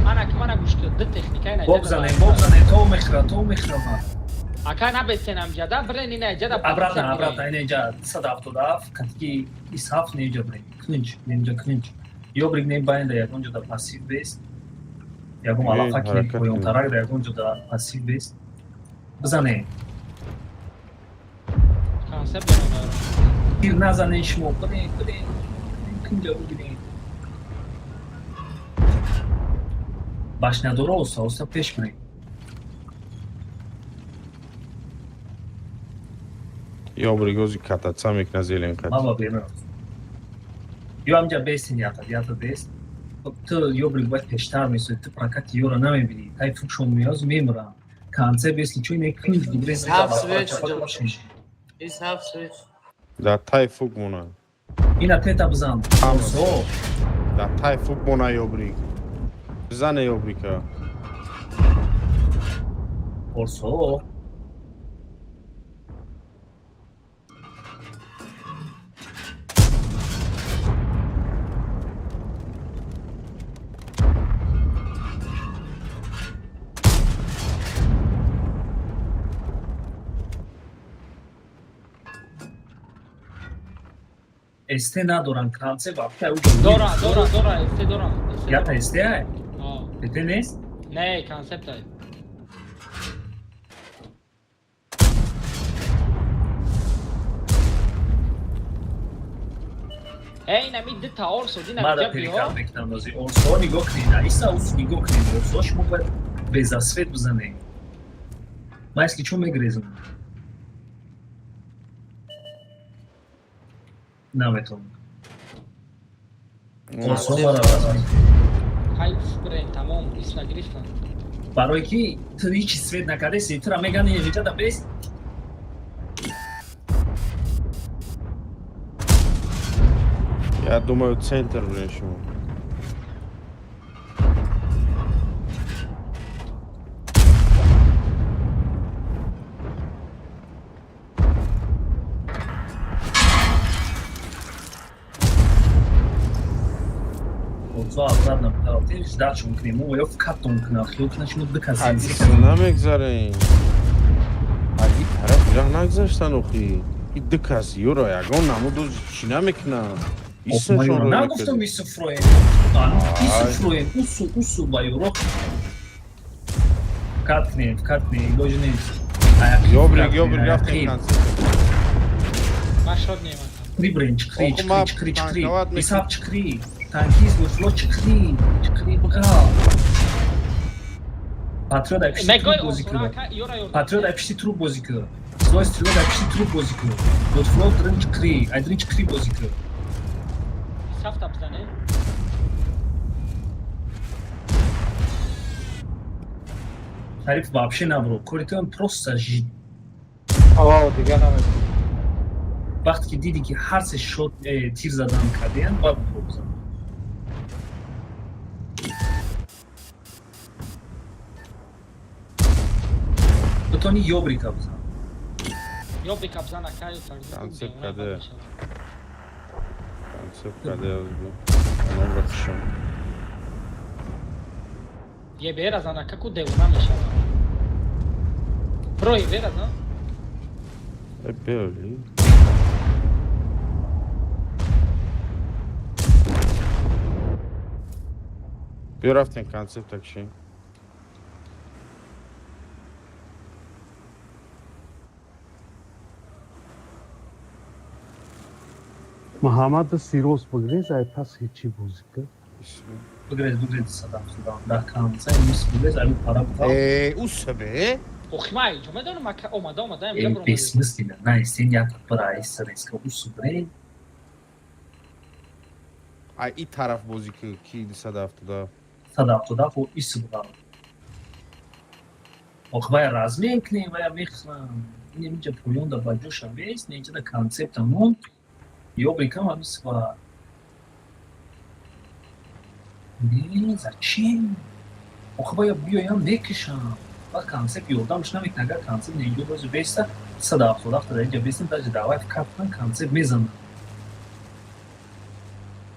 E: Ана ки мана гӯш кун, ду техника ин аҷа.
B: Бобзане, бобзане, то мехӯра, то мехӯра ман.
E: Ака, набесен амҷада, бирен ин аҷада.
B: Обратно, обратно, ин инҷа 277, катики исҳаф, не, инҷа бирем. Кунҷ, не, инҷа кунҷ. Ёбрик, не, байнда ягон ҷо да пассив бест. Ягон
F: Э,
B: алафа ки
F: ҳаракат кун.
B: поёнтарак да ягон ҷо да пассив бест. Бизане.
E: Концепт дорам.
B: Тир назанен шумо, бирен, бирен. Кунҷа бигирен. Башнядоро оста оста пеш бирен.
F: Ёбри ози катаца мекуна зелен қат.
B: Мама бемер. Ё амҷа бестин, ята, ята бест. Ту, ёбрик, бояд пештар месои, ту прокати ёра намебинӣ. Тай фукшон меоз, мемирам. Конце бесли, чун не кунҷ бирен.
J: Исҳаф свет шудам. Исҳаф свет.
F: Да тай фук мона.
B: Ина тета бизан. Со.
F: Да тай фук мона, ёбрик. Бизане ёбрика.
B: Орсо. СТ надоранд, концепт вообще уҷо.
E: Дора, дора, дора, СТ дора.
B: Ята СТ ай?
E: О.
B: СТ нест?
E: Не, концепт ай. Эй, нами ди та орсо, ди нами
B: Мара
E: ҷа биҳо.
B: перекат мекунам нози. Орсо нигоҳ кунед, Иса ус нигоҳ кунед. Орсо шумо бояд безасвет бизанед. Ман если чо мегрезам. Наметавонам. Орсо мара размин.
E: Ҳай брен, тамом, ис нагирифтан.
B: Барои ки ту ҳеҷ свет накардаси, тура меган инҷа да бес.
F: Я думаю, центр блин шумо.
B: Орсо обратно битавтем, ждать кунем. Мо ё вкатон кунам, хиёл кунам шумо ду кас
F: Ҳадисо намегзарем. Аз ин тараф ираҳ нагзаштан охи. И ду кас ёро ягон намуд чӣ намекунанд. Исашон
B: Нагуфтам исуфроем. Исуфроем, усу, усу ба ёро. Кат кунем, кат кунем, илоҷ нест.
F: Ёбрик, ёбрик рафтем концерт.
E: Ман шод немам.
B: Чиқри брен, чиқри,
F: Охо, ма
B: чиқри, чиқри, чиқри.
F: танковат мекунам.
B: Исаб чиқри. Танкист лутфулло чиқри, чиқри биға. Патриот ай пишти
E: Мегой
B: труп бозӣ
E: орсора,
B: кунад.
E: ака, ёра ёрдам.
B: Патриот ай пишти труп бозӣ кунад. Злой стрелок ай пишти труп бозӣ кунад. Лутфулло дрин чиқри, ай дрин чиқри бозӣ кунад.
E: Сафта бизане.
B: Шариф вообще набро. Кори ту просто жид.
A: О, дигар наметавонам.
B: Вақте ки дидӣ ки ҳар се шот тир задан кардиян, бояд бро бизан. Бутони ёбрика бизан.
E: Ёбрика бизан, ака, ё
F: Концепт каде. Концепт каде озбу. Номро кушам.
E: Ебера зан, ака, ку девона мешава. Бро, ебера зан.
F: Э, беоли. Биё рафтем концепт акши.
G: Муҳаммад Сирос бигрез, ай пас ҳечи бозӣ кард.
B: Бигрез, бигрез садам садам. Дар конца мис бигрез, ай пара бутав.
F: Э, усабе?
E: Охи, ман инҷо медонам, ака, омада, омада,
B: Э,
E: инҷа бро.
B: бессмысленно. На, сен як бара ай среска усу брен.
F: Ай и тараф бозӣ ки ки 277.
B: 177 о ису бутав. Ох, вая размен кунем, вая мехӯрам. Ин инҷа поён да ба ҷоша бес, не инҷа да концептамон. Ёбрикам ҳамис ва. Не, зачем? Ох, вая биёям мекушам. Ва концепт ёрдамш намекунад, агар концепт не инҷо бози беста, 177 дар инҷа бестем, даже давай вкат кунам, концепт мезанам.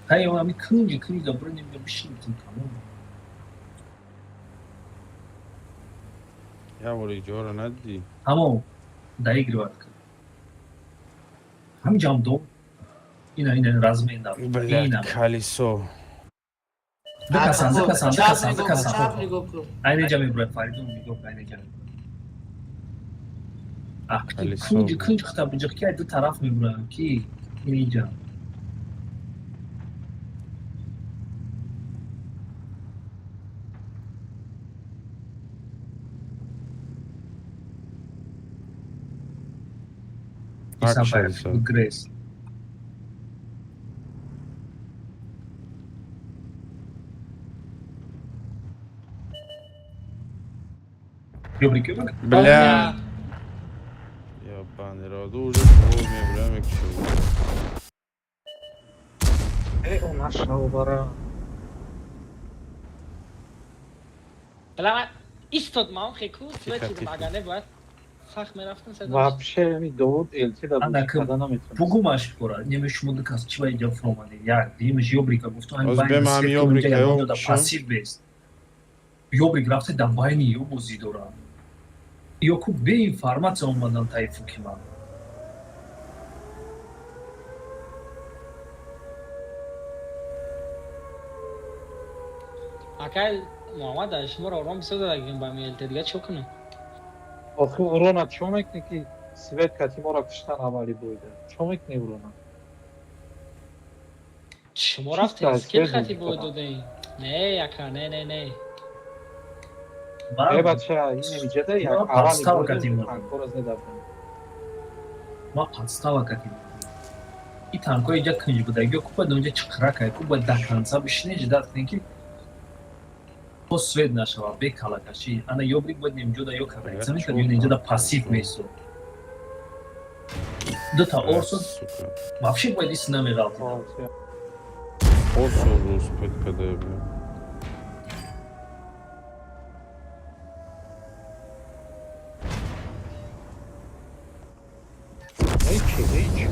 B: Ҳай, ами кунҷи кунҷи да биринем, бишинем тамом.
F: Я бори ҷоро надидӣ.
B: Тамом, доигрывать кун. Ҳамин ҷам дом. Ина, ина размен да.
F: Бля,
B: Ина.
F: колесо.
B: Ду касан, ду касан, ду
J: Чап
B: касан, ду
J: нигоҳ кун,
B: касан.
J: чап нигоҳ кун.
B: Айне ҷа мебурад Фаридун, нигоҳ кун, айне ҷа мебурад. Ах,
F: Колесо.
B: кунҷи кунҷ хита биҷиқ ки ай ду тараф мебуранд ки ин инҷа. Иса
F: Акши,
B: баяд
F: Иса.
B: грез. Ёбрик, ёбрик.
F: Бля. Ёбаный рот, уже пол мебурам мекушам.
A: Э, о нашав бара.
E: Бля, ман истод ман хеку,
F: Тихо,
E: свет
F: тихо.
E: агар не бояд сахт мерафтам седаш.
A: Вообще ами довод ЛТ да
B: Ана
A: бозӣ
B: ки
A: карда наметавонист.
B: бугумаш пора. Неме шумо ду кас чӣ ба инҷа фуромадед? Як, дуюмаш ёбрика гуфтам, ҳамин
F: Оз
B: байни
F: бема ҳам
B: свет кунам,
F: ёбрика
B: инҷа ягон
F: ё
B: ҷо да
F: кушам.
B: пассив бест. Ёбрик рафте да байни ё бозӣ дорад. Ё ку беинформатсия омадан таифу ки ман.
E: Акай Муҳаммад, шуморо ором бисёр дадагим ба мелте, дига чӣ кунам?
A: Охи урона чо мекунӣ, ки свет кати моро куштан аввали бойда? Чо мекунӣ урона?
E: Шумо
A: Чисто
E: рафтем
A: аз
E: скил
A: свет
E: хати
A: бозӣ
E: бой
A: кардам.
E: додем. Не, ака, не, не, не.
A: Э, бача, ин намиҷада як
B: Ма
A: аввали
B: подстава
A: бойда
B: кардем.
A: танкора задабдам.
B: Ма подстава кардем. И танкҳои иҷа кунҷ будагиё ку бояд онҷа чиқира кай, ку бояд до конца бишини, ждать кунем, ки то свет нашава, бе калакашӣ. Ана ёбрик бояд немҷода ё кабрица мекард, ё немҷода пассив меистод. Дута орсо вообще бояд ис намеғалтид.
F: Орсо успеть кадай, бля.
A: Эй, чи, эй, чи,